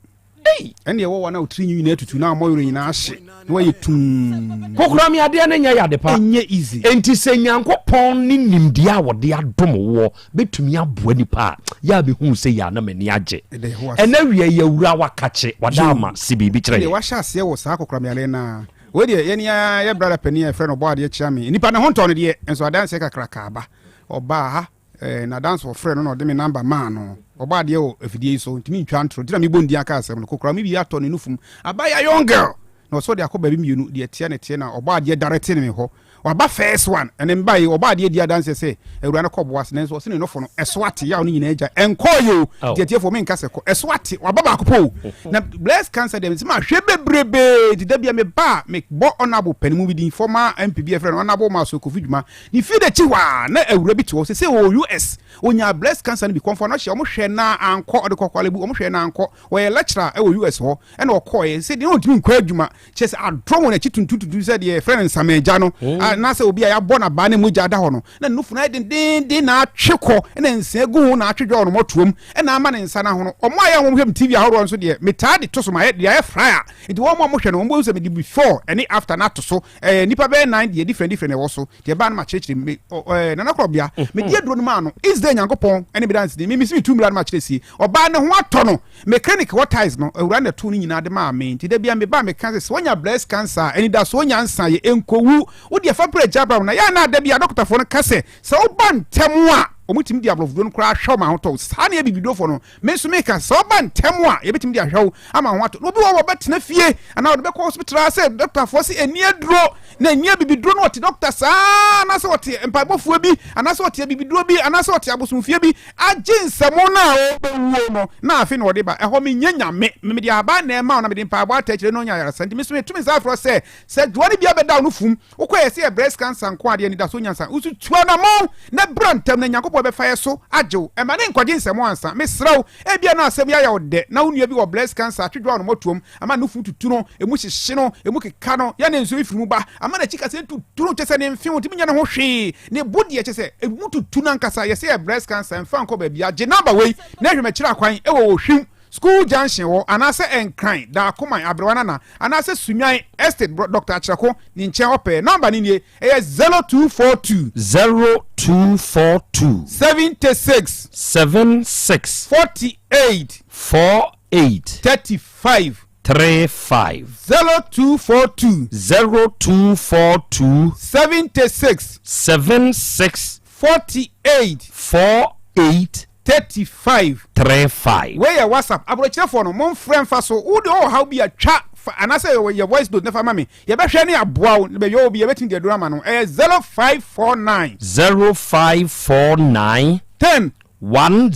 Ei! Ɛne ɛwɔ wa na otiri nwi nyinaa tutu na amɔ werɛ nyinaa ahye na wayɛ tumm. Kokoram yadeɛ no nyɛ yade pa. Ɛnyɛ easy. Enti sɛ Nyankopɔn ne nimdeɛ a ɔde adom woɔ bɛtumi aboa nipa a, yɛ a mehuu sɛ yɛ a na m'ani agye. Ɛnɛ awia yi awura wakakye, wada ama, se biribi kyerɛ Ɛdeɛ yɛn. wahyɛ aseɛ wɔ saa kokoram yareɛ no ara. Wei deɛ yɛne ara yɛ brada panin a yɛfrɛ no Ɔbɔadeɛ Kyeame. Nipa ne ho ntɔɔ no deɛ, nso adanseɛ kakraka aba. Ɔbaa ha. Eh, n'adanse ɔfrɛ no na ɔde me namba maa no. Ɔbɔ adeɛ wɔ afidie yi so, ntumi ntwa ntoro. Nti na mebɔ ndin aka asɛm no. Kokora me bi atɔ ne nufum. Abaya young girl! Na ɔsɛ ɔde akɔ baabi mmienu, deɛ ɛteɛ na ɛteɛ na ɔbɔ adeɛ darete ne me hɔ. Waba first one, ɛne mba yi, ɔbɔ adeɛ di adanseɛ sɛ awura no kɔ boase, nanso ɔse ne nofo no, ɛso ate, yaw no nyinaa agya. Ɛnkɔɔ yɛ o, nti atiefoɔ menka sɛ kɔ, ɛso ate, waba baako pɛ o. Na breast cancer deɛ, mese mahwɛ bebrebee, nti da bia meba a, mebɔ honourable panimu bi din, former MP bi a yɛfrɛ no Honourable Maso Kofi Dwuma, Ne fie no akyi hɔ ara na awuraa bi te hɔ. Seesei ɔwɔ US. Ɔnyaa breast cancer no bi. Kɔmfoɔ no hyɛ, wɔhwɛɛ no ara ankɔ. Ɔde kɔɔ Korle Bu, wɔhwɛɛ no ankɔ. Ɔyɛ lecturer wɔ US hɔ, ɛna ɔkɔeɛ. Seesei deɛ na ɔntumi nkɔ adwuma. Kyerɛ sɛ adorɔ wɔ n'akyi tuntuntuntum sɛ deɛ yɛfrɛ no nsamangya no, anaasɛ obi a yɛabɔ no abaa na mogya da hɔ no. Na ne nufu no ayɛ dendeenden na atwe kɔ, ɛna nsia gu ho na atwe dwa wɔ ne mmɔtoam, ɛna ama ne nsa no ahono. Wɔn a ɛyɛ a wɔhwɛ me TV ahoroɔ nso deɛ, metaa de to so, mayɛ deɛ ayɛ fryer. Nti wɔn a wɔhwɛ no, wɔbɛhu sɛ mede before ne after no ato so. Ɛɛ nnipa bɛyɛ nan deɛ different different na ɛwɔ so. Deɛ ɛbaa no makyerɛkyerɛ mu. Me ɔ ɛɛ Nana Korɔbea, medi aduro no maa no. Each day Nyankopɔn ɛne me danseni. Me mesi me tu mmira no makyerɛ sie. Ɔbaa ne ho atɔ no. Me clinic hɔ tiles no, awuraa na ɛtoo ne nyinaa de maa me. Nti da biara meba a meka sɛ, sɛ woanya breast cancer a, anidasoɔ nyansa yɛ, ɛnkɔwu. Wo deɛ fa brɛ Agya Abraham na yɛ a na da biara dɔkotafoɔ no ka sɛ, sɛ woba ntɛm a, Wɔtumi de aborɔfoduro no koraa hwɛ wo ma ahotɔ wo. Saa na yɛ abibidurofoɔ no. Me nso meka sɛ ɔba ntɛm a, yɛbɛtumi de ahwɛ wo ama ho atɔ. Na obi wɔ hɔ ɔbɛtena fie anaa ɔde bɛkɔ hospital ara sɛ dɔktafoɔ se ɛnni aduro na ɛnni abibiduro na ɔte dɔkta saa anaasɛ ɔte mpaebɔfoɔ bi anaasɛ ɔte abibiduro bi anaasɛ ɔte abosomfie bi agye nsɛmo no a ɔbɛwuo no na afei na ɔde ba ɛhɔ. Menyɛ nyame, mede ahaban na ɛma wo na mede mpaebɔ ata akyire na ɔnya ayaresa. Nti me nso metumi nsa afrɛ sɛ sɛ dwoa no bi abɛda wo no fum Wokɔ yɛ sɛ yɛ breast cancer nko adeɛ anidasoɔ nyansa wo so tu anamɔn na bra ntɛm na Nyankopɔn bɛfa yɛ so agye wo ɛma ne nkɔgye nsɛm ansa mesrɛ wo ebia na asɛm yi ayɛ wo dɛ na wo nua bi wɔ breast cancer atwedwo a ɔnomɔtoam ama ne nufu tutu no emu hyehye no emu keka no yɛ ne nso firi mu ba ama n'akyi kaseɛ tutu no kyɛ sɛ ne mfe ɔntumi nyɛ ne ho hwee ne bo deɛ kyɛ sɛ emu tutu no ankasa yɛ sɛ yɛ breast cancer mfa nkɔ baabi a gye number wei na hwɛ m'akyiri akwan ɛwɔ Ohwim School junction hɔ anaasɛ Nkran, Dakoman, Aberewa Nana, anaasɛ Sunyani Estate Bro Doctor Akyerɛko ne nkyɛn hɔ pɛɛ. Number no nie, ɛyɛ 0242. 0242. 76. 76. 48. 48. 35. 35. 0242. 0242. 76. 76. 48. 48. 35. 35. Wei yɛ WhatsApp. Aborɔkyerɛfoɔ no, momfrɛ mfa so. Wo deɛ ɔwɔ haw bi a, twa fa anaasɛ yɛ voice note na fa ma me. Yɛbɛhwɛ ne aboa wo. Na baabi a ɔwɔ bi, yɛbɛtumi de aduro ama no. Ɛyɛ 0549. 0549. 10. 10.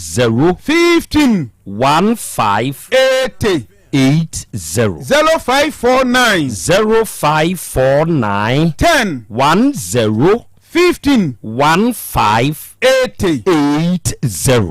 15. 15. 80. 80. 0549. 0549. 10. 10. 15. 15. 80. 80.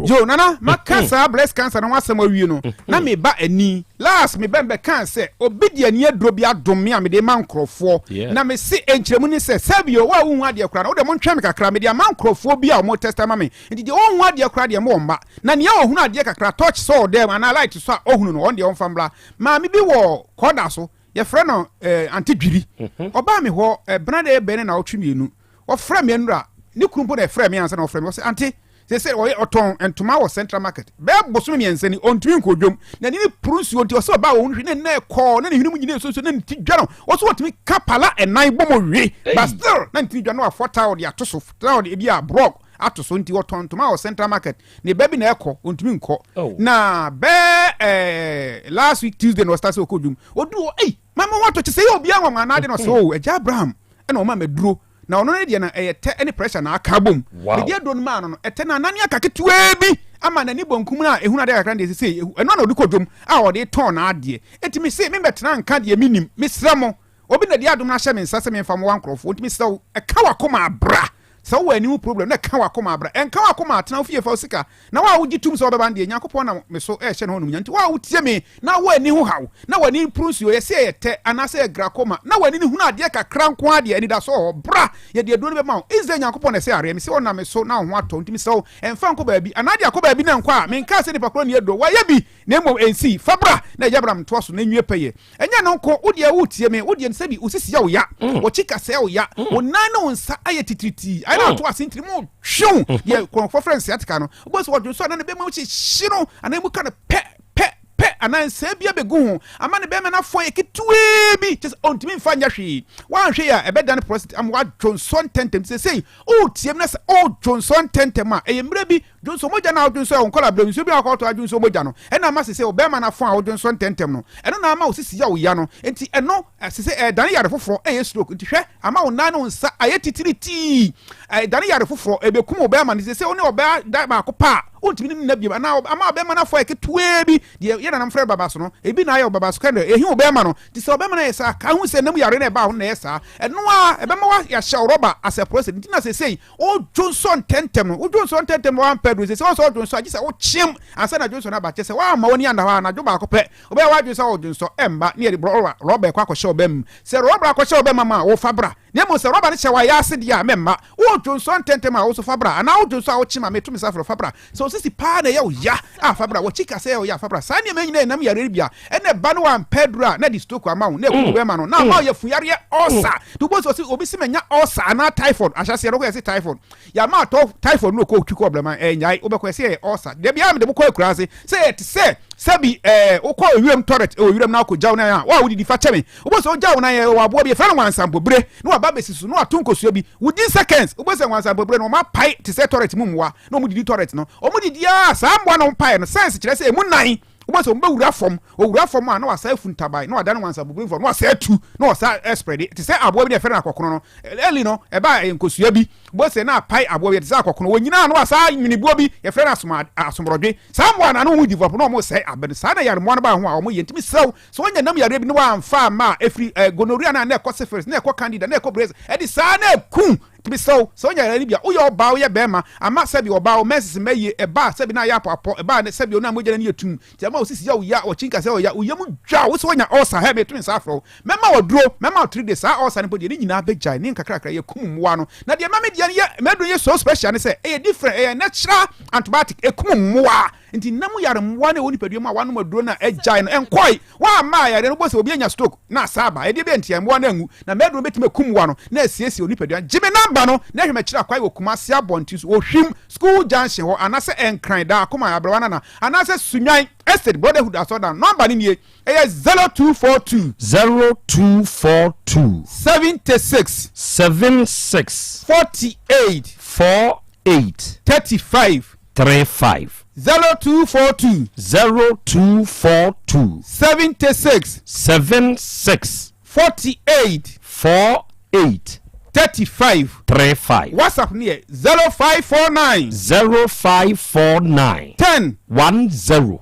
Yo nana maka saa breast cancer no ho asɛm awie no na me ba ani last me bɛn bɛkaa sɛ obi de ani aduro bi adom me a mede ma nkorɔfoɔ na me se nkyerɛmu ne sɛ sɛbio wo a wonhu adeɛ koraa no wode montwɛn me kakra mede ama nkorɔfoɔ bi a wɔn test ama me nti deɛ ɔnhu adeɛ koraa deɛ mo mma na nea ɔhunu adeɛ kakra torch sɔ ɔdɛm anaa light sɔ a ɔhunu no ɔno deɛ ɔmfa mmra maame bi wɔ kɔda so yɛfrɛ no eh, ante dwiri ɔbaa me hɔ eh, benada bɛn ne naawɔtwe mmienu ɔfrɛ me nnura ne kunu mpo na ɛfrɛ me ansa na ɔfrɛ me ɔsɛ ante sɛ sɛ ɔyɛ ɔtɔn ntoma wɔ central market bɛɛ bosome mmiɛnsa ni ɔntumi nkɔ dwom na ne ne puru nsuo nti ɔsɛ ɔbaa wɔn hwɛ ne nna ɛkɔɔ ne ne hwene mu nyina nsuo ne ne ti dwa no ɔsɛ ɔtumi ka pala ɛnan bɔ mu we but still na ne ti dwa no afɔ towel de ato so towel de ebi a brɔg ato so nti ɔtɔn ntoma wɔ central market ne ba bi na ɛkɔ ɔntumi nkɔ oh. na bɛɛ ɛɛ last week tuesday na ɔsta sɛ ɔkɔ dwom ɔdu hɔ ei mama wɔn atɔ kyɛ sɛ yɛ obi anwanwa anaade na ɔsɛ o ɛgya abraham ɛna ɔma mɛduro na ɔno ne deɛ na ɛyɛ tɛ ne pressure na aka abom mede aduro no maa no no ɛtɛ na anane aka ketewaa bi ama n'ani bonkum no a ehunu adeɛ kakra no deɛ sɛ ɛno na ɔde kɔ dwom a ɔde tɔn n'adeɛ eti me se membɛtena nka deɛ menim mesrɛ mo obi na de adom no ahyɛ me nsa sɛ memfa mmoa nkurɔfoɔ nti mesrɛ wo ɛka wakoma abra sɛ wowɔ ani ho problem na ɛka wakoma abra ɛnka wakoma atena wo fie fa wo sika na wo a wogye tom sɛ wobɛba no deɛ Nyankopɔn nam me so ɛrehyɛ ne ho animuonyam nti wo a wotie me na wowɔ ani ho haw na w'ani puru nsuo yɛse ɛyɛ tɛ anaasɛ ɛyɛ glaucoma na w'ani no hunu adeɛ kakra nko ara deɛ anidasoɔ wɔ hɔ bra yɛde aduro no bɛma wo Israel Nyankopɔn na ɛsɛ yareɛ mese ɔnam me so na wo ho atɔ nti mesrɛ wo ɛmfa nkɔ baabi anaa de akɔ baabi na nkɔ a menkaa sɛ nipa korɔ nni aduro wayɛ bi na mmom ɛnsii fa bra na Agya Abraham ntoa so na nwie pɛyɛ Ɛnyɛ ɛno nko, wo deɛ woretie me, wo deɛ sɛbi wo sisi yɛ wo ya, mm. wo kyi kasɛɛ wo ya, mm. wo nan ne wo nsa ayɛ titiritii, ayɛ na mm. ato ase ntiri mu hwew, deɛ kɔnfɔ frɛ sciatica no, wobɛhu sɛ wɔdwo nso anaa ne bɛma wo hyehye no, anaa emu ka no pɛ pɛ pɛ, anaa nsɛɛ bi abɛgu ho, ama ne bɛma no afɔ yɛ ketewaa bi, kyɛ sɛ ɔntumi mfa nyɛ hwee. Woanhwɛ yɛ a ɛbɛdane prostate ama woadwo nsɔ ntɛntɛm. Sɛ sei, woretie me na sɛ wodwo nsɔ ntɛntɛm a, ɛyɛ mmerɛ bi Dwonsɔ mogya no a wodwonsɔ wɔ nkwadaa berɛ mu, nsuo bi a wakɔtɔ adwonsɔ mogya no, ɛna ama sese ɔbarima no afɔn a wodwonsɔ ntɛmntɛm no, ɛno na ama wo sisi yɛ wo ya no, nti ɛno sese ɛredane yare foforɔ, ɛyɛ stroke, nti hwɛ ama wo nan ne wo nsa ayɛ titiritii, ɛredane yare foforɔ, ɛbɛkum wo barima no, sese wo ne ɔbaa da baako pɛ a, wontumi ne no nna biom, anaa ama ɔbarima no afɔ ayɛ ketewaa bi, deɛ yɛn nananom frɛ no babaso no, ebi na ayɛ wo babaso kɛndɛ, ɛhi wo barima no, nti sɛ ɔbarima no ayɛ saa, ka hu sɛ nam yare na ɛbaa ho no na ɛyɛ saa, ɛno ara ɛbɛma yɛahyɛ wo rɔba as a prostate, nti na sesei Wodwonsɔ ntɛmntɛm no, wodwonsɔ ntɛmntɛm na woampɛ aduro. Sɛ sɛ wodwonsɔ a, gye sɛ wokyeam ansa na dwonsɔ no aba. Kyerɛ sɛ woamma w'ani anna hɔ a, anadwo baako pɛ, wobɛyɛ w'adwene sɛ wodwonsɔ, ɛmma, na yɛde rɔba rɔba ɛkɔ akɔhyɛ wo bam mu. Sɛ rɔba akɔhyɛ wo bam ama a, wofa bra. Na mmom sɛ rɔba no hyɛ w'ayaase deɛ a, mɛmma. Wodwonsɔ ntɛmntɛm a, wo nso fa bra. Anaa wodwonsɔ a wokyeam a, meto me nsa frɛ wo, fa bra. Sɛ wo sisi paa na ɛyɛ wo ya a, fa bra. W'akyi kasa yɛ wo ya a, fa bra. Saa nneɛma yi nyinaa ɛnam yareɛ bi a ɛna ɛba na wampɛ aduro a, na ɛde stroke ama wo, na ɛkum wo bɛrima no, na ama wo yafuyareɛ, ulcer. Nti wobɛhu sɛ ɔse obi se manya ulcer anaa typhoid, ahyɛaseɛ no wokɔ yɛse typhoid. Yɛama atɔ typhoid no ɔkɔ twi kɔ ɔbrɛman, ɛnyae, wobɛkɔ yɛse ɛyɛ ulcer. Da biara mede mo kɔ akuraase sɛ ɛte sɛ Sɛbi ɛɛ wokɔ ewiem toilet ɛwɔ wiram na akɔ gyaw nan a, wo a wodidi fa kyɛ me. Wobɛhu sɛ wogyaw wo nan ɛwɔ aboa bi yɛfrɛ no nwansampɔbire na waba abɛsi so na wato nkosua bi. Within seconds wobɛhu sɛ nwansampɔbire no wɔapae te sɛ toilet mu mmoa na wɔdidi toilet no. Wɔdidi ara saa mmoa no a wɔpae no science kyerɛ sɛ emu nan wobɛhu sɛ wɔbɛwura fam. Wɔwura fam a na wɔasan afu ntaban na wɔadane nwansampɔbire foforɔ na wɔasan atu na wɔsan ɛsprɛde te sɛ aboa bi na yɛfrɛ no akɔkono no. Early no ɛbaa ɛyɛ nkosua bi. Wobɛhu sɛ na apae aboa bi ɛte sɛ akɔkono. Wɔnyina a na wɔasan nwene boɔ bi yɛfrɛ no asoma asomborɔdwe. Saa mmoa no ano wɔn develop na wɔn sɛe abɛ no. Saa na yare mmoa no ba ho a wɔn yɛ. Nti mesrɛ wo, sɛ woanya nam yareɛ bi na woamfa amma a, ɛfiri eh, gonorrhea no a na ɛkɔ syphilis, na ɛkɔ candida, na ɛkɔ brace, ɛde saa na ɛku. Nti mesrɛ wo, sɛ wonya yareɛ no bi a, woyɛ ɔbaa, woyɛ bɛrima, ama sɛbi ɔbaa wo menses mma yie, ɛba a sɛbi na ayɛ apɔapɔ, ɛba a sɛbi ɔno a mogya no ani yɛ tumm, nti ɛma wo sisi yɛ wo ya, wɔkyi nkasɛɛ wɔ ya, wo yam dwa, wo sɛ woanya ulcer, hɛ, meto nsa afrɛ wo, Mɛma wo aduro, mɛma wo 3 days, saa ulcer no mpo deɛ ne nyinaa bɛgyae, ne nkakrakra yɛkum mmoa no. Na deɛ ɛma me deɛ no yɛ, m'aduro yɛ so special ne sɛ, ɛyɛ different, ɛyɛ natural antibiotic, ɛkum mmoa. Nti nna mu yare mmoa no a ɛwɔ nipadua mu a woanom aduro no a ɛgyae no, ɛnkɔe. Woamma a yareɛ no, wobɛhu sɛ obi anya stroke na asa aba, ɛdeɛ bɛn ntia, mmoa no anwu. Na m'aduro no bɛtumi akum mmoa no na asiesie wo nipadua no. Gye me number no na hwɛ m'akyiri akwan wɔ Kumasi abɔnten so, Ohwim school junction hɔ, anaasɛ Nkran, Daakoma, Aberewa Nana, anaasɛ Sunyani Estate, Brotherhood Asɔredan. Number no nie. Ɛyɛ 0242. 0242. 76. 76. 48. 48. 35. 35. 0242. 0242. 76. 76. 48. 48. 35. 35. WhatsApp no yɛ 0549. 0549. 10. 10.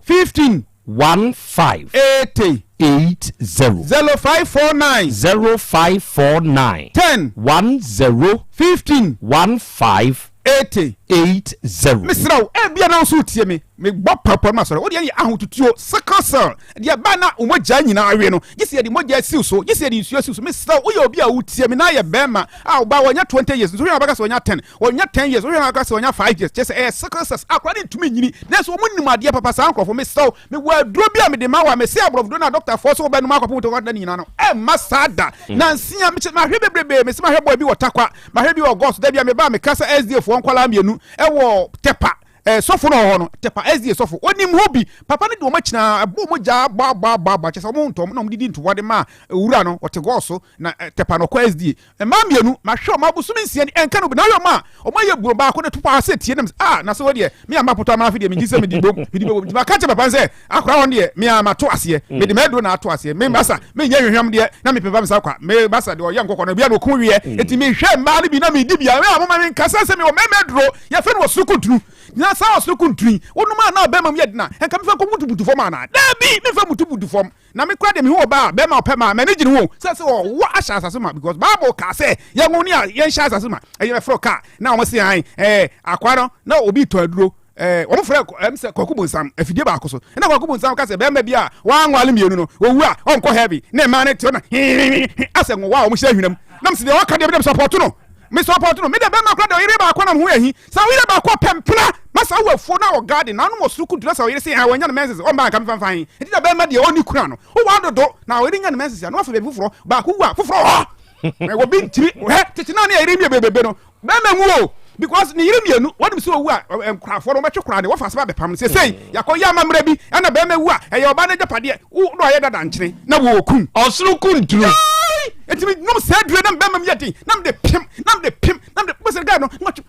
15. 1 5. 80. 8 0. 0549. 0549. 10. 1 0. 15. 1 5. 80. 8 0. Mesrɛ wo, ebia na wo nso wotie me. Mebɔ pɔpɔ no masɔre. Wo deɛ yɛ ahotutuo, sickle cell, deɛ ɛba na wo mogya nyinaa awe no. Gye sɛ yɛde mogya asiw so, gye sɛ yɛde nsuo asiw so. Mesrɛ wo, woyɛ obi a wotie me na yɛ bɛrima a ɔbaa wɔnya 20 years, nso wohwɛ na wabɛka sɛ wɔnya 10. Ɔnya ten years, wohwɛ no aka sɛ ɔnya five years, kyerɛ sɛ ɛyɛ sickle cells. Akwadaa no ntumi nyini, nanso wɔn nim adeɛ papa. Saa nkorɔfoɔ, mesrɛ wo, mewɔ aduro bi a mede ma wo a, mese aborɔfoduro no a dɔktafoɔ sɛ wobɛnom akɔpem wo da no nyinaa no, ɛmma saa da. Nansia, mekyɛ, mahwɛ bebrebe, mese mahwɛ boy bi wɔ Tarkwa, mahwɛ bi wɔ Gos, da bi a meba a meka sɛ SDA foɔ nkwadaa mmienu ɛwɔ Tepa, eh, sɔfo no wɔ hɔ no, Tepa SDA sɔfo, ɔnim ho bi. Papa no de wɔn akyina, ɛbɔ wɔn gya, bɔ abɔ abɔ abɔ, kyerɛ sɛ wɔn ntɔm na wɔn didi ntoboa de ma owura no, ɔte Gos so, na eh, Tepa no ɔkɔ SDA. Mmaa mmienu, mahwɛ wɔn abosome nsia ni, ɛnka no bi, na ayɛ wɔn a wɔn ayɛ buro baako ne to paa sɛ tie nam sɛ, ah, na sɛ wɔ deɛ, me a mapotɔ ama afe deɛ, megye sɛ mede bom, mede bɛbom. Nti maka kyerɛ papa no sɛ, akora wɔn deɛ, me a mato aseɛ, mede m'aduro na ato aseɛ, me masa, menyɛ hwehwɛm deɛ, na mepepa me sa kwa, me masa deɛ ɔyɛ nkɔkɔ no, bia na ɔkum wiɛ, nti mehwɛ mmaa no bi na medi bia, me a moma me nkasa sɛ mewɔ mmarima aduro, yɛfrɛ no ɔsoro kuntunu, na saa ɔsoro kuntunu yi, wonom a na ɔbɛrima mu yɛ dena, ɛnka mefa nkɔ mutubutu fam anaa? Daabi, memfa mutubutu fam. Na me koraa deɛ mehu ɔbaa a bɛrima ɔpɛ maa m'ani gye ne ho sɛ sɛ ɔwɔ ahyɛ asase ma because bible kaa sɛ yɛnwo ne a yɛnhyɛ asase ma ɛyɛ bɛfrɛ kaa na wɔn se an ɛɛ akoa no na obi tɔ aduro ɛɛ wɔn frɛ ɛm sɛ kwaku bonsam afidie baako so ɛna kwaku bonsam ka sɛ bɛrima bi a wɔanwale mmienu no owu a ɔnkɔ heaven ne mmaa no te hɔ na hehehehe asɛ nwowa a wɔn hyɛ ahwinam nam sɛ deɛ ɔka deɛ bi dɛm sɔpɔto no me sɔpɔto no me deɛ bɛrima koraa deɛ ɔyere baako nam ho yɛ hi Sɛ wo yere baako ɔpɛ mpena ma saa wɔ afuo na wɔ garden na ɔnom wɔ soro kudu na sɛ ɔyere se ah wanya no menses ɔmba anka mefa mfa he nti na bɛrima deɛ ɔnni kunu ano wowaa dodo na ɔyere nya no menses a na wafa baabi foforɔ baako wu a foforɔ wɔ hɔ wɔ bi ntimi hɛ tete na ne yere mmiɛ bebrebe no bɛrima nwu o because ne yere mmienu wɔnim sɛ owu a nkorafoɔ no wɔbɛtwe koraa ne wɔfa asɛm abɛpam no sesei yɛakɔ yɛ amammerɛ bi ɛna bɛrima wu a ɛyɛ ɔbaa no agyapadeɛ wo na ɔyɛ dada nkyene na wɔkum ɔsoro kuntunu ɛtumi nom saa dure na bɛrima mu yɛ den na mede pem na mede pem na mede bɛsɛ guy no na ɔtwe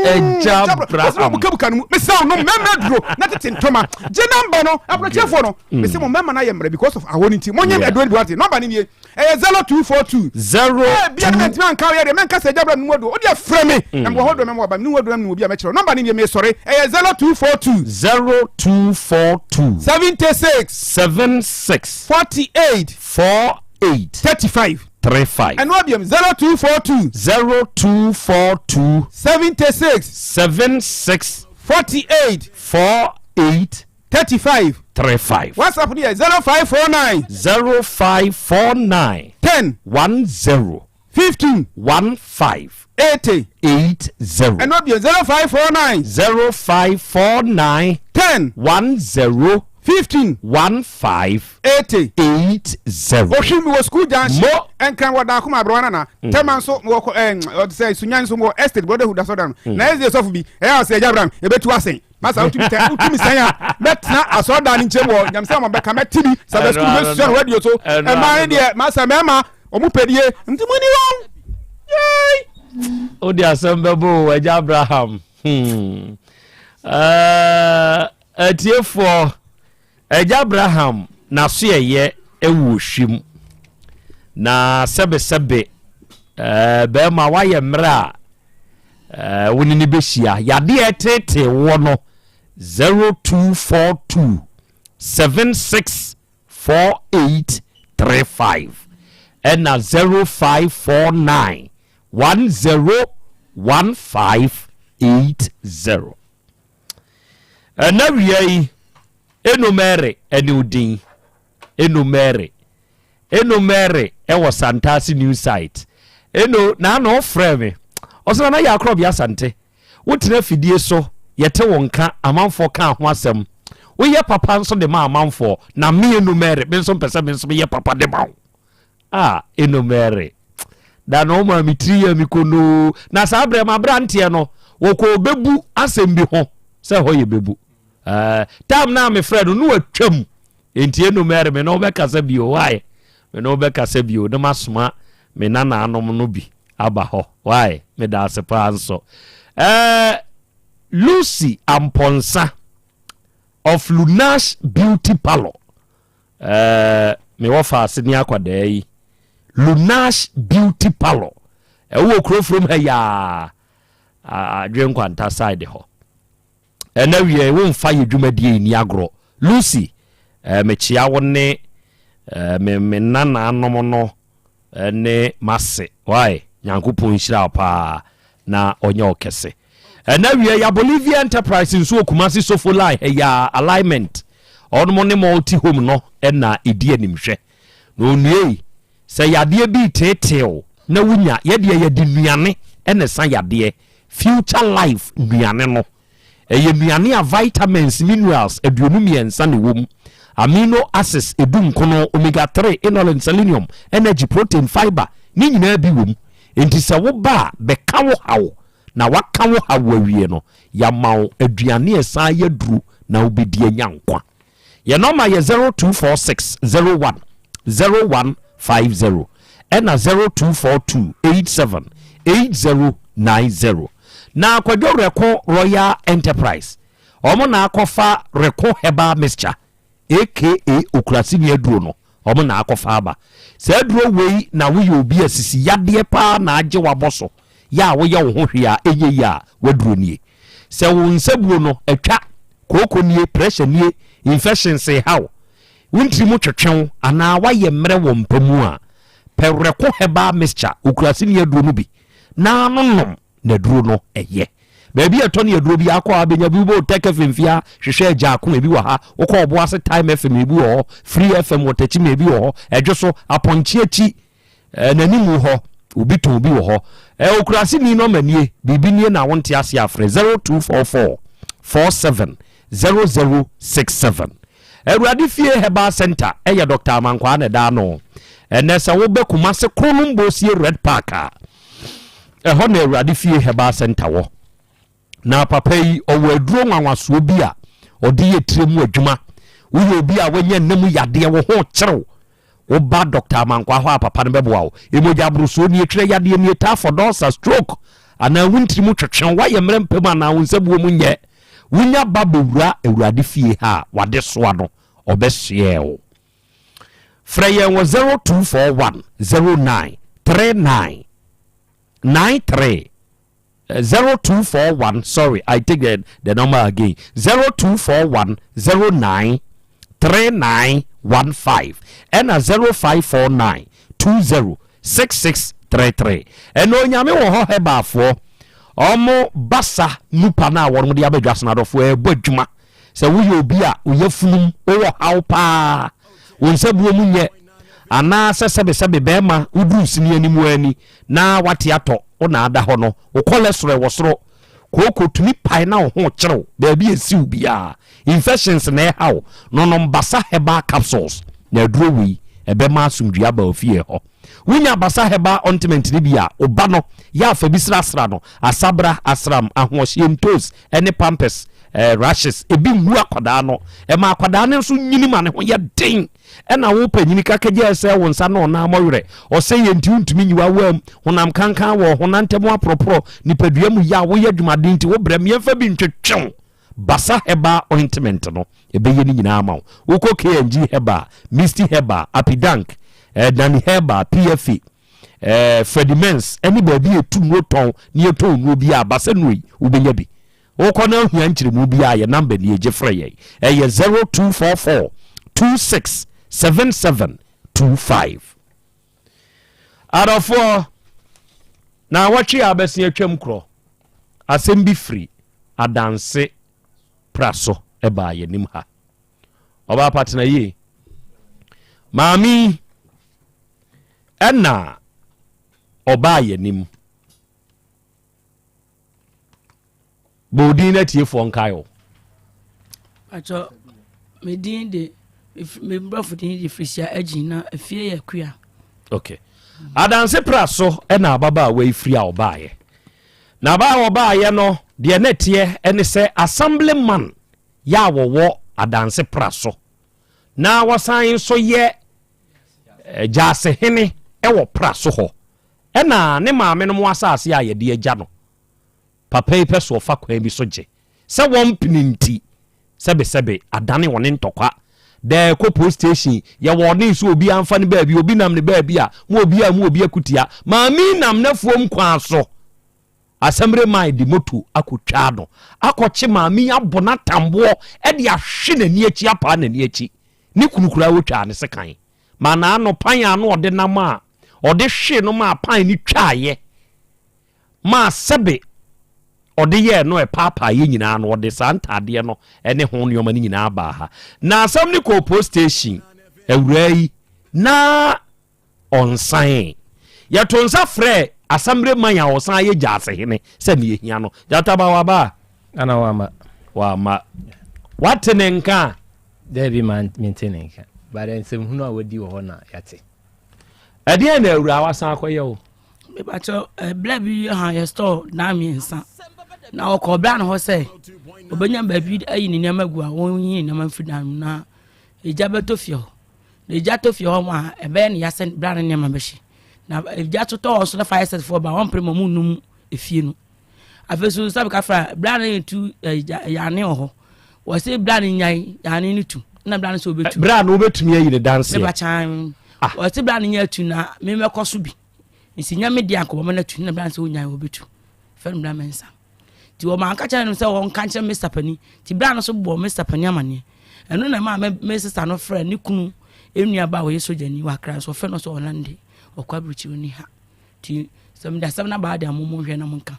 ɛgya Abraham bukabuka no mu mesɛ wo no mɛmɛ duro na tete ntoma gye namba no aburokyefoɔ no mesɛ mo mɛma no ayɛ mmerɛ because of awɔ no nti monyɛ aduro no bi wate nɔmba no nie ɛyɛ 0242 zero bia no mɛntumi anka woyɛ deɛ mɛnka sɛ agya bra no mu aduro wodeɛ frɛ me na mewɔ hɔ duro mɛma waba mene aduro mene obi a mɛkyerɛ nɔmba no nie mesɔre ɛyɛ 0242 0242 76 76 48 48 35 35. Ɛno abiam 0242. 0242. 76. 76. 48. 48. 35. 35. WhatsApp no yɛ 0549. 0549. 10. 10. 15. 15. 80. 80. Ɛno abiam 0549. 0549. 10. 10. 15. 15. 80. 80. Ohwim wɔ school junction. Mo. Nkran wɔ Daako ma Aberewa Nana. Tɛma nso wɔ kɔ ɛɛ ɔte sɛ Sunya nso wɔ estate Brotherhood asɔrdan no. Na ɛsɛ sɔfo bi ɛyɛ ɔsɛ Agya Abraham ebetu asɛn. Masa wotumi tɛ wotumi sɛn a mɛtena asɔredan no nkyɛn mu hɔ nyamesɛm a mabɛka mɛte bi sɛ sukuu mɛsua no radio so ɛmaa ne deɛ masa mɛma ɔmo pɛdie nti mo ni wɔn yay. Wode asɛm bɛbɔ o agya Abraham. Hmm. Uh, atiefoɔ agya Abraham n'asoɛyɛ wɔ hwim na sɛbesɛbe uh, bɛrima wayɛ mmerɛ a uh, wo ne ne bɛhyia yadeɛ ɛtetee woɔ no 0242 76 4835 ɛna 0549 101580. Ɛna wia yi Eno Mary ɛne wo din Eno Mary Eno Mary ɛwɔ Santase new site Eno na ano ɔfrɛ me ɔsɛ nana yɛ akorɔbea Asante Wotena afidie so, yɛte wo nka, amanfoɔ ka ho asɛm. Woyɛ papa nso de ma amanfoɔ, na me Eno Mary, me nso mpɛ sɛ me nso meyɛ papa de ma wo. Ah, Eno Mary. Da no ɔmaa me tiri yɛ me konoo. Na saa berɛ m'aberanteɛ no, wɔkɔɔ bɛbu asɛm bi ho sɛ hɔ yɛ bɛbu. Uh, tam no a mefrɛ no, no watwam. Enti Eno Mary, me ne wo bɛkasa bio, why? Me ne wo bɛkasa bio, na masoma me nanaanom no bi. aba hɔ why medaase paa nso eh, Lucy Ampɔnsa of Lunash Beauty Parlor eh, mewɔ faase ne akwadaa yi Lunash Beauty Parlor ɛwɔ kuro furom ha yaa adwenkwanta side hɔ Ɛna wiɛ wo nfa yɛ dwumadie yi ni agorɔ Lucy eh, mekyea wo ne eh, me me nanaanom no eh, ne mase why Nyankopɔn nhyira wo paa na ɔnyɛ wo kɛse. Ɛna wiɛ ya Bolivia Enterprise nso wɔ Kumasi Sofo line ɛya alignment ɔnom ne multi home no ɛna ɛdi animhwɛ na onua sɛ yadeɛ bi teeteew na wonya yɛdeɛ yɛde nnuane ɛna ɛsa yadeɛ Future Life nnuane no. Ɛyɛ nnuane a vitamins, minerals 23 na ɛwɔ mu, amino acids edunkono, omega 3, inulin, selenium, energy, protein, fiber, ne nyinaa bi wɔ mu. Enti sɛ woba a, bɛka wo haw, na woaka wo haw awie no, yɛama wo aduane a ɛsan yɛ aduro na wobɛdi anya nkwa. Yɛn nɔma yɛ 0246 01 0150 ɛna 0242 87 8090. Na Kwadwo Reko Royal Enterprise, wɔn na akɔfa Reko Herbal Mixture aka Okuraseni aduro no, wɔn na akɔfa aba. Saa aduro wei na woyɛ obi a sisi yadeɛ paa na agye wabɔ so, yɛ a woyɛ wo ho hwee a ɛnyɛ yie a, w'aduro nie. Sɛ wo nsabuo no atwa, kooko nie, pressure nie, infections reha wo, wo ntiri mu twetwe wo anaa woayɛ mmerɛ wɔ mpa mu a, pɛ Werɛko Herbal Mixture, Okuraseni aduro no bi na ano nom na aduro no ɛyɛ. Baabi a ɛtɔ ne aduro bi akɔ a bɛnya bi wobɔ Tech FM fie hwehwɛ Agyaako ebi wɔ ha, wokɔ Ɔboase Time FM ebi wɔ hɔ, Free FM wɔ Techiman ebi wɔ hɔ, Ɛdwo so, Apɔnkye akyi Eh, n'anim hɔ, obi tɔn bi wɔ hɔ. Eh, okurase ni nɔma nie, biribi nie na wonte ase afrɛ 0244 47 0067. Awurade Fie Herbal Center ɛyɛ Dr. Amankwaa na ɛda ano. Ɛnɛ sɛ wobɛ Kumase Kronom Bosie Red Park a, ɛhɔ na Awurade Fie Herbal Center wɔ. Na papa yi, ɔwɔ aduro nwanwasoɔ bi a ɔde yɛ tire mu adwuma. Woyɛ obi a wanya nna mu yadeɛ, wo ho kyerɛw. Woba Dɔkta Amankwaa hɔ a, papa no bɛboa wo. Mogya aborosoɔ nie, twerɛ yadeɛ nie, typhoid, ulcer, stroke, anaa wo ntiri mu twetwe, woayɛ mmerɛ mpam anaa wo nsabuo mu nyɛ. Wonya ba bɛwura Awurade fie ha a, w'adesoa no, ɔbɛsoɛ wo. Frɛ yɛn wɔ 0241 09 39 93. 0241 sorry I take the, the number again 0241 09 3915 ɛna 0549 20 6633 ɛna onyame wɔ hɔ hɛbaafoɔ ɔmo basa nupa no a wɔn de abɛdwa so no adɔfoɔ ɛbɔ adwuma Sɛ woyɛ obi a wo yafunum wowɔ haw paa, wo nsabuo mu nyɛ, anaa sɛ sɛbesɛbe bɛrima woduru sini anim ani na wate atɔ wo na ada hɔ no, wo kɔlɛstrol wɔ soro, kooko tumi pae na wo ho kyere wo, baabi a ɛsiw biara, infections na ɛha wo, no nom Basa Herbal Capsules na aduro wei ɛbɛma asomdwie aba wo fie hɔ. Wonya Basa Herbal Ointment no bi a, wo ba no yɛ afa bi srasra no, asabra, asram, ahoɔhyeɛ, ntos ne pampers. eh, rashes ebi ngu akwadaa no. Ɛma akwadaa no nso nyini ma ne ho yɛ den. Ɛna wo panyini kakagya sɛ wo nsa na ɔnan mɔwerɛ ɔsɛ yɛ nti wontumi nyi w'awam honam kankan wɔ honam ntam aporɔporɔ nipadua mu yɛ a woyɛ adwumaden nti wobrɛ mmiɛmfa bi ntwetwew Basa Herbal Ointment no ɛbɛyɛ ne nyinaa ama wo. Wokɔ KNG Herbal, Misty Herbal, Apidank, eh, Dani Herbal, PFA, eh, Freddie Mens ɛne baabi a ɛtu nnuro tɔn ne yɛtɔn nnuro bi a Basa nnuro yi wobɛnya bi. Wokɔ na ohia nkyerɛmu bi a yɛ namba nie gye frɛ yɛn. Ɛyɛ 0244 26 77 25. Adɔfoɔ, naawɔtwe a abɛsen atwam korɔ, asɛm bi firi Adanse pra so baa yɛn anim ha. Ɔbaa pa tena yie. Maame yi ɛna ɔbaa yɛn anim. Bɔ wo din na atiefoɔ nkae wo. Pakyɛ me din de me brɔfo din de Felicia Agyin na efie yɛ Kua. Okay. Adanse pra so na ababaawa yi firi a ɔbaeɛ. Na abaa a ɔbaeɛ no deɛ na ɛteɛ ne sɛ assemblyman yɛ a wɔwɔ adanse pra so na wɔsan nso yɛ eh, gyaasehene wɔ pra so hɔ ɛna ne maame no mo asase a yɛde agya no Papa yi pɛ so ɔfa kwan bi so gye sɛ wɔmpene nti sɛbesɛbe adane wɔne ntɔkwa dɛ kɔ post station yɛ wɔne sɛ obi amfa ne baabi obi nam ne baabi a mo obi a mo obi akutia maame yi nam n'afuom kwan so asɛmre man de moto akɔtwa no akɔkye maame yi abɔ n'atamboɔ de ahwe n'ani akyi apaa n'ani akyi ne kunu koraa wɔtwaa ne sekan ma n'ano pan a no ɔde nam a ɔde hwee no maa pan no twaeɛ maa sɛbe ɔde yɛɛ no ɛpaapaaeɛ nyinaa no, ɔde saa ntaadeɛ no ne ho nneɛma no nyinaa baa ha. Na asɛm no kɔɔ post station, awuraa yi na ɔnsan. Yɛto nsa frɛ asamire man a ɔsan yɛ gyaasehene sɛ ne yɛhia no. Gyataba waba a? Ana wama. Wama. Wate ne nka a? Daabi, mente ne nka. But nsɛmhunu a wadi wɔ hɔ na yɛate. Ɛdeɛn na awuraa wasan akɔyɛ wo? Mepakyɛ ɛbrɛ bi ha yɛ store dan mmiɛnsa na ɔkɔ bra no hɔ sɛ ɔbɛnya baabi ayi ne nneɛma gu a wɔnyi ne nneɛma mfiri dan mu na egya bɛtɔ fie hɔ na egya tɔ fie hɔ ma ɛbɛyɛ ne ya sɛ bra no nneɛma bɛhye na egya totɔ hɔ so na fire service foɔ ba wɔn mpere ma wɔn nnum efie no afei so sabi kafra bra no yɛ tu yane wɔ hɔ wɔsi bra no nyan yane no tu na bra no sɛ ɔbɛtu bra no wobɛtumi ayi ne danseɛ mebakyɛn ah. wɔsi bra no nya atu na memɛkɔ so bi nsi nya me deɛ anka wɔma no atu na bra no sɛ ɔnyan wɔbɛtu fɛ no bra mɛnsa nti wɔma anka kyerɛ no sɛ wɔnka nkyerɛ mr pani nti bra no so bɔ mr pani amaneɛ ɛno na ɛma me sista no frɛ ne kunu nnua ba a wɔyɛ sogyani wɔ akra nso ɔfrɛ no sɛ ɔlande ɔkɔ aburukyiri ni ha nti sɛ mede asɛm no abaa de a mo monhwɛ na monka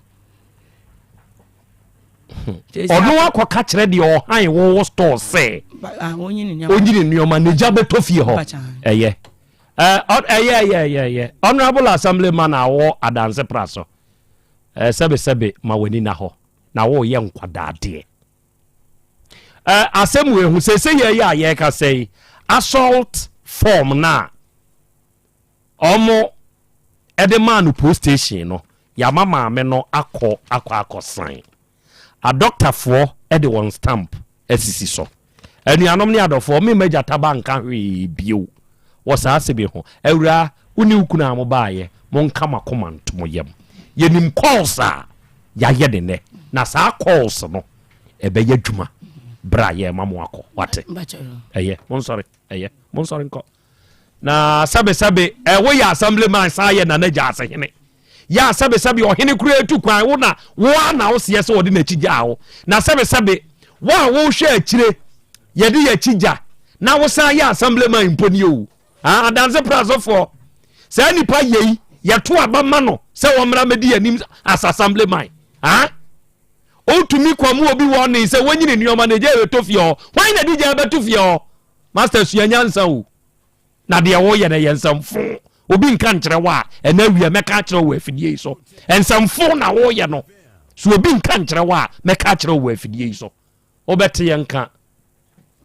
ɔno akɔka kyerɛ deɛ ɔhan wɔwɔ store sɛ ɔnyi ne nneɛma ne gya bɛtɔ fie hɔ ɛyɛ ɛyɛ ɛyɛ ɛyɛ ɛyɛ honourable assembly man a wɔ adanse pra so sɛbesɛbe ma w'ani na hɔ na wɔreyɛ nkwadaadeɛ asɛm wɔ ehu sɛ sɛ yɛyɛ a yɛreka sɛ yi assault form na Ɔmo de maa no post station no, yɛama maame no akɔ akɔ akɔ sign. Adɔktafoɔ de wɔn stamp asisi so. Anuanom ne adɔfoɔ, me mma gyata ba nka hwee bio wɔ saa asɛm yi ho. Awuraa, wo ne wo kunu a mo baeɛ, monka mo akoma nto mo yam. Yɛnim calls a yɛayɛ ne nnɛ, na saa calls no, ɛbɛyɛ adwuma berɛ a yɛrema mo akɔ. Wate? Ɛyɛ, monsɔre, ɛyɛ, monsɔre nkɔ. Na sɛbesɛbe ɛ woyɛ assemblyman san yɛ nana gyaasehene yɛ a sɛbesɛbe ɔhene kura etu kwan wo na wo a na woseɛ sɛ ɔde n'akyi gyaa wo na sɛbesɛbe wo a wohwɛ akyire yɛde yɛ akyi gya na wosan yɛ assemblyman mpo ni o adanse prasofoɔ saa nipa yei yɛto aba ma no sɛ wɔmmra mɛdi anim as assemblyman ah wotumi kɔ mu obi wɔ ne sɛ wɔnyini nneɛma na egya ɛbɛtɔ fie hɔ hwan na de gya ɛbɛto fie hɔ Master sua nyansa o. Na deɛ woyɛ no yɛ nsɛmfo. Obi nka nkyerɛ wo a, ɛna awia mɛka akyerɛ wo wɔ afidie yi so. Nsɛmfo na woyɛ no. So obi nka nkyerɛ wo a, mɛka akyerɛ wo wɔ afidie yi so. Wobɛte yɛn nka.